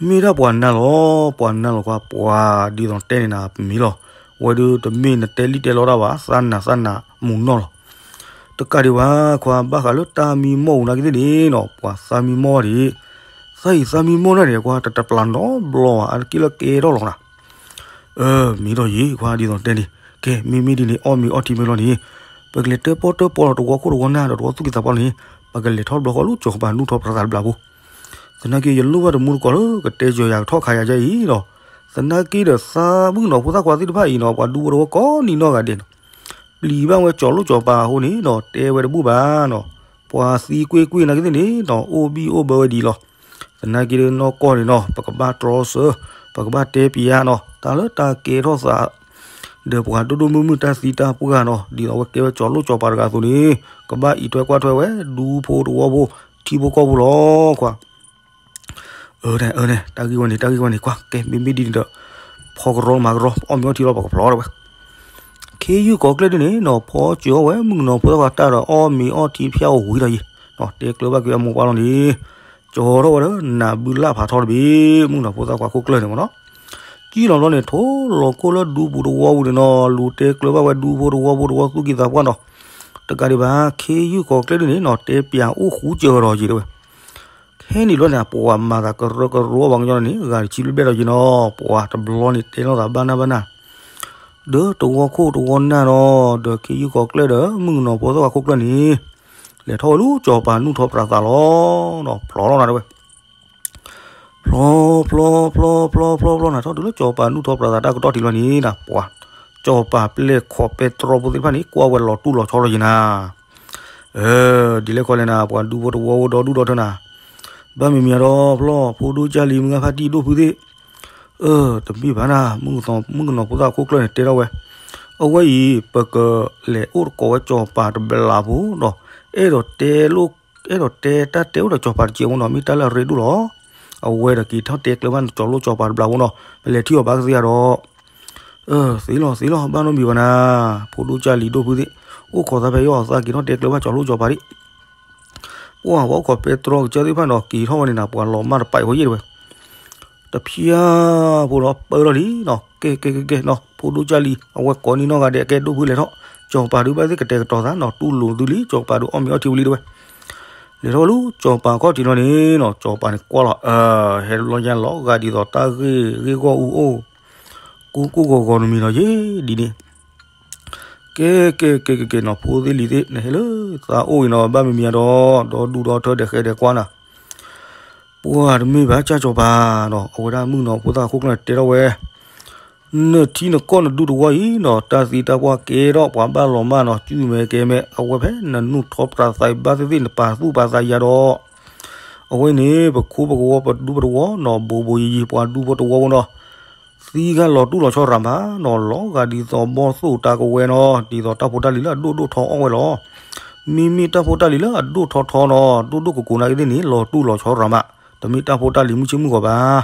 မ့ၢ်ဒၣ်ပှၤနါလီၤ, ပှၤနါလီၤခွါ, ပှၤဒ်သိးတဲန့ၣ်နၤပမ့ၢ်လီၤ, ဝဲဒၣ်တမ့ၢ်နတဲလံတဲလီတၢ်ဘၣ်, သးနးသးနးမူၤနီၢ်လီၤ. တကးဒံးဘၣ်ခွါ, ဘၣ်ဃးလၢတၢ်မံမီၢ်ပူၤနာ်က့သ့ၣ်န့ၣ်နီၤ, ပှၤသးမံမီၢ်ဒံး, သးအံၤသးမံမီၢ်နၢ်န့ၣ် ကွၢ်တတပျးနီတဘျီဘၣ်, အါတက့ၢ်လၢကဲထီၣ်လီၤနၤ. အၢ မ့ၢ်ဒီးယံၤခွါ, ဒ်သိးတဲန့ၣ်, ကဲ မ့မ့ၢ်ဒ်န့ၣ် အီၣ်မ့ၤအီထံမ့ၢ်လီၤန့ၣ်, ပကလဲၤတဲပီၢ်တဲပီၢ်လီၤတဝီခိၣ်တဝီနၢ်ဒီးတဝီသူၣ်က့သးပှၢ်လီၤန့ၣ်, ပကလဲၤထီၣ်တဘျီဃီလၢကၠီၤပၤနူၢ်ထီၣ်ပြးသးတဘျီဖိ. သနာ်က့ ယလိၣ်ဘၣ်တမူတကိးလၢကတဲစၢၤယၤကထီၣ်ခးယၤဒ်အံၤလီၤ. သနာ်က့ဒီးသးမုၣ်ကနီၤဖိသၣ်ခွါသ့ၣ်တဖၣ်အံၤနီၤ, ပှၤဒူဖိတဝီကိးနံၤနီၢ်ဂၤဒဲးနီၤ, ပျံၤဘၣ်ဝဲကၠီၤလိၣ်ကၠီၤပၤအဃိန့ၣ်ဒီး တဲဝဲတဘူၣ်ဘၣ်နီၤ, ပှၤသံကွ့ၢ်ကွ့ၢ်နာ်က့သ့ၣ်န့ၣ်နီၤ, အိၣ်ဘံၣ်အိၣ်ဘၢဝဲဒံးလီၤ. သနာ်က့ဒီးနီၢ်ကီၢ်န့ၣ်နီၤ, ပကဘၣ်တြီဆၢ, ပကဘၣ်တဲပျးနီၤ, တၢ်လၢတၢ်ကဲထီၣ်သး ဒီးပှၤဒိၣ်ဒိၣ်မုၢ်မုၢ်တၢ်သံတၢ်ပှၢ်နီၤ, ဒ်သိးဝဲကဲဝဲကၠီၤလိၣ်ကၠီၤပၤတဂၤအသိးန့ၣ်, ကဘၣ်အံးထွဲကွၢ်ထွဲဝဲ ဒူဖိတဝီဖိ ထံဖိကီၢ်ဖိလီၤခွါ. အၢန့ၣ် အၢန့ၣ် တၢ်ဂ့ၢ်ဝဲန့ၣ် တၢ်ဂ့ၢ်ဝဲန့ၣ် ကွၢ် ကဲ မ့မ့ၢ်ဒ်န့ၣ်ဒီး ဖီကရီမၤကရီ အီၣ်မ့ၤအီထံလီၤ ပကဖျီထီၣ်ဝဲ. ခ့ယုၢ်ကီၤကျဲၢ်ဒ်န့ၣ်နီၤ, ဖီကၠီၤဝဲမုၣ်ကနီၤဖိသၣ်ခွါတၢ်ဒီး အီၣ်မ့ၤအီထံဖၠါအိၣ်ဝံၤဒီးယံၤ, တဲကျၢၤဘၣ်က့ၤအမိၢ်ပှၢ်လီၤန့ၣ်, ကၠီၤထီၣ်ဝဲဒီး နးဘုလၣ်ဖးထီတဘ့ၣ်, မုၣ်ကနီၤဖိသၣ်ခွါခိၣ်ကျၢၢ်န့ၣ်မ့ၢ်နီၤ. ကံၣ်လီၤဘျီန့ၣ် ထိၣ်လီၤခိၣ်လၢဒူပူၤတဝီပူၤန့ၣ်နီၤ, လူၤတဲကျၢၤဘၣ်ဝဲဒူဖိတဝီဖိတဝီသူၣ်က့သးပှၢ်နီၤ. တကးဒံးဘၣ် ခ့ယုၢ်ကီၤကျဲၢ်ဒ်န့ၣ်နီၤ, တဲပျးအိၣ်ဃူကၢၤဒီးယံၤတဲဝဲ. ခဲန့ၣ်ဘျီန့ၣ် ပှၤမၤသးကရၢကရိပှၤကညီန့ၣ် ဂၤတဆံဘျဲၣ်ဘျဲၣ်ဒီးယံၤနီၤ, ပှၤတဘျီန့ၣ်တဲလိာ်သးဘၣ်နၢ်ဘၣ်နၢ် ဒီးတဝီခိၣ်တဝီနၢ်နီၤ, ဒီးခ့ယုၢ်ကီၤကျဲၢ်ဒီး မုၣ်ကနီၤဖိသၣ်ခွါခိၣ်ကျၢၢ်န့ၣ်, လဲၤထီၣ်ဝဲလၢကၠီၤပၤနူၢ်ထီၣ်ပြးသးလီၤ, ဖျီလီၤနၤတဲဝဲ. ဖျီ ဖျီ ဖျီ ဖျီ ဖျီ ဖျီနၤ ထီၣ်တုၤလၢကၠီၤပၤနူၢ်ထီၣ်ပြးသးတၢ်ကတီၢ်ထံးလီၤန့ၣ်နၤ, ပှၤ ကၠီၤပၤပျဲၢ်ခီၣ်ပဲတြီဖိသ့ၣ်တဖၣ်န့ၣ် ကွၢ်ဝဲလီၤတူၢ်လီၤဆီလီၤယံၤနၤ. အၢ ဒ်လဲၣ်ခီလဲၣ်နၤ ပှၤဒူဖိတဝီဖိဒီဒူၣ်ဒီထၢနၤ, ဘၣ်မံၤမံၤဒီးဖျီ ဖိဒိၣ်ကၢ်လံၤ မုၢ်ဂၢ်ဖါတံၢ်ဒိၣ်ဖုသ့ၣ်, အၢ တမ့ၢ်ဘၣ်နၤ မုၣ်ကနီၤဖိသၣ်ခိၣ်ကျၢၢ်န့ၣ်တဲထီၣ်ဝဲ, အဝဲအံၤ ပကလဲၤအိၣ်တကိးဝဲကၠီၤပၤတဘျီဖိဒီး အဲၣ်ဒိးတဲလိာ် အဲၣ်ဒိးတဲတၢ်တဲအိၣ်ဒီးကၠီၤပၤတစဲးဖိနီၤ မ့ၢ်တၢ်လၢအရ့ဒိၣ်လီၤ. အဝဲဒီးက့ၤထီၣ်တဲကျၢၤဘၣ်ကၠီၤလိၣ်ကၠီၤပၤတဘျီဖိနီၤ ပလဲၤထံၣ်အီၤဘၣ်ကသ့ဧါဒီး, အၢ သ့လီၤသ့လီၤ ဘၣ်နီတမံၤဘၣ်နၤ, ဖိဒိၣ်ကၢ်လံၤဒိၣ်ဖုသ့ၣ်, အိၣ်ခိးသးဖဲယီၤအသး က့ၤထီၣ်တဲကျၢၤဘၣ်ကၠီၤလိၣ်ကၠီၤပၤဒံး, ပှၤပှၤအိၣ်ခိးပဲတြီကစၢၢ်သ့ၣ်တဖၣ်နီၤ က့ၤထီၣ်ဝဲန့ၣ်နၤ ပှၤလီၤမၢ်တပာ်အံၤဃီယဲၢ်တဲဝဲ တဖျၢၣ်ဖိဒီးပၢလီၤလံနီၤ, ကဲကဲကဲကဲနီၤ ဖိဒိၣ်ကၢ်လံၤ အဝဲကိးနံၤနီၢ်ဂၤဒဲး ကဲဒိၣ်ဖုလဲၤထီၣ်, ကၠီၤပၤဒုးဘၣ်သ့ၣ်ကတဲာ်ကတီၤသးနီၤ တူၢ်လိာ်သုလံ ကၠီၤပၤဒုးအီၣ်မ့ၤအီထံဝံၤလံတဲဝဲ, လဲၤထီၣ်ဝဲလၢကၠီၤပၤခီၣ်ထံးလီၤန့ၣ်နီၤ ကၠီၤပၤန့ၣ်ကွၢ်လီၤ အၢ ဟဲတဘျီညါလီၤဂာ်ဒ်သိးတၢ်ဂ့ၢ်ဂ့ၢ်ဂီၢ်အူအိၣ်, ကိၢ်ကိၢ်ဂီၤဂီၤနမံၤနီၤယဲၢ်ဒ်န့ၣ် ကဲကဲကဲကဲကဲနီၤ ဖိသ့ၣ်လံၤသ့ၣ် နဟဲလၢသးအိၣ်အံၤနီၤ ဘၣ်မံၤမံၤဒီး ဒီဒူၣ်ဒီထၢဒီးဃဲဒီးကွၢ်နၤ, ပှၤတမ့ၢ်ဘၣ်ကၠၢ်ကၠီၤပၤနီၤ အဝဲဒၣ်မုၣ်ကနီၤဖိသၣ်ခိၣ်ကျၢၢ်န့ၣ်တဲထီၣ်ဝဲ, နထံနကီၢ်နဒူတဝီအံၤနီၤ တၢ်သံတၢ်ပှၢ်ကဲထီၣ်ပှၤဘၣ်လီၤမၢ်နီၤ ကုၢ်မဲာ်ကဲမဲာ် အဝဲဖဲနနူၢ်ထီၣ်ပြးသးဘၣ်သ့ၣ်သ့ၣ် နပာ်သူၣ်ပာ်သးယၤဒီး အဝဲန့ၣ် ပခိပကဝီပဒူပတဝီနီၤ ဘိးဘိးယံၤယံၤ ပှၤဒူဖိတဝီဖိနီၤ သံဂၤလီၤတူၢ်လီၤဆီရၤမးနီၤ လီၤဂာ်ဒ်သိးဘီၣ်သိၣ်တၢ်ကဝဲၤနီၤ ဒ်သိးတၢ်ဖိတၢ်လံၤလၢအဒိၣ်ဒိၣ်ထီအီၣ်ဝဲလီၤ. မ့မ့ၢ်တၢ်ဖိတၢ်လံၤလၢအဒိၣ်ထီထီနီၤ ဒိၣ်ဒိၣ်ကကိးနာ်က့သ့ၣ်န့ၣ် လီၤတူၢ်လီၤဆီရၤမး, တမ့ၢ်တၢ်ဖိတၢ်လံၤမုၢ်ဆ့ၣ်မုၢ်ဂီၤဘၣ်.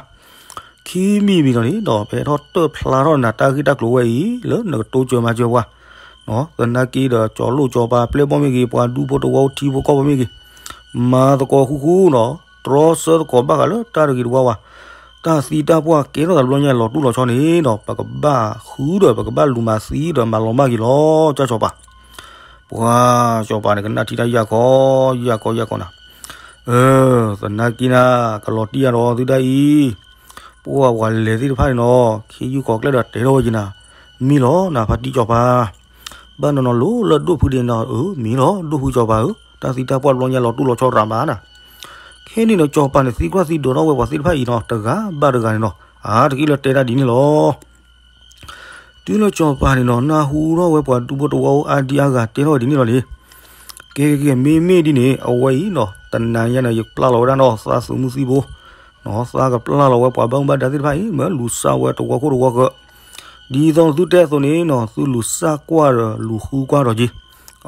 ခံမံၤမံၤနီၤန့ၣ်ဒီး ပဟဲထီၣ်တၢၢ်ဖျါထီၣ်နၤတၢ်ဂ့ၢ်တၢ်ကျိၤဝဲအံၤ လၢနကတိစၢၤမၤစၢၤပှၤ သနာ်က့ဒီး ကၠီၤလိၣ်ကၠီၤပၤပျဲၢ်ဘီၣ်မ့ၢ်ဂ့ၤ ပှၤဒူဖိတဝီထံဖိကီၢ်ဖိမ့ၢ်ဂ့ၤ, မၤသကိးဃူဃူနီၤ တြီဆၢသကိးဘၣ်ဃးလၢတၢ်တဂ့ၤတဝါဝဲ, တၢ်သံတၢ်ပှၢ်ကဲထီၣ်သးတဘျီညါလီၤတူၢ်လီၤဆီန့ၣ်ဒီး ပကဘၣ်ဃုဒီး ပကဘၣ်လူၤမၤသံဒီးမၤလီၤမၢ်က့ၤလီၤ ကၠၢ်ကၠီၤပၤ. ပှၤကၠီၤပၤန့ၣ် ကနၣ်ထံတၢ်ယၢ်ကီ ယၢ်ကီ ယၢ်ကီနၤ, အၢ သနာ်က့နၤ ကလီၤတံၢ်ယၤဒီးသုဒၣ်အံၤ ပှၤပှၤလဲၤသ့ၣ်တဖၣ်န့ၣ်နီၤ ခ့ယုၢ်ကီၤကျဲၢ်ဒီးတဲထီၣ်ဝဲက့ၤနၤ, မ့ၢ်လီၤနၤ ဖါတံၢ်ကၠီၤပၤ, ဘၣ်နီၤနီၤလိၤလၢဒိၣ်ဖုဒ့နီၤ အၢ မ့ၢ်လီၤ ဒိၣ်ဖုကၠီၤပၤဧၢ, တၢ်သံတၢ်ပှၢ်တဘျီညါလီၤတူၢ်လီၤဆီရၤမးနၤ. ခဲန့ၣ်ဒီးကၠီၤပၤန့ၣ် သံကွၢ်သံဒိးထီၣ်ဝဲပှၤသ့ၣ်တဖၣ်အံၤနီၤ တဂၤဘၣ်တဂၤန့ၣ်နီၤ အါတက့ၢ်လၢတဲဒၣ်ဒ်န့ၣ်လီၤ. တုၤလၢကၠီၤပၤန့ၣ်နီၤ နၢ်ဟူထီၣ်ဝဲပှၤဒူဖိတဝီအါဒံအါဂၤတဲထီၣ်ဝဲဒ်န့ၣ်လီၤန့ၣ်, ကဲကဲကဲ မ့မ့ၢ်ဒ်န့ၣ် အဝဲအံၤနီၤ တနၤညါန့ၣ် ယပျၢ်လီၤဝဲဒၣ်နီၤ သးသုးမုၢ်သံဘိ, သးကပျၢ်လီၤဝဲပှၤဘၣ်မူဘၣ်ဒါသ့ၣ်တဖၣ်အံၤ မ့ၢ်လူၤစၢ်ဝဲတဝီခိၣ်တဝီဃၢၤ, ဒ်သိးသုတဲအသိးန့ၣ်နီၤ သုလူၤစၢ်ကွၢ်ဒီးလူၤဃုကွၢ်ဒီးက့ၤ,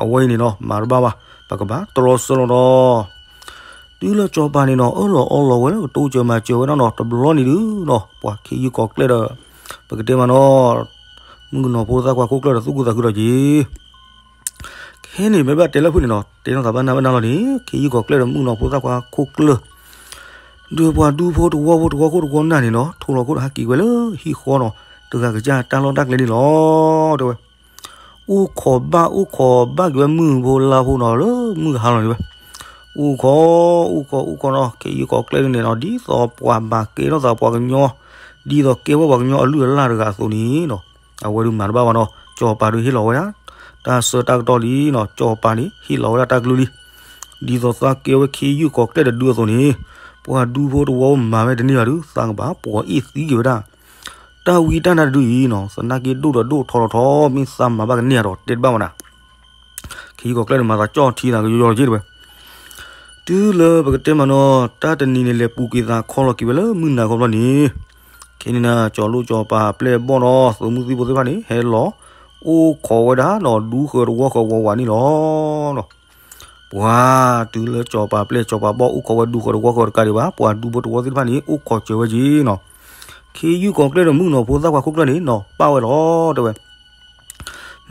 အဝဲအံၤန့ၣ်နီၤ မၤတဘၣ်ဘၣ်, ပကဘၣ်တြီဆၢလီၤဒီး တုၤလၢစီၤပၤန့ၣ်နီၤ အၢၣ်လီၤအီလီၤဝဲလၢကတိစၢၤမၤစၢၤဝဲဒၣ်နီၤ တဘျီန့ၣ်ဒုးနီၤ ပှၤခ့ယုၢ်ကီၤကျဲၢ်ဒီး ပကတဲမးနီၤ မုၣ်ကနီၤဖိသၣ်ခွါခိၣ်ကျၢၢ်ဒီးသူၣ်ခုသးခုဒီးက့ၤ ခဲန့ၣ်မ့ၢ်ဘၣ်တဲလၢဖုၣ်န့ၣ်နီၤ တဲထီၣ်သးဘၣ်နၢ်ဘၣ်နၢ်လီၤန့ၣ် ခ့ယုၢ်ကီၤကျဲၢ်ဒီးမုၣ်ကနီၤဖိသၣ်ခွါခိၣ်ကျၢၢ် ဒီးပှၤဒူဖိတဝီဖိတဝီခိၣ်တဝီနၢ်န့ၣ်နီၤ ထိၣ်လီၤခိၣ်ဒီးဟးက့ၤဝဲလၢဟံၣ်ဃီနီၤ တဂၤကစၢ်တၢ်လီၢ်တၢ်ကျဲန့ၣ်လီၤ တဲဝဲ အိၣ်ခိးဘၣ်အိၣ်ခိးဘၣ်က့ၤဝဲမုၢ်ဖိလါဖိနီၤ လၢမုၢ်ဟါလီၤန့ၣ်ဝဲ အိၣ်ခိး အိၣ်ခိး အိၣ်ခိးနီၤ ခ့ယုၢ်ကီၤကျဲၢ်ဒ်န့ၣ်နီၤ ဒ်သိးပှၤဘၣ်ကဲထီၣ်သးပှၤကညီ ဒ်သိးကဲဝဲပှၤကညီအလုၢ်အလၢ်တဂၤအသိးန့ၣ်နီၤ အဝဲဒုးမၤတဘၣ်ဘၣ်နီၤ စီၤပၤဒုးဟ့ၣ်လီၤဝဲဒၣ် တၢ်ဆၢတၢ်ကတီၢ်လံနီၤ စီၤပၤန့ၣ် ဟ့ၣ်လီၤဝဲဒၣ်တၢ်ကလုၢ်လံ ဒ်သိးသးကဲဝဲခ့ယုၢ်ကီၤကျဲၢ်တဒုအသိးန့ၣ် ပှၤဒူဖိတဝီမၤဝဲတန့ၢ်ဘၣ်ဒုး သးကဘၣ်ပှၤအ့ၣ်သံက့ၤဝဲဒၣ် တၢ်ဝံတၢ်နါတဒုအံၤနီၤ သနာ်က့ဒိၣ်ဒီးဒိၣ်ထီထီထီ မ့ၢ်သးမၤဘၣ်ကန့ၢ်ဒီးတဲတဘၣ်မးနၤ ခ့ယုၢ်ကီၤကျဲၢ်န့ၣ် မၤသးကၠီၣ်ထံသးကယီယီလီၤက့တဲဝဲ တုၤလၢပကတဲမးနီၤ တၢ်တနံၤန့ၣ်လဲၤပူၤကွံာ်သးခီလီၤက့ၤဝဲလၢမုၢ်နၤခီဘျီန့ၣ် ခဲန့ၣ်နၤ ကၠီၤလိၣ်ကၠီၤပၤအပျဲၢ်အဘီၣ်ဒီး သုးမုၢ်သံၣ်ဘိသ့ၣ်တဖၣ်န့ၣ် ဟဲလီၤ အိၣ်ခိးဝဲဒၣ်နီၤ ဒူဃၢၤတဝီဃၢၤဝးဝးန့ၣ်လီၤ ပှၤတုၤလၢကၠီၤပၤပျဲၢ်ကၠီၤပၤဘီၣ်အိၣ်ခိးဝဲဒူဃၢၤတဝီဃၢၤတကးဒံးဘၣ် ပှၤဒူဖိတဝီသ့ၣ်တဖၣ်န့ၣ် အိၣ်ခိးစၢၤဝဲက့ၤနီၤ ခ့ယုၢ်ကီၤကျဲၢ်ဒီးမုၣ်ကနီၤဖိသၣ်ခွါခိၣ်ကျၢၢ်န့ၣ်နီၤ ပၣ်ဝဲလီၤ တဲဝဲ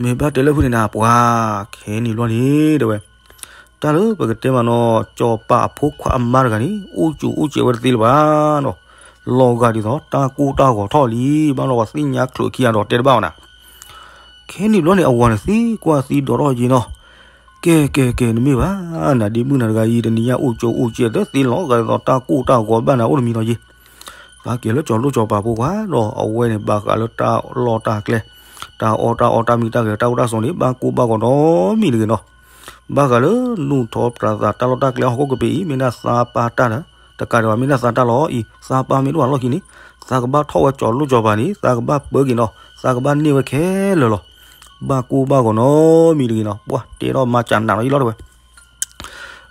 မ့ၢ်ဘၣ်တဲလၢဖုၣ်န့ၣ်နၤ ပှၤခဲန့ၣ်ဘျီန့ၣ် တဲဝဲ တၢ်လၢပကတဲမးနီၤ ကၠီၤပၤအဖိခွါအမါတဂၤန့ၣ် အိၣ်ကၠိအိၣ်စဲးဝဲတသ့လၢၤဘၣ်နီၤ လီၤဂာ်ဒ်သိး တၢ်ကိၢ်တၢ်ဂီၤထီၣ်လံ ဘၣ်လီၤပှၤသ့ၣ်ညါချုးခံဂၤဒီးတဲတဘၣ်ဝဲနၤ ခဲန့ၣ်ဘျီန့ၣ် အဝၤန့ၣ်သံကွၢ်သံဒိးထီၣ်က့ၤနီၤ ကဲကဲကဲ နမ့ၢ်ဘၣ် နၤဒ့မုၣ်နၤတဂၤအံၤ တနံၤညါအိၣ်ကၠိအိၣ်စဲး တသ့လီၤဂာ်ဒ်သိး တၢ်ကိၢ်တၢ်ဂီၤဘၣ်နၤအိၣ်တမံၤနီၤက့ သးက့ၤလၢကၠီၤလိၣ်ကၠီၤပၤဖိခွါဒီး အဝဲန့ၣ်ဘၣ်ဃးလၢတၢ်လီၢ်တၢ်ကျဲ တၢ်အီၣ်တၢ်အီတၢ်မံတၢ်ဂဲၤ တၢ်အိၣ်တၢ်ဆိးန့ၣ် ဘၣ်ကိၢ်ဘၣ်ဂီၤနီတမံၤတဂ့ၤနီၤ ဘၣ်ဃးလၢနူၢ်ထီပြးသးတၢ်လီၢ်တၢ်ကျဲဟီၣ်ခိၣ်ကပ့ၤအံၤ မ့ၢ်ဒၣ်သးပၢ်တၢ်ဒီး တကးဒံးဘၣ် မ့ၢ်ဒၣ်သးတၢ်လီၢ်အံၤ သးပၢ်မ့ၢ်တအိၣ်ဘၣ်လီၢ်ခံန့ၣ် သးကဘၣ်ထီၣ်ဝဲကၠီၤလိၣ်ကၠီၤပၤန့ၣ် သးကဘၣ်ပၢက့ၤနီၤ သးကဘၣ်န့ၢ်ဝဲခဲလၢာ်လီၤ ဘၣ်ကိၢ်ဘၣ်ဂီၤနီတမံၤတဂ့ၤနီၤ ပှၤတဲထီၣ်မၤစၢၤနးနီၤယလီၤတဲဝဲ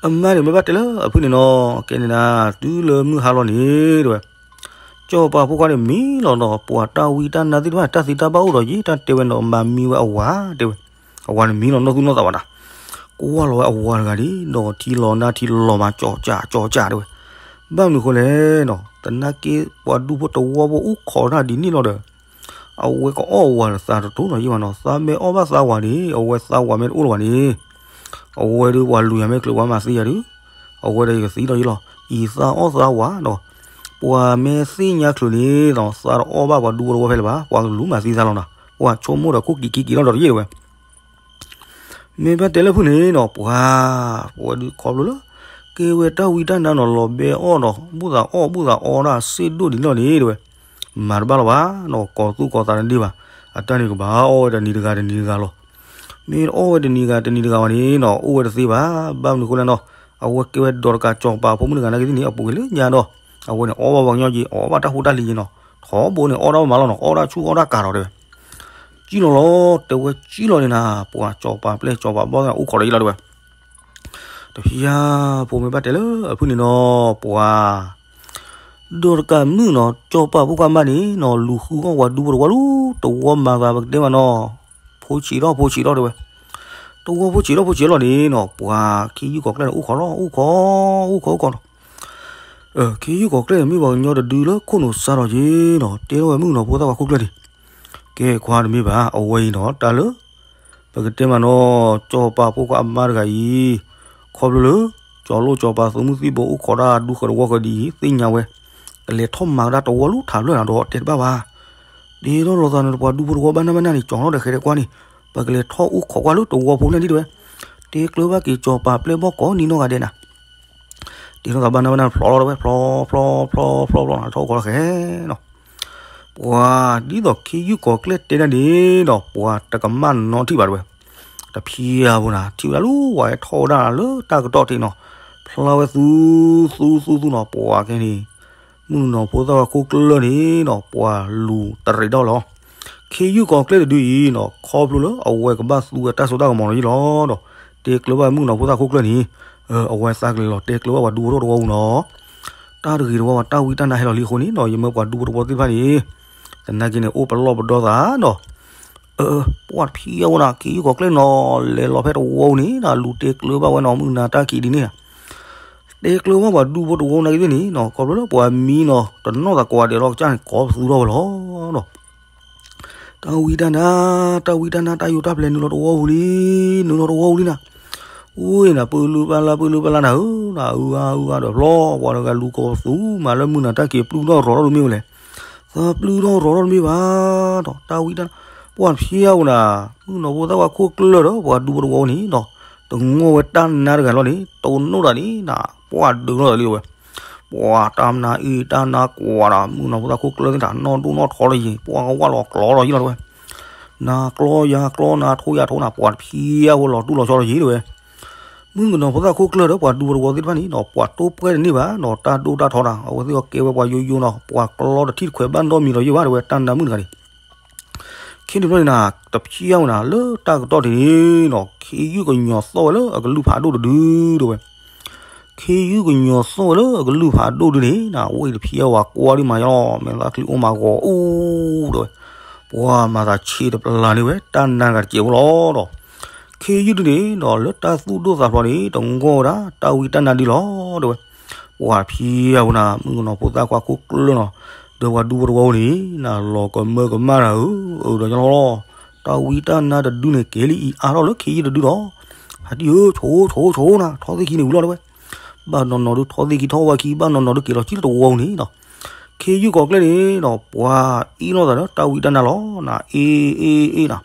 အမါန့ၣ်မ့ၢ်ဘၣ်တဲလၢအဖုၣ်န့ၣ်နီၤ ကဲန့ၣ်နၤ တုၤလၢမုၢ်ဟါလီၤန့ၣ်တဲဝဲ ကၠီၤပၤဖိခွါန့ၣ်မံလီၤနီၤ ပှၤတၢ်ဝံတၢ်နါသ့ၣ်တဖၣ် တၢ်သံတၢ်ဘၣ်အိၣ်ဒီးက့ တၢ်တဲဝဲနီၤ မၤမံဝဲအဝၤတဲဝဲ အဝၤန့ၣ်မံလီၤနီၢ်သူၣ်နီၢ်သးဘၣ်နၤ ကွၢ်လီၤဝဲအဝၤတဂၤဒ် ဒီးထံလီၤနါထံလီၤမၤကၠီၤကၠၢ်ကၠီၤကၠၢ်တဲဝဲ ဘၣ်မနုၤဃိလဲၣ်နီၤ သနာ်က့ပှၤဒူဖိတဝီဖိအိၣ်ခိးတၢ်ဒ်န့ၣ်လီၤဒီး အဝဲကအီၣ်ဝၤဒီးသးတတိၤနီၤယံၤဘၣ်နီၤ သးမ့ၢ်အီၣ်ဘၣ်သးဝၤန့ၣ် အဝဲသးဝၤမ့ၢ်တအိၣ်လၢၤဘၣ်န့ၣ် အဝဲဒုးပှၤလူၤယၤမ့ၢ်ချုးပှၤမၤသံယၤဒုး အဝဲဒီးယကသံဒီးယံၤလီၤ အံၤသးအီၣ်သးဝၤဒီး ပှၤမ့ၢ်သ့ၣ်ညါချုးန့ၣ်ဒီး သးတအီၣ်ဘၣ်ပှၤဒူဖိတဝီဖဲလၢၤဘၣ် ပှၤကလူၤမၤသံသးလီၤနီၤ ပှၤဆိကမိၣ်ဒီးခိၣ်ကံၤကံၤကံၤလီၤဒီးယံၤတဲဝဲ မ့ၢ်ဘၣ်တဲလၢဖုၣ်န့ၣ်နီၤ ပှၤ ပဝဲဒုးခီဖျိလၢ ကဲဝဲတၢ်ဝံတၢ်နါနီၤ လီၤဘဲအီၣ်ဒီး ဘူၣ်သးအီၣ်ဘူၣ်သးအီတၢ်စ့ၢ်ဒိၣ်ဒ်န့ၣ်လီၤန့ၣ်တဲဝဲ မၤတဘၣ်လၢၤဘၣ်နီၤ ကိးသူၣ်ကိးသးတဒ့ၣ်ဘၣ် အတၢ်န့ၣ်ကဘၣ်အီၣ်ဝဲတနံၤတဂၤတနံၤတဂၤလီၤ မ့ၢ်တအီၣ်ဝဲတနံၤတဂၤတနံၤတဂၤဘၣ်န့ၣ်နီၤ အိၣ်ဝဲတသ့ဘၣ် ဘၣ်မနုၤဃိလဲၣ်နီၤ အဝဲကဲဝဲဒီးတကးကၠီၤပၤဖိမုၣ်တဂၤနာ်က့သ့ၣ်န့ၣ် အပူၤကွံာ်လၢညါဒီး အဝဲန့ၣ်အီၣ်ဘၣ်ပှၤကညီက့ၤ အီၣ်ဘၣ်တၢ်ဖိတၢ်လံၤက့ၤနီၤ ထီဘိန့ၣ် အီၣ်တၢ်မးလီၤနီၤ အီၣ်တၢ်ဆူၣ်အီၣ်တၢ်ကၤဒီးတဲဝဲ ကံၣ်လီၤလီၤ တဲဝဲကံၣ်လီၤန့ၣ်နၤ ပှၤကၠီၤပၤပျဲၢ်ကၠီၤပၤဘီၣ်အိၣ်ခိးဒီးယံၤလီၤတဲဝဲ တဖံယါ ဖိမ့ၢ်ဘၣ်တဲလၢအဖုၣ်န့ၣ်နီၤ ပှၤ ဒီးတကးမုၣ်နီၤ ကၠီၤပၤဖိခွါမါန့ၣ်နီၤ လူၤဃုအီၣ်ပှၤဒူဖိတဝီလူၤ တဝီမၤသးပကတဲမးနီၤ ဖိဆံးထီၣ်ဖိဆံးထီၣ်တဲဝဲ တဝီဖိဆံးထီၣ်ဖိဆံးလီၤန့ၣ်နီၤ ပှၤခ့ယုၢ်ကီၤကျဲၢ်န့ၣ် အိၣ်ခိးလီၤ အိၣ်ခိး အိၣ်ခိး အိၣ်ခိးနီၤ ခ့ယုၢ်ကီၤကျဲၢ်န့ၣ် မ့ၢ်ပှၤကညီတဒုလၢခိၣ်နူာ်စါထီၣ်က့ၤနီၤ တဲထီၣ်ဝဲမုၣ်ကနီၤဖိသၣ်ခွါခိၣ်ကျၢၢ်န့ၣ် ကဲခွါတမ့ၢ်ဘၣ် အဝဲအံၤနီၤ တၢ်လၢ ပကတဲမးနီၤ ကၠီၤပၤဖိခွါအမါတဂၤအံၤ ခီဖျိလၢ ကၠီၤလိၣ်ကၠီၤပၤသုးမုၢ်သံၣ်ဘိအိၣ်ခိးတၢ်ဒူဃၢၤတဝီဃၢၤဒ်အံၤ သ့ၣ်ညါဝဲ ကလဲၤထီၣ်မၤကဒါတဝီလူၤထးဖျၢၣ်နၤဒီးတဲတဘၣ်ဘၣ် ဒ်သိးလိာ်သးန့ၣ် ပှၤဒူဖိတဝီဘၣ်နၢ်ဘၣ်နၢ်န့ၣ် ကၠီၤထီၣ်ဒီးဃဲၤဒီးကွၢ်န့ၣ် ပကလဲၤထီၣ်အိၣ်ခိးကွၢ်လၢတဝီဖိန့ၣ်ဒ်တဲဝဲ တဲကျၢၤဘၣ်က့ၤကၠီၤပၤပျဲၢ်ဘီၣ်ကိးနံၤနီၢ်ဂၤဒဲးနၤ တဲထီၣ်သးဘၣ်နၢ်ဘၣ်နၢ်ဖျီလီၤတဲဝဲ ဖျီ ဖျီ ဖျီ ဖျီ ဖျီ နၤထီၣ်အိၣ်ခိးလီၤဃဲၤနီၤ ပှၤ ဒ်သိးခ့ယုၢ်ကီၤကျဲၢ်တဲဒၣ်န့ၣ်ဒီး ပှၤတကမၣ်နီထံၣ်ဘၣ်တဲဝဲ တဖံယါဖိနၤ ထံၣ်ဝဲဒၣ်လၢဝဲထီၣ်ဝဲဒၣ်လၢတၢ်ကတီၢ်ထံးနီၤ ဖျါဝဲသူ သူ သူ သူနီၤ ပှၤကဲန့ၣ် မုၣ်ကနီၤဖိသၣ်ဝဲခိၣ်ကျၢၢ်န့ၣ်နီၤ ပှၤလူၤတရံးထီၣ်လီၤ ခ့ယုၢ်ကီၤကျဲၢ်တဒုအံၤနီၤ ခီဖျိလၢအဝဲကဘၣ်သူဝဲတၢ်စိတၢ်ကမီၤလီၤယံၤလီၤဒီး တဲကျၢၤဘၣ်မုၣ်ကနီၤဖိသၣ်ခိၣ်ကျၢၢ်န့ၣ် အဝဲသးကလဲၤလီၤတဲကျၢၤဘၣ်ပှၤဒူဖိတဝီပူၤနီၤ တၢ်တဂ့ၤတဝီ ပှၤတၢ်ဝံတၢ်နါဟဲလီၤလံအဃိန့ၣ်နီၤ ယမၢပှၤဒူဖိတဝီသ့ၣ်တဖၣ်န့ၣ် သနာ်က့န့ၣ် အိၣ်ပလီၢ်ပဒီသးနီၤ. ပှၤတဖံးအဝဲနီၤ ခ့ယုၢ်ကီၤကျဲၢ်နီၤ လဲၤလီၤဖဲတဝီပူၤန့ၣ်နီၤ လူၤတဲကျၢၤဘၣ်ဝဲနီၤ မုၣ်ကနီၤတၢ်ခံးဒ်န့ၣ် တဲကျၢၤဘၣ်ပှၤဒူဖိတဝီနာ်က့သ့ၣ်န့ၣ်နီၤ ခီဖျိလၢပှၤမံနီၤ တနီၣ်သးကိးဂၤဒဲးလီၤ ကစၢ်န့ၣ်ကိးပသူထီၣ်ဝဲလီၤနီၤ. တၢ်ဝံတၢ်နါ တၢ်ဝံတၢ်နါ တၢ်ယိးတၢ်ပျဲၤနုာ်လီၤတဝီပူၤလံ နုာ်လီၤတဝီပူၤလံနၤ. အိၣ်နၤ ပၢလုၢ်ပၢ်လၢ် ပၢလုၢ်ပၢ်လၢ်နၤဧၢ နၤအုၣ်အါအုၣ်အါဒီးဖျီ ပှၤတဂၤလူၤကိးပသူမးလၢမုၣ်ကနီၤတၢ်ခံးပျုၢ်ထီၣ်ရီၤထီၣ်တမ့ၢ်ဝဲလဲၣ်. သးပျုၢ်ထီၣ်ရီၤထီၣ်တမ့ၢ်ဘၣ်ဒီး တၢ်ဝံတၢ်နါ ပှၤတဖံးအဝဲနၤ မုၣ်ကနီၤဖိသၣ်ခွါခိၣ်ကျၢၢ်ဒီး ပှၤဒူဖိတဝီန့ၣ်နီၤ တငီၢ်ဝဲတၢ်နါတဂၤလီၤန့ၣ် တနိၣ်တၢ်န့ၣ်နၤ ပှၤဒုးလီၤလံဝဲ ပှၤတၢ်နါအံၤတၢ်နါကွၢ်ဒီး မုၣ်ကနီၤဖိသၣ်ခိၣ်ကျၢၢ်သ့ၣ်တၢ် နီၢ်ဒိၣ်နီၢ်ထီလီၤယံၤ ပှၤကဝၢ်လီၤကျီလီၤယံၤလီၤတဝဲ နၤကျီယၤကျီ နၤထိယၤထိနၤ ပှၤတဖံးအဝဲလီၤတူၢ်လီၤဆီလီၤယံၤတဝဲ မုၣ်ကနီၤဖိသၣ်ခိၣ်ကျၢၢ်ဒီး ပှၤဒူဖိတဝီသ့ၣ်တဖၣ်န့ၣ်နီၤ ပှၤတိၢ်ပှဲၤတန့ၢ်ဘၣ်နီၤ တၢ်ဒိၣ်တၢ်ထီနၤ အဝဲသ့ၣ်အီၤကဲဝဲပှၤယိယိနီၤ ပှၤကျီတထံၣ်တခွဲးဘၣ်နီတမံၤလီၤယံၤဘၣ်တဝဲ တၢ်နါမုၣ်တဂၤန့ၣ် ခ့န့ၣ်ဘျီန့ၣ်နၤ တဖံးအဝဲနၤ လၢတၢ်ကတီၢ်ထံးန့ၣ်နီၤ ခ့ယုၢ်ကညီၤသီၣ်ဝဲလၢအကလုၢ်ဖးဒိၣ်တဒုတဝဲ ခ့ယုၢ်ကညီၤသီၣ်ဝဲလၢအကလုၢ်ဖးဒိၣ်ဒုန့ၣ်နၤ ဝဲအံၤတဖံးအဝဲကွၢ်ဒုးမၤယီလီၤ မဲာ်သၣ်ချံအိၣ်မးဂီၤအူဒဝဲ ပှၤမၤသးဆ့တပျၢ်န့ၢ်ဝဲ တၢ်နါတဂၤတစဲးဖိလီၤဒီး ခ့ယုၢ်ဒုန့ၣ်ဒီး လၢတၢ်သူၣ်ဒိၣ်သးဖျိးန့ၣ် တငီၢ်ဝဲဒၣ် တၢ်ဝံတၢ်နါဒုလီၤတဝဲ ပှၤဖံးအဝဲနၤ မုၣ်ကနီၤဖိသၣ်ခွါခိၣ်ကျၢၢ်နီၤ ဒီးပှၤဒူဖိတဝီန့ၣ် နၤလီၤကမၢကမၣ်တၢ်ဧၢ အၢဒီးလီၤ တၢ်ဝံတၢ်နါတဒုန့ၣ် ကဲလံအံၤအါထီၣ်လၢခ့ယုၢ်တဒုဒီး ဟးတံၢ်ဧၢ ဆိဆိဆိနၤ ထီသ့ၣ်ခံန့ၣ်ဝံၤလီၤတဝဲ ဘၣ်နီၢ်နီၢ်ဒုးထီသ့ၣ်ခံထီဝဲခံ ဘၣ်နီၢ်နီၢ်ဒုးက့ၤလီၤကံၣ်လၢတဝီန့ၣ်နီၤ ခ့ယုၢ်ကီၤကျဲၢ်န့ၣ်နီၤ ပှၤအ့ၣ်လိာ်သးဒီးတၢ်ဝံတၢ်နါလီၤနၤ အ့ၣ်အ့ၣ်အ့ၣ်နၤ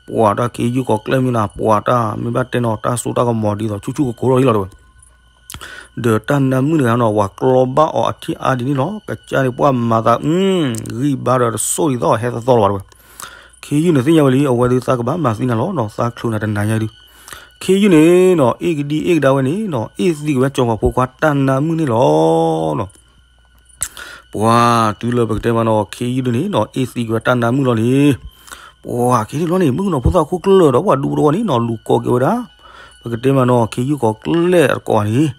ပှၤတၢ်ခ့ယုၢ်ကီၤကျဲၢ်မ့ၢ်နၤ ပှၤတၢ်မ့ၢ်ဘၣ်တဲနီၤ တၢ်စိတၢ်ကမီၤဒ်သိးဆူၣ်ဆူၣ်ကိၤကိၤလီၤဟံၣ်လီၤတဝဲ ဒီးတၢ်နါမုၣ်တဂၤနီၤ ပှၤကျီဘၣ်အီၤအထံၣ်အါဒ်န့ၣ်လီၤ ကစၢ်န့ၣ်ပှၤမၤသး ဂံၢ်ဘါဒီးတစိၢ်ဒ်သိးဟဲသီသီလီၤဘၣ်တဝဲ ခ့ယုၢ်န့ၣ်သ့ၣ်ညါဝဲလံ အဝဲဒုးသးကဘၣ်မၤသံနၤလီၤနီၤ သးချုးနၤတနၤညါဒုး ခ့ယုၢ်န့ၣ်နီၤ အ့ၣ်ကဒံအ့ၣ်ကဒါဝဲန့ၣ်နီၤ အ့ၣ်သံကွံာ်ဝဲစီၤပၤဖိခွါတၢ်နါမုၣ်န့ၣ်လီၤနီၤ ပှၤတုၤလၢပကတဲမးနီၤ ခ့ယုၢ်ဒုန့ၣ်နီၤ အ့ၣ်သံကွံာ်ဝဲတၢ်နါမုၣ်လီၤန့ၣ် ပှၤခ့န့ၣ်လီၤန့ၣ် မုၣ်ကနီၤဖိသၣ်ခိၣ်ကျၢၢ်ဒီးပှၤဒူဖိတဝီန့ၣ်နီၤ လူၤကိးက့ၤဝဲဒၣ် ပကတဲမးနီၤ ခ့ယုၢ်ကီၤကျဲၢ်အတကိးန့ၣ်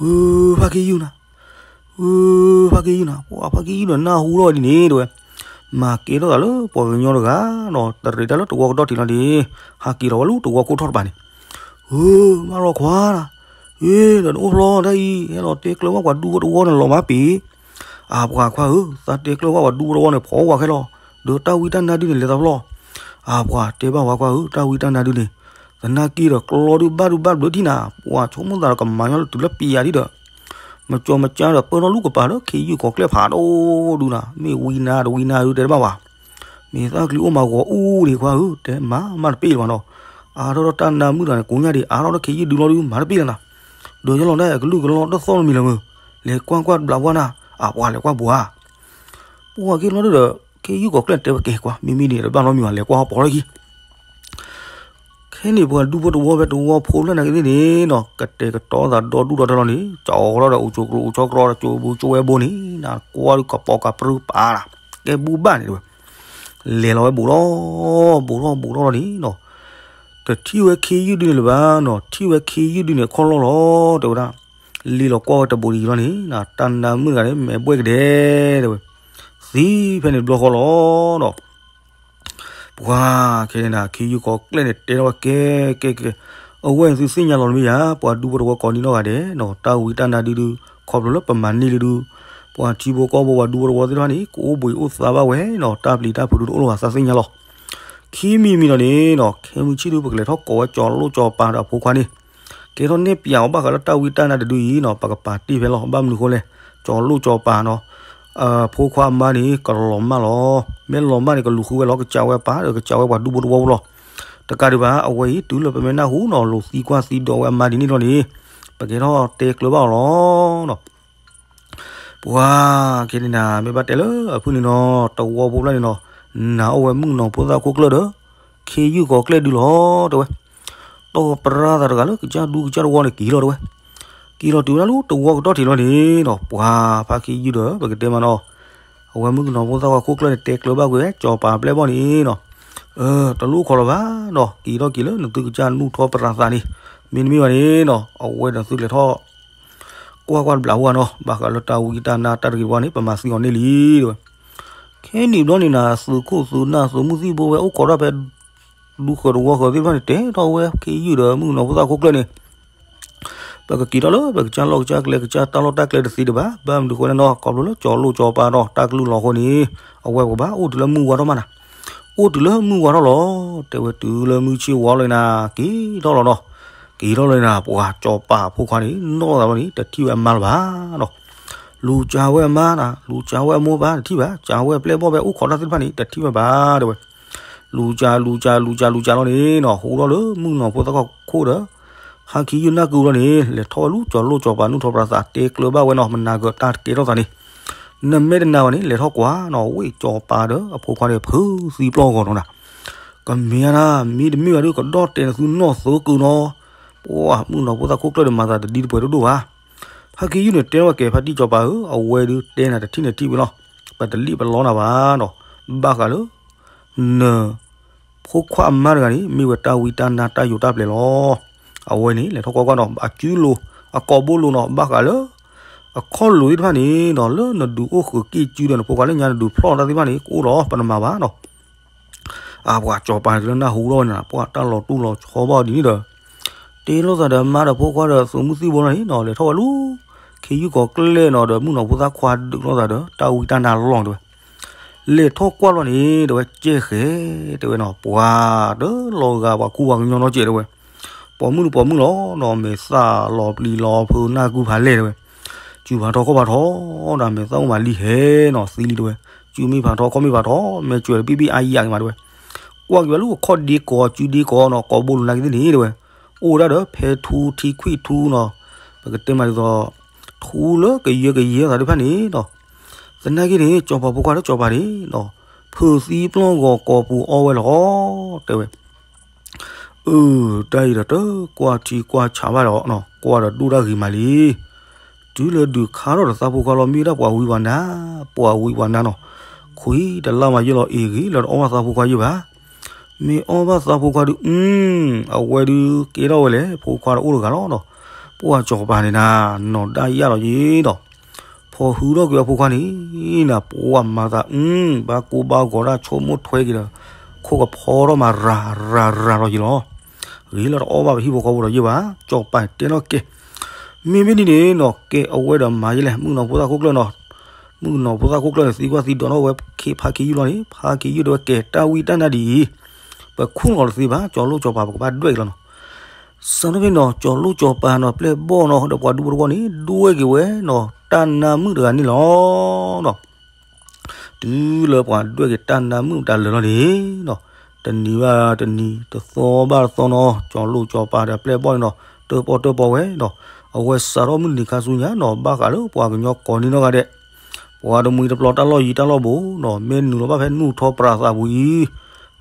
ဧၢ ဖါခ့ယုၢ်နၤ ဧၢ ဖါခ့ယုၢ်နၤ ပှၤဖါခ့ယုၢ်ဒီးနၢ်ဟူထီၣ်ဝဲဒ်န့ၣ်တဝဲ မၤကဲထီၣ်သးလၢပှၤကညီတဂၤနီၤ တရံးတၢ်လၢတဝီကဒီးထံးလီၤန့ၣ် ဟးက့ၤလီၤဝဲလၢတဝီခိၣ်ထီၣ်တပၤန့ၣ် ဧၢ မၢလီၤခွါနၤ အ့ ဒီးနအိၣ်ဖျီတၢ်အံၤ ဟဲလီၤတဲကျၢၤဘၣ်ပှၤဒူဖိတဝီန့ၣ်လီၤမၢ်ပ့ၤ အပှၤခွါဧၢ သးတဲကျၢၤဘၣ်ပှၤဒူဖိတဝီန့ၣ် ဖီဝဲခဲလီၤ ဒီးတၢ်ဝံတၢ်နါဒုန့ၣ် လဲၤသးဖျီၣ် အပှၤတဲဘၣ်ဝဲခွါဧၢ တၢ်ဝံတၢ်နါဒုန့ၣ် သနာ်က့ဒီးကျီဒုဘၣ်ဒုဘၣ်ဘျုးထံၣ်နၤ ပှၤဆိကမိၣ်သးဒီးကမၤညီလၢတုၤလၢပံၤယၤဒ်ဒီး မကၠီမကၠါဒီးပၢၢ်ထီၣ်လူၢ်ကပၤဒီး ခ့ယုၢ်ကီၤကျဲၢ်ဖးဒိၣ်ဒုနၤ မ့ၢ်ဝံနါတဝံနါဒုတဲတဘၣ်ဘၣ် မ့ၢ်သၣ်ချံအိၣ်မးဂီၤအူဒံးခွါဧၢ တဲမၤမးတပ့ၢ်လၢၤဘၣ်နီၤ အါထီၣ်ဒီးတၢ်နါမုၣ်တဂၤန့ၣ် ကိးညါဒံး အါထီၣ်ဒီးခ့ယုၢ်ဒုလီၤဒု မၤတပ့ၢ်လၢၤနၤ ဒီးယလီၤဒၣ်အကလုၢ်ကလီတသီၣ်တမံၤလၢၤမုၢ် လဲၤကွၢ်ကွၢ်တဘျီဝါနၤ အပှၤလဲၤကွၢ်ဘှါ ပှၤက့ၤလီၤဒုဒီး ခ့ယုၢ်ကီၤကျဲၢ်တဲဝဲကဲကွၢ် မ့မ့ၢ်န့ၣ်တဘၣ်နီတမံၤဘၣ် လဲၤကွၢ်ဟီၣ်ပီၢ်လၢခံ ခဲန့ၣ်ပှၤဒူဖိတဝီဖဲတဝီဖိလၢနာ်က့သ့ၣ်န့ၣ်နီၤ ကတဲာ်ကတီၤသးဒီဒူၣ်ဒီထၢလီၤန့ၣ် ကၠီလီၤဒီးအိၣ်ကၠိကျိအိၣ်ကၠီကျီဒီးကၠိဘိကၠိဝဲဘိန့ၣ် နကွၢ်ဒုးကပီၤကပြုပာ်နၤ ကဲဘူဘၣ်န့ၣ်တဲဝဲ လဲၤလီၤဝဲဘူးထီၣ် ဘူးထီၣ်ဘူးထီၣ်လီၤန့ၣ်နီၤ တထံၣ်ဝဲခ့ယုၢ်ဒုန့ၣ်လၢၤဘၣ်နီၤ ထံၣ်ဝဲခ့ယုၢ်ဒုန့ၣ်အခီၣ်လီၢ်လီၤ တဲဝဲဒၣ် လံလီၤကွၢ်ဝဲတဘူးတယံၤလီၤန့ၣ် တၢ်နါမုၣ်တဂၤန့ၣ် မဲာ်ဘှဲၣ်ကဒဲ တဲဝဲ သံဖဲန့ၣ်တဘျီဃီလီၤဒီး ပှၤခဲန့ၣ်နၤ ခ့ယုၢ်ကီၤကျဲၢ်န့ၣ်တဲထီၣ်ဝဲကဲ ကဲ ကဲ အဝဲန့ၣ်သုသ့ၣ်ညါလီၤတမ့ၢ်ဧါ ပှၤဒူဖိတဝီကိးန့ၢ်နီၢ်ဂၤဒဲးနီၤ တၢ်ဝံတၢ်နါဒုဒု ခီဖျိလၢပမၤန့ၢ်လံဒု ပှၤထံဖိကီၢ်ဖိပှၤဒူဖိတဝီသ့ၣ်တဖၣ်န့ၣ် ကအိၣ်ဘှံးအိၣ်သါဘၣ်ဝဲနီၤ တၢ်ပျံၤတၢ်ဖုးဒုတအိၣ်လၢၤဘၣ်သးသ့ၣ်ညါလီၤ ခံမံၤမံၤလီၤန့ၣ်နီၤ ခဲမုၢ်ဆ့ၣ်ဒု ပကလဲၤထီၣ်ကိးဝဲကၠီၤလိၣ်ကၠီၤပၤဒီးအဖိခွါန့ၣ် ကဲထီၣ်နဲၣ်ပၠးအီၤဘၣ်ဃးလၢတၢ်ဝံတၢ်နါတဒုအံၤနီၤ ပကပာ်တ့ၢ်ဖဲလီၤ ဘၣ်မနုၤဃိလဲၣ် ကၠီၤလိၣ်ကၠီၤပၤနီၤ အဖိခွါအမါန့ၣ် ကလီၤမၢ်လီၤ မ့ၢ်လီၤမၢ်န့ၣ် ကလူၤဃုဝဲလီၤ ကစးဝဲပၢ်ဒီးကစးဝဲပှၤဒူဖိတဝီဖိလီၤ တကးဒံးဘၣ် အဝဲအံၤ တုၤလၢပမ့ၢ်နၢ်ဟူနီၤ လိာ်သံကွၢ်သံဒီးဝဲအမါဒ်န့ၣ်လီၤန့ၣ် ပကဲထီၣ်တဲကျၢၤဘၣ်အီၤလီၤနီၤ ပှၤခဲန့ၣ်နၤ မ့ၢ်ဘၣ်တဲလၢအဖုၣ်န့ၣ်နီၤ တဝီဖိဖျၢၣ်န့ၣ်နီၤ နၤအိၣ်ဝဲမုၣ်ကနီၤဖိသၣ်ခိၣ်ကျၢၢ်ဒီး ခ့ယုၢ်ကီၤကျဲၢ်ဒုလီၤ တဲဝဲ တီၢ်ပြါသးတဂၤလၢကစၢ်ဒူကစၢ်တဝီန့ၣ်က့ၤလီၤတဲဝဲ က့ၤလီၤတုၤဝဲဒၣ်လၢတဝီကတီၢ်ထံးလီၤန့ၣ်နီၤ ပှၤဖါခ့ယုၢ်ဒီး ပကတဲမးနီၤ အဝဲမုၣ်ကနီၤဖိသၣ်ခွါခိၣ်ကျၢၢ်န့ၣ် တဲကျၢၤဘၣ်ကွံာ် ကၠီၤပၤပျဲၢ်ဘီၣ်န့ၣ်နီၤ တလိၣ်ခီလီၤဘၣ်နီၤ က့ၤထီၣ်က့ၤလၢနသုကစၢ်နူၢ်ထီၣ်ပြါသးန့ၣ် မ့တမ့ၢ်ဘၣ်န့ၣ်နီၤ အဝဲဒီးသုကလဲၤထီၣ် ကွၢ်ကွၢ်တဘျီဝါနီၤ ဘၣ်ဃးလၢတၢ်ဝံတၢ်နါတၢ်တဂ့ၤတဝါန့ၣ် ပမၤသံအီၤန့ၢ်လံ တဲဝဲ ခဲနံၣ်ဘျီန့ၣ်နၤ သုးခိၣ်သုးနၢ်သုးမုၢ်သံၣ်ဘိဝဲအိၣ်ခိးတၢ်ဖဲ ဒူဃၢၤတဝီဃၢၤသ့ၣ်တဖၣ်န့ၣ် တဲထီၣ်ဝဲခ့ယုၢ်ဒီးမုၣ်ကနီၤဖိသၣ်ခိၣ်ကျၢၢ်န့ၣ် ပကက့ၤထီၣ်လၢပကစၢ်လီၢ်ကစၢ်ကျဲ ကစၢ်တၢ်လီၢ်တၢ်ကျဲတသ့ဒံးဘၣ်. ဘၣ်မနုၤဃိလဲၣ်နီၤ ခီဖျိလၢကၠီၤလိၣ်ကၠီၤပၤဒီးတၢ်ကလုၢ်လီၤအဃိန့ၣ် အဝဲပကဘၣ်အိၣ်တုၤလၢမုၢ်ဝါထီၣ်မးနၤ. အိၣ်တုၤလၢမုၢ်ဝါထီၣ်လီၤ. တဲဝဲတုၤလၢမုၢ်ဆ့ၣ်ဝါလီၤန့ၣ်နၤ က့ၤထီၣ်လီၤနီၤ. က့ၤထီၣ်လီၤန့ၣ်နၤ ပှၤကၠီၤပၤအဖိခွါန့ၣ် နီၢ်သးဘျီန့ၣ် တထံၣ်ဝဲအမါလၢၤဘၣ်နီၤ. လူၤကၠါဝဲအမါနၤ လူၤကၠါဝဲအမိၢ်ပၢ်တထံၣ်ဘၣ် ကၠါဝဲအပျဲၢ်ဘီၣ်ဖဲအိၣ်ခိးတၢ်သ့ၣ်တဖၣ်န့ၣ် တထံၣ်ဝဲဘၣ်တဲဝဲ. လူၤကၠါ လူၤကၠါ လူၤကၠါ လူၤကၠါလီၤန့ၣ်နီၤ ဟူထီၣ်လၢမုၣ်ကနီၤဖိသၣ်ခိၣ်ဒီး ဟါခံယုၢ်နၢ်ကုလီၤန့ၣ် လဲၤထီၣ်ဝဲလူၤကၠီၤလိၣ်ကၠီၤပၤနုၢ်ထီၣ်ပြးသး တဲကျၢၤဘၣ်ဝဲနီၤ မနၤကတၢၢ်တကဲထီၣ်သးန့ၣ် နမ့ၢ်တနာ်ဘၣ်န့ၣ် လဲၤထီၣ်ကွၢ်နီၤ ဝ့ၢ်ကၠီၤပၤဒီးအဖိခွါန့ၣ် ဖုးသံပျီၢ်ဂီၤနီၤနၤ. ကမ့ၢ်ဧါနၤ မ့တမ့ၢ်ဘၣ်ဒီး ကဒီၣ်တဲနသုနီၢ်သုးကုနီၤ. ပှၤမုၣ်ကနီၤဖိသၣ်ခိၣ်ကျၢၢ်ဒီးမၤသးတဒ်တပှဲၤဒိၣ်ဒိၣ်ဘၣ်. ဖါခ့ယုၢ်န့ၣ် တဲထီၣ်ဝဲကဲ ဖါတံၢ်ကၠီၤပၤဧၢ အဝဲဒုးတဲနၤတထံၣ်န့ၣ်ထံၣ်ဝံၤလီၤ. ပတလံၣ်ပလီနၤဘၣ်နီၤ. ဘၣ်ဃးလၢ န ဖိခွါအမါတဂၤန့ၣ် မ့ၢ်ဝဲတၢ်ဝံတၢ်နါတၢ်ယိးတၢ်ပျဲၤလီၤ. အဝဲန့ၣ် လဲၤထီၣ်ကွၢ်ကွၢ်နီၤ အစုလိၤ အကိာ်ဘိလိၤနီၤ ဘၣ်ဃးလၢ အခီၣ်လိၤသ့ၣ်တဖၣ်န့ၣ်နီၤ လၢနဒုးအိၣ်ဃုာ်က့ၢ်စုဒီးနဖိခွါလၢညါနဒုးဖျီၣ်တၢ်သ့ၣ်တဖၣ်န့ၣ် ကအိၣ်ဒီးပနမၤဘၣ်နီၤ. အပှၤကၠီၤပၤန့ၣ် တုၤလၢနၢ်ဟူထီၣ်ဝဲန့ၣ် ပှၤတၢ်လီၤတူၢ်လီၤဆီဘၣ်အီၤဒ်န့ၣ်ဒီး တ့လိာ်သးဒီးမါဒီးဖိခွါဒီးသုးမုၢ်သံၣ်ဘိလီၤန့ၣ်နီၤ လဲၤထီၣ်ဝဲလူၤ ခ့ယုၢ်ကီၤကျဲၢ်နီၤ ဒီးမုၣ်ကနီၤဖိသၣ်ခွါဒုးလိာ်သးဒီး တၢ်ဝံတၢ်နါလီၢ်တဲဝဲ. လဲၤထီၣ်ကွၢ်လီၤန့ၣ် တဲဝဲ ကဲဃဲ တဲဝဲနီၤ ပှၤတလီၤဂာ်ပှၤခူပှၤကညီနီတစဲးတဲဝဲ. ပိာ်မုၣ်တပိာ်မုၣ်လီၤနီၤ မဲာ်သၣ်လီၤပျံၤလီၤဖုးနၢ်ကုဖးလဲၢ်တဲဝဲ. စုဖးထီခီၣ်ဖးထီနီၤ မဲာ်သၣ်အိၣ်မးလံဟဲနီၤ သံလံတဲဝဲ. စုမ့ၢ်ဖးထီခီၣ်မ့ၢ်ဖးထီ မဲာ်ကွဲးတဘံၣ်ဘံၣ်အါယံၤအါက့ၤမးတဲဝဲ. ကွၢ်က့ၤဝဲလူၤ အခီၣ်ဒ့ကီး စုဒ့ကီးနီၤ ကိာ်ဘိလိၤနာ်က့ၤသ့ၣ်န့ၣ်တဲဝဲ. အိၣ်ဝဲဒၣ်ဒီးဖဲထူထံခွံၣ်ထူနီၤ ပကတဲမးဒ်သိး ထူလၢကယၢကယဲသးသ့ၣ်တဖၣ်န့ၣ်နီၤ. သနာ်က့န့ၣ် ကၠီၤပၤဖိခွါဒီးကၠီၤပၤန့ၣ်နီၤ ဖုးသံပျီၢ်ဂီၤကိာ်ပူၤအီဝဲလီၤ တဲဝဲ. အၢ တၢ်အံၤဒီးတကွၢ်ထံကွၢ်ဆးဘၣ်လီၤနီၤ ကွၢ်ဒီးဒိၣ်တၢ်ဂ့ၤမးလံ. တုၤလၢဒုးခါထီၣ်ဒီးသးဖိခွါလီၤ မ့ၢ်ဝဲဒၣ်ပှၤဝံပှၤနါ ပှၤဝံပှၤနါနီၤ. ခွံတလါမးယဲၢ်လီၤအ့ၣ်ဂ့ၤ လၢတအီၣ်ဘၣ်သးဖိခွါယဲၢ်ဘၣ်. မ့ၢ်အီၣ်ဘၣ်သးဖိခွါဒုး အု အဝဲဒုးကဲထီၣ်ဝဲလဲၣ် ဖိခွါဒီးအိၣ်တဂၤလီၤနီၤ. ပှၤကၠီၤပၤန့ၣ်နၤ နီၢ်ဒၣ်ယၣ်လီၤယံၤဒီး ဖီၣ်ဟုထီၣ်က့ၤအဖိခွါန့ၣ်နၤ ပှၤမၤသးအု ဘၣ်ကိၢ်ဘၣ်ဂီၤဒၣ်ဆိကမိၣ်ထွဲက့ၤဒီး ခိၣ်ကဖီထီၣ်မးရၤရၤရၤလီၤယံၤလီၤ. ဂ့ၤလၢတအီၣ်ဘၣ်ပဟံၣ်ဖိဃီဖိဒီးယဲၢ်ဘၣ် ကၠီၤပၤတဲလီၤကဲ. မ့မ့ၢ်ဒ်န့ၣ်နီၤ ကဲအဝဲဒီးမၤယဲလဲၣ် မုၣ်ကနီၤဖိသၣ်ခိၣ်ကျၢၢ်နီၤ. မုၣ်ကနီၤဖိသၣ်ခိၣ်ကျၢၢ်န့ၣ် သံကွၢ်သံဒိးထီၣ်ဝဲဖါခ့ယုၢ်လီၤန့ၣ် ဖါခ့ယုၢ်တဲဝဲကဲ တၢ်ဝံတၢ်နါဒ်အံၤ ပခူၣ်လီၤတသ့ဘၣ် ကၠီၤလိၣ်ကၠီၤပၤ ပကဘၣ်ဒွဲၣ်က့ၤလီၤနီၤ. စးထီၣ်ဖဲနီၤ ကၠီၤလိၣ်ကၠီၤပၤနီၤ ပျဲၢ်ဘီၣ်နီၤ ဒီးပှၤဒူဖိတဝီန့ၣ် ဒွဲၣ်က့ၤဝဲနီၤ တၢ်နါမုၣ်တဂၤန့ၣ်လီၤနီၤ. တုၤလၢပှၤဒွဲၣ်က့ၤတၢ်နါမုၣ်တၢ်လၢာ်လီၤန့ၣ်နီၤ တနံၤဘၣ်တနံၤ တသီဘၣ်တသီနီၤ ကၠီၤလိၣ်ကၠီၤပၤဒီးပျဲၢ်ဘီၣ်န့ၣ်နီၤ တၢၣ်ပီၣ်တၢၣ်ပီၣ်ဝဲနီၤ. အဝဲစးထီၣ်မုၢ်တနံၤခါဆူညါနီၤ ဘၣ်ဃးလၢပှၤကညီကိးန့ၢ်နီၢ်ဂၤဒဲး ပှၤတမှံၤတပျီတၢ်လီၢ်ယံၤတၢ်လီၢ်ဘူးနီၤ မ့ၢ်နုာ်လီၤဘၣ်ဖဲနူၢ်ထီပြးသးပူၤ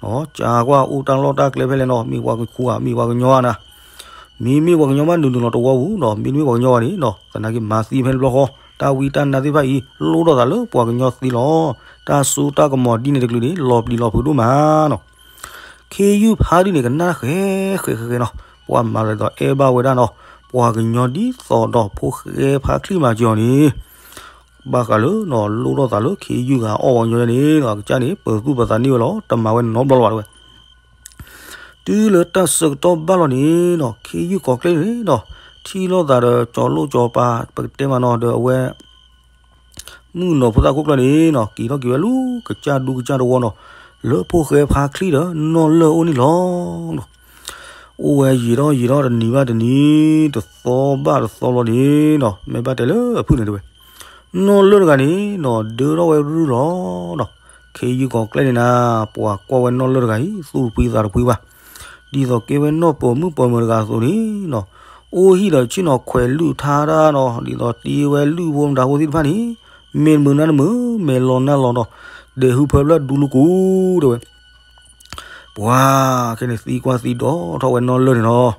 အံၤ ကၢ်ကွၢ်အိၣ်တၢ်လီၢ်တၢ်ကျဲဖဲလဲၣ်နီၤ မ့ၢ်ပှၤကခူဧါ မ့ၢ်ပှၤကညီဧါနၤ. မ့မ့ၢ်ပှၤကညီဘၣ်နုာ်နုာ်လီၤတဝီပူၤနီၤ မ့တမ့ၢ်ပှၤကညီဘၣ်န့ၣ်နီၤ သနာ်က့မၤသံဖဲန့ၣ်တဘျီဃီ တၢ်ဝံတၢ်နါသ့ၣ်တဖၣ်အံၤ လိၣ်ထီၣ်သးလၢပှၤကညီသ့လီၤ. တၢ်စိတၢ်ကမီၤဒ်န့ၣ်တကလုာ်န့ၣ် လီၤပျံၤလီၤဖုးဒိၣ်မးနီၤ. ခ့ယုၢ်ဖါဒုန့ၣ် ကနၣ်ဃဲဃဲဃဲဃဲနီၤ ပှၤမၤလၢၤဒီးအဲၣ်ဘၣ်ဝဲဒၣ်နီၤ ပှၤကညီဒ်သိးဒီးဖိဃဲဖါချံမၤစၢၤအီၤန့ၣ် ဘၣ်ဃးလၢနီၤ လိၣ်ထီၣ်သးလၢခ့ယုၢ်ဂၤအီၣ်ပှၤကညီန့ၣ် အကစၢ်န့ၣ် ပၢၤသူၣ်ပၢၤသးန့ၢ်ဝဲလီၤ တမၤဝဲနီတဘျီလၢၤဘၣ်တဲဝဲ. တုၤလၢတၢ်ဆၢကတီၢ်ဘၣ်လီၤန့ၣ်နီၤ ခ့ယုၢ်ကီၤကျဲန့ၣ်နီၤ ထံၣ်လိာ်သးဒီးကၠီၤလိၣ်ကၠီၤပၤ ပကတဲမးနီၤ ဒီးအဝဲ မုၣ်ကနီၤဖိသၣ်ခိၣ်ကျၢၢ်န့ၣ်နီၤ က့ၤထီၣ်က့ၤဝဲလူၤကစၢ်ဒူကစၢ်တဝီနီၤ လၢဖိဃဲဖါချံဒီးနီၢ်လၢၢ်အိၣ်န့ၣ်လီၤ. အိၣ်ဝဲယံာ်ထီၣ်ယံာ်ထီၣ်တနံၤဘၣ်တနံၤ တသီဘၣ်တသီလီၤန့ၣ်နီၤ မ့ၢ်ဘၣ်တဲလၢအဖုၣ်န့ၣ်တဲဝဲ နီၢ်လၢၢ်တဂၤန့ၣ်နီၤ ဒၢထီၣ်ဝဲရုၢ်လီၤနီၤ. ခ့ယုၢ်ကီၤကျဲန့ၣ်နၤ ပှၤကွၢ်ဝဲနီၢ်လၢၢ်တဂၤအံၤ သူၣ်တဖှံသးတဖှံဘၣ်. ဒ်သိးကဲဝဲနီၢ်ပိာ်မုၣ်ပိာ်မၢၤတဂၤအသိးန့ၣ်နီၤ အိၣ်ဟံၣ်ဒီးဆ့ၣ်နီၤခွဲးလုၢ်ထါတၢ်နီၤ ဒ်သိးတ့ဝဲလုၢ်ဖိမတၤဖိသ့ၣ်တဖၣ်န့ၣ် မ့ၢ်မုာ်နါတမုာ် မဲာ်လီၤနါလီၤနီၤ ဒဲးဟုဖၢဖျၢၣ်ဒူလူကူၤတဲဝဲ ပှၤခဲန့ၣ်သံကွၢ်သံဒိးထီၣ်ဝဲနီၢ်လၢၢ်န့ၣ်လီၤ.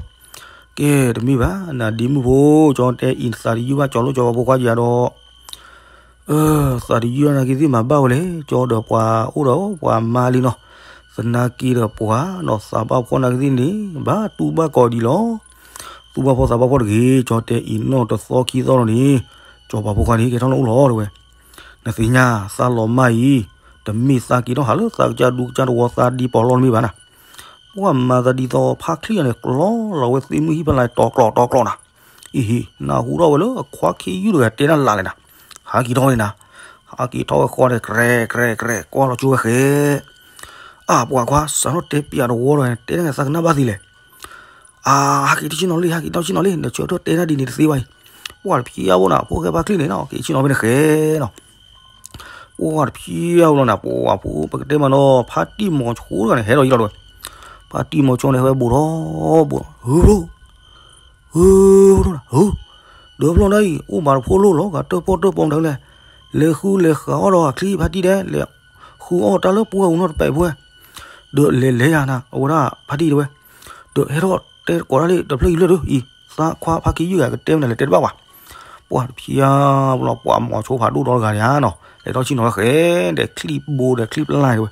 ကဲတမ့ၢ်ဘၣ် နၤဒ့မုၣ်ဖိ ကၠီတဲအံၤနသးတယုၢ်ဘၣ် ကၠီလိၣ်ကၠီၤပၤဖိခွါယၤဒီး သးတယုၢ်နာ်က့ၤသ့ၣ်မၤဘၣ်ဝဲလဲၣ် ကၠီဒီးပှၤအိၣ်ဒီးပှၤမါလံနီၤ. သနာ်က့ဒီးပှၤနီၤသးဘၣ်ဖှီၣ်နာ်က့ၤသ့ၣ်န့ၣ် ဘၣ်တူၢ်ဘၣ်ကီၤဒံးလီၤ. သူၣ်ဘၣ်ဖှီၣ်သးဘၣ်ဖှီၣ်တဂ့ၤ ကၠီတဲအံၤနီၢ်တသီခံသီလီၤန့ၣ် ကၠီၤပၤဖိခွါန့ၣ် ကဲထီၣ်လၢအိၣ်လီၤတဲဝဲ. နသ့ၣ်ညါသးလီၤမၢ်အံၤ တ တမ့ၢ်သးက့ၤထီၣ်ဟးလၢသးကစၢ်ဒူကစၢ်တဝီသးဒံပီၢ်လီၤတမ့ၢ်ဘၣ်နၤ. ပှၤမၤသးဒ်သိးဖါချံၣ်န့ၣ် ကျီလီၤဝဲသ့ၣ်မုၢ်ဟံၣ်ဖဲလၢတီၤကျီတီၤကျီနၤ. အံၤဟံၣ် နၢ်ဟူထီၣ်ဝဲလၢအခွါခ့ယုၢ်တဂၤတဲနၤလၢ်လဲၣ်နၤ. ဟးက့ၤထီၣ်ဝဲန့ၣ်နၤ. ဟးက့ၤထီၣ်ဝဲဃီန့ၣ် ကြဲးကြဲးကြဲး ကွၢ်လီၤကၠိဝဲဃဲ အၢ ပှၤခွါ စးထီၣ်တဲပၠးတဝီဒီး တဲနၤသးကနၣ်ဘၣ်သ့လဲၣ်. အၢ ဟးက့ၤတဆ့ၣ်နီၤလံ ဟးက့ၤတဆ့ၣ်နီၤလံ နဆၢထၢၣ်တဲနၤဒ်န့ၣ်တသ့ဘၣ်အံၤ. ပှၤတဖျဲးဖိနၤ ဖိၣ်ဃဲဖါချံၣ်န့ၣ်နီၤ က့ၤဆ့ၣ်နီၤဖဲန့ၣ်ဃဲနီၤ. ပှၤတဖျဲးဖိလီၤနၤ ပှၤဖိ ပကတဲမးနီၤ ဖါတံၢ်မီၤဆိတဂၤန့ၣ် ဟဲလီၤယံၤလီၤတဝဲ. ဖါတံၢ်မီၤဆိန့ၣ် ဟဲဝဲဘူးထီၣ်ဘူးထီၣ် ဟၢ ဟၢ ဟၢ ဒီးဖျီၣ်ဒၣ်အံၤ အိၣ်ဘၣ်တဖိလိၣ်လီၤ ဂၤတၢၣ်ပီၣ်တၢၣ်ပီၣ်မတၤလဲၣ်. လဲၤဃုလဲၤဃးအီၣ်ဒီးအချံဖါတံၢ်ဒဲး လဲၤဃုအီၣ်တၢ်လၢပှၢ်အူနီတပဲာ်ဖိဝဲ. ဒီးလဲၤလဲၤယၤနၤ အဝဲဒၣ်ဖါတံၢ်တဝဲ. ဒီးဟဲထီၣ်တဲကိးတၢ်လံ တဖျၢၣ်ယံၤလၢဒုးအံၤ သးခွါဖါခ့ယုၢ်ဂၤကတဲမနုၤလဲၣ်တဲတဘၣ်ဝဲ. ပှၤတဖျဲးဖိလီၤ ပှၤမီၤဆိဖးဒိၣ်ဒီတဂၤန့ၣ်နီၤ လဲၤထီၣ်ဆ့ၣ်နီၤဝဲဃဲ ဒီးချံၣ်ဘိဒီးချံၣ်ပျၢ်တဝဲ.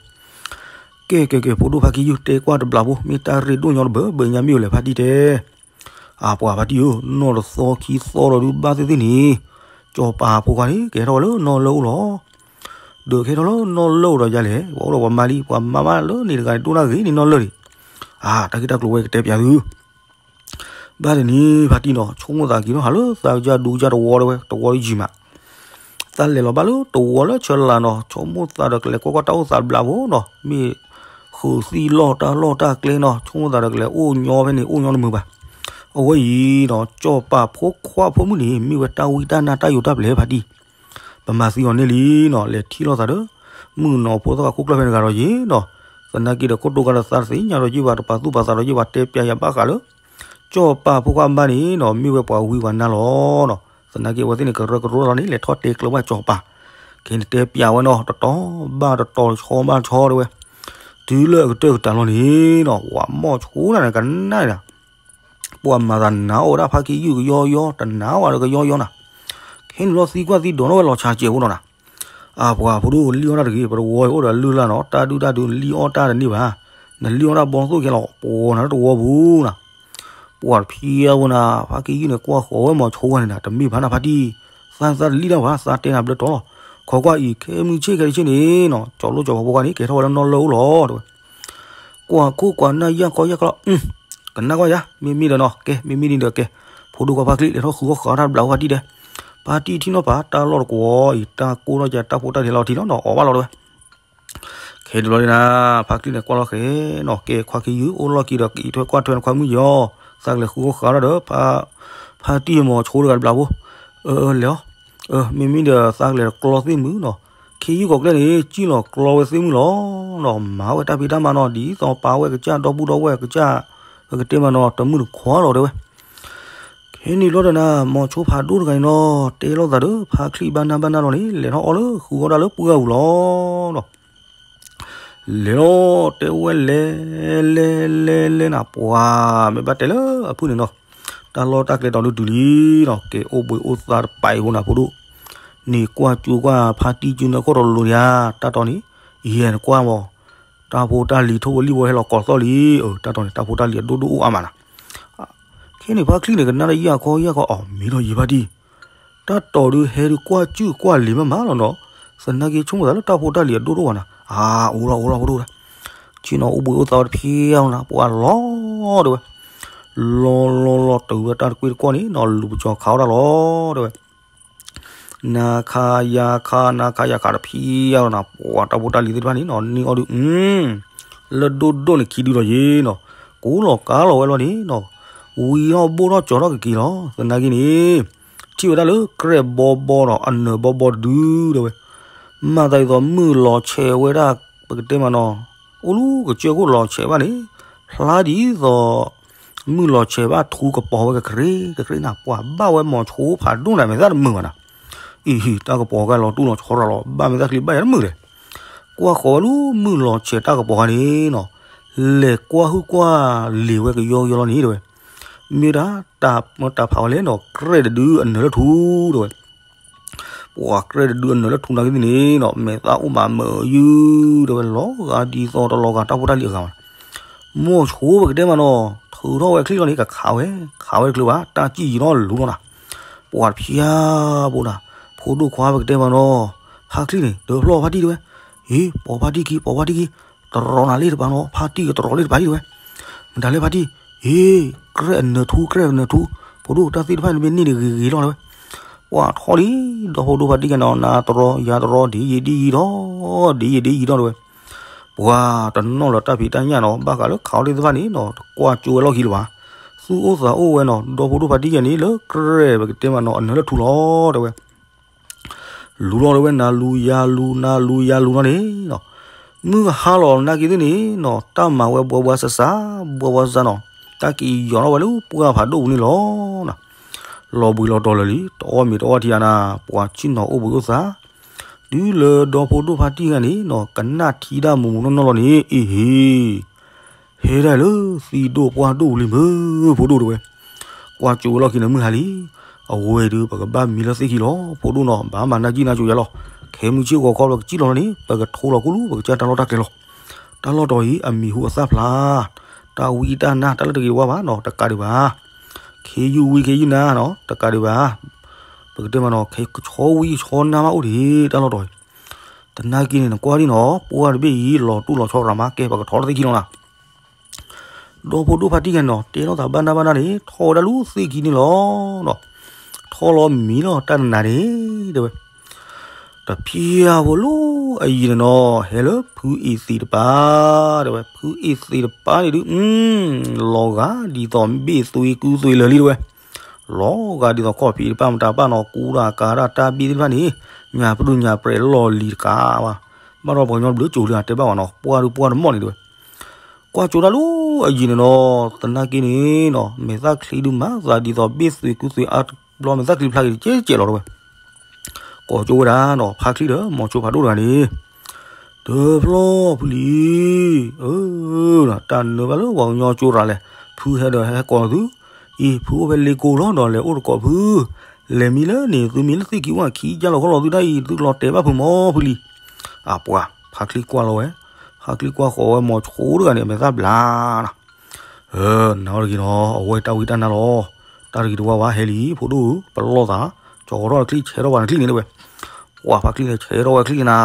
ကဲကဲကဲ ဖိဒိၣ်ဖါခ့ယုၢ် တဲကွၢ်တဘျီဖိ မ့ၢ်တၢ်ရ့ဒိၣ်ညီတဘၢဘၢညါမ့ၢ်အိၣ်လဲၣ်ဖါတံၢ်တဲ အၢ ပှၤဖါတံၢ်ဧၢ နီၢ်တသီခံသီဒီးဒုးဘၣ်သ့ၣ်သ့ၣ်န့ၣ် ကၠီၤပၤဖိခွါန့ၣ် ကဟဲထီၣ်ဝဲလၢနီၢ်လၢအိၣ်လီၤ. ဒီးကဟဲထီၣ်လၢနီၢ်လၢအိၣ်ဒီးယၤလဲၣ် ပှၤအိၣ်ဒီးပှၤမါလံ ပှၤမါမးလၢန့ၣ်တဂၤန့ၣ် ဒိၣ်နၢ်ဂ့ၤန့ၣ်နီၢ်လၢန့ၣ်. အၢ တၢ်ဂ့ၢ်တၢ်ကျိၤဝဲကတဲပၠးသု ဘၣ်တနံၤဖါတံၢ်နီၤ ဆိကမိၣ်သးက့ၤထီၣ်ဟးလၢသးကစၢ်ဒူကစၢ်တဝီတဝဲ တဝီတယံၤမး သးလဲၤလီၤဘၣ်လၢတဝီလၢဆၢလာ်နီၤ ဆိကမိၣ်သးဒီးကလဲၤကွၢ်ကွၢ်တၢ်အိၣ်သးတဘျီဖိနီၤ မ့ၢ်ဃုးသံလီၢ်တၢ်လီၢ်တၢ်ကျဲနီၤ ဆိကမိၣ်သးဒီးကလဲၤအိၣ်ညီဖဲန့ၣ် အိၣ်ညီတမုာ်ဘၣ်. အဝဲအံၤနီၤ ကၠီၤပၤဖိခွါဖိမုၣ်န့ၣ် မ့ၢ်ဝဲတၢ်ဝံတၢ်နါတၢ်ယိးတၢ်ပျဲၢ်ဖါတံၢ် ပမၤသံအီၤန့ၣ်လံနီၤ လဲၤထံၣ်လိာ်သးဒီး မုၣ်ကနီၤဖိသၣ်ဃးခိၣ်ကျၢၢ်ဖဲန့ၣ်တဂၤဒီးယ့ၤနီၤ သနာ်က့ဒီး ခိၣ်တိကါဒီးသးတသ့ၣ်ညါဒီးယ့ၢ်ဘၣ် တပာ်သူၣ်ပာ်သးဒီးယ့ၢ်ဘၣ် တဲပၠးယၤဘၣ်ဃးလၢ ကၠီၤပၤဖိခွါအမါန့ၣ်နီၤ မ့ၢ်ဝဲပှၤဝံပှၤနါလီၤနီၤ သနာ်က့အဝဲသ့ၣ်န့ၣ် ကရၢကရိလီၤန့ၣ် လဲၤထီၣ်တဲကျၢၤဘၣ်ကၠီၤပၤ ခဲန့ၣ်တဲပၠးဝဲနီၤ တတီၤဘၣ်တတီၤ တဆီဘၣ်တဆီတဲဝဲ တုၤလၢအကတၢၢ်ကတၢၢ်လီၤန့ၣ်နီၤ ပှၤမီၢ်ဆိတၢ်န့ၣ် ကနၣ်ဒၣ် ပှၤမၤသးနါအီၣ်ဝဲဒၣ်ဖါခ့ယုၢ်ကယီယီ တနါဝဲဒီးကယီယီနၤ ခဲန့ၣ်လီၤသံကွၢ်သံဒိးထီၣ်ဝဲလီၤဆါစဲးဖိနီၤနၤ အၢ ပှၤဖိဒိၣ်လံၣ်အီၣ်တၢ်တဂ့ၤ ပတဝီအံၤအိၣ်ဒီးလုၢ်လၢ်နီၤ တၢ်ဒုၣ်တၢ်ဒုးလံၣ်အီၣ်တၢ်တန့ၢ်ဘၣ် နလံၣ်အီၣ်တၢ်ဘီသိၣ်ခဲလီၤ ပှၤနၤလၢတဝီပူၤနၤ ပှၤတဖျဲးဖိနၤ ဖါခ့ယုၢ်န့ၣ် ကွၢ်ဃီၤဝဲမီၤဆိဝဲန့ၣ်နၤ တမ့ၢ်ဘၣ်နၤဖါတံၢ် သးသးတလံၣ်တၢ်ဘၣ် သးတဲနၤဘျၢတီလီၤ ခိးကွၢ်အံၤ ခဲမုၢ်ဆ့ၣ်ခဲတဆ့ၣ်န့ၣ်နီၤ ကၠီၤလိၣ်ကၠီၤပၤဖိခွါန့ၣ် ကဲထီၣ်ဝဲလၢနီၢ်လၢအိၣ်လီၤတဲဝဲ ကွၢ်ခိၣ်ကွၢ်နၢ်ယၢ်ခီယၢ်ခီလီၤ ကနၣ်ကွၢ်ယၤ မ့မ့ၢ်ဒီးနီၤ ကဲ မ့မ့ၢ်ဒ်ဒီးကဲ ဖိဒိၣ်ခွါဖါချံၣ်လဲၤထီၣ်ဃုအီၣ်ဃာ်တၢ်ဘျးဖိဖါတံၢ်တဲ ဖါတံၢ်ထံၣ်နီၣ်ပၤ တၢ်လီၢ်တကွီၤအံၤ တၢ်ကိၢ်ထီၣ်ကဲ တၢ်ဖိတၢ်လံၤလီၤထံလီၤနီၤ အီၣ်ဘၣ်လီၤတဲဝဲ ခဲတဘျီန့ၣ်နၤ ဖါချံၣ်န့ၣ် ကွၢ်လီၤဃဲၤနီၤ ကဲခွါခ့ယုၢ် အိၣ်လီၢ်ခံဒီး ကအံးထွဲကွၢ်ထွဲနခွါမုၣ်ယီၤ သးကလဲၤဃုအီၣ်ဃာ်တၢ်ဒီး ဖါတံၢ်မီၤဆိတဂၤတဘျးဖိ အၢ အၢ လဲၤအီၤ အၢ မ့မ့ၢ်ဒီးသးကလဲၤတကျီသ့ၣ်မုၢ်နီၤ ခ့ယုၢ်ကီၤကျဲန့ၣ် စံၣ်လီၤကျီဝဲသ့ၣ်မုၢ်လီၤနီၤ မၤဝဲတၢ်ဖံးတၢ်မၤနီၤ ဒ်သိးပာ်ဝဲကစၢ်ဒီပုၢ်ဒီဝဲၢ်ကစၢ် ပကတဲမးနီၤ တမုၣ်တခွါလီၤတဲဝဲ ခဲန့ၣ်ဘျီဒီးနၤ မီၤဆိဖးဒိၣ်တဂၤန့ၣ်နီၤ တဲလိာ်သးဒီး ဖါချံၣ်ဘၣ်နၢ်ဘၣ်နၢ်လီၤန့ၣ် လဲၤထီၣ်အီၣ်လၢဃုအီၣ်တၢ်လၢပှၢ်ပူၤလီၤနီၤ လဲၤလီၤ တဲဝဲလဲၤ လဲၤ လဲၤ လဲၤနၤ ပှၤ မ့ၢ်ဘၣ်တဲလၢအဖုၣ်န့ၣ်နီၤ တၢ်လီၢ်တၢ်ကျဲတီၤဒုးတုၤလံနီၤ ကဲအိၣ်ဘှံးအိၣ်သါတပာ်အံၤဖိနၤဖိဒိၣ် န့ၣ်ကွၢ်ကၠိကွၢ်ဖါတံၢ်ကၠိနၢ်ခိၣ်တီၤလိၤန့ၣ်ဧါ တၢ်တီၤန့ၣ် ယဲၢ်နကွၢ်မး တၢ်ဖိတၢ်လံၤထိၣ်ဝဲလံၣ်ဝဲဟဲလီၤကိးသီၣ်လံ အၢ တၢ်တီၤန့ၣ် တၢ်ဖိတၢ်လံၤအဒိၣ်ဒိၣ်အိၣ်အါမးနၤ ခဲန့ၣ်ဖါချံၣ်န့ၣ် ကနၣ်တၢ်ယၢ်ခီယၢ်ခီ အီၤမ့ၢ်ဒီးယံၤဖါတံၢ် တၢ်တီၤဒုးဟဲဒုးကွၢ်စုၣ်ကွၢ်လံၤမးမးလီၤနီၤ သနာ်က့ဆိကမိၣ်သးလၢတၢ်ဖိတၢ်လံၤအဒိၣ်ဒိၣ်ဘၣ်နၤ အၢ အိၣ်လီၤအိၣ်လီၤဖိဒိၣ် ဆ့ၣ်နီၤအိၣ်ဘှံးအိၣ်သါဝဲတဖျဲၣ်နၤ ပှၤလီၤတဲဝဲ လီၤလီၤလီၤတုၤဝဲတၢ်တကွ့ၢ်တကွီၢ်န့ၣ်နီၤ လူၤပစီၤခးဝဲဒၣ်လီၤတဲဝဲ နၤခးယၤခး နၤခးယၤခးတဖျဲၣ်လီၤနၤ ပှၤတၢ်ဖိတၢ်လံၤသ့ၣ်တဖၣ်န့ၣ်နီၤ န့ၢ်အီၣ်ဒုး လၢဒိၣ်ဒိၣ်န့ၣ်ခံဒုဒီးယ့ၤနီၤ ကူလီၤကါလီၤဝဲလီၤန့ၣ်နီၤ ဝံၤထီၣ်ဘိၣ်ထီၣ်ကၠီၤထီၣ်ကက့ၤလီၤ သနာ်က့န့ၣ် ထံၣ်ဝဲဒၣ်လၢကြဲၢ်ဘီဘီဒီး အနၢၤဘီဘီတဒုတဲဝဲ မၤသးဒ်သိးမုၢ်လီၤဆဲးဝဲဒၣ် ပကတဲမးနီၤ အိၣ်လူကစၢၢ်ခိၣ်လီၤဆဲးဘၣ်န့ၣ် ဖျါဒ်သိး မုၢ်လီၤဆဲးဘၣ်ထူကပီၤဝဲကကရ့ကကရ့နၤ ပှၤဘၣ်ဝဲမီၤဆိဖးဒိၣ်နၤ မဲာ်သၣ်တမုာ်ဘၣ်နၤ အံၤဟံၣ် တၢ်ကပီၤကလီၤတူၢ်လီၤဆီရၤလီၤ ဘၣ်မဲာ်သၣ်ချံဘၣ်ယၤတမုာ်လဲၣ် ကွၢ်ဃီၤဝဲလၢမုၢ်လီၤဆဲးတၢ်ကပီၤခါန့ၣ်နီၤ လဲၤကွၢ်ဟုၣ်ကွၢ်လံၤဝဲကယီကယီလီၤန့ၣ်တဲဝဲ မ့ၢ်ဒၣ်တၢ်မၢတၢ်ဖးဝဲလဲၣ်နီၤ ကြဲၢ်တဒုအနၢၤလၢထူတဲဝဲ ပှၤကြဲၢ်တဒုအနၢၤလၢထူနာ်က့သ့ၣ်န့ၣ်နီၤ မဲာ်သၣ်အိၣ်မးမုာ်ယုၢ်တဲဝဲ လီၤဂာ်ဒ်သိးတလီၤဂာ်တၢ်ဖိတၢ်လံၤအဂၤဘၣ် မီၢ်ဆိပကတဲမးနီၤ ထုးထီၣ်ဝဲချံၣ်လီၤန့ၣ် ကခးဝဲ ခးဝဲတချုးဘၣ် တၢ်စံၣ်ယံၤထီၣ်လူၤလီၤနၤ ပှၤတဖျါဘိနၤ ဖိဒိၣ်ခွါပကတဲမးနီၤ ဖါချံၣ်န့ၣ် ဒၢဖျီၣ်ဖါတံၢ်တဲဝဲ ဟ့ၣ် ပိာ်ဖါတံၢ်ခံ ပိာ်ဖါတံၢ်ခံ, တရီနၤလံတပၤနီၤ, ဖါတံၢ်ကတရီလံတပၤအံၤတဲဝဲ. မတၤလဲၣ်ဖါတံၢ်, ဟ့ၣ် ကြဲၢ်အနၢၤထူ ကြဲၢ်အနၢၤထူ, ဖိဒိၣ်တၢ်သ့ၣ်တဖၣ်န့ၣ် မ့ၢ်န့ၢ်တဂ့ၤဂ့ၤလီၤတဲဝဲ. ပှၤထီၣ်လံ, ဒီဖိဒိၣ်ဖါတံၢ်ကနီၤ နၤတရီယၤတရီ ဒ်ယံၤဒ်ယံၤဒီး, ဒ်ယံၤဒ်ယံၤဒီးတဲဝဲ. ပှၤတနီၣ်လၢၤတၢ်ဖံးတၢ်ညၣ်နီၤ, ဘၣ်ဃးလၢခးအီၤသ့ၣ်တဖၣ်န့ၣ်နီၤ တကွၢ်ကၠိဝဲလီၢ်ခံလၢၤဘၣ်. သူၣ်အိၣ်သးအိၣ်ဝဲနီၤ, ဒီဖိဒိၣ်ဖါတံၢ်ယဲန့ၣ် လၢကြဲၢ်ပကတဲမးနီၤ အနၢၤလၢထူလီၤတဲဝဲ. လူၤလီၤတဲဝဲ နၤလူၤယၤလူၤ နၤလူၤယၤလူၤနီၤန့ၣ်နီၤ, မုၢ်ဟါလီၤနာ်က့သ့ၣ်န့ၣ်နီၤ တၢ်မၤဝဲဘှါဘှါဆးဆး ဘှါဘှါဆးဆးနီၤ, တၢ်က့ၤယီၤထီၣ်ဝဲလၢပှၢ်ဖးဒိၣ်ပူၤန့ၣ်လီၤ. လီၤဘှံးလီၤတီၤလၢာ်လံ, တအီၣ်မ့ၤတအီၣ်ထံအနၤ, ပှၤဆ့ၣ်နီၤအိၣ်ဘှံးအိၣ်သး, တုၤလၢဒီဖိဒိၣ်ဖါတံၢ်ဂၤန့ၣ်နီၤ ကနၣ်ထံတၢ်မူးမူးနီၢ်နီၢ်လီၤန့ၣ် အ့ဟ့ ဟဲဒၣ်လၢသံဒိၣ်ပှၢ်ဒိၣ်ပူၤလံမ့ၢ် ဖိဒိၣ်တဲဝဲ. ကွၢ်ကၠိဝဲလီၢ်ခံန့ၣ်မုၢ်ဟါလံ, အဝဲဒုး ပကဘၣ်မံလၢသ့ၣ်ခံလီၤ ဖိဒိၣ်နီၤ, ဘၣ်မၤနၢ်ကံၣ်နၢ်ကၠိယၤလီၤ. ခဲမုၢ်ဆ့ၣ်ဂီၤခီဘျီကစံၣ်လီၤန့ၣ် ပကထိလီၤကိၣ်လူ ပကစၢ်တၢ်လီၢ်တၢ်ကျဲလီၤ. တၢ်လီၢ်တီၤအံၤ အမံၤဟူအသၣ်ဖျါ, တၢ်ဝံတၢ်နါ တၢ်လၢတဂ့ၤဝါဘၣ်နီၤ တကးဒံးဘၣ်. ခ့ယုၢ်ဝံခ့ယုၢ်နါနီၤ တကးဒံးဘၣ်. ပကတဲမးနီၤ ကဆီဝံကဆီနါမးအိၣ်ဒံး တၢ်လီၢ်တီၤအံၤ. တနာ်က့န့ၣ် နကွၢ်ဒံးနီၤ ပှၢ်တဘ့ၣ်အံၤ လီၤတူၢ်လီၤဆီရၤမး ကဲပကထီလၢသ့ၣ်ခံလီၤနၤ. ဒီဖိဒိၣ်ဖါတံၢ်ဂၤနီၤ တဲထီၣ်သးဘၣ်နၢ်ဘၣ်နၢ်န့ၣ် ထီၣ်ဝဲဒၣ်လူၤသ့ၣ်ခံန့ၣ်လီၤ. ထီၣ်လီၤမံလီၤတၢ်တနၤန့ၣ် တဲဝဲ. တဖျဲအဖိလၢအယံၤန့ၣ်နီၤ ဟဲလၢဖုအ့ၣ်သ့ၣ်တပၤ တဲဝဲ. ဖုအ့ၣ်သ့ၣ်တပၤန့ၣ်ဒုး လီၤဂာ်ဒ်သိးဘ့ၣ်သွံကူသွံလၢာ်လံတဲဝဲ. လီၤဂာ်ဒ်သိးကီၢ်ဖံးတပၤမတၤပၣ်နီၤ ကူတၢ်ကၤတၢ်တၢ်ဘ့ၣ်သ့ၣ်တဖၣ်န့ၣ် ညၣ်ပဒိၣ်ညၣ်ပြဲးလီၢ်လံၤတကးဘၣ်. ဘၣ်ဒီးပှၤကညီဘျုးကၠိလံ တဲဘၣ်ဝဲနီၤ ပှၢ်ဒုးပှၢ်တမီၢ်န့ၣ်တဲဝဲ. ကွၢ်ကၠိတၢ်လူၤအယံၤန့ၣ်နီၤ သနာ်က့န့ၣ်နီၤ မဲာ်သၣ်ချံဒုးမၤသးဒ်သိးဘ့ၣ်သွံကူသွံအါဘျီ မဲာ်သၣ်ချံဖျါက့ၤတကဲးကဲးလီၤတဲဝဲ. ကိးကၠိဝဲဒၣ်နီၤ ဖါချံဒီးမိၤဆိဖးဒိၣ်တဂၤန့ၣ် တဖျီဖုလံၤ, အၢ, တၢ်နၢၤဘၣ်လၢပှၤကညီကၠိရၤလဲၣ်, ဖုဟဲဒီးဟဲကိးသု, အံၤ ဖုအိၣ်ဖဲလ့ကိလီၤဒီး လဲၤအိၣ်တကိးဖု, လဲၤမံလၢန့ၣ် သုမံလၢသ့ၣ်ခံဝၣ်ခံ ယါလီၤခီလီၤသုတၢ်အံၤ သုကလီၤတဲာ်ဘၣ်ဖုမီဖုလံၤ. အပှၤ ဖါချံကွၢ်လီၤဝဲ, ဖါချံကွၢ်ဃီၤဝဲမိၤဆိတဂၤန့ၣ် အမဲာ်သၣ်ဘျါနၤ နၤအီၤတဂ့ၤနီၤ အဝဲတၢ်ဝံတၢ်နါလီၤ, တၢ်တဂ့ၤတဝါဝါဟဲလံ ဖိဒိၣ်ဧၢ ပလီၢ်သး, ကၠီထီၣ်ချံ ဆဲးထီၣ်ပှၤနချံန့ၣ်တဲဝဲ. ပှၤဖါချံန့ၣ် ဆဲးထီၣ်ဝဲချံနၤ,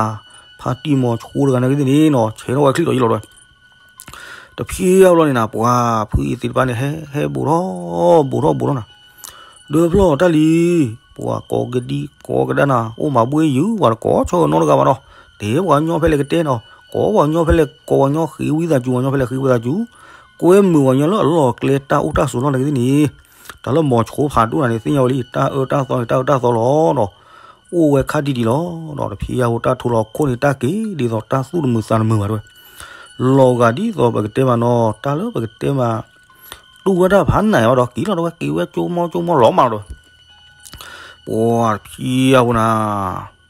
ဖါတံၢ်မိၤဆိတဂၤန့ၣ်ကသ့ၣ်န့ၣ်နီၤ ဆဲးထီၣ်ဝဲချံလီၤယံလီၤတဲဝဲ. တဖျဲအဘျီန့ၣ်နၤ ပှၤဖုအ့ၣ်သ့ၣ်တဖၣ်န့ၣ် ဟဲ ဟဲဘူးထီၣ် ဘူးထီၣ် ဘူးထီၣ်နၤ, ဒီးဖျီတၢ်လံ, ပှၤကိးကဒံကိးကဒါနၤ အိၣ်မၤဘှ့ၣ်ယုာ် ပှၤတကိးဆီနီတဂၤဘၣ်ဒီး, တဲပှၤကညီဖဲလဲၣ်ကတဲနီၤ, ကိးပှၤကညီဖဲလဲၣ် ကိးပှၤကညီဃ့ဝံသးစူၤ ပှၤကညီဖဲလဲၣ်ဃ့ဝံသးစူၤ, ကွဲမုာ်ပှၤကညီလၢအလီၢ်အကျဲတၢ်အိၣ်တၢ်ဆိးလီၢ်န့ၣ်ကသ့ၣ်န့ၣ်, တၢ်လၢမိၤဆိဖးဒိၣ်နၤန့ၣ် သ့ၣ်ညါဝဲလံ တၢ်အၢတၢ်သီန့ၣ် တၢ်အၢတၢ်သီလီၤဒီး, အိၣ်ဝဲခါတံၢ်တံၢ်လီၤဒီး တဖျဲအဘျီတၢ်ထိလီၤခိၣ်န့ၣ် တၢ်က့ၤဒ်သိးတၢ်သူၣ်တမုာ်သးတမုာ်ဘၣ်တဲဝဲ, လီၤဂာ်ဒ်သိးပကတဲမးနီၤ တၢ်လၢပကတဲမး တူၢ်ဝဲဒၣ်ဖးနးဘၣ်ဒီး က့ၤလီၤတဲဝဲ က့ၤဝဲကၠိမီကၠိမီလီၤမးတဲဝဲ. ပှၤတဖျဲအဘျီနၤ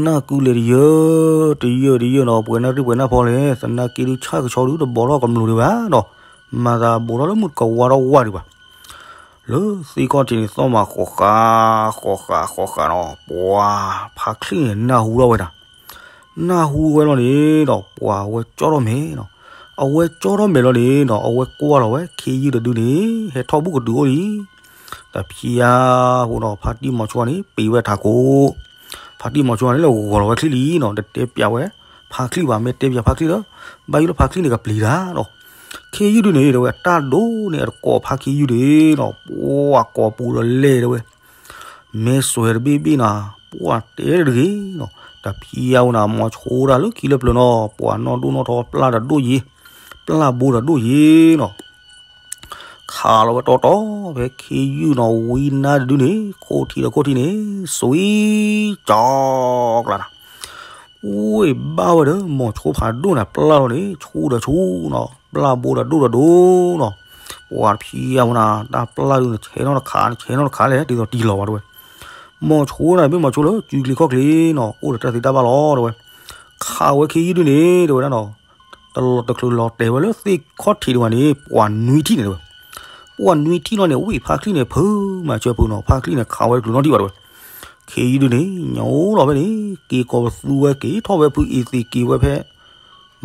နၢ်ကူလဲၤတယၢၢ် တယၢၢ်တယၢၢ်နီၤ ပှဲၤနၢ်ရံၣ်ပှဲၤနၢ်ဖီလဲၣ် သနာ်က့ဒုးဆၣ်ကဆီဒုးတဘီထီၣ်ကမျူးဒံးဘၣ်ဒီး, မၤသးဘူးထီၣ်လၢမုၢ်ကဝါထီၣ်ဝါဒံးဘၣ်. လၢသ့ၣ်ခီၣ်ထံးန့ၣ် သီၣ်မးဃီးဃး ဃီးဃးဃီးဃးနီၤ ပှၤဖါချံန့ၣ် နၢ်ဟူထီၣ်ဝဲဒၣ် နၢ်ဟူဝဲလီၤန့ၣ်ဒီး ပှၤအဝဲကၠီထီၣ်မဲာ်နီၤ, အဝဲကၠီထီၣ်မဲာ်လီၤန့ၣ်ဒီး အဝဲကွၢ်လီၤဝဲ ခ့ယုၢ်တဒုန့ၣ် ဟဲထီၣ်ဘူးကတုၤအိၣ်လံ. တဖျဲအဘျီနီၤ ဖါတံၢ်မိၤဆိန့ၣ် ပ့ၤဝဲထးခိၣ်, ဖါတံၢ်မိၤဆိန့ၣ် လဲၤဂီၤလီၤဝဲချံလံနီၤ တတဲပျးဝဲ ဖါချံဘၣ် မ့ၢ်တဲပျးဖါချံဒီး ဘၣ်ယိၣ်လၢဖါချံန့ၣ်ကပျံၤတၢ်ဒီး, ခ့ယုၢ်ဒုန့ၣ်တဲဝဲ တၢ်ဒိၣ်န့ၣ် အတကိးဖါခ့ယုၢ်ဒုနီၤ ပှၤကိးပူၤဒီးလဲၤတဲဝဲ မဲာ်စွဲးတဘ့ၣ်ဘ့ၣ်နၤ ပှၤတဲတဂ့ၤနီၤ တဖျဲအဘျီနၤ မိၤဆိတၢ်လၢခံလၢပျၢၤနီၤ ပှၤနီၢ်ဒိၣ်နီၢ်ထီ ပျၢ်တဒိၣ်ယံၤ, ပျၢ်ဘိတဒိၣ်ယံၤနီၤ ခးလီၤဝဲတီတီ ဖဲခ့ယုၢ်နီၤ ဝံနါတဒုန့ၣ် ခိၣ်ထံဒီးခိၣ်ထံန့ၣ် စွံကၠီကျါနၤ ဝ့ၢ်ဘၣ်ဝဲဒီး မိၤဆိဖးဒိၣ်နၤ ပျၢ်လီၤန့ၣ် ဆူဒီးဆူနီၤ ပျၢ်ဘိဒီးဒိၣ်ဒီးဒိၣ်နီၤ ပှၤတဖျဲအဘျီနၤ တၢ်ပျၢ်ဒုန့ၣ် ဆဲးနီၣ်တခါ ဆဲးနီၣ်တခါလဲၣ် ဒ်သိးတံၢ်လီၤဘၣ်တဲဝဲ မိၤဆိနၤ မ့ၢ်မိၤဆိလၢ စုကျ့ခီၣ်ကျ့နီၤ အိၣ်ဒီးတၢ်သ့တၢ်ဘၣ်လီၤတဲဝဲ ခးဝဲခ့ယုၢ်ဒုန့ၣ် တဲဝဲဒၣ်နီၤ တလီၤတချုးလီၤတဲာ်ဝဲလၢသ့ၣ်ခီၣ်ထံးဒံးဘၣ်န့ၣ် ပှၤနွံထံၣ်န့ၣ်တဲဝဲ ပှၤနွံထံၣ်လီၤန့ၣ် ဝ့ၢ်ဖါချံန့ၣ် ဖုမၤစၢၤဖုနီၤ ဖါချံန့ၣ် ခးဝဲတချုးနီတံၢ်ဘၣ်တဲဝဲ ခ့ယုၢ်ဒုန့ၣ် ညိလီၤဖဲန့ၣ် က့ၤကိးပသူဝဲ က့ၤထီၣ်ဝဲဖုအ့ၣ်သ့ၣ် က့ၤဝဲဖဲ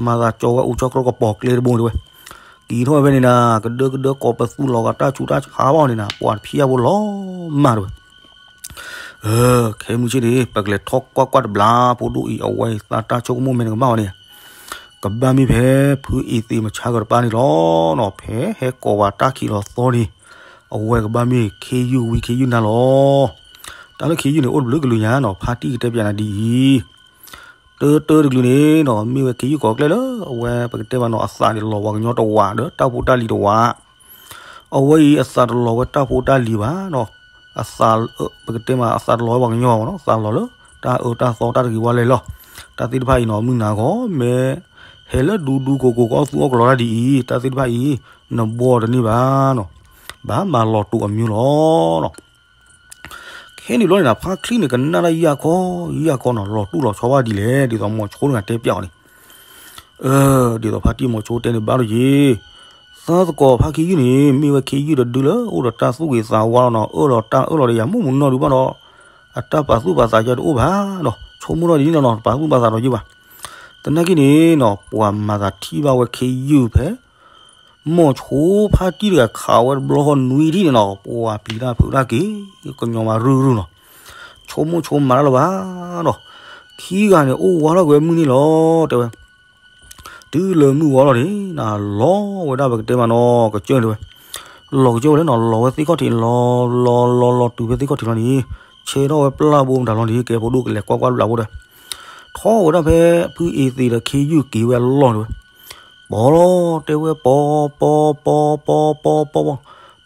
မၤသးကၠီဝဲအိၣ်ဆီကြိးကပီၤကျဲတဘိန့ၣ်တဲဝဲ က့ၤထီၣ်ဝဲဖဲန့ၣ်နၤ ကဒၢကဒၢကိးပသူလီၤဂာ်တၢ်ဆူးတၢ်ဆါဘၣ်န့ၣ်နၤ ပှၤတဖျဲအဘျီလီၤမၢ်တဲဝဲ အၢ ခဲမုၢ်ဆ့ၣ်န့ၣ် ပကလဲၤထီၣ်ကွၢ်ကွၢ်တဘျီ ဖိဒိၣ်အံၤ အဝဲအံၤသးတၢ်ဆိကမိၣ်မ့ၢ်နကဘၣ်ဝဲန့ၣ် ကဘၣ်မ့ၢ်ဖဲ ဖုအ့သံးမဆါကတပၤန့ၣ်လီၤနီၤ. ဖဲဟဲကိးဝဲတၢ်ခံးလီၤသီန့ၣ် အဝဲကဘၣ်မ့ၢ်ခ့ယုၢ်ဝံခ့ယုၢ်နါလီၤ. တၢ်လၢခ့ယုၢ်န့ၣ် အိၣ်တဘျုးကလုာ်ညါနီၤ, ဖါတံၢ်ကတဲပၠးနၤဒ်အံၤ တၢတၢတကလုာ်န့ၣ်နီၤ မ့ၢ်ဝဲခ့ယုၢ်ကိးကျဲလၢ အဝဲပကတဲမးနီၤ အသးန့ၣ်လီၤပှၤကညီတဝး ဒီးတၢ်ဖိတၢ်လံၤတဝး. အဝဲအံၤအသးတလီၤဝဲတၢ်ဖိတၢ်လံၤဘၣ်နီၤ. အသး ပကတဲမးအသးတလီၤဝဲပှၤကညီဘၣ်နီၤ, သးလီၤလၢတၢ်အၢတၢ်သီတၢ်တဂ့ၤဝဲလဲၣ်လီၤ. တၢ်သ့ၣ်တဖၣ်အံၤနီၤ မုၢ်နၤဂီၤမ့ၢ် ဟဲလၢဒူဒူကိးကိးကီၢ်သူအီၣ်ကလီတၢ်ဒ်အံၤ တၢ်သ့ၣ်တဖၣ်အံၤ နဘှီတန့ၢ်ဘၣ်နီၤ. ဘၣ်မၤလီၤတူာ်အမျိုးလီၤနီၤ. ခဲန့ၣ်ဘျီန့ၣ် ဖါချံန့ၣ် ကနၣ်တၢ်ယၢ်ခီ ယၢ်ခီနီၤ လီၤတူၢ်လီၤဆီဘၣ်ဒ်လဲၣ် ဒ်သိးမိၤဆိတဂၤတဲပၠးအီၤန့ၣ်, ဒ်သိးဖါတံၢ်မိၤဆိတဲန့ၣ်ဘၣ်လီၤယ့ၤ, သးသကိးဖါခ့ယုၢ်န့ၣ် မ့ၢ်ဝဲခ့ယုၢ်တဒုလၢ အိၣ်ဒီးတၢ်သူၣ်ဂ့ၤသးဝါလီၤနီၤ, အၢၣ်လီၤတၢ်အၢၣ်လီၤဒီးယၤမုၢ်မုၢ်နီၢ်ဒုဘၣ်ဒီး အတၢ်ပာ်သူၣ်ပာ်သးယၤတအိၣ်ဘၣ်ဒီး ဆိကမိၣ်ထီၣ်ဒ်န့ၣ်လီၤနီၤ, တပာ်သူၣ်ပာ်သးဒီးယ့ၢ်ဘၣ်. သနာ်က့န့ၣ်နီၤ ပှၤမၤသးထံၣ်ဘၣ်ဝဲခ့ယုၢ်ဖဲ မိၤဆိဖါတံၢ်တဂၤခးဝဲတဘျီဃီနွံထံၣ်န့ၣ်နီၤ ပှၤပျံၤတၢ်ဖုးတၢ်က့ၤ ကညီမးရုၢ်ရုၢ်နီၤ, ဆိကမိၣ်ဆိကမးတၢ်လၢၤဘၣ်နီၤ, ခံဂၤန့ၣ် အိၣ်ဝးထီၣ်ကွံာ်ဝဲမုၢ်နံၤလီၤ တဲဝဲ. တုၤလၢမုၢ်ဝါလီၤန့ၣ် လီၤဝဲဒၣ်ပကတဲမးနီၤ ကစၢၢ်န့ၣ်တဲဝဲ, လီၤကစၢၢ်ဝဲလၢနီၤ လီၤဝဲသ့ၣ်ခီၣ်ထံး လီၤလီၤလီၤလီၤတုၤဖဲသ့ၣ်ခီၣ်ထံးလီၤန့ၣ် ဆဲထီၣ်ဝဲပျၢ်ဘိမတၤလီၤန့ၣ် ကဲဖိဒိၣ်ကလဲၤကွၢ်ကွၢ်တဘျီဖိဒီး ထီၣ်ဝဲဒၣ်ဖဲဖုအ့သံးဒီးခ့ယုၢ်က့ၤဝဲအလီၢ်န့ၣ်ဝဲ, ပီၤလီၤတဲဝဲ ပီၤ ပီၤ ပီၤ ပီၤ ပီၤ ပီၤ ပီၤ ပီ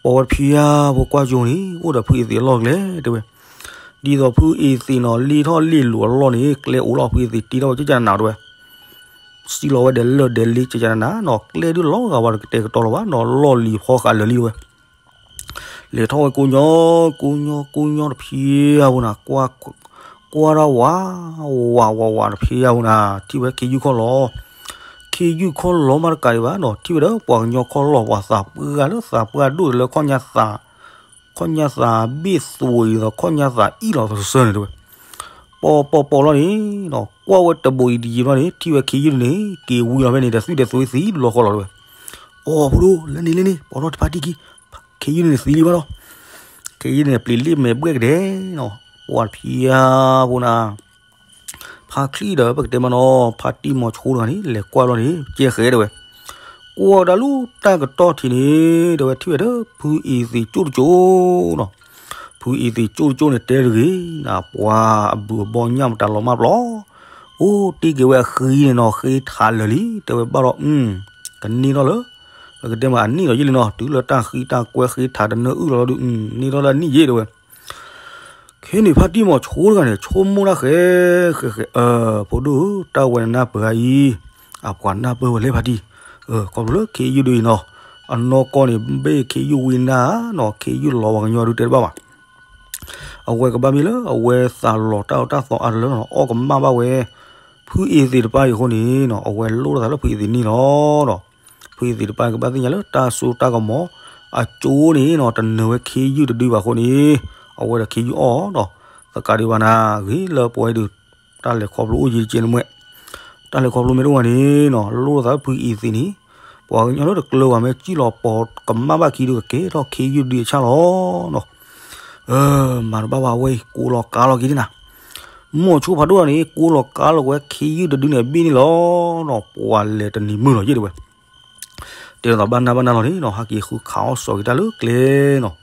ၤဝဲဖံယါဖိကွၢ်ကၠိန့ၣ် အိၣ်ဒီးဖုအ့သံးအလီၢ်ကျဲတဲဝဲ, ဒ်သိးဖုအ့သံးနီၤ လ့ၣ်ထီၣ်လ့ၣ်လိာ်အလီၢ်န့ၣ် ကျဲအိၣ်လီၤ ဖုအ့သံးတ့ထီၣ်ဝဲကကနၤတဲဝဲ, စံၣ်လီၤဝဲဒဲးလၢာ်ဒဲးလ့ကကနၤနီၤ ကျဲဒုးလီၤဂာ်ဝဲတကတဲာ်ကတီၤလီၤဘၣ်နီၤ လီၢ်လံၤဖီဃာ်လၢာ်လံဝဲ လဲၤထီၣ်ဝဲကိးညီ ကိးညီ ကိးညီတဖံး အဝဲနၤ ကွၢ် ကွၢ်တၢ်ဝး ဝး ဝး ဝးတဖံး အဝဲနၤ ထံၣ်ဝဲခ့ယုၢ်ခီၣ်လီၤ, ခ့ယုၢ်ခီၣ်လီၤမးတကးဒံးဘၣ်နီၤ ထံၣ်ဝဲဒီးပှၤကညီခီၣ်လီၤ ပှၤသးပှၢ်လၢသးပှၢ်ဒိၣ်တလၢခီၣ်ညါသး ခီၣ်ညါသးဘ့ၣ်သွံဒီးခီၣ်ညါသးအံၣ်လီၤသစၢၢ်န့ၣ်တဲဝဲ, ပီၤပီၤပီၤလီၤန့ၣ်နီၤ ကွၢ်ဝဲတဘိးအံၤတယံာ်ဘျီန့ၣ် ထံၣ်ဝဲခ့ယုၢ်န့ၣ် က့ၤဝံၤလီၤဖဲန့ၣ် တသွံၣ်တသွံၣ်သံတဘျီဃီလီၤတဲဝဲ, အိ ဖိဒိၣ် လၢန့ၣ်လၢန့ၣ် ပီၤထီၣ်တဖါတံၢ်ခံ ခ့ယုၢ်န့ၣ်သံလံဘၣ်လီၤ, ခ့ယုၢ်န့ၣ်ပျံၤလ့ၣ်မဲာ်ဘှဲၣ်ကဒဲနီၤ ပှၤတဖံး အဝဲနၤ ဖါချံဒီးပကတဲမးနီၤ ဖါတံၢ်မိၤဆိတဂၤန့ၣ် လဲၤကွၢ်လီၤန့ၣ် ကဲဃဲတဲဝဲ, ကွၢ်ဝဲဒၣ်လၢတၢ်ကတီၢ်ထံးန့ၣ် တဲဝဲထံၣ်ဝဲဒီး ဖုအ့သံးကၠိၣ်တကၠိၣ်နီၤ, ဖုအ့သံးကၠိၣ်တကၠိၣ်န့ၣ် တဲတဂ့ၤ နပှၤအဘုးအဘီညၣ်မတၤလီၤမၢ်ပျီ, အိၣ်တ့ၢ်က့ၤဝဲအဃံန့ၣ်နီၤ ဃ့ထးလၢာ်လံ တဲဝဲဘၣ်ဒီး ကန့ၢ်ထီၣ်လၢ ပကတဲမးအနံၣ်ဒီးယ့ၣ်လံနီၤ တုၤလၢတၢ်ဃံတၢ်ကွဲဃ့ထးတနၢအုၣ်လီၤလီၤဒုး န့ၢ်ထီၣ်လၢအနံၣ်ယ့ၣ်တဲဝဲ ခဲန့ၣ်ဖါတံၢ်မိၤဆိတဂၤန့ၣ် ဆိကမိၣ်တၢ်ဃဲ ဃဲ ဃဲ အၢ ဖိဒိၣ်ဧၢ တၢ်ဝဲနနၢ်ပၢၢ်အံၤ အပှၤနၢ်ပၢၢ်ဝဲလဲၣ်ဖါတံၢ်, ခီဖျိလၢခ့ယုၢ်ဒုးအံၤနီၤ အနီၢ်ကီၢ်န့ၣ် ဘ့ၣ်ခ့ယုၢ်ဝံနၢ်နီၤ ခ့ယုၢ်လီၤပှၤကညီဒုးတဲတဘၣ်ဘၣ် အဝဲကဘၣ်မ့ၢ်လၢအဝဲသးလီၤတၢ်အၢတၢ်သီအါတလၢနီၤ အီၣ်ကမၣ်ဘၣ်ဝဲ ဖုအ့သံးတပၢ်အံၤအဃိန့ၣ်နီၤ အဝဲလိၣ်ထီၣ်သးလၢဖုအ့သံးန့ၣ်လီၤဒီး ဖုအ့သံးတပၢ်ကဘၣ်သ့ၣ်ညါလၢတၢ်စိတၢ်ကမီၤ အကၠိန့ၣ်နီၤ တနၢၤဝဲခ့ယုၢ်တဒုဘၣ်အဃိန့ၣ် အဝဲဒီးခ့ယုၢ်အီၣ်ဒီး သကးဒံးဘၣ်နၤ ဂ့ၤလၢပဝဲဒုး တၢ်လဲၤခီဖျိအိၣ်ယံၤကဲန့ၣ်မွဲၣ် တၢ်လဲၤခီဖျိမ့ၢ်တအိၣ်ဘၣ်န့ၣ်နီၤ လိၣ်ထီၣ်သးလၢဖုအ့သံးန့ၣ် ပှၤကညီလၢတကျၢၤဘၣ်မ့ၢ်စံၣ်လီၤပီၤကမၣ်ဘၣ်ခံဒုးကကဲထီၣ်ခ့ယုၢ်ဒုးအဆၣ်လီၤနီၤ မၤတဘၣ်ဘၣ်အဝဲအံၤ ကိးလီၤကါလီၤက့ၤဒ်နၤ မိၤဆိဖးဒိၣ်န့ၣ် ကိးလီၤကါလီၤက့ၤဝဲခ့ယုၢ်တဒုန့ၣ်အဘ့ၣ်န့ၣ်လီၤနီၤ ပှၤလဲၤတနံၤမုၢ်လီၤယ့ၣ်တဲဝဲ တဲသိးဘၣ်နၢ်ဘၣ်နၢ်လီၤန့ၣ်နီၤ ဟးက့ၤဃုခးအီၣ်စီၤက့ၤတၢ်လၢကျဲနီၤ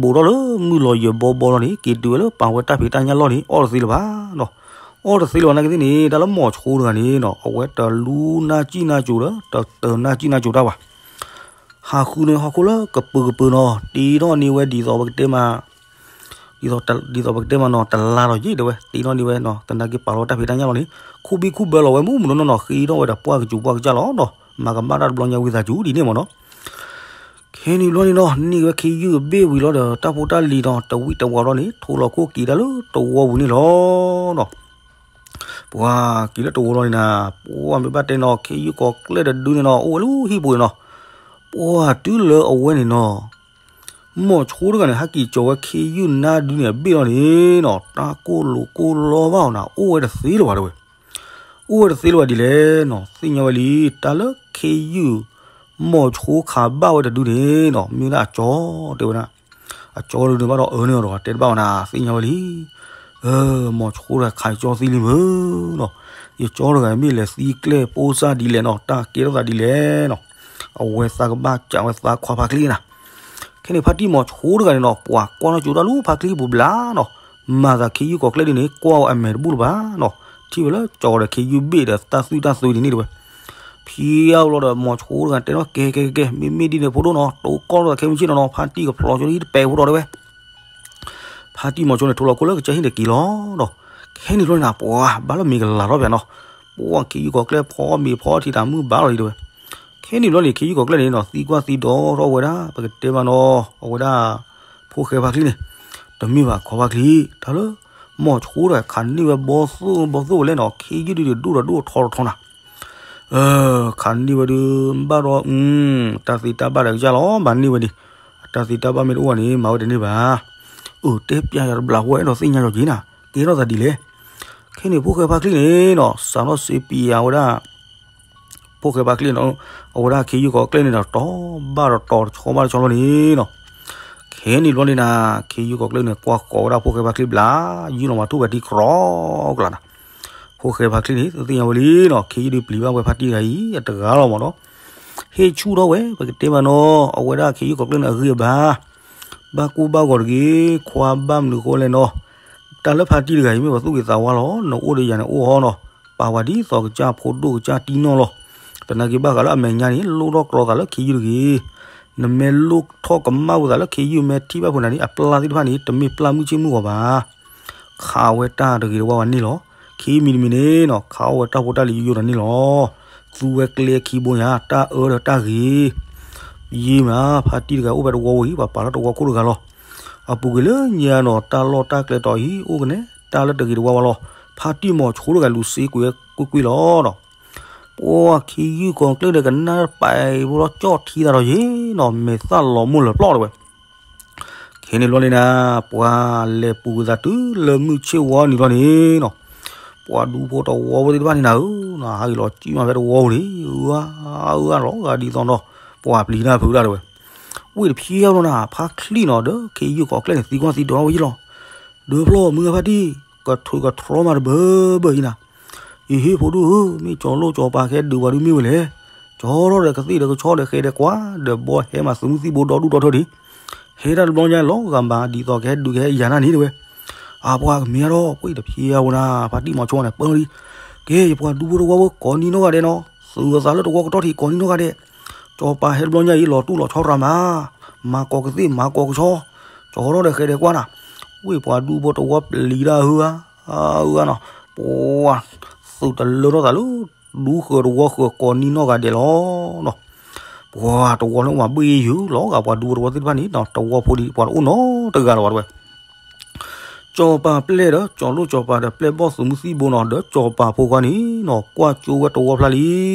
ဘူးထီၣ်လၢမုၢ်လီၤယၢၤဘီဘီလီၤန့ၣ် က့ၤတုၤဝဲလၢပာ်ဝဲတၢ်ဖံးတၢ်ညၣ်လီၢ်န့ၣ် အီၣ်တသ့လၢၤဘၣ်နီၤ အီၣ်တသ့လၢၤဘၣ်နာ်က့သ့ၣ်န့ၣ် တၢ်လၢမိၤဆိတဂၤန့ၣ်နီၤ အဝဲတလူနၢ်စံၣ်နၢ်စိၤဒီး တတၢၤနၢ်စံၣ်နၢ်စိၤတၢ်ဘၣ် ဟးဃုန့ၢ်ဟီၣ်ခိၣ်လၢကပၢၤကပၢၤနီၤ တ့ထီၣ်န့ၢ်ဝဲဒ်သိးပကတဲမး ဒ်သိးပကတဲမးနီၤ တလါလီၤယ့ၣ်တဲဝဲ တ့ထီၣ်န့ၢ်ဝဲနီၤ သနာ်က့ပာ်လီၤတၢ်ဖံးတၢ်ညၣ်လီၢ်န့ၣ် ခူဘံခူဘၢလီၤဝဲမုၢ်မုၢ်နီၢ်နီၢ် ဃ့ထီၣ်ဝဲဒီးပှၢ်ကစူၤပှၢ်ကစၢ်လီၤနီၤ မၤကမၣ်တၢ်တဘျီညါဝံသးစူၤဒ်န့ၣ်မ့ၢ်နီၤ ခဲန့ၣ်ဘျီန့ၣ်နီၤ န့ၢ်ဝဲခ့ယုၢ်အဘ့ၣ်ဝံၤလီၤဒီး တၢ်ဖိတၢ်လံၤနီၤ တဝံၣ်တဝးဘျီန့ၣ် ထိးလီၤခိၣ်က့ၤတၢ်လၢတဝီပူၤန့ၣ်လီၤနီၤ ပှၤက့ၤလၢတဝီလီၤန့ၣ်နၤ ပှၤမ့ၢ်ဘၣ်တဲနီၤ ခ့ယုၢ်ကိးကျဲတဒုန့ၣ်နီၤ အိၣ်ဝဲလၢဟံၣ်ပူၤန့ၣ်နီၤ ပှၤတုၤလၢအဝဲန့ၣ်နီၤ မိၤဆိတဂၤန့ၣ် ဟဲက့ၤကၠီၤဝဲခ့ယုၢ်နါဒုန့ၣ်အဘ့ၣ်လီၤန့ၣ်နီၤ တၢ်ကိၢ်လိာ်ကိၢ်လီဘၣ်အီၤနၤ အိၣ်ဝဲတသ့လၢၤဘၣ်တဲဝဲ အိၣ်ဝဲတသ့လၢၤဘၣ်ဒ်လဲၣ်နီၤ သ့ၣ်ညါဝဲလံ တၢ်လၢခ့ယုၢ် မိၤဆိခးဘၣ်ဝဲတဒုန့ၣ်နီၤ မ့ၢ်ဒၣ်အကၠီတဲဝဲဒၣ် အကၠီဒုးန့ၣ်ဘၣ်ဒီးအၢန့ၢ်အီၤဒီး တဲတဘၣ်ဝဲနၤ သ့ၣ်ညါဝဲလံ. အၢ မိၤဆိတဂၤခးယကၠီသံလံမ့ၢ်နီၤ, ယကၠီတဂၤမ့ၢ်လဲၤသံကျဲပိစၢ်ဒ်လဲၣ်နီၤ, တၢ်ကဲထီၣ်သးဒ်လဲၣ်နီၤ, အဝဲသးကဘၣ်ကးဝဲသးခွါဖါချံနၤ. ခဲန့ၣ်ဖါတံၢ်မိၤဆိတဂၤန့ၣ်နီၤ ပှၤကွၢ်ထီၣ်ကၠိတၢ်လၢဖါချံပူၤဘျါနီၤ, မၤသးခ့ယုၢ်ကီၤကျဲၢ်ဒ်န့ၣ် ကွၢ်ဝဲအမဲာ်တဘူၣ်လၢၤဘၣ်နီၤ, ထံၣ်ဝဲလၢကၠီဒီးခ့ယုၢ်ဘ့ၣ်ဒီးတၢ်သွံၣ်တၢ်သွံဒ်န့ၣ်တဝဲ. ဖံအဝဲလီၤဒီးမိၤဆိတဂၤတဲနီၤ ကဲကဲကဲကဲ မ့မ့ၢ်ဒ်န့ၣ်ဖိဒိၣ်နီၤ တိကီၢ်လီၤသးခဲမုၢ်ဆ့ၣ်နီၤနီၤ ဖါတံၢ်ကဖျီကၠိဒ်တပဲာ်ဖိဒီးတဲဝဲ ဖါတံၢ်မိၤဆိန့ၣ် ထိလီၤခိၣ်လၢကစၢၢ်ဟံၣ်န့ၣ်က့ၤလီၤဒီး, ခဲန့ၣ်ဘျီန့ၣ်နၤ ပှၤဘၣ်လၢမ့ၤကလၤထီၣ်ပၠးနီၤ, ပှၤခ့ယုၢ်ကီၤကျဲၢ်ဖီမ့ၤဖီထံးတၢ်မုၢ်ဘၣ်လီၤဒံးတဲဝဲ. ခဲန့ၣ်ဘျီန့ၣ် ခ့ယုၢ်ကီၤကျဲၢ်န့ၣ်နီၤ သံကွၢ်သံဒိးထီၣ်ဝဲဒၣ် ပကတဲမးနီၤ အဝဲဒၣ် ဖိၣ်ဃဲဖါချံန့ၣ်, တမ့ၢ်ဘၣ်ခီဖါချံ, တၢ်လၢ မိၤဆိဒီးခးန့ၢ်ဝဲဘီသိၣ်ဘီသိၣ်ဝဲလဲၣ်နီၤ ခ့ယုၢ်ဒုးဒိၣ်ဒီးဒိၣ်ထီထီနၤ ခးန့ၢ်ဝဲဒုး ဘၣ်ဒီး တၢ်သ့တၢ်ဘၣ်ဒီးကစၢ်လီၤ ဘၣ်န့ၢ်ဝဲဒံး, အတၢ်သ့တၢ်ဘၣ်မ့ၢ်တအိၣ်ဘၣ်န့ၣ် မၤဝဲတန့ၢ်ဘၣ်. အၢ တဲပၠးယၤတဘျီဃီအဲၣ်ဒိးသ့ၣ်ညါယီၤက့ၤနၤ ကဲထီၣ်သးဒ်လဲၣ်. ခဲန့ၣ်ဖိၣ်ဃဲဖါချံန့ၣ်နီၤ စးထီၣ်စ့ပံးယၤဝဲဒၣ် ဖိၣ်ဃဲဖါချံနီၤ အဝဲဒၣ်ခ့ယုၢ်ကီၤကျဲၢ်န့ၣ်ဒီး တီၤဘၣ်ဒီးတီၤတဆီဘၣ်တဆီလီၤန့ၣ်နီၤ. ခဲန့ၣ်ဘျီန့ၣ်နၤ ခ့ယုၢ်ကီၤကျဲၢ်န့ၣ် ကွၢ်ဃီၤဝဲဒၣ်ဖိၣ်ဃဲဖါချံဘျါ ယုၢ်လီၤမၤထူၣ်ဝဲဒံးကြီကလးနၤ. ဖိၣ်ဃဲဖါချံန့ၣ် သ့ၣ်ညါဝဲလံနီၤ ခ့ယုၢ်ဒုးပျံၤဘၣ်ဝဲဖါတံၢ်တဂၤအံၤ အတဂၤလီၤမးနီၤ. ဟ့ၣ်ဆူၣ်ထီၣ်ဝဲ ပကတဲမးနီၤ အဝဲဒၣ်ခ့ယုၢ်ကီၤကျဲၢ်န့ၣ်အဂံၢ်အဘါ ဘၣ်ကိၢ်ဘၣ်ဂီၤတဂ့ၤ ခွါဘၣ်မနုၤဃိလဲၣ်နီၤ. တၢ်လၢဖါတံၢ်တဂၤအံၤ မ့ၢ်ပှၤသူၣ်ဂ့ၤသးဝါလီၤ နအိၣ်ဒီးယၤန့ၣ်အိၣ်ဟီနီၤ. ပာ်ဝဲဒ်သိးကစၢ်ဖိဒိၣ်ကစၢ်တံၢ်နီၢ်လီၤ. သနာ်က့ဘၣ်ဃးလၢအမဲာ်ညါန့ၣ် လိၣ်ထီၣ်ကြီသးလၢခ့ယုၢ်တဂ့ၤ. နမ့ၢ်လိၣ်ထီၣ်ကမၣ်ဝဲသးလၢခ့ယုၢ် မ့ၢ်ထံၣ်ဘၣ်ဖိနၤန့ၣ် အပျၢ်သ့ၣ်တဖၣ်န့ၣ် တမ့ၢ်ပျၢ်မုၢ်ဆ့ၣ်မုၢ်ဂီၤဘၣ် ခးဝဲတၢ်တဂ့ၤတဝါဝဲန့ၣ်လီၤ. ခံမံၤတမံၤန့ၣ်နီၤ ခးအီၣ်ဝဲတၢ်ဖိတၢ်လံၤယိယိဒီးန့ၣ်လီၤ. သူဝဲကျဲခံဘိညါ တၢ်အၢဒီးတၢ်ဂ့ၤ ယံာ်မး ဖါတံၢ်တဂၤအိၣ်ဖဲတဝီဝံၤ ပှၤပာ်ထီၣ်တဝီခိၣ်တဂၤလီၤ. အပူၤကွံာ်လၢညါနီၤ တၢ်လီၢ်တၢ်ကျဲတီၤအံၤ အိၣ်ကနဲ တၢ်လၢတဂ့ၤတဝါဝဲလီၤ. ဖါတံၢ်မိၤဆိတဂၤလူၤစ့ကွံာ်ဝဲကွ့ၢ်ကွ့ၢ်လီၤနီၤ. ပှၤခ့ယုၢ်ကီၤကျဲၢ်ဒီးကနၣ်ပာ်ဖိလီၤ ကၠီၣ်ထံသးဒီးယ့ၤနီၤ မဲာ်သၣ်လီၤမိၢ်လၢာ်ပျီၢ်တဲဝဲ ခဲန့ၣ်ဘျီန့ၣ်နၤ ပှၤလဲၤပူၤကွံာ်သးတုၤလၢမုၢ်ဆ့ၣ်ဝီနုၤဘျီန့ၣ်နီၤ, ပှၤဒူဖိတဝီဖိသ့ၣ်တဖၣ်န့ၣ်နၤဧၢ, ဟးဂ့ၤလီၤကံၣ်မးဖဲတဝီပူၤန့ၣ်, အၢ အၢ လီၤဂာ်ဒ်သိးဒီး ပှၤပျံၤတၢ်ဖုးတၢ်တဲဝဲ, ဝ့ၢ်တဖျဲဘျီနၤ ဖါချံနီၤ ဒီးခ့ယုၢ်ကီၤကျဲၢ်န့ၣ် သံကွၢ်သံဒိးထီၣ်ဝဲယ့ၣ်လီၤ, ဒုးဖျီမုၢ်ဂၤဖါတံၢ် ကထုးကထြီမးတဘၢဘၢအံၤနၤ, အ့ဟ့ၣ်ဖိဒိၣ်ဧၢ, မ့ၢ်ကၠီၤလိၣ်ကၠီၤပၤကဟဲဒုးပှၤဒုးမ့ၢ်ဝဲလဲၣ်, ကၠီထီၣ်ဒီးကသ့ၣ်ဒီးကဆီဒီးဃဲၤဒီးကွၢ် ဒီးဘီဟဲမၤသုးမုၢ်သံၣ်ဘိဒီဒူၣ်ဒီထၢဒံး, ဟဲတၢ်တဘျီညါလီၤဂာ်မးဒ်သိးကဟဲဒုးကဟဲယၤနၢ်န့ၣ်တဲဝဲ, အပှၤကမ့ၢ်အါထီၣ် ပှ့ၤတဖျဲဝဲနၤ ဖါတံၢ်မီၤဆိန့ၣ် ပၢလံ, ကဲ ယပှၤဒူဖိတဝီဖိကိးနံၤနီၢ်ဂၤဒဲးနီၤ, သုးအသးလၢတဝီကတီၢ်ထံးကိးနံၤနီၢ်ဂၤဒဲး, ကၠီၤပၤဟဲတဘျီညါအံၤ လီၤတူၢ်လီၤဆီတြၢ်မး, မၤကိးကသ့ၣ်မၤကိးကဆီ, ကၠီထီၣ်ဒီးဃဲၤဒီးကွၢ်နၤ, ဝ့ၢ်ပှၤဒူဖိတဝီပျံၤတၢ်ဟၢဧါ, ဧါနီၤ, ပှၤသုးတလၢထီၣ်သးလၢ ဒူဃၢၤတဝီဃၢၤကိးနံၤနီၢ်ဂၤဒဲးလီၤ. ပှၤတဝီလၢမၤဘှ့ၣ်ယုာ်လီၤဂာ်ပှၤဒူဖိတဝီသ့ၣ်တဖၣ်န့ၣ်နီၤ, တဝီဖိဒံးပှၤတအိၣ်နီတဂၤလၢၤဘၣ်တဲဝဲ ကၠီၤပၤပျဲၢ်ဒီး ကၠီၤလိၣ်ကၠီၤပၤဒီးပျဲၢ်ဘီၣ်သုးမုၢ်သံၣ်ဘိနီၤ, ဒီးကၠီၤပၤဖိခွါန့ၣ်နီၤ ကွၢ်ကၠိဝဲတဝီဖျါလံန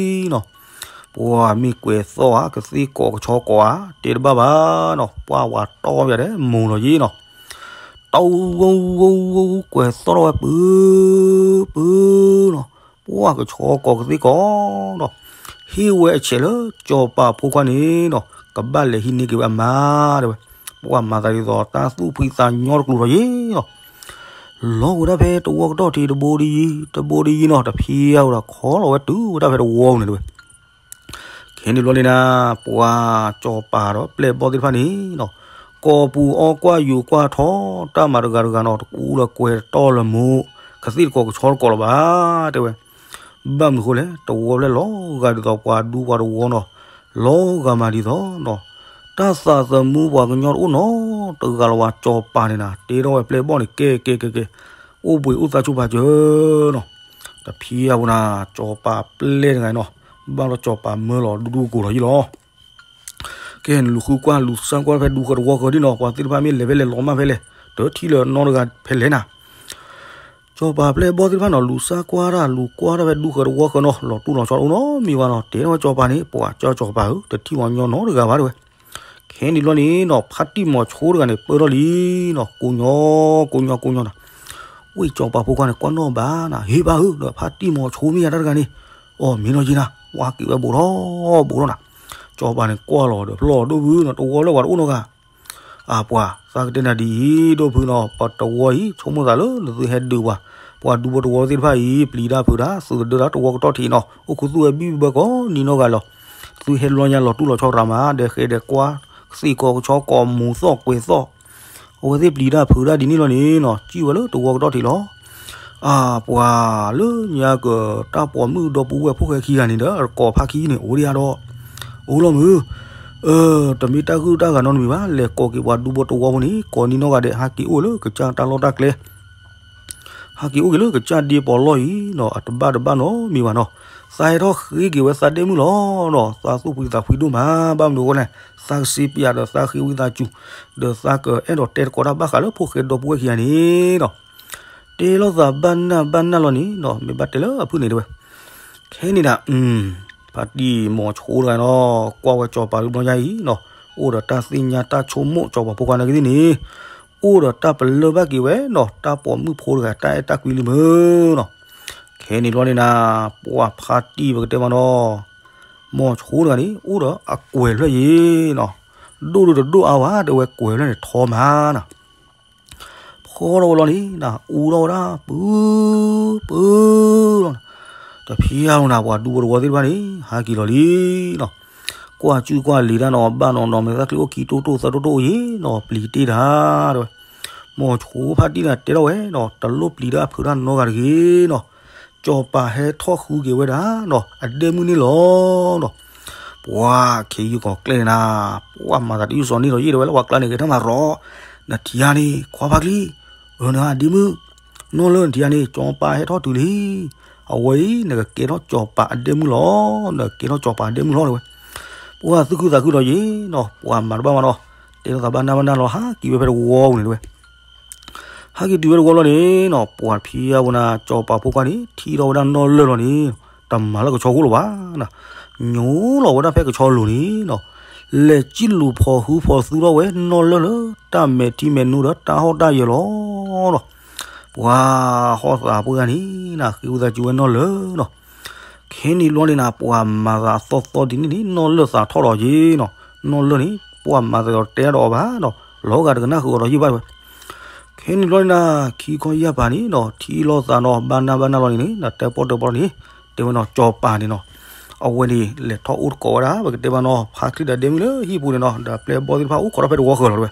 ီၤ, ပှၤမ့ၢ်ကွဲးသီၣ်ဧါ ကသ့ၣ်ကိးကဆီကိးဧါ တဲတဘၣ်ဘၣ်နီၤ, ပှၤဝၤတီၢ်ယၤဒဲး မိၢ်လီၤယ့ၣ်နီၤ, တဝူဝူဝူဝူ ကွဲးသီၣ်ထီၣ်ဝဲပုၢ် ပုၢ်နီၤ, ပှၤကဆီကိးကသ့ၣ်ကိးဒီး ဟ့ၣ်ဝဲအဆဲးလၢကၠီၤပၤဖိခွါန့ၣ်နီၤ, ကဘၣ်လဲၤဟံးန့ၢ်က့ၤဝဲအမါတဲဝဲ, ပှၤမၤသးဒ်သိးတၢ်သူၣ်ဖှံသးညီတကျိၤလီၤယ့ၣ်နီၤ, လီၤဝဲဒၣ်ဖဲတဝီကတီၢ်ထံးတဘိဒ်ယံၤ တဘိဒ်ယံၤနီၤ, တဖျဲဝဲဒီးခီလီၤဝဲတုၤဝဲဒၣ်ဖဲတဝီပူၤန့ၣ်တဲဝဲ ခဲန့ၣ်ဘျီန့ၣ်နၤ, ပှၤကၠီၤပၤဒီးပျဲၢ်ဘီၣ်သ့ၣ်တဖၣ်န့ၣ်နီၤ, ကိးပူၤအီၣ်ကွၢ်ယူၤကွၢ်ထီၣ် တၢ်မၤတဂၤတဂၤနီၤ, တကူလၢကွဲးတတီၢ်လၢမိၢ်, ကသ့ၣ်တကိးကဆီတကိးလၢၤဘၣ် တဲဝဲ, ဘၣ်မနုၤဃိလဲၣ်, တဝီဖျဲၣ်လီၤဂာ်ဒ်သိးပှၤဒူပှၤတဝီနီၤ, လီၤဂာ်မးဒ်သိးနီၤ, တၢ်သးသမူပှၤကညီတအိၣ်နီတဂၤလၢၤဘၣ်, ကၠီၤပၤန့ၣ်နၤ တဲထီၣ်ဝဲပျဲၢ်ဘီၣ်န့ၣ် ကဲကဲကဲကဲ, အိၣ်ဘှံးအိၣ်သါဆိပာ်စၢၤနီၤ, တဖျဲဝဲနၤ ကၠီၤပၤပျဲၢ်တဂၤနီၤ, ဘၣ်ဒီးကၠီၤပၤမၢလီၤဒူဒူကိးကိးလီၤယ့ၣ်လီၤ ကဲ နလူၤဃုကွၢ်လူၤစၢကွၢ်ဖဲဒူဃၢၤတဝီဃၢၤဒ်နီၤ, ပှၤသ့ၣ်တဖၣ်မ့ၢ်လဲၤဖဲလဲၣ်လီၤမၢ်ဖဲလဲၣ်, တထံၣ်လၢၤနီတဂၤဖဲလဲၣ်နၤ, ကၠီၤပၤပျဲၢ်ဘီၣ်သ့ၣ်တဖၣ်နီၤ လူၤစၢကွၢ်တၢ် လူၤကွၢ်တၢ်ဖဲဒူဃၢၤတဝီဃၢၤနီၤ, လီၤတူၢ်လီၤဆီတအိၣ်နီတမံၤဘၣ်နီၤ, တဲထီၣ်ဝဲကၠီၤပၤန့ၣ် ပှၤကၠီၤကၠီၤပၤဧၢ တထံၣ်ပှၤကညီနီတဂၤဘၣ်တဲဝဲ ခဲန့ၣ်ဘျီန့ၣ်နီၤ ဖါတံၢ်မီၤဆိတဂၤန့ၣ် ပၢၢ်ထီၣ်လံနီၤ, ကိးညီ ကိးညီ ကိးညီနၤ, ဝ့ၢ်ကၠီၤပၤဖိခွါန့ၣ် ကွၢ်နီၣ်ဘၣ်နၤ ဟ့ၣ်ဘၣ်ဧၢ ဒီးဖါတံၢ်မီၤဆိမ့ၢ်ယၤတၢ်တဂၤန့ၣ်, အီၣ်မ့ၢ်နီၤယ့ၣ်နၤ, ဝါက့ၤဝဲဘူးထီၣ်ဘူးထီၣ်နၤ, ကၠီၤပၤန့ၣ်ကွၢ်လီၤဒီးဖျီၣ်ဒိၣ်ဘုနီၤ, တဝီလၢပှၤတအိၣ်နီတဂၤ, အပှၤ သးကတဲနၤဒ်အံၤ ဒိၣ်ဖုနီၤ, ပတဝီအံၤ ဆိကမိၣ်သးလၢနသုဟဲဒုးပှၤ, ပှၤဒူဖိတဝီသ့ၣ်တဖၣ်အံၤ ပျံၤတၢ်ဖုးတၢ် သုးကဒၢတၢ်တဝီကတီၢ်ထံးနီၤ, အိၣ်ခူသူၣ်ဝဲဘံၣ်ဘၢကီးနံၤနီၢ်ဂၤလီၤ. သုဟဲလီညါလီၤတူၢ်လီၤဆီရၤမး ဒီးဃဲဒီးကွၢ် သ့ၣ်ကီကဆီကိးမူၤသီၣ်ကွဲၤသီၣ်, အဝဲသ့ၣ်ပျံၤတၢ်ဖုးတၢ်ဒ်န့ၣ်လီၤန့ၣ်နီၤ, စံၣ်ဝဲလၢတဝီကတီၢ်ထံးလီၤ. အပှၤလၢညါကတၢ်ပိာ်မုၣ်ဒီပုၢ်ဝဲၢ်ဖိၣ်ဃဲခံဂၤန့ၣ်ဒီး ကိးဖါခံယုၢ်န့ၣ် အိၣ်ဒံးဧါဒီး, အိၣ်လီၤမုၢ်, တမ့ၢ်တၢ်ဂုၢ်တၢ်ဂၤနီတမံၤဘၣ်, လဲၤကိးက့ၤပှၤဒူဖိတဝီဖိန့ၣ် ကိးနံၤနီၢ်ဂၤဒဲး ဟးက့ၤအိၣ်လၢကစၢ်တၢ်လီၢ်တၢ်ကျဲ ဟဲက့ၤအိၣ်က့ၤလၢကစၢ်ဒ့ပီးလီၢ်အံၤနီၤ, အတဘၣ်တဘၣ်နီတမံၤဘၣ်နီၤ, သးဟဲထီၣ်ဃ့က့ၤဝဲသးဒ့မုၣ်လီၤနီၤ, သးသူၣ်ဖှံသးဖှံဒိၣ်မး, ဘၣ်မနုၤအဃိလဲၣ်, သးကစ့ပၠးဒီးသးဃ့ဝံသးစူၤ, ဒီးသးကအဲၣ်ဒိးတဲတကိးတၢ်ဘၣ်ဃးလၢဖိၣ်ဃဲဒီပုၢ်ဝဲၢ်ခံဂၤန့ၣ်နီၤ, တဲလိာ်သးဘၣ်နၢ်ဘၣ်နၢ်လီၤန့ၣ်နီၤ, မ့ၢ်ဘၣ်တဲလၢအဖုၣ်န့ၣ်တဲဝဲ ခဲန့ၣ်ဒၣ် ဖါတံၢ်မိၤဆိတဂၤနီၤ, ကွၢ်ဝဲစီၤပၤလၢဘျီညါအံၤနီၤ, အိၣ်ဒီးတၢ်သ့ၣ်ညါတၢ်ဆိကမိၣ်စီၤပၤဖိခွါနာ်က့သ့ၣ်န့ၣ်, အိၣ်ဒီးတၢ်ပလၢၢ်ဘၣ်က့ၤဝဲနီၤ, တၢ်ပိာ်မုၣ်ဖိတဂၤတၢ်အဲၣ်တၢ်ကွံလံမုၢ်နီၤ, ခဲန့ၣ်ဘျီန့ၣ်နၤ, ပှၤဖါတံၢ်ပကတဲမးနီၤ, မိၤဆိတဂၤန့ၣ် အိၣ်ဒီးအကွဲၤဖျၢၣ်ယ့ၤနီၤ, ဒိၣ်ဒိၣ်တဒိၣ်အါဝဲ တဲဝဲကွဲၤဖျၢၣ်န့ၣ်ထီမးနီၤ ဖီထီၣ်ဝဲလီၤန့ၣ် အူထီၣ်ဝဲဒၣ် ပုၢ် ပုၢ်လီၤ, တဖျါလီၤနၤ ပှၤဒူဖိတဝီသ့ၣ်တဖၣ်န့ၣ် ဟးက့ၤလီၤလံနီၤ, ကွၢ်ကူကွၢ်လံၤတၢ်နီၤ ဘၣ်နီၤနီၤ မဲာ်သၣ်ချံအိၣ်ခံတိၢ်တိၢ်သၢတိၢ်တိၢ်အံၤနီၤ ပျံၤတ့ၢ်တၢ်တဲဝဲ, မိၤဆိဖါတံၢ်န့ၣ်တဲထီၣ်ဝဲနီၤ တလိၣ်ပျံၤတၢ်ဖုးတၢ်နီတဂၤတဂ့ၤနီၤ, စီၤပၤဟဲထီၣ်ဃုက့ၤဝဲဒၣ်နီၤ အဒဲမုၣ်န့ၣ်လီၤနီၤ ပှၤခ့ယုၢ်ကီၤကျဲၢ်န့ၣ်နၤ, ပှၤမၤသးတယုၢ်စီၤန့ၣ်ဒီးယ့ၢ်တဲဝဲလၢပှၤကျါန့ၣ် ကဲထီၣ်မၤရီ, နထံၣ်ဧါန့ၣ် ခွါဖါချံ, အၢ နဒ့မုၣ်, နီၢ်လၢနထံၣ်ဧါန့ၣ် စီၤပၤဟဲထီၣ်တုၤလံ, အဝဲအံၤ နကကဲထီၣ်စီၤပၤအဒဲမုၣ်လီၤ, နကကဲထီၣ်စီၤပၤအဒဲမုၣ်လီၤတဲဝဲ, ပှၤသူၣ်ခုသးခုဒီးယ့ၢ်နီၤ ပှၤမၤတဘၣ်မးနီၤ, တဲလိာ်သးဘၣ်နၢ်ဘၣ်နၢ်လီၤ ဟးက့ၤဝဲဖဲတဝီပူၤန့ၣ်တဲဝဲ ဟဲက့ၤတုၤဝဲတဝီလီၤန့ၣ်နီၤ ပှၤဖံးအဝဲနၤ စီၤပၤဖိခွါန့ၣ် ထံၣ်ထီၣ်ဝဲဒၣ်နီၢ်လၢၢ်လီၤန့ၣ်, တမၤလၢကဆီဃိလၢၤဘၣ်နၤ, ညိလီၤဝဲဒၣ်ဖဲကဆီလိၤန့ၣ်နီၤ, လဲၤစံၣ်လူၤဖီၣ်ဟုဖီၣ်သူထီၣ်ဝဲနီၢ်လၢၢ်လၢ တၢ်မဲာ်ထံမဲာ်နိဒီးတၢ်ဟီၣ်တၢ်ယၢၤလီၤနီၤ, ပှၤဟီၣ်သးပှၢ်န့ၣ်နၤ ဃ့ဝံသးစူၤဝဲနီၢ်လၢၢ်နီၤ ခဲန့ၣ်ဘျီန့ၣ်နၤ ပှၤမၤသးအသီသီဒ်န့ၣ်န့ၣ် နီၢ်လၢၢ်သးထီၣ်လီၤယ့ၢ်နီၤ, နီၢ်လၢၢ်န့ၣ် ပှၤမၤသးဒီးတဲအါဒီးအီၤဘၣ်နီၤ, လီၤဂာ်တကနၣ်ဃုာ်အီၤဒီးယ့ၢ်ဘၣ်ဝဲ, ခဲန့ၣ်ဘျီန့ၣ်နၤ ခံခီယၢ်ပၤန့ၣ်နီၤ ထံၣ်လိာ်သးနီၤ ဘၣ်နၢ်ဘၣ်နၢ်လီၤန့ၣ်န့ၣ် နတဲပီၣ်တဲပီၣ်န့ၣ် တဲဝဲနီၤ စီၤပၤန့ၣ်နီၤ, အဝဲန့ၣ် လဲၤထီၣ်အိၣ်တကိးဝဲဒၣ် ပကတဲမးနီၤ ဖါချံဒီးဒဲမုၣ်လၢဟံၣ်ပူၤန့ၣ်နီၤ ဒီးပျဲၢ်ဘီၣ်သ့ၣ်တဖၣ်အိၣ်ခိးထီၣ်ဖဲတဝီဃၢၤလီၤတဲဝဲ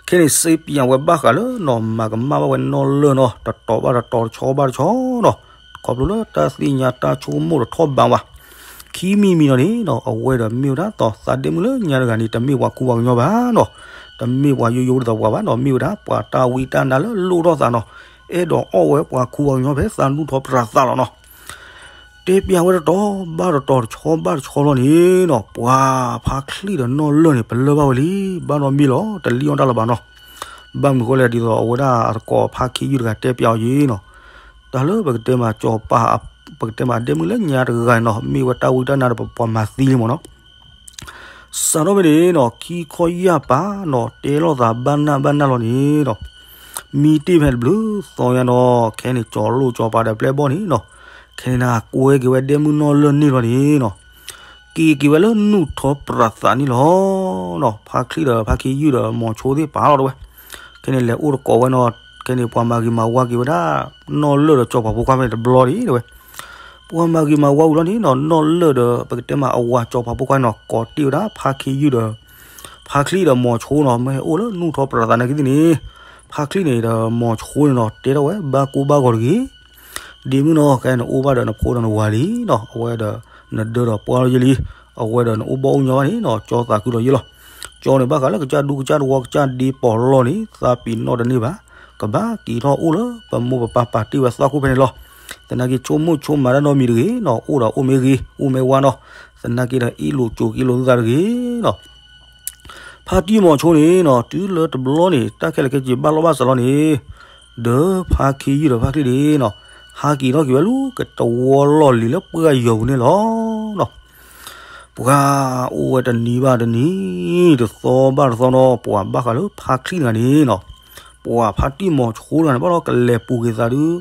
ခဲန့ၣ်စ့ပၠးဝဲဘၣ်ဃးလၢနီၤ မၤကမၣ်ဘၣ်ဝဲနီၢ်လၢၢ်နီၤ တတီၤဘၣ်တတီၤ တဆီဘၣ်တဆီနီၤ, ခီဖျိလၢတၢ်သ့ၣ်ညါတၢ်ဆိကမိၣ်တထီၣ်ဘးဝဲ, ခံမံၤမံၤနီၤန့ၣ်နီၤ အဝဲဒီးမ့ၢ်ဝဲဒၣ်သိးသးဒဲမုၣ်လၢညါတဂၤန့ၣ် တမ့ၢ်ပှၤခူပှၤကညီဘၣ်နီၤ, တမ့ၢ်ပှၤယိယိတသးပှၢ်ဘၣ်နီၤ မ့ၢ်ဝဲဒၣ်ပှၤတၢ်ဝံတၢ်နါလၢလိၣ်ထီၣ်သးနီၤ, အဲၣ်ဒိးအီၣ်ဝဲပှၤခူပှၤကညီဖဲသးနူၢ်ထီၣ်ပြးသးလီၤနီၤ တဲပၠးဝဲတတီၤဘၣ်တတီၤ တဆီဘၣ်တဆီလီၤန့ၣ်နီၤ ပှၤဖါချံဒီးနီၢ်လၢၢ်န့ၣ် ပလၢၢ်ဘၣ်ဝဲလံ, ဘၣ်ဒီးမ့ၢ်လီၤ တလံၣ်အီၣ်တၢ်လၢၤဘၣ်နီၤ, ဘၣ်မနုၤဃိလဲၣ် ဒ်သိးအဝဲဒၣ်အသကိးဖါခ့ယုၢ်တဂၤတဲပၠးအီၤယ့ၢ်နီၤ, တၢ်လၢပကတဲမးစီၤပၤ ပကတဲမးဒဲမုၣ်လၢညါတဂၤနီၤ မ့ၢ်ဝဲတၢ်ဝံတၢ်နါဒီးပပှၤမၤသံလံမးနီၤ စးထီၣ်ဖဲန့ၣ်နီၤ ခံခီယၢ်ပၤနီၤ တဲလိာ်သးဘၣ်နၢ်ဘၣ်နၢ်လီၤန့ၣ်နီၤ, မံတ့ၢ်ဖဲတဘျုးသီညါနီၤ ခဲန့ၣ် ကၠီၤလိၣ်ကၠီၤပၤဒီးပျဲၢ်ဘီၣ်န့ၣ်နီၤ, ခဲန့ၣ်နၤ ကွဲက့ၤဝဲဒဲမုၣ်နီၢ်လၢၢ်န့ၣ်လီၤန့ၣ်နီၤ, က့ၤက့ၤဝဲလၢနူၢ်ထီၣ်ပြးသးန့ၣ်လီၤနီၤ, ဖါချံဒီးဖါခ့ယုၢ်ဒီးမိၤဆိသ့ၣ်ပာ်လီၤတဲဝဲ, ခဲန့ၣ် လဲၤအိၣ်တကိးဝဲနီၤ, ခဲန့ၣ်ပှၤမၤဂ့ၤမၤဝါက့ၤဝဲဒၣ် နီၢ်လၢၢ်ဒီးကၠီၤပၤဖိခွါဖဲန့ၣ်တဘျီဒံးတဲဝဲ ပှၤမၤဂ့ၤမၤဝါဝံၤလီၤန့ၣ်နီၤ နီၢ်လၢၢ်ဒီး ပကတဲမးအဝၤကၠီၤပၤဖိခွါန့ၣ်နီၤ ကိးတ့ၢ်ဝဲဒၣ်ဖါခ့ယုၢ်ဒီး ဖါချံဒီးမိၤဆိနီၤ မ့ၢ်ဟဲအိၣ်လၢနူၢ်ထီၣ်ပြးသးနာ်က့သ့ၣ်န့ၣ်, ဖါချံန့ၣ်ဒီးမိၤဆိန့ၣ်နီၤ တဲထီၣ်ဝဲဘၣ်ကိၢ်ဘၣ်ဂီၤတဂ့ၤ, ဒ့မုၣ်နီၤ ခဲအံၤနအိၣ်ဘၣ်ဒီးနဖိဒီးနဝၤလံနီၤ အဝဲဒီး နဒၢဒီးပှၢ်လီၤယဲလံ, အဝဲဒီးနအိၣ်ဘၣ်အိၣ်ညီဘၣ်န့ၣ်နီၤ ကၠီသးခုဒီးယဲလီၤ. ကၠီန့ၣ်ဘၣ်ဃးလၢကစၢ်ဒူကစၢ်တဝီကစၢ်ဒ့ပီးလီၢ်န့ၣ် သးပ့ၤနီၣ်တန့ၢ်ဘၣ်, ကဘၣ်က့ၤထီၣ်အိၣ်လၢပမိၢ်ပပၢ်ပာ်တ့ၢ်ဝဲသးခိၣ်ဖဲန့ၣ်လီၤ. သနာ်က့ဆိကမိၣ်ဆိကမးတၢ်နီတမံၤတဂ့ၤနီၤ အိၣ်ဒီးအိၣ်မ့ၢ်ဂ့ၤ အိၣ်မ့ၢ်ဝါနီၤ, သနာ်က့ဒီးအ့ၣ်လိာ်ကိၤက့ၤလိာ်သုသးတဂ့ၤနီၤ ဖါတံၢ်မိၤဆိန့ၣ်နီၤ တုၤလၢတဘျီန့ၣ် တၢ်ခဲလၢာ်ခဲဆ့ဘၣ်လီၢ်ဘၣ်စးလီၤန့ၣ်, ဒီးဖါခ့ယုၢ်ဒီးဖါချံန့ၣ်နီၤ ဟးက့ၤထီၣ်က့ၤဝဲလၢကတဝီလီၢ်လံၤလၢပှၢ်ယီၤပူၤန့ၣ်လီၤ. ပှၤအိၣ်ဝဲတနံၤဘၣ်တနံၤ, တသီဘၣ်တသီနီၤ ပှၤဘၣ်ဃးလၢဖါချံတဂၤန့ၣ်နီၤ, ပှၤဖါတံၢ်မိၤဆိတဂၤန့ၣ် ဘၣ်ဒီးကလဲၤပူၤက့ၤသးဒုး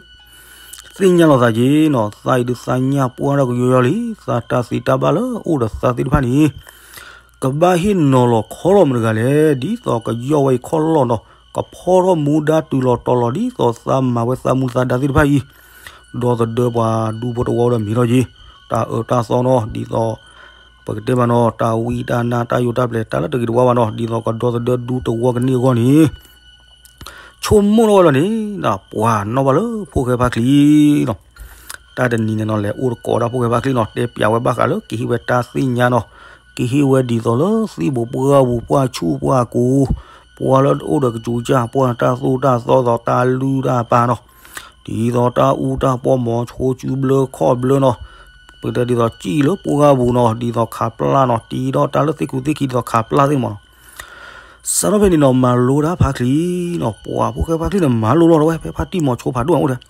သ့ၣ်ညါလီၤသးက့ၤနီၤ, သးအံၤဒုးသးညၣ်ပှၢ်ထီၣ်ကယီယီလံ, သးတၢ်သ့တၢ်ဘၣ်လၢအိၣ်ဒီးသးသ့ၣ်တဖၣ်န့ၣ်, ကဘၣ်ဟ့ၣ်နီၤလီၤခီလီၤမတၤတဂၤလဲၣ်, ဒ်သိးကယီၢ်ဝဲအံၤခီလီၤနီၤ, ကဖီထီၣ်မူဒါတုၤလီၤတီၤလီၤ ဒ်သိးသးမၤဝဲသးမူသးဒါသ့ၣ်တဖၣ်အံၤ, ဒီသဒၢပှၤဒူဖိတဝီဒီးမ့ၢ်ထီၣ်က့ၤ, တၢ်အၢတၢ်သီနီၤ, ဒ်သိး ပကတဲမးနီၤ, တၢ်ဝံတၢ်နါတၢ်ယိာ်တၢ်ပျဲၤ တၢ်လၢတဂ့ၤတဝါဘၣ်နီၤ, ဒ်သိးကဒီသဒၢဒူတဝီကန့ၢ်အဂီၢ်န့ၣ် ဆိကမိၣ်ထီၣ်ဝဲလီၤန့ၣ်, ပှၤနီၣ်ဘၣ်လၢဖိၣ်ဃဲဖါချံနီၤ, တၢ်တနံၤန့ၣ်နီၤ လဲၤအိၣ်တကိးဒၣ်ဖိၣ်ဃဲဖါချံနီၤ, တဲပျးဝဲဘၣ်ဃးလၢကဟ့ၣ်ဝဲတၢ်သ့ၣ်ညါနီၤ, ကဟ့ၣ်ဝဲဒ်သိးလၢသ့ၣ်ဘိးပှၢ်ပူၤ ပှၢ်ဆူၣ်ပှၢ်ကိၤ, ပှၤလၢအိၣ်ဒီးကစူၤကၢ် ပှၢ်တၢ်သိၣ်တၢ်သီသိးတၢ်လုၢ်တၢ်ပာ်နီၤ, ဒ်သိးတၢ်အူတၢ်ပီၢ်မီၤဆိကၠူဘျၢခီၣ်ဘျၢနီၤ, ပကတဲဒ်သိးစံၣ်လၢပှၢ်ပူၤနီၤ, ဒ်သိးခးပျၢ်နီၤ, တ့ထီၣ်တၢ်လၢသ့ၣ်ခူသ့ၣ်ခံ ဒ်သိးခးပျၢ်သ့ၣ်မးနီၤ စးထီၣ်ဖဲန့ၣ်နီၤ မၤလိတၢ်ဖါချံနီၤ, ပှၤဖိၣ်ဃဲဖါချံန့ၣ် မၤလိလီၤတဝဲ ဖဲဖါတံၢ်မီၤဆိဖးဒိၣ်အအိၣ်ဒီး,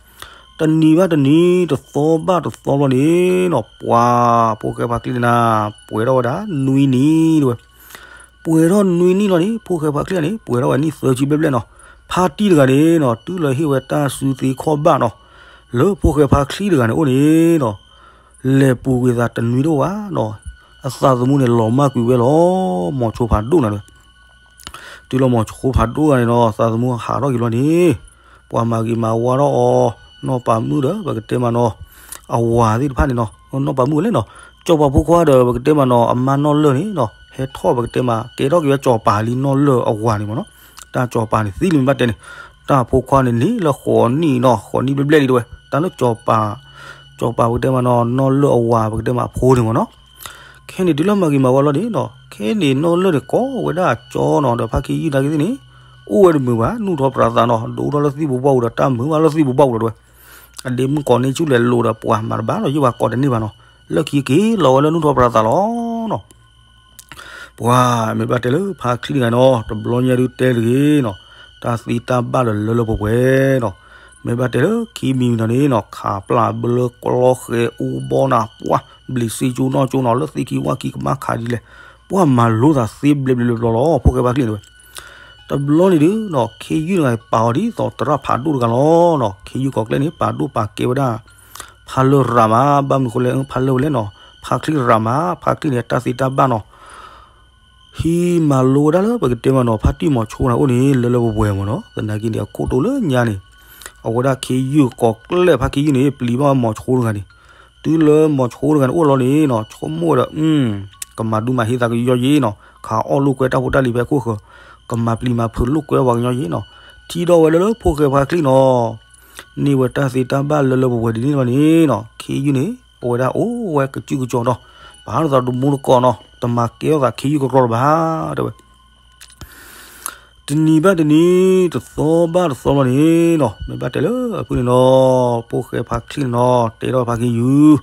တနံၤဘၣ်တနံၤ တသီဘၣ်တသီဘျီန့ၣ်နီၤ, ပှၤဖိၣ်ဃဲဖါချံန့ၣ်နၤ ပှဲၤထီၣ်ဝဲဒၣ်နွံနံၣ်တဝဲ, ပှဲၤထီၣ်နွံနံၣ်လီၤန့ၣ် ဖိၣ်ဃဲဖါချံန့ၣ် ပှဲၤထီၣ်ဝဲနံၣ်သၢဆံဘျဲၣ်ဘျဲၣ်နီၤ, ဖါတံၢ်တဂၤန့ၣ်နီၤ တုၤလၢဟ့ၣ်ဝဲတၢ်စုသ့ခီၣ်ဘၣ်နီၤ, လၢဖိၣ်ဃဲဖါချံတဂၤန့ၣ်အိၣ်န့ၣ်နီၤ လဲၤပူၤကွံာ်သးတနွံတအိၣ်ဘၣ်နီၤ, အသးသမူန့ၣ် လီၤမၢ်ကွံာ်ဝဲလီၤ, မီၤဆိဖးဒိၣ်နၤဒီး တုၤလီၤမီၤဆိဖးဒိၣ်တဂၤန့ၣ်နီၤ သးသမူဟးထီၣ်က့ၤဘျီန့ၣ်, ပှၤမၤဂ့ၤမၤဝါထီၣ်အီၤ, နီၢ်ပၤမုၣ်ဒီး ပကတဲမးနီၤ, အဝၤသ့ၣ်တဖၣ်န့ၣ်နီၤ, နီၢ်ပၤမုၣ်ဝဲလဲၣ်နီၤ, စီၤပၤဖိခွါဒီး ပကတဲမးနီၤ အမါနီၢ်လၢၢ်န့ၣ်နီၤ ဟဲထီၣ်ပကတဲမး ကဲထီၣ်က့ၤဝဲစီၤပၤလံနီၢ်လၢၢ်အဝၤန့ၣ်မးနီၤ, တၢ်စီၤပၤန့ၣ်သံလံမ့ၢ်ဘၣ်တဲန့ၣ်, တၢ်ဖိခွါန့ၣ်န့ၣ်လၢဃိးနံၣ်နီၤ ဃိးနံၣ်ဘျဲၣ်ဘျဲၣ်လံတဝဲ တၢ်လၢစီၤပၤ, စီၤပၤပကတဲမးနီၤ နီၢ်လၢၢ်အဝၤပကတဲမးအဖိန့ၣ်မးနီၤ ခဲန့ၣ်တုၤလၢမၤဂ့ၤမၤဝါလီၤန့ၣ်နီၤ ခဲန့ၣ်နီၢ်လၢၢ်န့ၣ် ကိးဝဲဒၣ်အကၠီနီၤ ဒီးဖါခ့ယုၢ်နာ်က့သ့ၣ်န့ၣ် အိၣ်ဝဲတမုာ်ဘၣ် နူၢ်ထီၣ်ပြးသးနီၤ ဒိၣ်ထီၣ်လၢသံၣ်ဘိးဘၣ်အူဒီး တၢ်မုာ်ဘၣ်လၢသံၣ်ဘိးဘၣ်အူဒီးတဝဲ အဒ့မုၣ်ကိးန့ၢ်ဆူၣ်လဲၤလိာ်ဒီးပှၤမၤတဘၣ်ဒီး ယုၢ်ဝဲကိးတန့ၢ်ဘၣ်နီၤ လၢခံက့ၤလီၤဝဲလၢနူၢ်ထီၣ်ပြးသးလီၤနီၤ ပှၤမ့ၢ်ဘၣ်တဲလၢဖါချံတဂၤနီၤ တဘျီညါဒုတဲတဂ့ၤနီၤ တၢ်သ့တၢ်ဘၣ်လၢလၢလၢပှဲၤပှဲၤနီၤ မ့ၢ်ဘၣ်တဲလၢခံမံၤနီၤန့ၣ်နီၤ ခးပျၢ်ဘျၢကျီဃဲၤအူဘီနၤ ပှၤဘျံးစ့ကၠိနီၢ်ကၠိနီၤ လၢသ့ၣ်ခံဝၣ်ခံကမၣ်ခးဒ်လဲၣ် ပှၤမၤလိသးသ့ဘျဲးဘျဲးဘျီလီၤ ဖိၣ်ဃဲဖါချံန့ၣ်ဝဲ တဘျီန့ၣ်ဒုးနီၤ ခ့ယုၢ်တဂၤပာ်အီၤဒ်သိးသရၣ်ဖးဒိၣ်တဂၤလီၤနီၤ ခ့ယုၢ်ကိးကျဲန့ၣ် ပာ်ဒိၣ်ပာ်ကဲဝဲဒၣ် ဖးလၢရၤမး ဘၣ်မနုၤဃိလဲၣ် ဖးလၢဝဲလဲၣ်နီၤ ဖါချံရၤမး ဖါချံန့ၣ် တၢ်သ့တၢ်ဘၣ်နီၤ ဟံးမၤလိဝဲဒၣ်လၢပကတဲမးနီၤ ဖါတံၢ်မီၤဆိနၤအိၣ်န့ၣ် လၢလၢပှဲၤပှဲၤမးနီၤ သနာ်က့န့ၣ် အခိၣ်တိၤလၢညါန့ၣ် အဝဲဒၣ်ခ့ယုၢ်ကိးကျဲဖါခ့ယုၢ်န့ၣ် ပျံၤဘၣ်မီၤဆိတဂၤန့ၣ် တုၤလၢမီၤဆိတဂၤန့ၣ်အိၣ်လီၤန့ၣ်နီၤ ဆိကမိၣ်ဝဲဒီး ကမၤဒူမၤဟ့သးကယီယ့နီၤ ခးအီၣ်လိာ်ကွဲတၢ်ဖိတၢ်လံၤဖဲခိၣ်ဃၢၤ ကမၤပျံၤမၤဖုးလိာ်ကွဲပှၤကညီယ့နီၤ ထံၣ်ဒီးဝဲလၢလၢဖိၣ်ဃဲဖါချံနီၤ န့ၢ်ဝဲတၢ်သ့တၢ်ဘၣ်လၢလၢပှဲၤပှဲၤဒ်န့ၣ်ဘၣ်န့ၣ်နီၤ ခ့ယုၢ်န့ၣ် အဝဲဒၣ်အိၣ်ဝဲကစုကစီဒီး ပာ်လီၤသးတမူတကိးနီၤ တမၤကဲထီၣ်သးခ့ယုၢ်ကကြီတဘၣ် တဲဝဲ တနံၤဘၣ်တနံၤ တသီဘၣ်တသီလီၤန့ၣ်နီၤ မ့ၢ်ဘၣ်တဲလၢအဖုန့ၣ်နီၤ ဖိၣ်ဃဲဖါချံန့ၣ်နီၤ တဲထီၣ်ဖါခ့ယုၢ်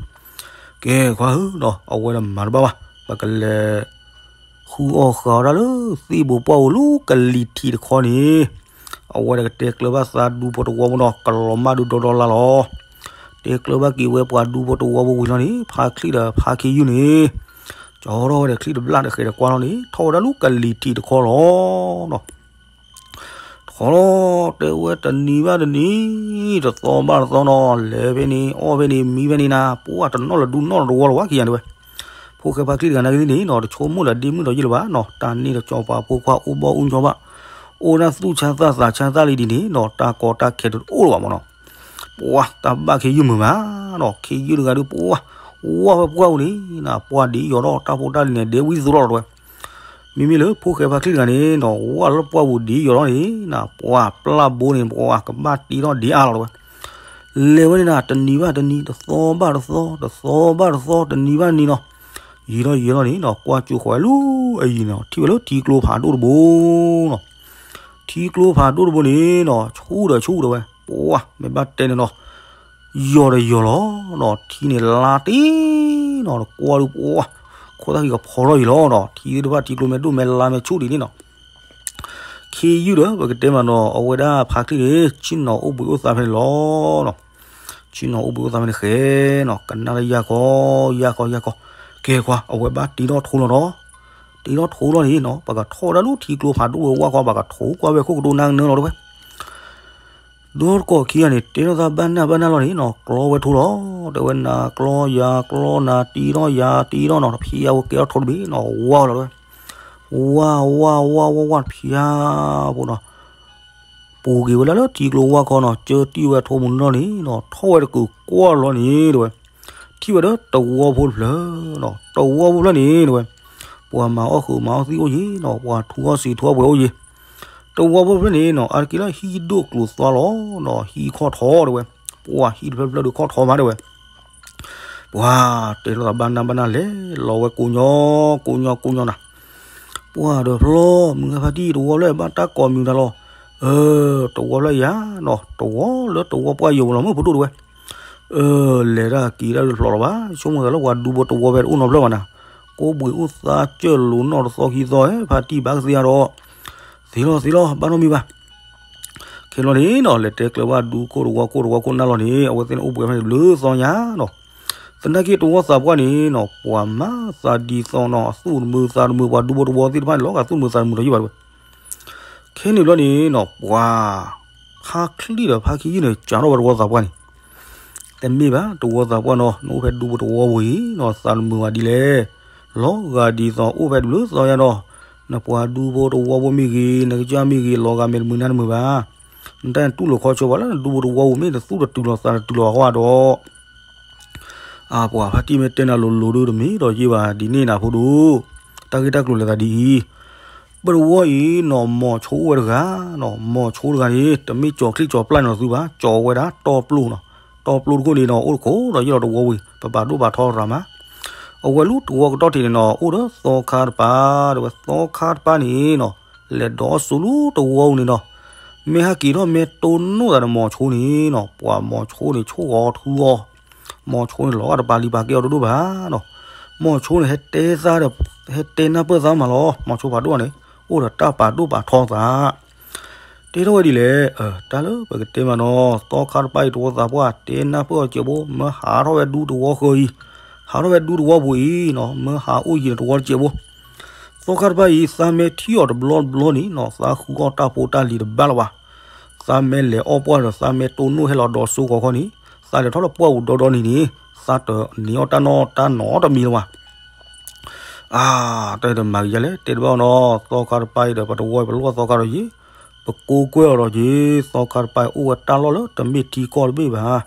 ကဲခွါဧၢနီၤ အဝဲဒၣ်မၤတဘၣ်ဘၣ် ပကလဲၤ ဃုအီၣ်ဃုအီတၢ်လၢသ့ၣ်ဘိးပှၢ်အိၣ်လၢကလံၤထံးတခီန့ၣ် အဝဲဒၣ်ကတဲကျၢၤဘၣ်သးဒူဖိတဝီဖိနီၤ ကလီၤမၢ်ဒုးဒီဒီလါလီၤ တဲကျၢၤဘၣ်က့ၤဝဲပှၤဒူဖိတဝီဖိဝံၤလီၤန့ၣ် ဖါချံဒီးဖါခ့ယုၢ်န့ၣ် ကၠီထီၣ်ဝဲဒီးချံတဘျၣ်တဃဲးတကွၢ်လီၤန့ၣ် ထီၣ်ဝဲဒၣ်လၢကလံၤထံးတခီလီၤနီၤ ထီၣ်လီၤ တဲဝဲတနံၤဘၣ်တနံၤ တသီဘၣ်တသီနီၤ လဲၤဖဲန့ၣ် အီၣ်ဖဲန့ၣ် မံဖဲန့ၣ်နၤ ပှၤတနီၣ်လၢၤဒူနီၣ်လၢၤတဝီလၢၤဝဲခံဂၤန့ၣ်ဝဲ ဖိၣ်ဃဲဖါချံတဂၤနာ်က့သ့ၣ်န့ၣ်နီၤ တဆိကမိၣ်လၢဒ့မုၣ်ဒီးယ့ၢ်လၢၤဘၣ်နီၤ တၢ်န့ၣ်ဒီးစီၤပၤဖိခွါအိၣ်ဘီၣ်အူကၠီဘၣ် အိၣ်ဒၣ်သူၣ်ဆါသးသးဆါသးလံဒ်န့ၣ်နီၤ တၢ်ကီတၢ်ခဲတအိၣ်လၢၤဘၣ်မးနီၤ ပှၤတၢ်ဘၣ်ခ့ယုၢ်မုာ်မးနီၤ ခ့ယုၢ်တဂၤဒုးပှၤ ဝါဝဲပှၢ်ပူၤန့ၣ်နၤ ပှၤဒ်ယီၤထီၣ် တၢ်ဖိတၢ်လံၤန့ၣ် ဒဲဝံသရၣ်လီၤတဝဲ မ့မ့ၢ်လၢဖိၣ်ဃဲဖါချံတဂၤန့ၣ်နီၤ ဝါလၢပှၢ်ပူၤဒ်ယီၤထီၣ်န့ၣ်နၤ ပှၤပျၢ်ဘိန့ၣ် ပှၤကဘၣ်တ့ထီၣ်ဒ်အါလီၤတဝဲ လဲၤဝဲန့ၣ်နၤ တနံၤဘၣ်တနံၤ တသီဘၣ်တသီ တသီဘၣ်တသီ တနံၤဘၣ်တနံၤနီၤ ယံာ်ထီၣ်ယံာ်ထီၣ်န့ၣ်နီၤ ကွၢ်ကၠိဃီၤဝဲလၢအယံၤနီၤ ထံၣ်ဝဲလၢထံကျိဖးဒိၣ်တဘိနီၤ ထံကျိဖးဒိၣ်တဘိန့ၣ်နီၤ ဆူၣ်ဒီးဆူၣ်ဒီးဝဲ ပှၤမ့ၢ်ဘၣ်တဲန့ၣ်နီၤ ယီၤဒီးယီၤလီၤနီၤ ထံန့ၣ်လါတ့ၢ်နီၤ ကွၢ်ဒုးပှၤ ခိၣ်သၣ်ဃံကဖီထီၣ်ယံၤလီၤနီၤ ထံသ့ၣ်တဖၣ်ထံကျိမ့ၢ်ဒိၣ်မ့ၢ်လါမ့ၢ်ဆူၣ်ဒ်န့ၣ်နီၤ ခ့ယုၢ်ဒီး ပကတဲမးနီၤ အဝဲဒၣ်ဖါချံန့ၣ် ဆ့ၣ်နီၤအိၣ်ဘှံးအိၣ်သါဖဲန့ၣ်လီၤနီၤ ဆ့ၣ်နီၤအိၣ်ဘှံးအိၣ်သါဖဲန့ၣ်ဃဲနီၤ ကနၣ်လၢယၤကီ ယၤကီ ယၤကီ ကဲခွါ အဝဲဘၣ်တ့ထီၣ်ထိလီၤနီၤ တ့ထီၣ်ထိလီၤန့ၣ်နီၤ ပကထီၣ်ဝဲဒၣ်လၢထံကျိဖးဒိၣ်ဝဲဝါခွါ ပကထိကွၢ်ဝဲခိၣ်ကဒိနၢ်ကနၢလီၤတဝဲ ဒီတကိးခံဂၤန့ၣ် တဲထီၣ်သးဘၣ်နၢ်ဘၣ်နၢ်လီၤန့ၣ်နီၤ ကျီဝဲထိလီၤ တဲဝဲနၤကျီယၤကျီနၤတ့ထီၣ်ယၤတ့ထီၣ်နီၤ တဖံးအဝဲကဲထီၣ်ထိတဘ့ၣ်နီၤ ဝါလီၤတဝဲ ဝါဝါဝါဝါဝါဖျါဖိနီၤ, ပူၤက့ၤဝဲဒၣ်လၢထံကျိဝါခီနီၤ, ကၢတံၢ်ဝဲထိးမုၢ်နီၢ်န့ၣ်နီၤ, ထီၣ်ဝဲတကုာ်ကွၢ်လီၤန့ၣ်တဲဝဲ, ထံၣ်ဝဲဒီးတဝီဖိတဖျၢၣ်နီၤ, တဝီဖိတဖျၢၣ်န့ၣ်တဲဝဲ, ပှၤမၤအီၣ်ဃုာ်မၤအီၣ်သံအိၣ်ယံၤနီၤ, ပှၤထူအီၣ်စံးထူအီၣ်ပှဲၤအိၣ်ယံၤ, တဝီဖိတဖျၢၣ်န့ၣ်နီၤ, အါတက့ၢ်လၢဟံၣ်ဒိၣ်ကျိၤသွါလီၤနီၤ, ဟံၣ်ခီၣ်ထီတဲဝဲ, ပှၤဟံၣ်တဖျၢၣ်တဖျၢၣ်ဒီးခီၣ်ထီမးတဲဝဲ ပှၤတဲလိာ်သးဘၣ်နၢ်ဘၣ်နၢ်လဲၤလီၤဝဲကိးညီ, ကိးညီကိးညီနၤ, ပှၤဒီးဖျီ မုၢ်ဂၤဖါတံၢ်တဝီလၢဘၣ်တၢ်ကိးမံၤတၢ်လီၤ, အၢ တဝီလၢယၤနီၤ, တဝီလၢတဝီပှၢ်ယိာ်လီၤမုၢ်ဖိဒိၣ်တဲဝဲ, အၢ လဲၤတၢ်က့ၤတၢ်တဖျိးလီၤဘၣ်, ဆိကမိၣ်သးလၢပှၤဒူဖိတဝီဖဲတအိၣ်နီတဖျၢၣ်ဘၣ်နၤ, ကိးဘှံးအိၣ်သါစၢၢ်လိာ်နီၢ်တသီခံသီဧၢ, ဖါတံၢ်ဘၣ်ကသ့ဧါဒီး, သ့လီၤသ့လီၤ ဘၣ်နီတမံၤဘၣ် ခဲလီၤန့ၣ်နီၤ, လဲၤတဲကျၢၤဘၣ်ဒူခိၣ်တဝီခိၣ်တဝီခိၣ်နၢ်လီၤန့ၣ်, အဝဲသ့ၣ်န့ၣ်အိၣ်ပှဲၤဖဲန့ၣ်ဘျုးသီညါနီၤ, သနာ်က့တဝီသးပှၢ်န့ၣ်နီၤ, ပှၤမၤသးဒ်သိးနီၤ, အသူၣ်တမုာ်သးတမုာ် ပှၤဒူဖိတဝီသ့ၣ်တဖၣ်န့ၣ် လီၤဂာ်သူၣ်တမုာ်သးတမုာ်ဒီးယံၤဘၣ်တဲဝဲ, ခဲန့ၣ်ဘျီန့ၣ်နီၤ, ပှၤ ဖါချံၣ်ဒီးဖါခံယုၢ်န့ၣ် စးထီၣ်ဝဲတဝီသးပှၢ်န့ၣ်, တမ့ၢ်ဘၣ် တဝီသးပှၢ်နီၤ, နအိၣ်ဖဲဒူဖိတဝီပူၤအံၤနီၤ, သးတမုာ်ဘၣ်ဒ်လဲၣ်, လီၤဂာ်ဒ်သိးအိၣ်ဖဲတဘျုးသီညါနီၤ, နပှၤဒူဖိတဝီဖိမ့ၢ်ဂ့ၤ, နကစၢ်မ့ၢ်ဂ့ၤ, လီၤဂာ်မဲာ်တမုာ်နါတမုာ်ဘၣ်, နတၢ်တူၢ်လိာ်ခီဆၢပှၤလၢနဒူဖိတဝီပူၤ မ့ၢ်တသူၣ်တတုၤလီၤသးတတုၤလီၤအဃိဒီး အပှၤဖါတံၢ်မ့ၢ်တဲနၤလိၤလိၤဒုတမ့ၢ်ဒီးယ့ၢ်ဘၣ်ဒ်န့ၣ်နၤဖိဒိၣ်, တၢ်ဂ့ၢ်တၢ်ကျိၤလဲၤသးဒ်အံၤ, ပတဝီအံၤနီၤ, မိၤဆိအိၣ်ဝဲတဂၤနီၤ, မိၤဆိတဂၤန့ၣ် တမ့ၢ်ကၠီၤချံကၠီၤပျၢ်န့ၣ်လီၤသုဘၣ်, ကၠီၤဝဲဒၣ်တီပျိနီၤ, တီပျိတခိၣ်န့ၣ်နီၤ, အိၣ်တခိၣ်ဒီးယ့ၢ်လီၤတဝီဝံၤ ပပာ်ဒိၣ်ပာ်ထီရၤမး, အဝဲလူတဝီကတီၢ်ထံးန့ၣ်နီၤ, အိၣ်ဒီးသီခါတပၤတဲဝဲ, သီခါတပၤန့ၣ်နီၤ, လဲၤဒီးစိလူတဝီအူန့ၣ်နီၤ, မ့ၢ်ဟဲက့ၤထီၣ်မ့ၢ်တိၢ်နီၣ်သးဒီးမိၤဆိန့ၣ်နီၤ, ပှၤမိၤဆိန့ၣ်ဆိၣ်ဂီၤထူအီၤ, မိၤဆိန့ၣ်လီၤဂာ်တပာ်လံၤပာ်ကဲအီၤဒိၣ်ဒိၣ်ဘၣ်နီၤ, မိၤဆိန့ၣ် ဟဲတဲသးဒီး ဟဲတဲနၢ်ပၢၢ်သးမးလီၤ, မိၤဆိဖးဒိၣ်န့ၣ် အိၣ်ဒီးတၢ်ပာ်ဒိၣ်ပာ်ထီသး တဲထီၣ်ဝဲဒ်လဲၣ်, တၢ်လၢပကတဲမးနီၤ, သီခါတပၤအံၤတဝီသးပှၢ် တဲနၢ်ပၢၢ်အီၤစဲးဖိ, မၢဟးထီၣ်ဝဲဒူတဝီဃၢၤအံၤ, ဟးထီၣ်ဝဲဒူတဝီပူၤအံၤနီၤ, မၢဟးအိၣ်ယံၤန့ၣ်တဝီတစဲးဖိ, သီခါတပၤအံၤ သးမ့ၢ်ထံၣ်အီၤတဘျီတဘျီန့ၣ်နီၤ, သးဃုအီၣ်တၢ်ဖိတၢ်လံၤတဘၣ်လၢၤဘၣ်, သးမ့ၢ်လဲၤအီၣ်ပှၢ်ဒီး သးမ့ၢ်တိၢ်နီၣ်ဟဲလီၤဒီးစိကီးခီန့ၣ်, သးလဲၤထီၣ်လၢပှၢ်ပူၤဒီဒီနံၤန့ၣ်, သးတန့ၢ်အီၣ်တၢ်နီၣ်တၢ်နီတမံၤလၢၤဘၣ် အါ, တၢ်တမၤကယၤလဲၣ်, တဲတဘၣ်အီၤနီၤ, သီခါတပၤအံၤဒီး ပတဝီပလီၢ်သီခါဒီးယ့ၢ်, ပကိးကွဲအီၤဒီးယ့ၢ်, သီခါတပၤအံၤ အိၣ်ဝဲတၢ်လီၢ်လၢတမ့ၢ်ထံကီၢ်တဘ့ၣ်ဘၣ်,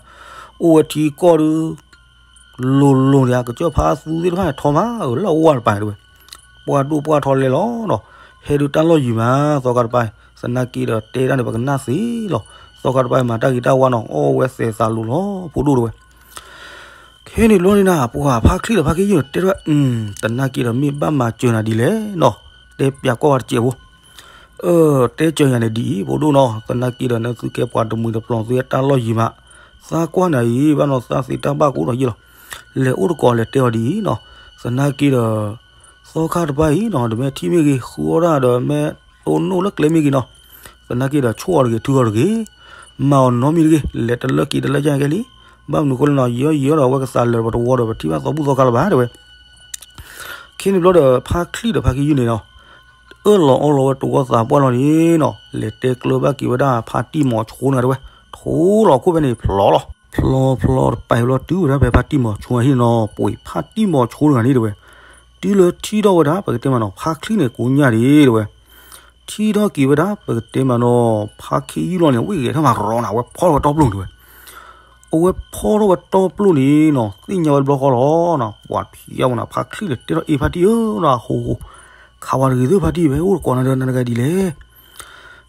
အိၣ်ဝဲထံကီၢ်ဒုး လိၤလိၤန့ၣ် ကစၢၢ်ဖါသူသ့ၣ်တဖၣ်န့ၣ် ထီမးဧၢ, လၢအဝဲတပၤတဲဝဲ, ပှၢ်ဒိၣ်ပှၢ်ထီလဲလီၤနီၤ, ဟဲဒုးတၢ်လီၢ်ယံၤမး, သီခါတပၤအံၤ သနာ်က့ဒီး တဲတၢ်န့ၣ်ပကနၣ်သ့လီၤ, သီခါတပၤအံၤ မၤတၢ်ဂ့ၤတၢ်ဝါနီၤ, အီၣ်ဝဲသဲးသးလိၤလီၤ ဖိဒိၣ်တဲဝဲ ခဲန့ၣ်ဘျီန့ၣ်နၤ, ပှၤဖါချံၣ်ဒီးဖါခ့ယုၢ်န့ၣ် တဲထီၣ်ဝဲ, သနာ်က့ဒီး မ့ၢ်ဘၣ်မၤစၢၤနၤဒ်လဲၣ်နီၤ, တဲပျးကွၢ်ဝဲတစဲးဖိ, အၢ, တဲစၢၤယၤန့ၣ်ဒ်အံၤ ဖိဒိၣ်နီၤ, သနာ်က့ဒီး နသုကဲပှၤတမှံၤတပျီၤ သုဟဲတၢ်လီၢ်ယံၤမး, သးကွၢ်နၤအံၤ ဘၣ်နီၤ သးသ့တၢ်ဘၣ်ကအိၣ်ဒီးယ့ၢ်လီၤ, လဲၤအိၣ်တကိးလဲၤတဲအီၤဒ်အံၤနီၤ, သနာ်က့ဒီး သီခါတပၤအံၤနီၤ, ဒီးမ့ၢ်ထံၣ်မ့ၢ်ဂ့ၤ ဃုအီၣ်တၢ်ဒီး မ့ၢ်တိၢ်နီၣ်လၢကျဲမ့ၢ်ဂ့ၤနီၤ, သနာ်က့ဒီး ဆိၣ်အီၤတဂ့ၤ ထုအီၤတဂ့ၤ, မၤအီၤနီတမံၤတဂ့ၤ, လဲၤတလၢက့ၤတလၢကၢ်ကဲလံ, ဘၣ်မနုၤအဃိလဲၣ်နီၤ, ယီယီဒီး အဝဲကသးလၢာ်ပတဝီဒီး ပထံၣ်ဘၣ်သီဘူၣ်သီခါလၢၤဘၣ် တဲဝဲ. ခဲန့ၣ်ဘျီဒီး ဖါချံၣ်ဒီးဖါခ့ယုၢ်န့ၣ်နီၤ, အၢၣ်လီၤအီလီၤဝဲတဝီသးပှၢ်လီၤန့ၣ်နီၤ, လဲၤတဲကျၢၤဘၣ်က့ၤဝဲဒၣ်ဖါတံၢ်မီၤဆိန့ၣ်တဲဝဲ, ထိလီၤခိၣ်ဖဲန့ၣ်ဖျိးလီၤ, ဖျိဖျိတပာ်ဘျီ တုၤဝဲဒၣ်ဖဲဖါတံၢ်မီၤဆိအဟံၣ်နီၤ, ပှ့ၤဖါတံၢ်မီၤဆိတဂၤန့ၣ်တဲဝဲ, တုၤလၢထံၣ်ထီၣ်ဝဲဒၣ် ပကတဲမးနီၤ, ဖါချံၣ်န့ၣ်ကိညၣ်ဒံးတဲဝဲ, ထံၣ်ထီၣ်က့ၤဝဲဒၣ် ပကတဲမးနီၤ, ဖါခ့ယုၢ်လီၤန့ၣ် ဝ့ၢ်ဂဲၤထီၣ်မးရီနၤ, အဝဲဖီထီၣ်ဝဲတီပျိၢ်န့ၣ်တဲဝဲ, အဝဲဖီထီၣ်ဝဲတီပျိၢ်န့ၣ်နီၤ, သ့ၣ်ညါဝဲတဘျီဃီလီၤနီၤ, ပှၤဖံးအဝဲနၤ, ဖါချံၣ်န့ၣ်တဲထီၣ် အ့ ဖါတံၢ်ဧၢနီၤ, ဟိဟိ, ခးဝဲတဂ့ၤသုဖါတံၢ်, ဟဲအိၣ်တကိးနၤဒီး နၤတဂၤဒ်လဲၣ်,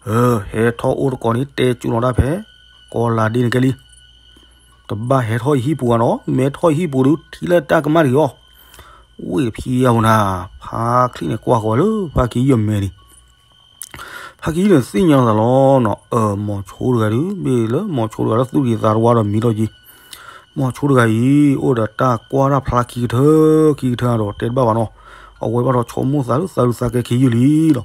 အၢ ဟဲထီၣ်အိၣ်တကိးန့ၣ် တဲကၠူလီၤတၢ်ဖဲ ကီၤလၤဒ့န့ၣ်ကဲလံ တဘၣ်ဟဲထီၣ်ယဟံၣ်ပူၤဘၣ်နီၤ, မ့ၢ်ထီၣ်ယဟံၣ်ပူၤဒီး ထံၣ်လၢတၢ်ကမၣ်တဂ့ၤအီၤ, ဝ့ၢ်တဖံးအဝဲနၤ, ဖါချံၣ်န့ၣ်ကွၢ်ဃီၤဝဲလၢ ဖါခ့ယုၢ်မဲာ်န့ၣ် ဖါခ့ယုၢ်န့ၣ်သ့ၣ်ညါလီၤသးလီၤနီၤ, အၢ မီၤဆိတဂၤဒုး မ့ၢ်လၢမီၤဆိတဂၤလၢသူၣ်က့ၤသးတဝါဒီးမံၤထီၣ်က့ၤ, မီၤဆိတဂၤအံၤ အိၣ်ဒီးတၢ်ကွၢ်တၢ်ဖျါခံကထၢ ခံကထၢဒီးတဲတဘၣ်ဘၣ်နီၤ, အဝဲဘၣ်ဒီးဆိကမိၣ်သးလၢသးဒုးသးကဲခ့ယုၢ်လံလီၤ.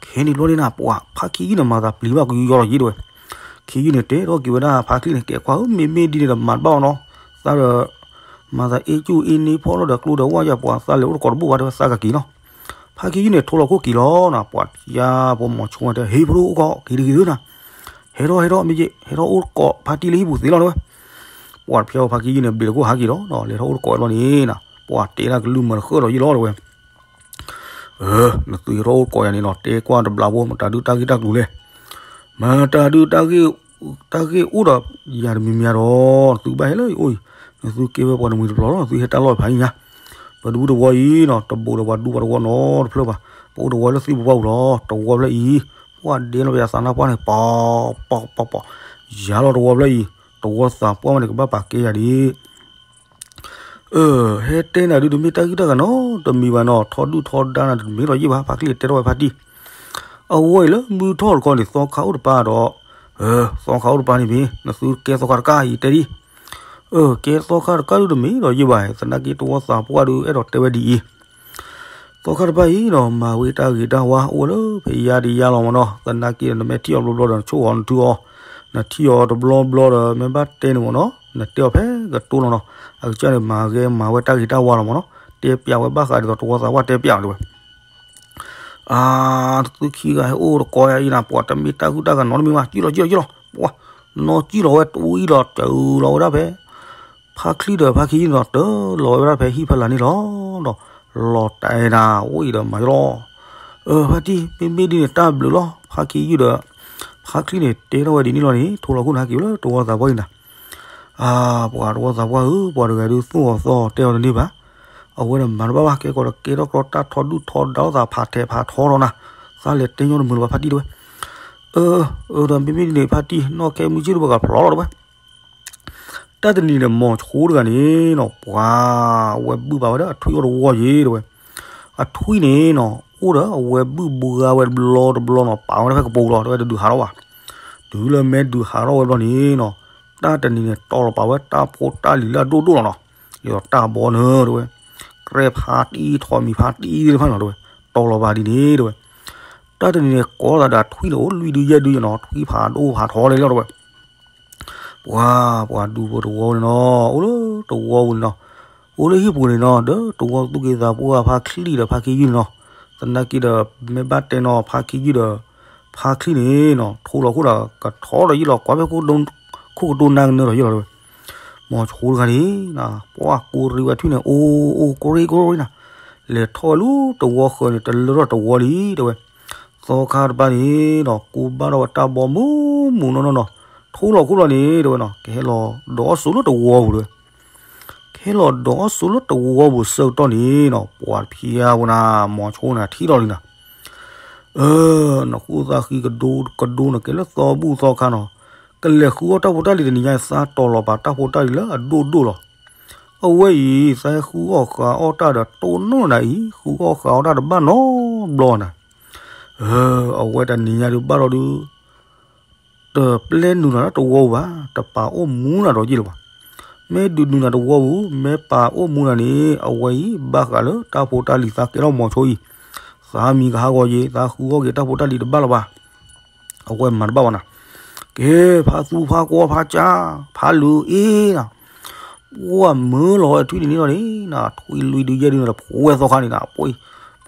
ခဲန့ၣ်ဘျီန့ၣ်နၤ ပှၤဖါခ့ယုၢ်န့ၣ် မၤသးပျံၤဘၣ်ကယီယီလီၤယံၤတဲဝဲ, ခ့ယုၢ်န့ၣ်တဲထီၣ်က့ၤဝဲဒၣ်ဖါချံၣ်န့ၣ် ကဲကွၢ်ဧၢ မ့မ့ၢ်ဒ်န့ၣ်ဒီးမၤတဘၣ်ဘၣ်နီၤ, သးဒီး မၤသးအ့ၣ်ကူၣ်အ့ၣ်န့ၢ်ဖီၣ်လီၤဒီးကျိဒီးဝၣ်ယၤ ပှၤသးလဲၤအိၣ်တကိးတဘိၣ်ဘၣ်တဲဝဲ သးကက့ၤလီၤ. ဖါခ့ယုၢ်န့ၣ် ထိလီၤခိၣ်က့ၤလီၤနီၤ, ပှၤဖံးယၤဖိမီၤဆိဝဲတဲ ဟ့ၣ်ဖိဒိၣ်အိၣ်ကီး က့ၤတဂ့ၤသုနၤ, ဟဲထီၣ်ဟဲထီၣ်မ့ၢ်က့ၤ ဟဲထီၣ်အိၣ်တကိးဖါတံၢ်လၢဟံၣ်ပူၤသ့လီၤတဲဝဲ. ပှၤဖံးယၤဖိဖါခ့ယုၢ်န့ၣ် ဘ့ၣ်တခိၣ်ဟးက့ၤလီၤနီၤ, လဲၤထီၣ်အိၣ်တကိးဝဲလီၤန့ၣ်နၤ, ပှၤတဲဒၣ်ကလုၢ်မၤတဃၢၣ်ဒီးယံၤလီၤတဲဝဲ. နသုဟဲထီၣ်အိၣ်ကိးယၤန့ၣ်နီၤ, တဲကွၢ်တဘျီဖိ မတၤဒုးတၢ်ဂ့ၢ်တၢ်ကျိၤလဲၣ်. မတၤဒုး တၢ်ဂ့ၢ်အိၣ်ဒီးယၤတမံၤမံၤဒီး နသုကဘၣ်ဟဲလၢယအိၣ်အံၤ, နသုကဲဝဲပှၤတမှံၤတပျီၤလီၤ, နသုဟဲတၢ်လီၢ်ဖးယံၤညါ. ပဒူသဝီအံၤနီၤ, တဘူးဒီးပှၤဒူပှၤသဝီနီတဖျၢၣ်ဘၣ်, ပအိၣ်တဝီလၢသ့ၣ်ပဝၢ်ပူၤလီၤ. တဝီဖျၢၣ်အံၤ ပှၤဒဲလီၤပယၤသးနါပှၢ်န့ၣ် ပီၤပီၤပီၤပီၤ, ယၤလီၤတဝီဖျၢၣ်အံၤ, တဝီသးပှၢ်မးန့ၣ် ကဘၣ်ပာ်ကဲယၤဒံး အၢ ဟဲတဲနၤဒုး တမ့ၢ်တၢ်ဂ့ၢ်တၢ်ကနီတမံၤဘၣ်နီၤ, ထီဒုၣ်ထီဒါနၤတမ့ၢ်လီၤယံၣ်ဘၣ်, ဖါချံတဲထီၣ်ဝဲဖါတံၢ်. အဝဲအံၤလၢမုၢ်ထီၣ်တခီန့ၣ် သီခါအိၣ်တပၤဒီး, အၢ သီခါအိၣ်တပၤန့ၣ်မ့ၢ် နသုကဲသီခါတကါအံၤတဲဒံး. အၢ ကဲသီခါတကါဒုးတမ့ၢ်လီၤယံၣ်ဘၣ်, သနာ်က့တဝီသးပှၢ်ဒုး အဲၣ်ဒိးတဲဝဲဒ်အံၤ သီခါတပၤအံၤနီၤ, မၤဝဲတၢ်ဂ့ၤတၢ်ဝါအိၣ်ဝဲလၢဖဲယါဒံးယါလီၤမးနီၤ, သနာ်က့ဒီး နမ့ၢ်ထံၣ်အီၤဘျီဘျီဒီး နဆိၣ်အီၤနထုအီၤ, နထံၣ်အီၤတဘျီဘျီဒီး မ့ၢ်ဘၣ်တဲန့ၣ်မးနီၤ, နတဲအီၤဖဲကတိၤလီၤနီၤ, အကစၢ်န့ၣ် မၤဂဲမၤဝဲတၢ်ဂ့ၤတၢ်ဝါလီၤမးနီၤ, တဲပျးဝဲဘၣ်ဃးဒ်သိးတဝီသးပှၢ်တဲပျးအီၤတဲဝဲ အါ သုခံဂၤဟဲအိၣ်တကိးယၤအံၤနၤ, ပှၤတမ့ၢ်တၢ်ဂ့ၢ်တၢ်ကနီတမံၤဘၣ်, ကံၣ်လီၤကံၣ်လီၤကံၣ်လီၤ, ပှၤနီၢ်ကံၣ်လီၤဝဲတဝံၤလီၤ စၢၤလီၤဝဲဒၣ်ဖဲ ဖါချံဒီးဖါခံယုၢ်န့ၣ်ဒီး တၢ်လီၤဝဲဒၣ်ဖဲဟံၣ်ဖီလာ်န့ၣ်လီၤ. ဒီးလီၤတဲနၤ အိၣ်အံၤဒီးမၤယလီၤ. အၢ ဖါတံၢ် မ့မ့ၢ်ဒ်န့ၣ် တၢ်ဘျုးလီၤ. ဖါခံယုၢ်ဒီး ဖါချံန့ၣ် တဲထီၣ်ဝဲဒ်န့ၣ်လီၤန့ၣ် ထိလီၤခိၣ်နၢ်က့ၤဝဲလၢတဝီသးပှၢ်အံၤနၤ. အါ ပှၤတဝီသးပှၢ်ဧၢ, ပှၤတဂၤဒုးသူၣ်အီၤသီအီၤတဲအီၤတန့ၢ်ဘၣ်. အဝဲန့ၣ်မၤတဘၣ်ဘၣ်, ကဲကီးဒီးကဲထီၣ်ကျီတၢ် ထီဒုၣ်ထီဒါလိာ်သး ဖးထဲးဖးထီဒီးနၤ, သးလဲၤတဲညီတမုာ်လၢၤဘၣ် ဖါတံၢ်တဲဝဲ. အၢ အၢ ဒီးမ့မ့ၢ်ဒ်န့ၣ် ဖါတံၢ် နီၢ်ခဲမုၢ်ဆ့ၣ်တဘၣ်ကဖျီလီၤတဲဝဲ. တၢ်တနံၤန့ၣ် မိၤဆိတဂၤန့ၣ်နီၤ ပှၤဝဲဘုၣ်ဘၣ်ဝဲဒၣ်အထွံၣ်အိၣ်တဝီယ့ၤတဲဝဲ. အထွံၣ်န့ၣ်နီၤ အိၣ်ဒီးအဝဲဘုၣ်ဘှါဝဲတဘျီတဘျီနီၤ ပာ်ဝဲဒၣ်ဖဲကပိာ်ပူၤလီၤ တဲဝဲတဒုးဟးထီၣ်ဘၣ်. တုၤလၢမ့ၢ်ဒုးဟးထီၣ်ဝဲဘျီန့ၣ်နီၤ တၢ်တနံၤန့ၣ် တီၤလီၤပာ်ဝဲတၢ်ဖိတၢ်လံၤလၢအဒိၣ်ဒိၣ်လီၤနီၤ. ဒ်သိးတၢ်ဘီနၢၤတဲဝဲ ကြဲဖးတံၢ်ထီၣ်မံၤဖးတံၢ်သ့ၣ်တဖၣ်နီၤ တဲဝဲ တီၤလီၤပာ်ဒ်န့ၣ်တဲဝဲ. တၢ်တနံၤန့ၣ် ကိးသးဒီးထွံၣ်န့ၣ် အိၣ်လွံၢ်ဒုယဲၢ်ဒုယနီၤ ထွံၣ်ဖးဒိၣ်ဖးထီလဲၣ်လီၤတဲဝဲ. ပှၤ ပှၤဒူဖိတဝီန့ၣ်နီၤ အိၣ်လၢတဝီပူၤန့ၣ်နီၤ အိၣ်လၢဟံၣ်ပူၤန့ၣ်နီၤ ဒီးတဝီသူၣ်က့သးပှၢ်ဖါချံဒီးဖါခံယုၢ်န့ၣ်နီၤ. သနာ်က့ဒီး မ့ၢ်ဘၣ်တဲနီၤ ဖါခံယုၢ်ဒီး ဖါချံန့ၣ်နီၤ ထိလီၤခိၣ်ဒီးကထီဒီးယံာ်လီၤ ကွၢ်ဖဲခိၣ်ကတိၤနါကနၢၤဒီးယံာ်လီၤတဲဝဲ. မိၤဆိတဂၤန့ၣ် ပှၤကိးရံးဝဲထွံၣ်န့ၣ် အိၣ်အိၣ်ကိးရံးကိးရံးနၤ လဲၤထီၣ်ဝဲလၢတဝီဃၢၤန့ၣ် တလၢထီၣ်တဝီလံတဲဝဲ. သီခါတပၤန့ၣ်နီၤ ကိးဘၣ်ထီၣ်ဝဲတၢ်ဘီမုၢ်မုၢ်နီၢ်နီၢ်နီၤ ထိလီၤခိၣ်လီၤန့ၣ်တဲဝဲနီၤ ကဟဲလီၤဒီးအီၣ်ဆိးလၢတဝီပူၤတဲဝဲ. ကဟဲလီၤဒီးအီၣ်ဆိးလၢတဝီပူၤဆၢကတီၢ်န့ၣ်နီၤ ပှၤတဖျါဝဲနၤ မိၤဆိနၤထံၣ်လီၤလံနၤ. အၢ နဃုသးဃံကဒိကဒိနကဲလၢသီဘူၣ်သီခါနီၤ ကလဲၤဃုအီၣ်တၢ်ဖိတၢ်လံၤတနံၤညါ သးတီၤလီၤပာ်တၢ်ဖိတၢ်လံၤလၢအဒိၣ်ဒိၣ်လီၤ. အဝဲအံၤ သးဟဲဃုအီၣ်ဃုအီၣ်တၢ်ဒီးတိၢ်နီၢ်နၤအံၤ ဃုအီၣ်ဃုအီၣ်တၢ်တဘၣ်နီတဘျီနၤ. အၢ အဝဲတနံၤညါဒုးဘၣ်ဒီးဒုး တပျဲနုာ်နၤလၢတဝီပူၤဘၣ် တပာ်အိၣ်မူနၤဒီးယ့ၢ်လၢၤဘၣ်. မ့ၢ်ဒုးနုာ်နၤတဝီပူၤ မ့ၢ်ပာ်အိၣ်မူနၤန့ၣ် အဝဲအံၤဘၣ်ဃးလၢတၢ်ဖိတၢ်လံၤသးကဲထီၣ်မိၤဆိအံၤ သးမံၤကဟးဂီၤယ့ၤ သးဃုအီၣ်က့ၤတၢ်ဖိတၢ်လံၤတဘၣ်လၢၤဘၣ်. အဝဲမၤတဘၣ်ဘၣ်နၤ. ကဲ ဖါသူဖါကွီဖါကၠါ ဖါလူၤအ့နၤ ပှၤမၢလီၤဝဲထွံၣ်န့ၣ်န့ၣ်လီၤန့ၣ်နၤ ထွံၣ်လွံၢ်ဒုယဲၢ်ဒုန့ၣ်ဒီး ဖိဝဲသီခါန့ၣ်နၤ ပှၤ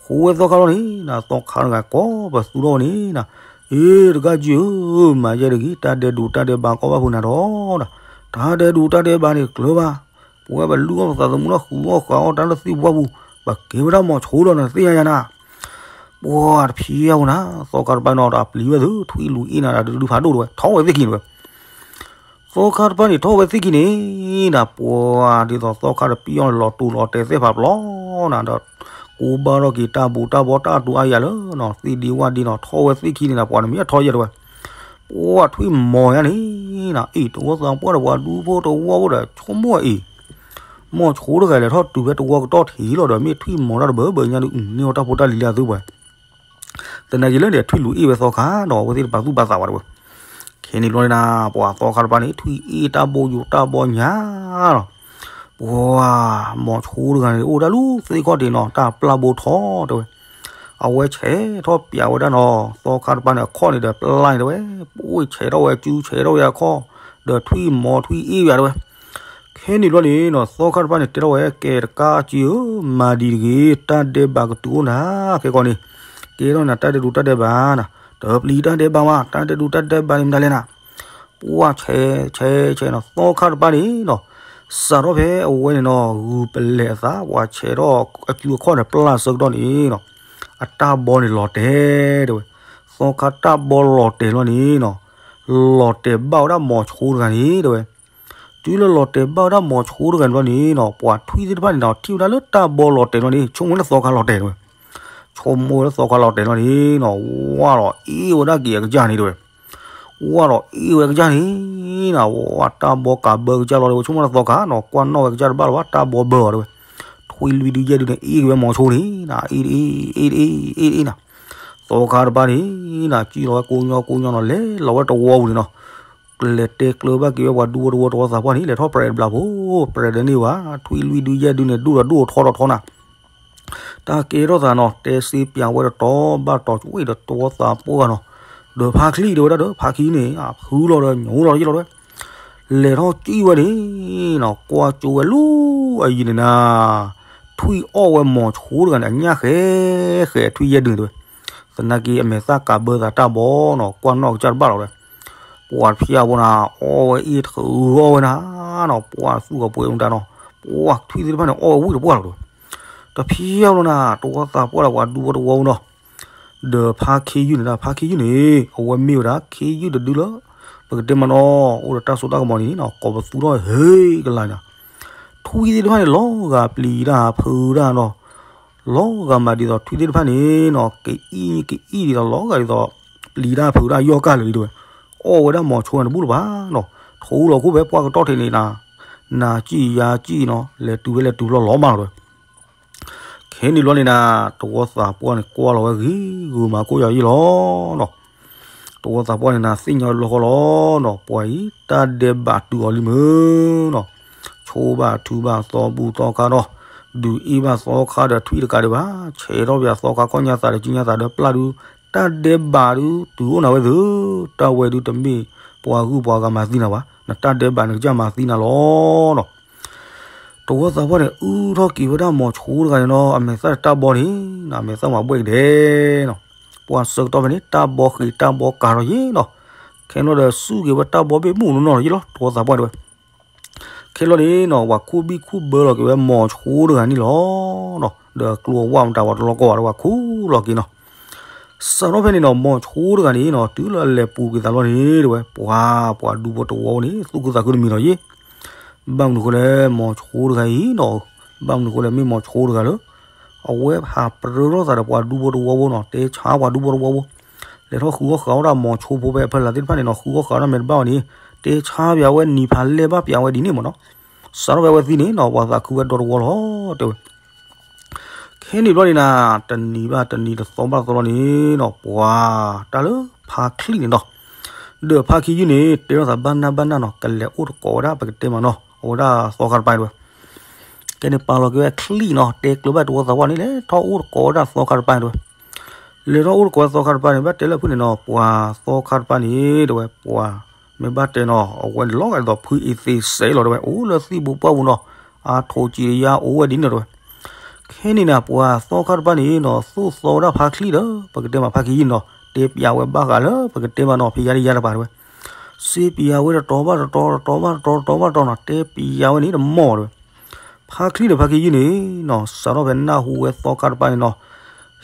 ဖိဝဲသီခါလီၤန့ၣ်နၤ သီခါတဂၤကိးပသူထီၣ်ဝဲန့ၣ်နၤ အ့ တဂၤကၠီဧၢ မၤယဲတဂ့ၤ တၢ်ဒဲးဒိးတၢ်ဒဲးဘးကီဘၣ်ဖုးနၤဒီး တၢ်ဒဲးဒိးတၢ်ဒဲးဘးန့ၣ်ကျၢၤဘၣ် ပဝဲပလူၤအီၣ်ပသးသမူလီၤ ဃုအီၣ်ဃုအီၣ်တၢ်လၢသ့ၣ်ပှၢ်ပူၤ ပကဲဝဲဒၣ်မိၤဆိလီၤနၤ သ့ၣ်ညါယၤနၤ ပှၤတဖျါဝဲနၤ သီခါတပၤနီၤ တၢ်ပျံၤဝဲသု ထွံၣ်လူၤအ့နၤ တဒုဒုဖးဒိၣ်တဝဲ ထီၣ်ဝဲသ့ၣ်ခံန့ၣ်ဝဲ သီခါတပၤန့ၣ် ထီၣ်ဝဲသ့ၣ်ခံန့ၣ်နၤ ပှၤဒ်သိးသီခါတပံအီၤန့ၣ် လီၤတူာ်လီၤတဲာ်သ့ၣ်ဖးပျီနၤဒီး ကိးဘၣ်ထီၣ်က့ၤတၢ်ဘူးတၢ်ဘီတၢ်အတူးအါယၤလၢနၤ သ့ၣ်ဒ့ဝၣ်ဒ့နီၤ ထီၣ်ဝဲသ့ၣ်ခံန့ၣ်နၤ ပှၤတမ့ၢ်အထီယဲၢ်တဝဲ ပှၤထွံၣ်မီၤယါန့ၣ်နၤ အ့ၣ် တဝီသးပှၢ်ဒီးပှၤဒူဖိတဝီဖိဒီး ဆိကမိၣ်အံၤ မိၤဆိတဂၤလဲၤထီၣ်တုၤဖဲတဝီကတီၢ်ထံးလီၤဒီး မ့ၢ်ထွံၣ်မီၤတၢ်တဘၢဘၢညါဒုး န့ၢ်ဝဲတၢ်ဖိတၢ်လံၤလၢအသုပှဲၤ သနာ်က့လၢန့ၣ် ထွံၣ်လူၤအ့ၣ်ဝဲသီခါဒီး အဝဲသ့ၣ်တပာ်သူၣ်ပာ်သးဝဲတဝဲ ခဲန့ၣ်ဘျီန့ၣ်နၤ ပှၤသီခါတပၤန့ၣ် ထွံၣ်အ့ၣ်တၢ်ဘိယူၤတၢ်ဘီညါလီၤ ပှၤမိၤဆိတဂၤန့ၣ် အိၣ်ဒၣ်လူၤသ့ၣ်ခီၣ်ထံးနီၤ တၢ်ပျၢ်ဘိထီတဲဝဲ အဝဲဆဲးထီၣ်ပျးဝဲဒၣ်နီၤ သီခါတပၤန့ၣ် အခီၣ်န့ၣ်ဒီးပျၢ်န့ၣ်တဲဝဲ ပှၤဆဲးထီၣ်ဝဲစုဆဲးထီၣ်ဝဲအခီၣ် ဒီးထွံၣ်မီၤထွံၣ်အ့ၣ်ဝဲတဲဝဲ ခဲန့ၣ်ဘျီန့ၣ်နီၤ သီခါတပၤန့ၣ် တဲထီၣ်ဝဲ ကဲတကးက့ၤဧၢ မၤဒံးတဂ့ၤ တၢ်ဒဲးဘးကတုၤအိၣ်နၤ ခဲကီးန့ၣ် ကဲထီၣ်နၤတၢ်ဒဲးဒိးတၢ်ဒဲးဘးနၤ တပျံၤတၢ်ဒဲးဘးဝဲ တၢ်ဒဲးဒိးတၢ်ဒဲးဘးန့ၣ်မတၤလဲၣ်နၤ ပှၤဆဲးဆဲးဆဲးနီၤ သီခါတပၤန့ၣ်နီၤ စးထီၣ်ဖဲအဝဲန့ၣ်နီၤ ဂုာ်ပလဲၤအသး ပှၤဆဲးထီၣ်အစုအခီၣ်န့ၣ် ပျၢ်ဆၢကတီၢ်န့ၣ်နီၤ အတၢ်ဘီန့ၣ်လီၤတဲာ် တဲဝဲ. သီခါတၢ်ဘီလီၤတဲာ်လီၤန့ၣ်နီၤ, လီၤတဲာ်ဘၣ်ဝဲဒၣ်မိၤဆိတဂၤန့ၣ် တဲဝဲ. တုၤလၢလီၤတဲာ်ဘၣ်ဝဲဒၣ်မိၤဆိတဂၤန့ၣ်လီၤန့ၣ်နီၤ, ပှၤထွံၣ်သ့ၣ်တဖၣ်န့ၣ်နီၤ ထံၣ်ဝဲဒၣ်လၢတၢ်ဘီလီၤတဲာ်လီၤန့ၣ် ဆိကမိၣ်လၢသီခါလီၤတဲာ် တဲဝဲ. ဆိကမိၣ်လၢသီခါလီၤတဲာ်လီၤန့ၣ်နီၤ, ဝၢ်လီၤအ့ၣ်ဝဲဒၣ်က့ၤအကစၢ်န့ၣ် တဲဝဲ. ဝၢ်လီၤအ့ၣ်ဝဲကစၢ်န့ၣ်နီၤ, ဝၢ်တၢ်ဘီကးဘၢကစၢ်လီၤ တဲဝဲ. ဆိကမိၣ်လၢသီခါနီၤ ကွၢ်နီၣ်ဝဲကစၢ်တဘၣ်လၢၤဘၣ် တၢ်ဘီဘၢအီၤ တဲဝဲ. ထွံၣ်လွံၢ်ဒုယဲၢ်ဒုန့ၣ် အ့ၣ်က့ၤဝဲမိၤဆိန့ၣ်နီၤ, အ့ၣ်တအ့ၣ် အ့ၣ်တအ့ၣ် အ့ၣ်တအ့ၣ်နီၤ. သီခါတဖၣ်န့ၣ်နီၤ စံၣ်လီၤဝဲကိးညီကိးညီနီၤ လဲၤလီၤဝဲတဝီပူၤန့ၣ်နီၤ, လဲၤတဲကျၢၤဘၣ်က့ၤဝဲပှၤဒူဖိတဝီ တဝီသးပှၢ်န့ၣ် လဲၤထီၣ်ပြဲးတဘျီဖိ, ပြဲးတန့ၢ်ဘၣ် ထွံၣ်လွံၢ်ဒုယဲၢ်ဒုန့ၣ် ဒိၣ်ဒီးဒိၣ်ထီဒီးထီနၤ. တၢ်ကဲထီၣ်သးနီၤ တဲစ့ပၠးဝဲတတီၤဘၣ်တတီၤ ကွံာ်ဒီးတဝီသးပှၢ်နီၤ, ဒီးဖါချံၣ် တဲဝဲဒၣ်ဒီး ဖါချံၣ်န့ၣ် အဖုလီၤဒီးညိလီၤယ့ၣ်လီၤ တဲဝဲ. လဲၤထီၣ်စံၣ်ဝဲန့ၣ်နီၤ ကွၢ်ကၠိဝဲလၢအယံၤန့ၣ်နၤ, ထွံၣ်အီၣ်ဝဲမိၤဆိတဂၤန့ၣ် အညၣ်ဃဲဃဲထွံၣ်ယဲၢ်ဒုန့ၣ် တဲဝဲ. သနာ်က့အမဲာ်သၣ်ကးဘၢသးတၢ်ဘီနီၤ ကွၢ်နီၣ်ကစၢ်တဘၣ်လီၤ တဲဝဲ. ပှၤဖၠၣ်ဖိနၤ အီၣ်ဝဲအ့ၣ်တဃုအီၣ်ဝဲနၤနီၤ, ပှၤသူၣ်ကပှဲၤမတၤနီၤ, ပှၤထွံၣ်သ့ၣ်တဖၣ်န့ၣ် အီၣ်ဝဲဝံၣ်တပှၢ်လီၤ တဲဝဲ. တဖၠၣ်ဖိလီၤနၤ တဝီသးပှၢ်ဒီးပှၤဒူဖိတဝီနီၤ, ဒီးဖါခ့ယုၢ်န့ၣ် ဖါခ့ယုၢ်န့ၣ် အဝဲမ့ၢ်ဝဲဒၣ် ခ့ယုၢ်တဒုလၢ ပကတဲမးနီၤ အိၣ်ဒီးတၢ်စိတၢ်ကမီၤန့ၣ်နီၤ ကိးပသူထီၣ်ဟ့ၣ်ကလာ်န့ၣ်, ထွံၣ်သ့ၣ်တဖၣ်န့ၣ် လီၤဂာ်ပျံၤတၢ်ဖုးတၢ်နီၤ, လီၤဂာ်မးဒ်သိးထွံၣ်သ့ၣ်တဖၣ်န့ၣ်နီၤ ကအံၣ်ကအံၣ်ဒ်သိး လီၤဂာ်ဒ်သိး ပျံၤတၢ်ဖုးတၢ်ယီၢ်ကၢ်လၢာ်လံ တဲဝဲ. အီၣ်ဝဲဒၣ်မိၤဆိန့ၣ်တဘူၣ်လၢၤဘၣ်နီၤ, ထူလီၤခိၣ်ဖဲပှၢ်ကတီၢ်ထံးန့ၣ်နၤ, နၤစံၣ်ယၤစံၣ်နီၤ လဲၤတုၤဖဲလဲၤတုၤဖျီလီၤမးလီၤ တဲဝဲ. ခဲန့ၣ်ဘျီန့ၣ်နၤ တဝီသးပှၢ်န့ၣ် ကွၢ်လီၤဝဲဂ့ၤဂုာ်မၤကိၢ်ယၤယ့ၣ်လီၤနီၤ, တဝီသးပှၢ်န့ၣ်နၤ သ့ၣ်ညါလၢဃီလီၤနီၤ ပှၤအံၤ တၢ်ဒဲးဘးတုၤအီၤလံမုၢ်နီၤ, ဆိဘၣ်ထုဘၣ်သီဘူၣ်သီခါဒီး ဒုးအ့ၣ်ဘၣ်သီခါဒီးထွံၣ်တကးဒံးဘၣ်, ဆဲးထီၣ်ပယၤသီခါခီၣ်ညါသးဒီးကံညါသးဒီးပျၢ်ဒုး, တၢ်ဒဲးဘးဒုးတုၤအိၣ်နၤဝဲသု, တၢ်ဝဲဒုးတမ့ၢ်ပှၤဂုၢ်ပှၤဂၤမၤသံနၤဘၣ်, နတၢ်ဒဲးဘးနကစၢ်မၤသံနၤလီၤနီၤ. တဝီသးပှၢ်န့ၣ် အုၣ်ထီၣ်က့ၤဝဲဒၣ်မိၤဆိတဂၤန့ၣ်နီၤ အမဲာ်သၣ်တၢ်ဘီန့ၣ်, အမဲာ်သၣ်မၤဘှဲၣ်ကဒဲနီၤ, ပှၤဆၢကတီၢ်ဖဲန့ၣ် တၢ်ဘီဃ့းတၢ်ဘီကၤထီၣ်ယ့ၣ်နီၤ, ခဲန့ၣ်ဒီးစူၢ်က့ၤဝဲတၢ်ဘီဘ့ၣ်မုၢ်နီၢ်နီၢ်လီၤယ့ၣ်လီၤ တဝီသးပှၢ်တဲဝဲ. ခဲန့ၣ်လီၤန့ၣ်နီၤ ပှၤခူၣ်ဘံၣ်ခူၣ်ဘၢလီၤက့ၤဝဲမိၤဆိတဂၤန့ၣ်လီၤနီၤ, ဒီးကျိအဝၣ်မတၤဝဲတလီၤကီၢ်ဘၣ်ဒီး ပှၤခူၣ်လီၤက့ၤနီၤ. စးထီၣ်ဖဲန့ၣ်နီၤ မိၤဆိတဂၤန့ၣ်နီၤ တုၤလၢအလဲၤပူၤကွံာ်သးလီၤန့ၣ် တဲဝဲ ပှၤ ပှၤဒူဖိတဝီန့ၣ် သူၣ်ခုသးခုတမံၤလီၤယ့ၣ်. ဘၣ်မနုၤဃိလဲၣ် မိၤဆိတဂၤအံၤနီၤ, ဘၣ်မနုၤဃိလဲၣ် မ့ၢ်မိၤဆိတဂၤလၢ အဝဲဟးပြၢထီၣ်သးဒီးပှၤဒူဖိတဝီဖိနီၤ, တဲဆါပှၤဒူဖိတဝီဖိ, လဲၤထီၣ်ဃုအီၣ်ဃုအီတၢ်မိၤဆိဖိဖဲအဖၢလၢ်သ့ၣ်တဖၣ်န့ၣ်နီၤ, ဃုအီၣ်ဃုအီတၢ်မ့ၢ်တဘၣ်အီၤန့ၣ် တဲဆါပၠးဝဲနံၤဖးလဲၢ်ဘၣ်ပၠးဝဲဒ်န့ၣ်မ့ၢ်နီၤ. စးထီၣ်ဖဲအဝဲသံန့ၣ်နီၤ ပှၤသးခုဝဲဒီတဝီလီၤ တဲဝဲ. ခဲန့ၣ်ဘျီန့ၣ်နၤ တနံၤဘၣ်တနံၤ တသီဘၣ်တသီလီၤန့ၣ်နီၤ ပှၤတၢ်လၢဖါချံၣ်န့ၣ်နီၤ, ဒီးဖါခ့ယုၢ်န့ၣ် တဲထီၣ်သးဘၣ်နၢ်ဘၣ်နၢ်နီၤ ကလဲၤအိၣ်တကိးဝဲဒၣ် ပကတဲမးနီၤ အဝဲဒၣ်သီခါတပၤတဲဝဲ. ကဲန့ၣ်ပာ်လီၤက့ၤဝဲချံၣ်နီၤ တဲကျၢၤဘၣ်တဝီသးပှၢ်န့ၣ် လဲၤထီၣ်အိၣ်တကိးဝဲဒၣ်သီခါတပၤတဲဝဲ. လဲၤထီၣ်အိၣ်တကိးဝဲသီခါတပၤန့ၣ် ဘၣ်တဲလၢဖုၣ်န့ၣ်နီၤ ပှၤသီခါတပၤန့ၣ် တဲဝဲ ပှၤ မ့ၢ်ဘၣ်တဲနီၤ အဝဲန့ၣ်လီၤဂာ်ဒ်သိးဖုအ့သ့စဲးလီၤတဲဝဲ အိၣ်လၢသံၣ်ဘိပှၢ်ပူၤနီၤ, အါထိးကံယါအိၣ်ဝဲဒ်န့ၣ်တဲဝဲ. ခဲန့ၣ်နၤ ပှၤသီခါတပၤန့ၣ်နီၤ သိၣ်သီဝဲဒၣ်ဖါချံၣ်ဒီး ပကတဲမးဖါခ့ယုၢ်နီၤ တဲပၠးဝဲဘၣ်ဃးလၢ ပကတဲမးနီၤ ဖံးယါတယါတပၤတဲဝဲ. စ့ပၠးဝဲတတီၤဘၣ်တတီၤ တတီၤဘၣ်တတီၤ တတီၤဘၣ်တတီၤနီၤ တဲပၠးဝဲန့ၣ်တမီၢ်တဲဝဲ. ဖါချံၣ်ဒီးဖါခ့ယုၢ်န့ၣ်နီၤ စးထီၣ်ဖဲနၢ်ဟူဝဲသီခါတပၤန့ၣ်နီၤ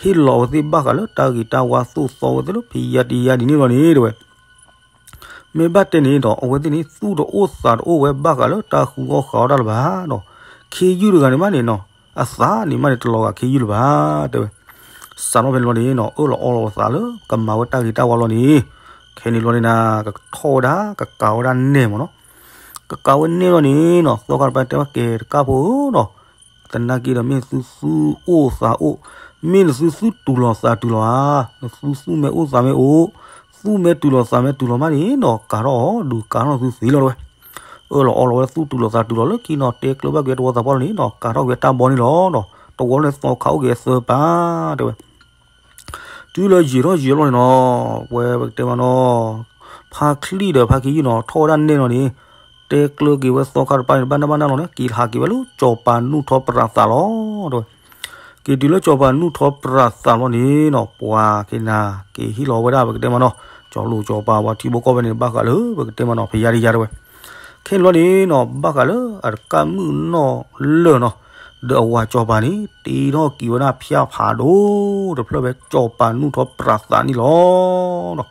ဟ့ၣ်လီၤဝဲသ့ၣ်ဘၣ်ဃးလၢတၢ်ဂ့ၤတၢ်ဝါ သိၣ်သီဝဲသ့ၣ်လၢဖံးယါတယါဒ်န့ၣ်လီၤန့ၣ်တဲဝဲ. မ့ၢ်ဘၣ်တဲန့ၣ်ဒီး အဝဲသ့ၣ်န့ၣ် သူၣ်တအိၣ်သးတအိၣ်ဝဲဘၣ်ဃးလၢတၢ်ဃုအီၣ်ဃုအီတၢ်လၢၤဘၣ်နီၤ. ခ့ယုၢ်တဂၤန့ၣ်မးန့ၣ်နီၤ အသးန့ၣ်မးန့ၣ် တလီၤဂာ်ခ့ယုၢ်လၢၤဘၣ်တဲဝဲ. စးထီၣ်ဖဲန့ၣ်လီၤန့ၣ်နီၤ အၢၣ်လီၤအီလီၤအသးလၢကမၤဝဲတၢ်ဂ့ၤတၢ်ဝါလီၤန့ၣ် ခဲန့ၣ်လီၤန့ၣ်နၤ ကထီၣ်ဝဲဒၣ် ကကးဝဲဒၣ်နဲၣ်မးနီၤ. ကကးဝဲနဲၣ်လီၤန့ၣ်နီၤ သီခါတပၤတဲဝဲကဲတကၢ်ဖိဧၢနီၤ သနာ်က့ဒီး မ့ၢ်သုသူၣ်အိၣ်သးအိၣ်, မ့ၢ်နသုသူၣ်တူၢ်လိာ်သးတူၢ်လိာ်ဧါ, နသုသူၣ်မ့ၢ်အိၣ်သးမ့ၢ်အိၣ်, သူၣ်မ့ၢ်တူၢ်လိာ်သးမ့ၢ်တူၢ်လိာ်မးန့ၣ်နီၤ ကၤထီၣ်အီၤ ဒုးကၤထီၣ်သုသ့လီၤတဲဝဲ. အၢၣ်လီၤအီလီၤဝဲသူၣ်တူၢ်လိာ်သးတူၢ်လိာ်လၢခံနီၤ တဲကျၢၤဘၣ်က့ၤတဝီသးပှၢ်လီၤန့ၣ်နီၤ ကၤထီၣ်က့ၤတၢ်ဘီန့ၣ်လီၤနီၤ. တဝီန့ၣ်သီခါအိၣ်က့ၤအသၢပၤတဲဝဲ. တုၤလၢယံာ်ထီၣ်ယံာ်လီၤန့ၣ်နီၤ, ပဝဲပကတဲမးနီၤ, ဖါချံၣ်ဒီးဖါခ့ယုၢ်နီၤ ထီၣ်ဝဲဒၣ်နဲၣ်လီၤန့ၣ်, တဲကျၢၤက့ၤဝဲသီခါတပၤန့ၣ် ဘၣ်နၢ်ဘၣ်နၢ်လီၤန့ၣ် က့ၤဟးက့ၤဝဲလၢစီၤပၤနူၢ်ထီပြးသးလီၤ. က့ၤတုၤလၢစီၤပၤနူၢ်ထီပြးသးလီၤန့ၣ်နီၤ, ပှၤက့ၤနၤ က့ၤဟ့ၣ်လီၤဝဲဒၣ်ပကတဲမးနီၤ, စီၤလိာ်စီၤပၤပှၤထံဖိကီၢ်ဖိန့ၣ် ဘၣ်ဃးလၢပကတဲမးနီၤ ဖယါတယါတဲဝဲ. ခဲန့ၣ်လီၤန့ၣ်နီၤ ဘၣ်ဃးလၢအတကးမုၣ်နီၢ်လၢာ်နီၤ, ဒီးအဝၤစီၤပၤန့ၣ် တ့ထီၣ်က့ၤဝဲဒၣ်ဖၠၣ်ဖးဒိၣ်တဖျၢၣ်ဖဲစီၤပၤနူၢ်ထီၣ်ပြးသးန့ၣ်လီၤ.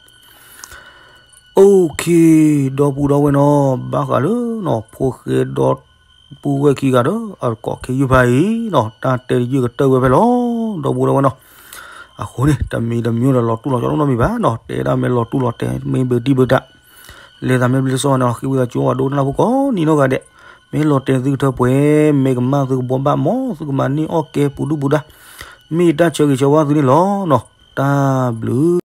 Okay, ဒီပုၢ်ဒီဝဲၢ်နီၤ, ဘၣ်ဃးလၢနီၤ ဖိၣ်ဃဲဒီပုၢ်ဝဲၢ်ခံဂၤဒီး အကိးခ့ယုၢ်ဖးအံၤနီၤ, တၢ်တဲတယုၢ်ကတၢၢ်ဝဲဖဲလီၤ, ဒီပုၢ်ဒီဝဲၢ်နီၤ. အဃိန့ၣ် တမံၤတမံၤဒီး လီၤတူၢ်လီၤကၠီနီတမံၤဘၣ်နီၤ, တဲဒၣ်မ့ၢ်လီၤတူၢ်လီၤတဲာ် မ့ၢ်ဘုးတံၢ်ဘုးတၢ်, လဲၤသးမ့ၢ်ဘျ့စီနီၤ, ဃ့ဝံသးစူၤဝဲဒိကနၣ်ဖိကိးနံၤနီၢ်ဂၤဒဲး, မ့ၢ်လီၤတဲာ်သုကထၢပှဲၤ, မ့ၢ်ကမၣ်သုကဘှီဘၣ် မ်သုကမၤန့ၢ်အီၣ်ကဲပူၤဒုၣ်ပူၤဒါ, မ့ၢ်တၢ်ဆၢဂ့ၤဆၢဝါသုန့ၣ်လီၤနီၤ, တၢ်ဘျုး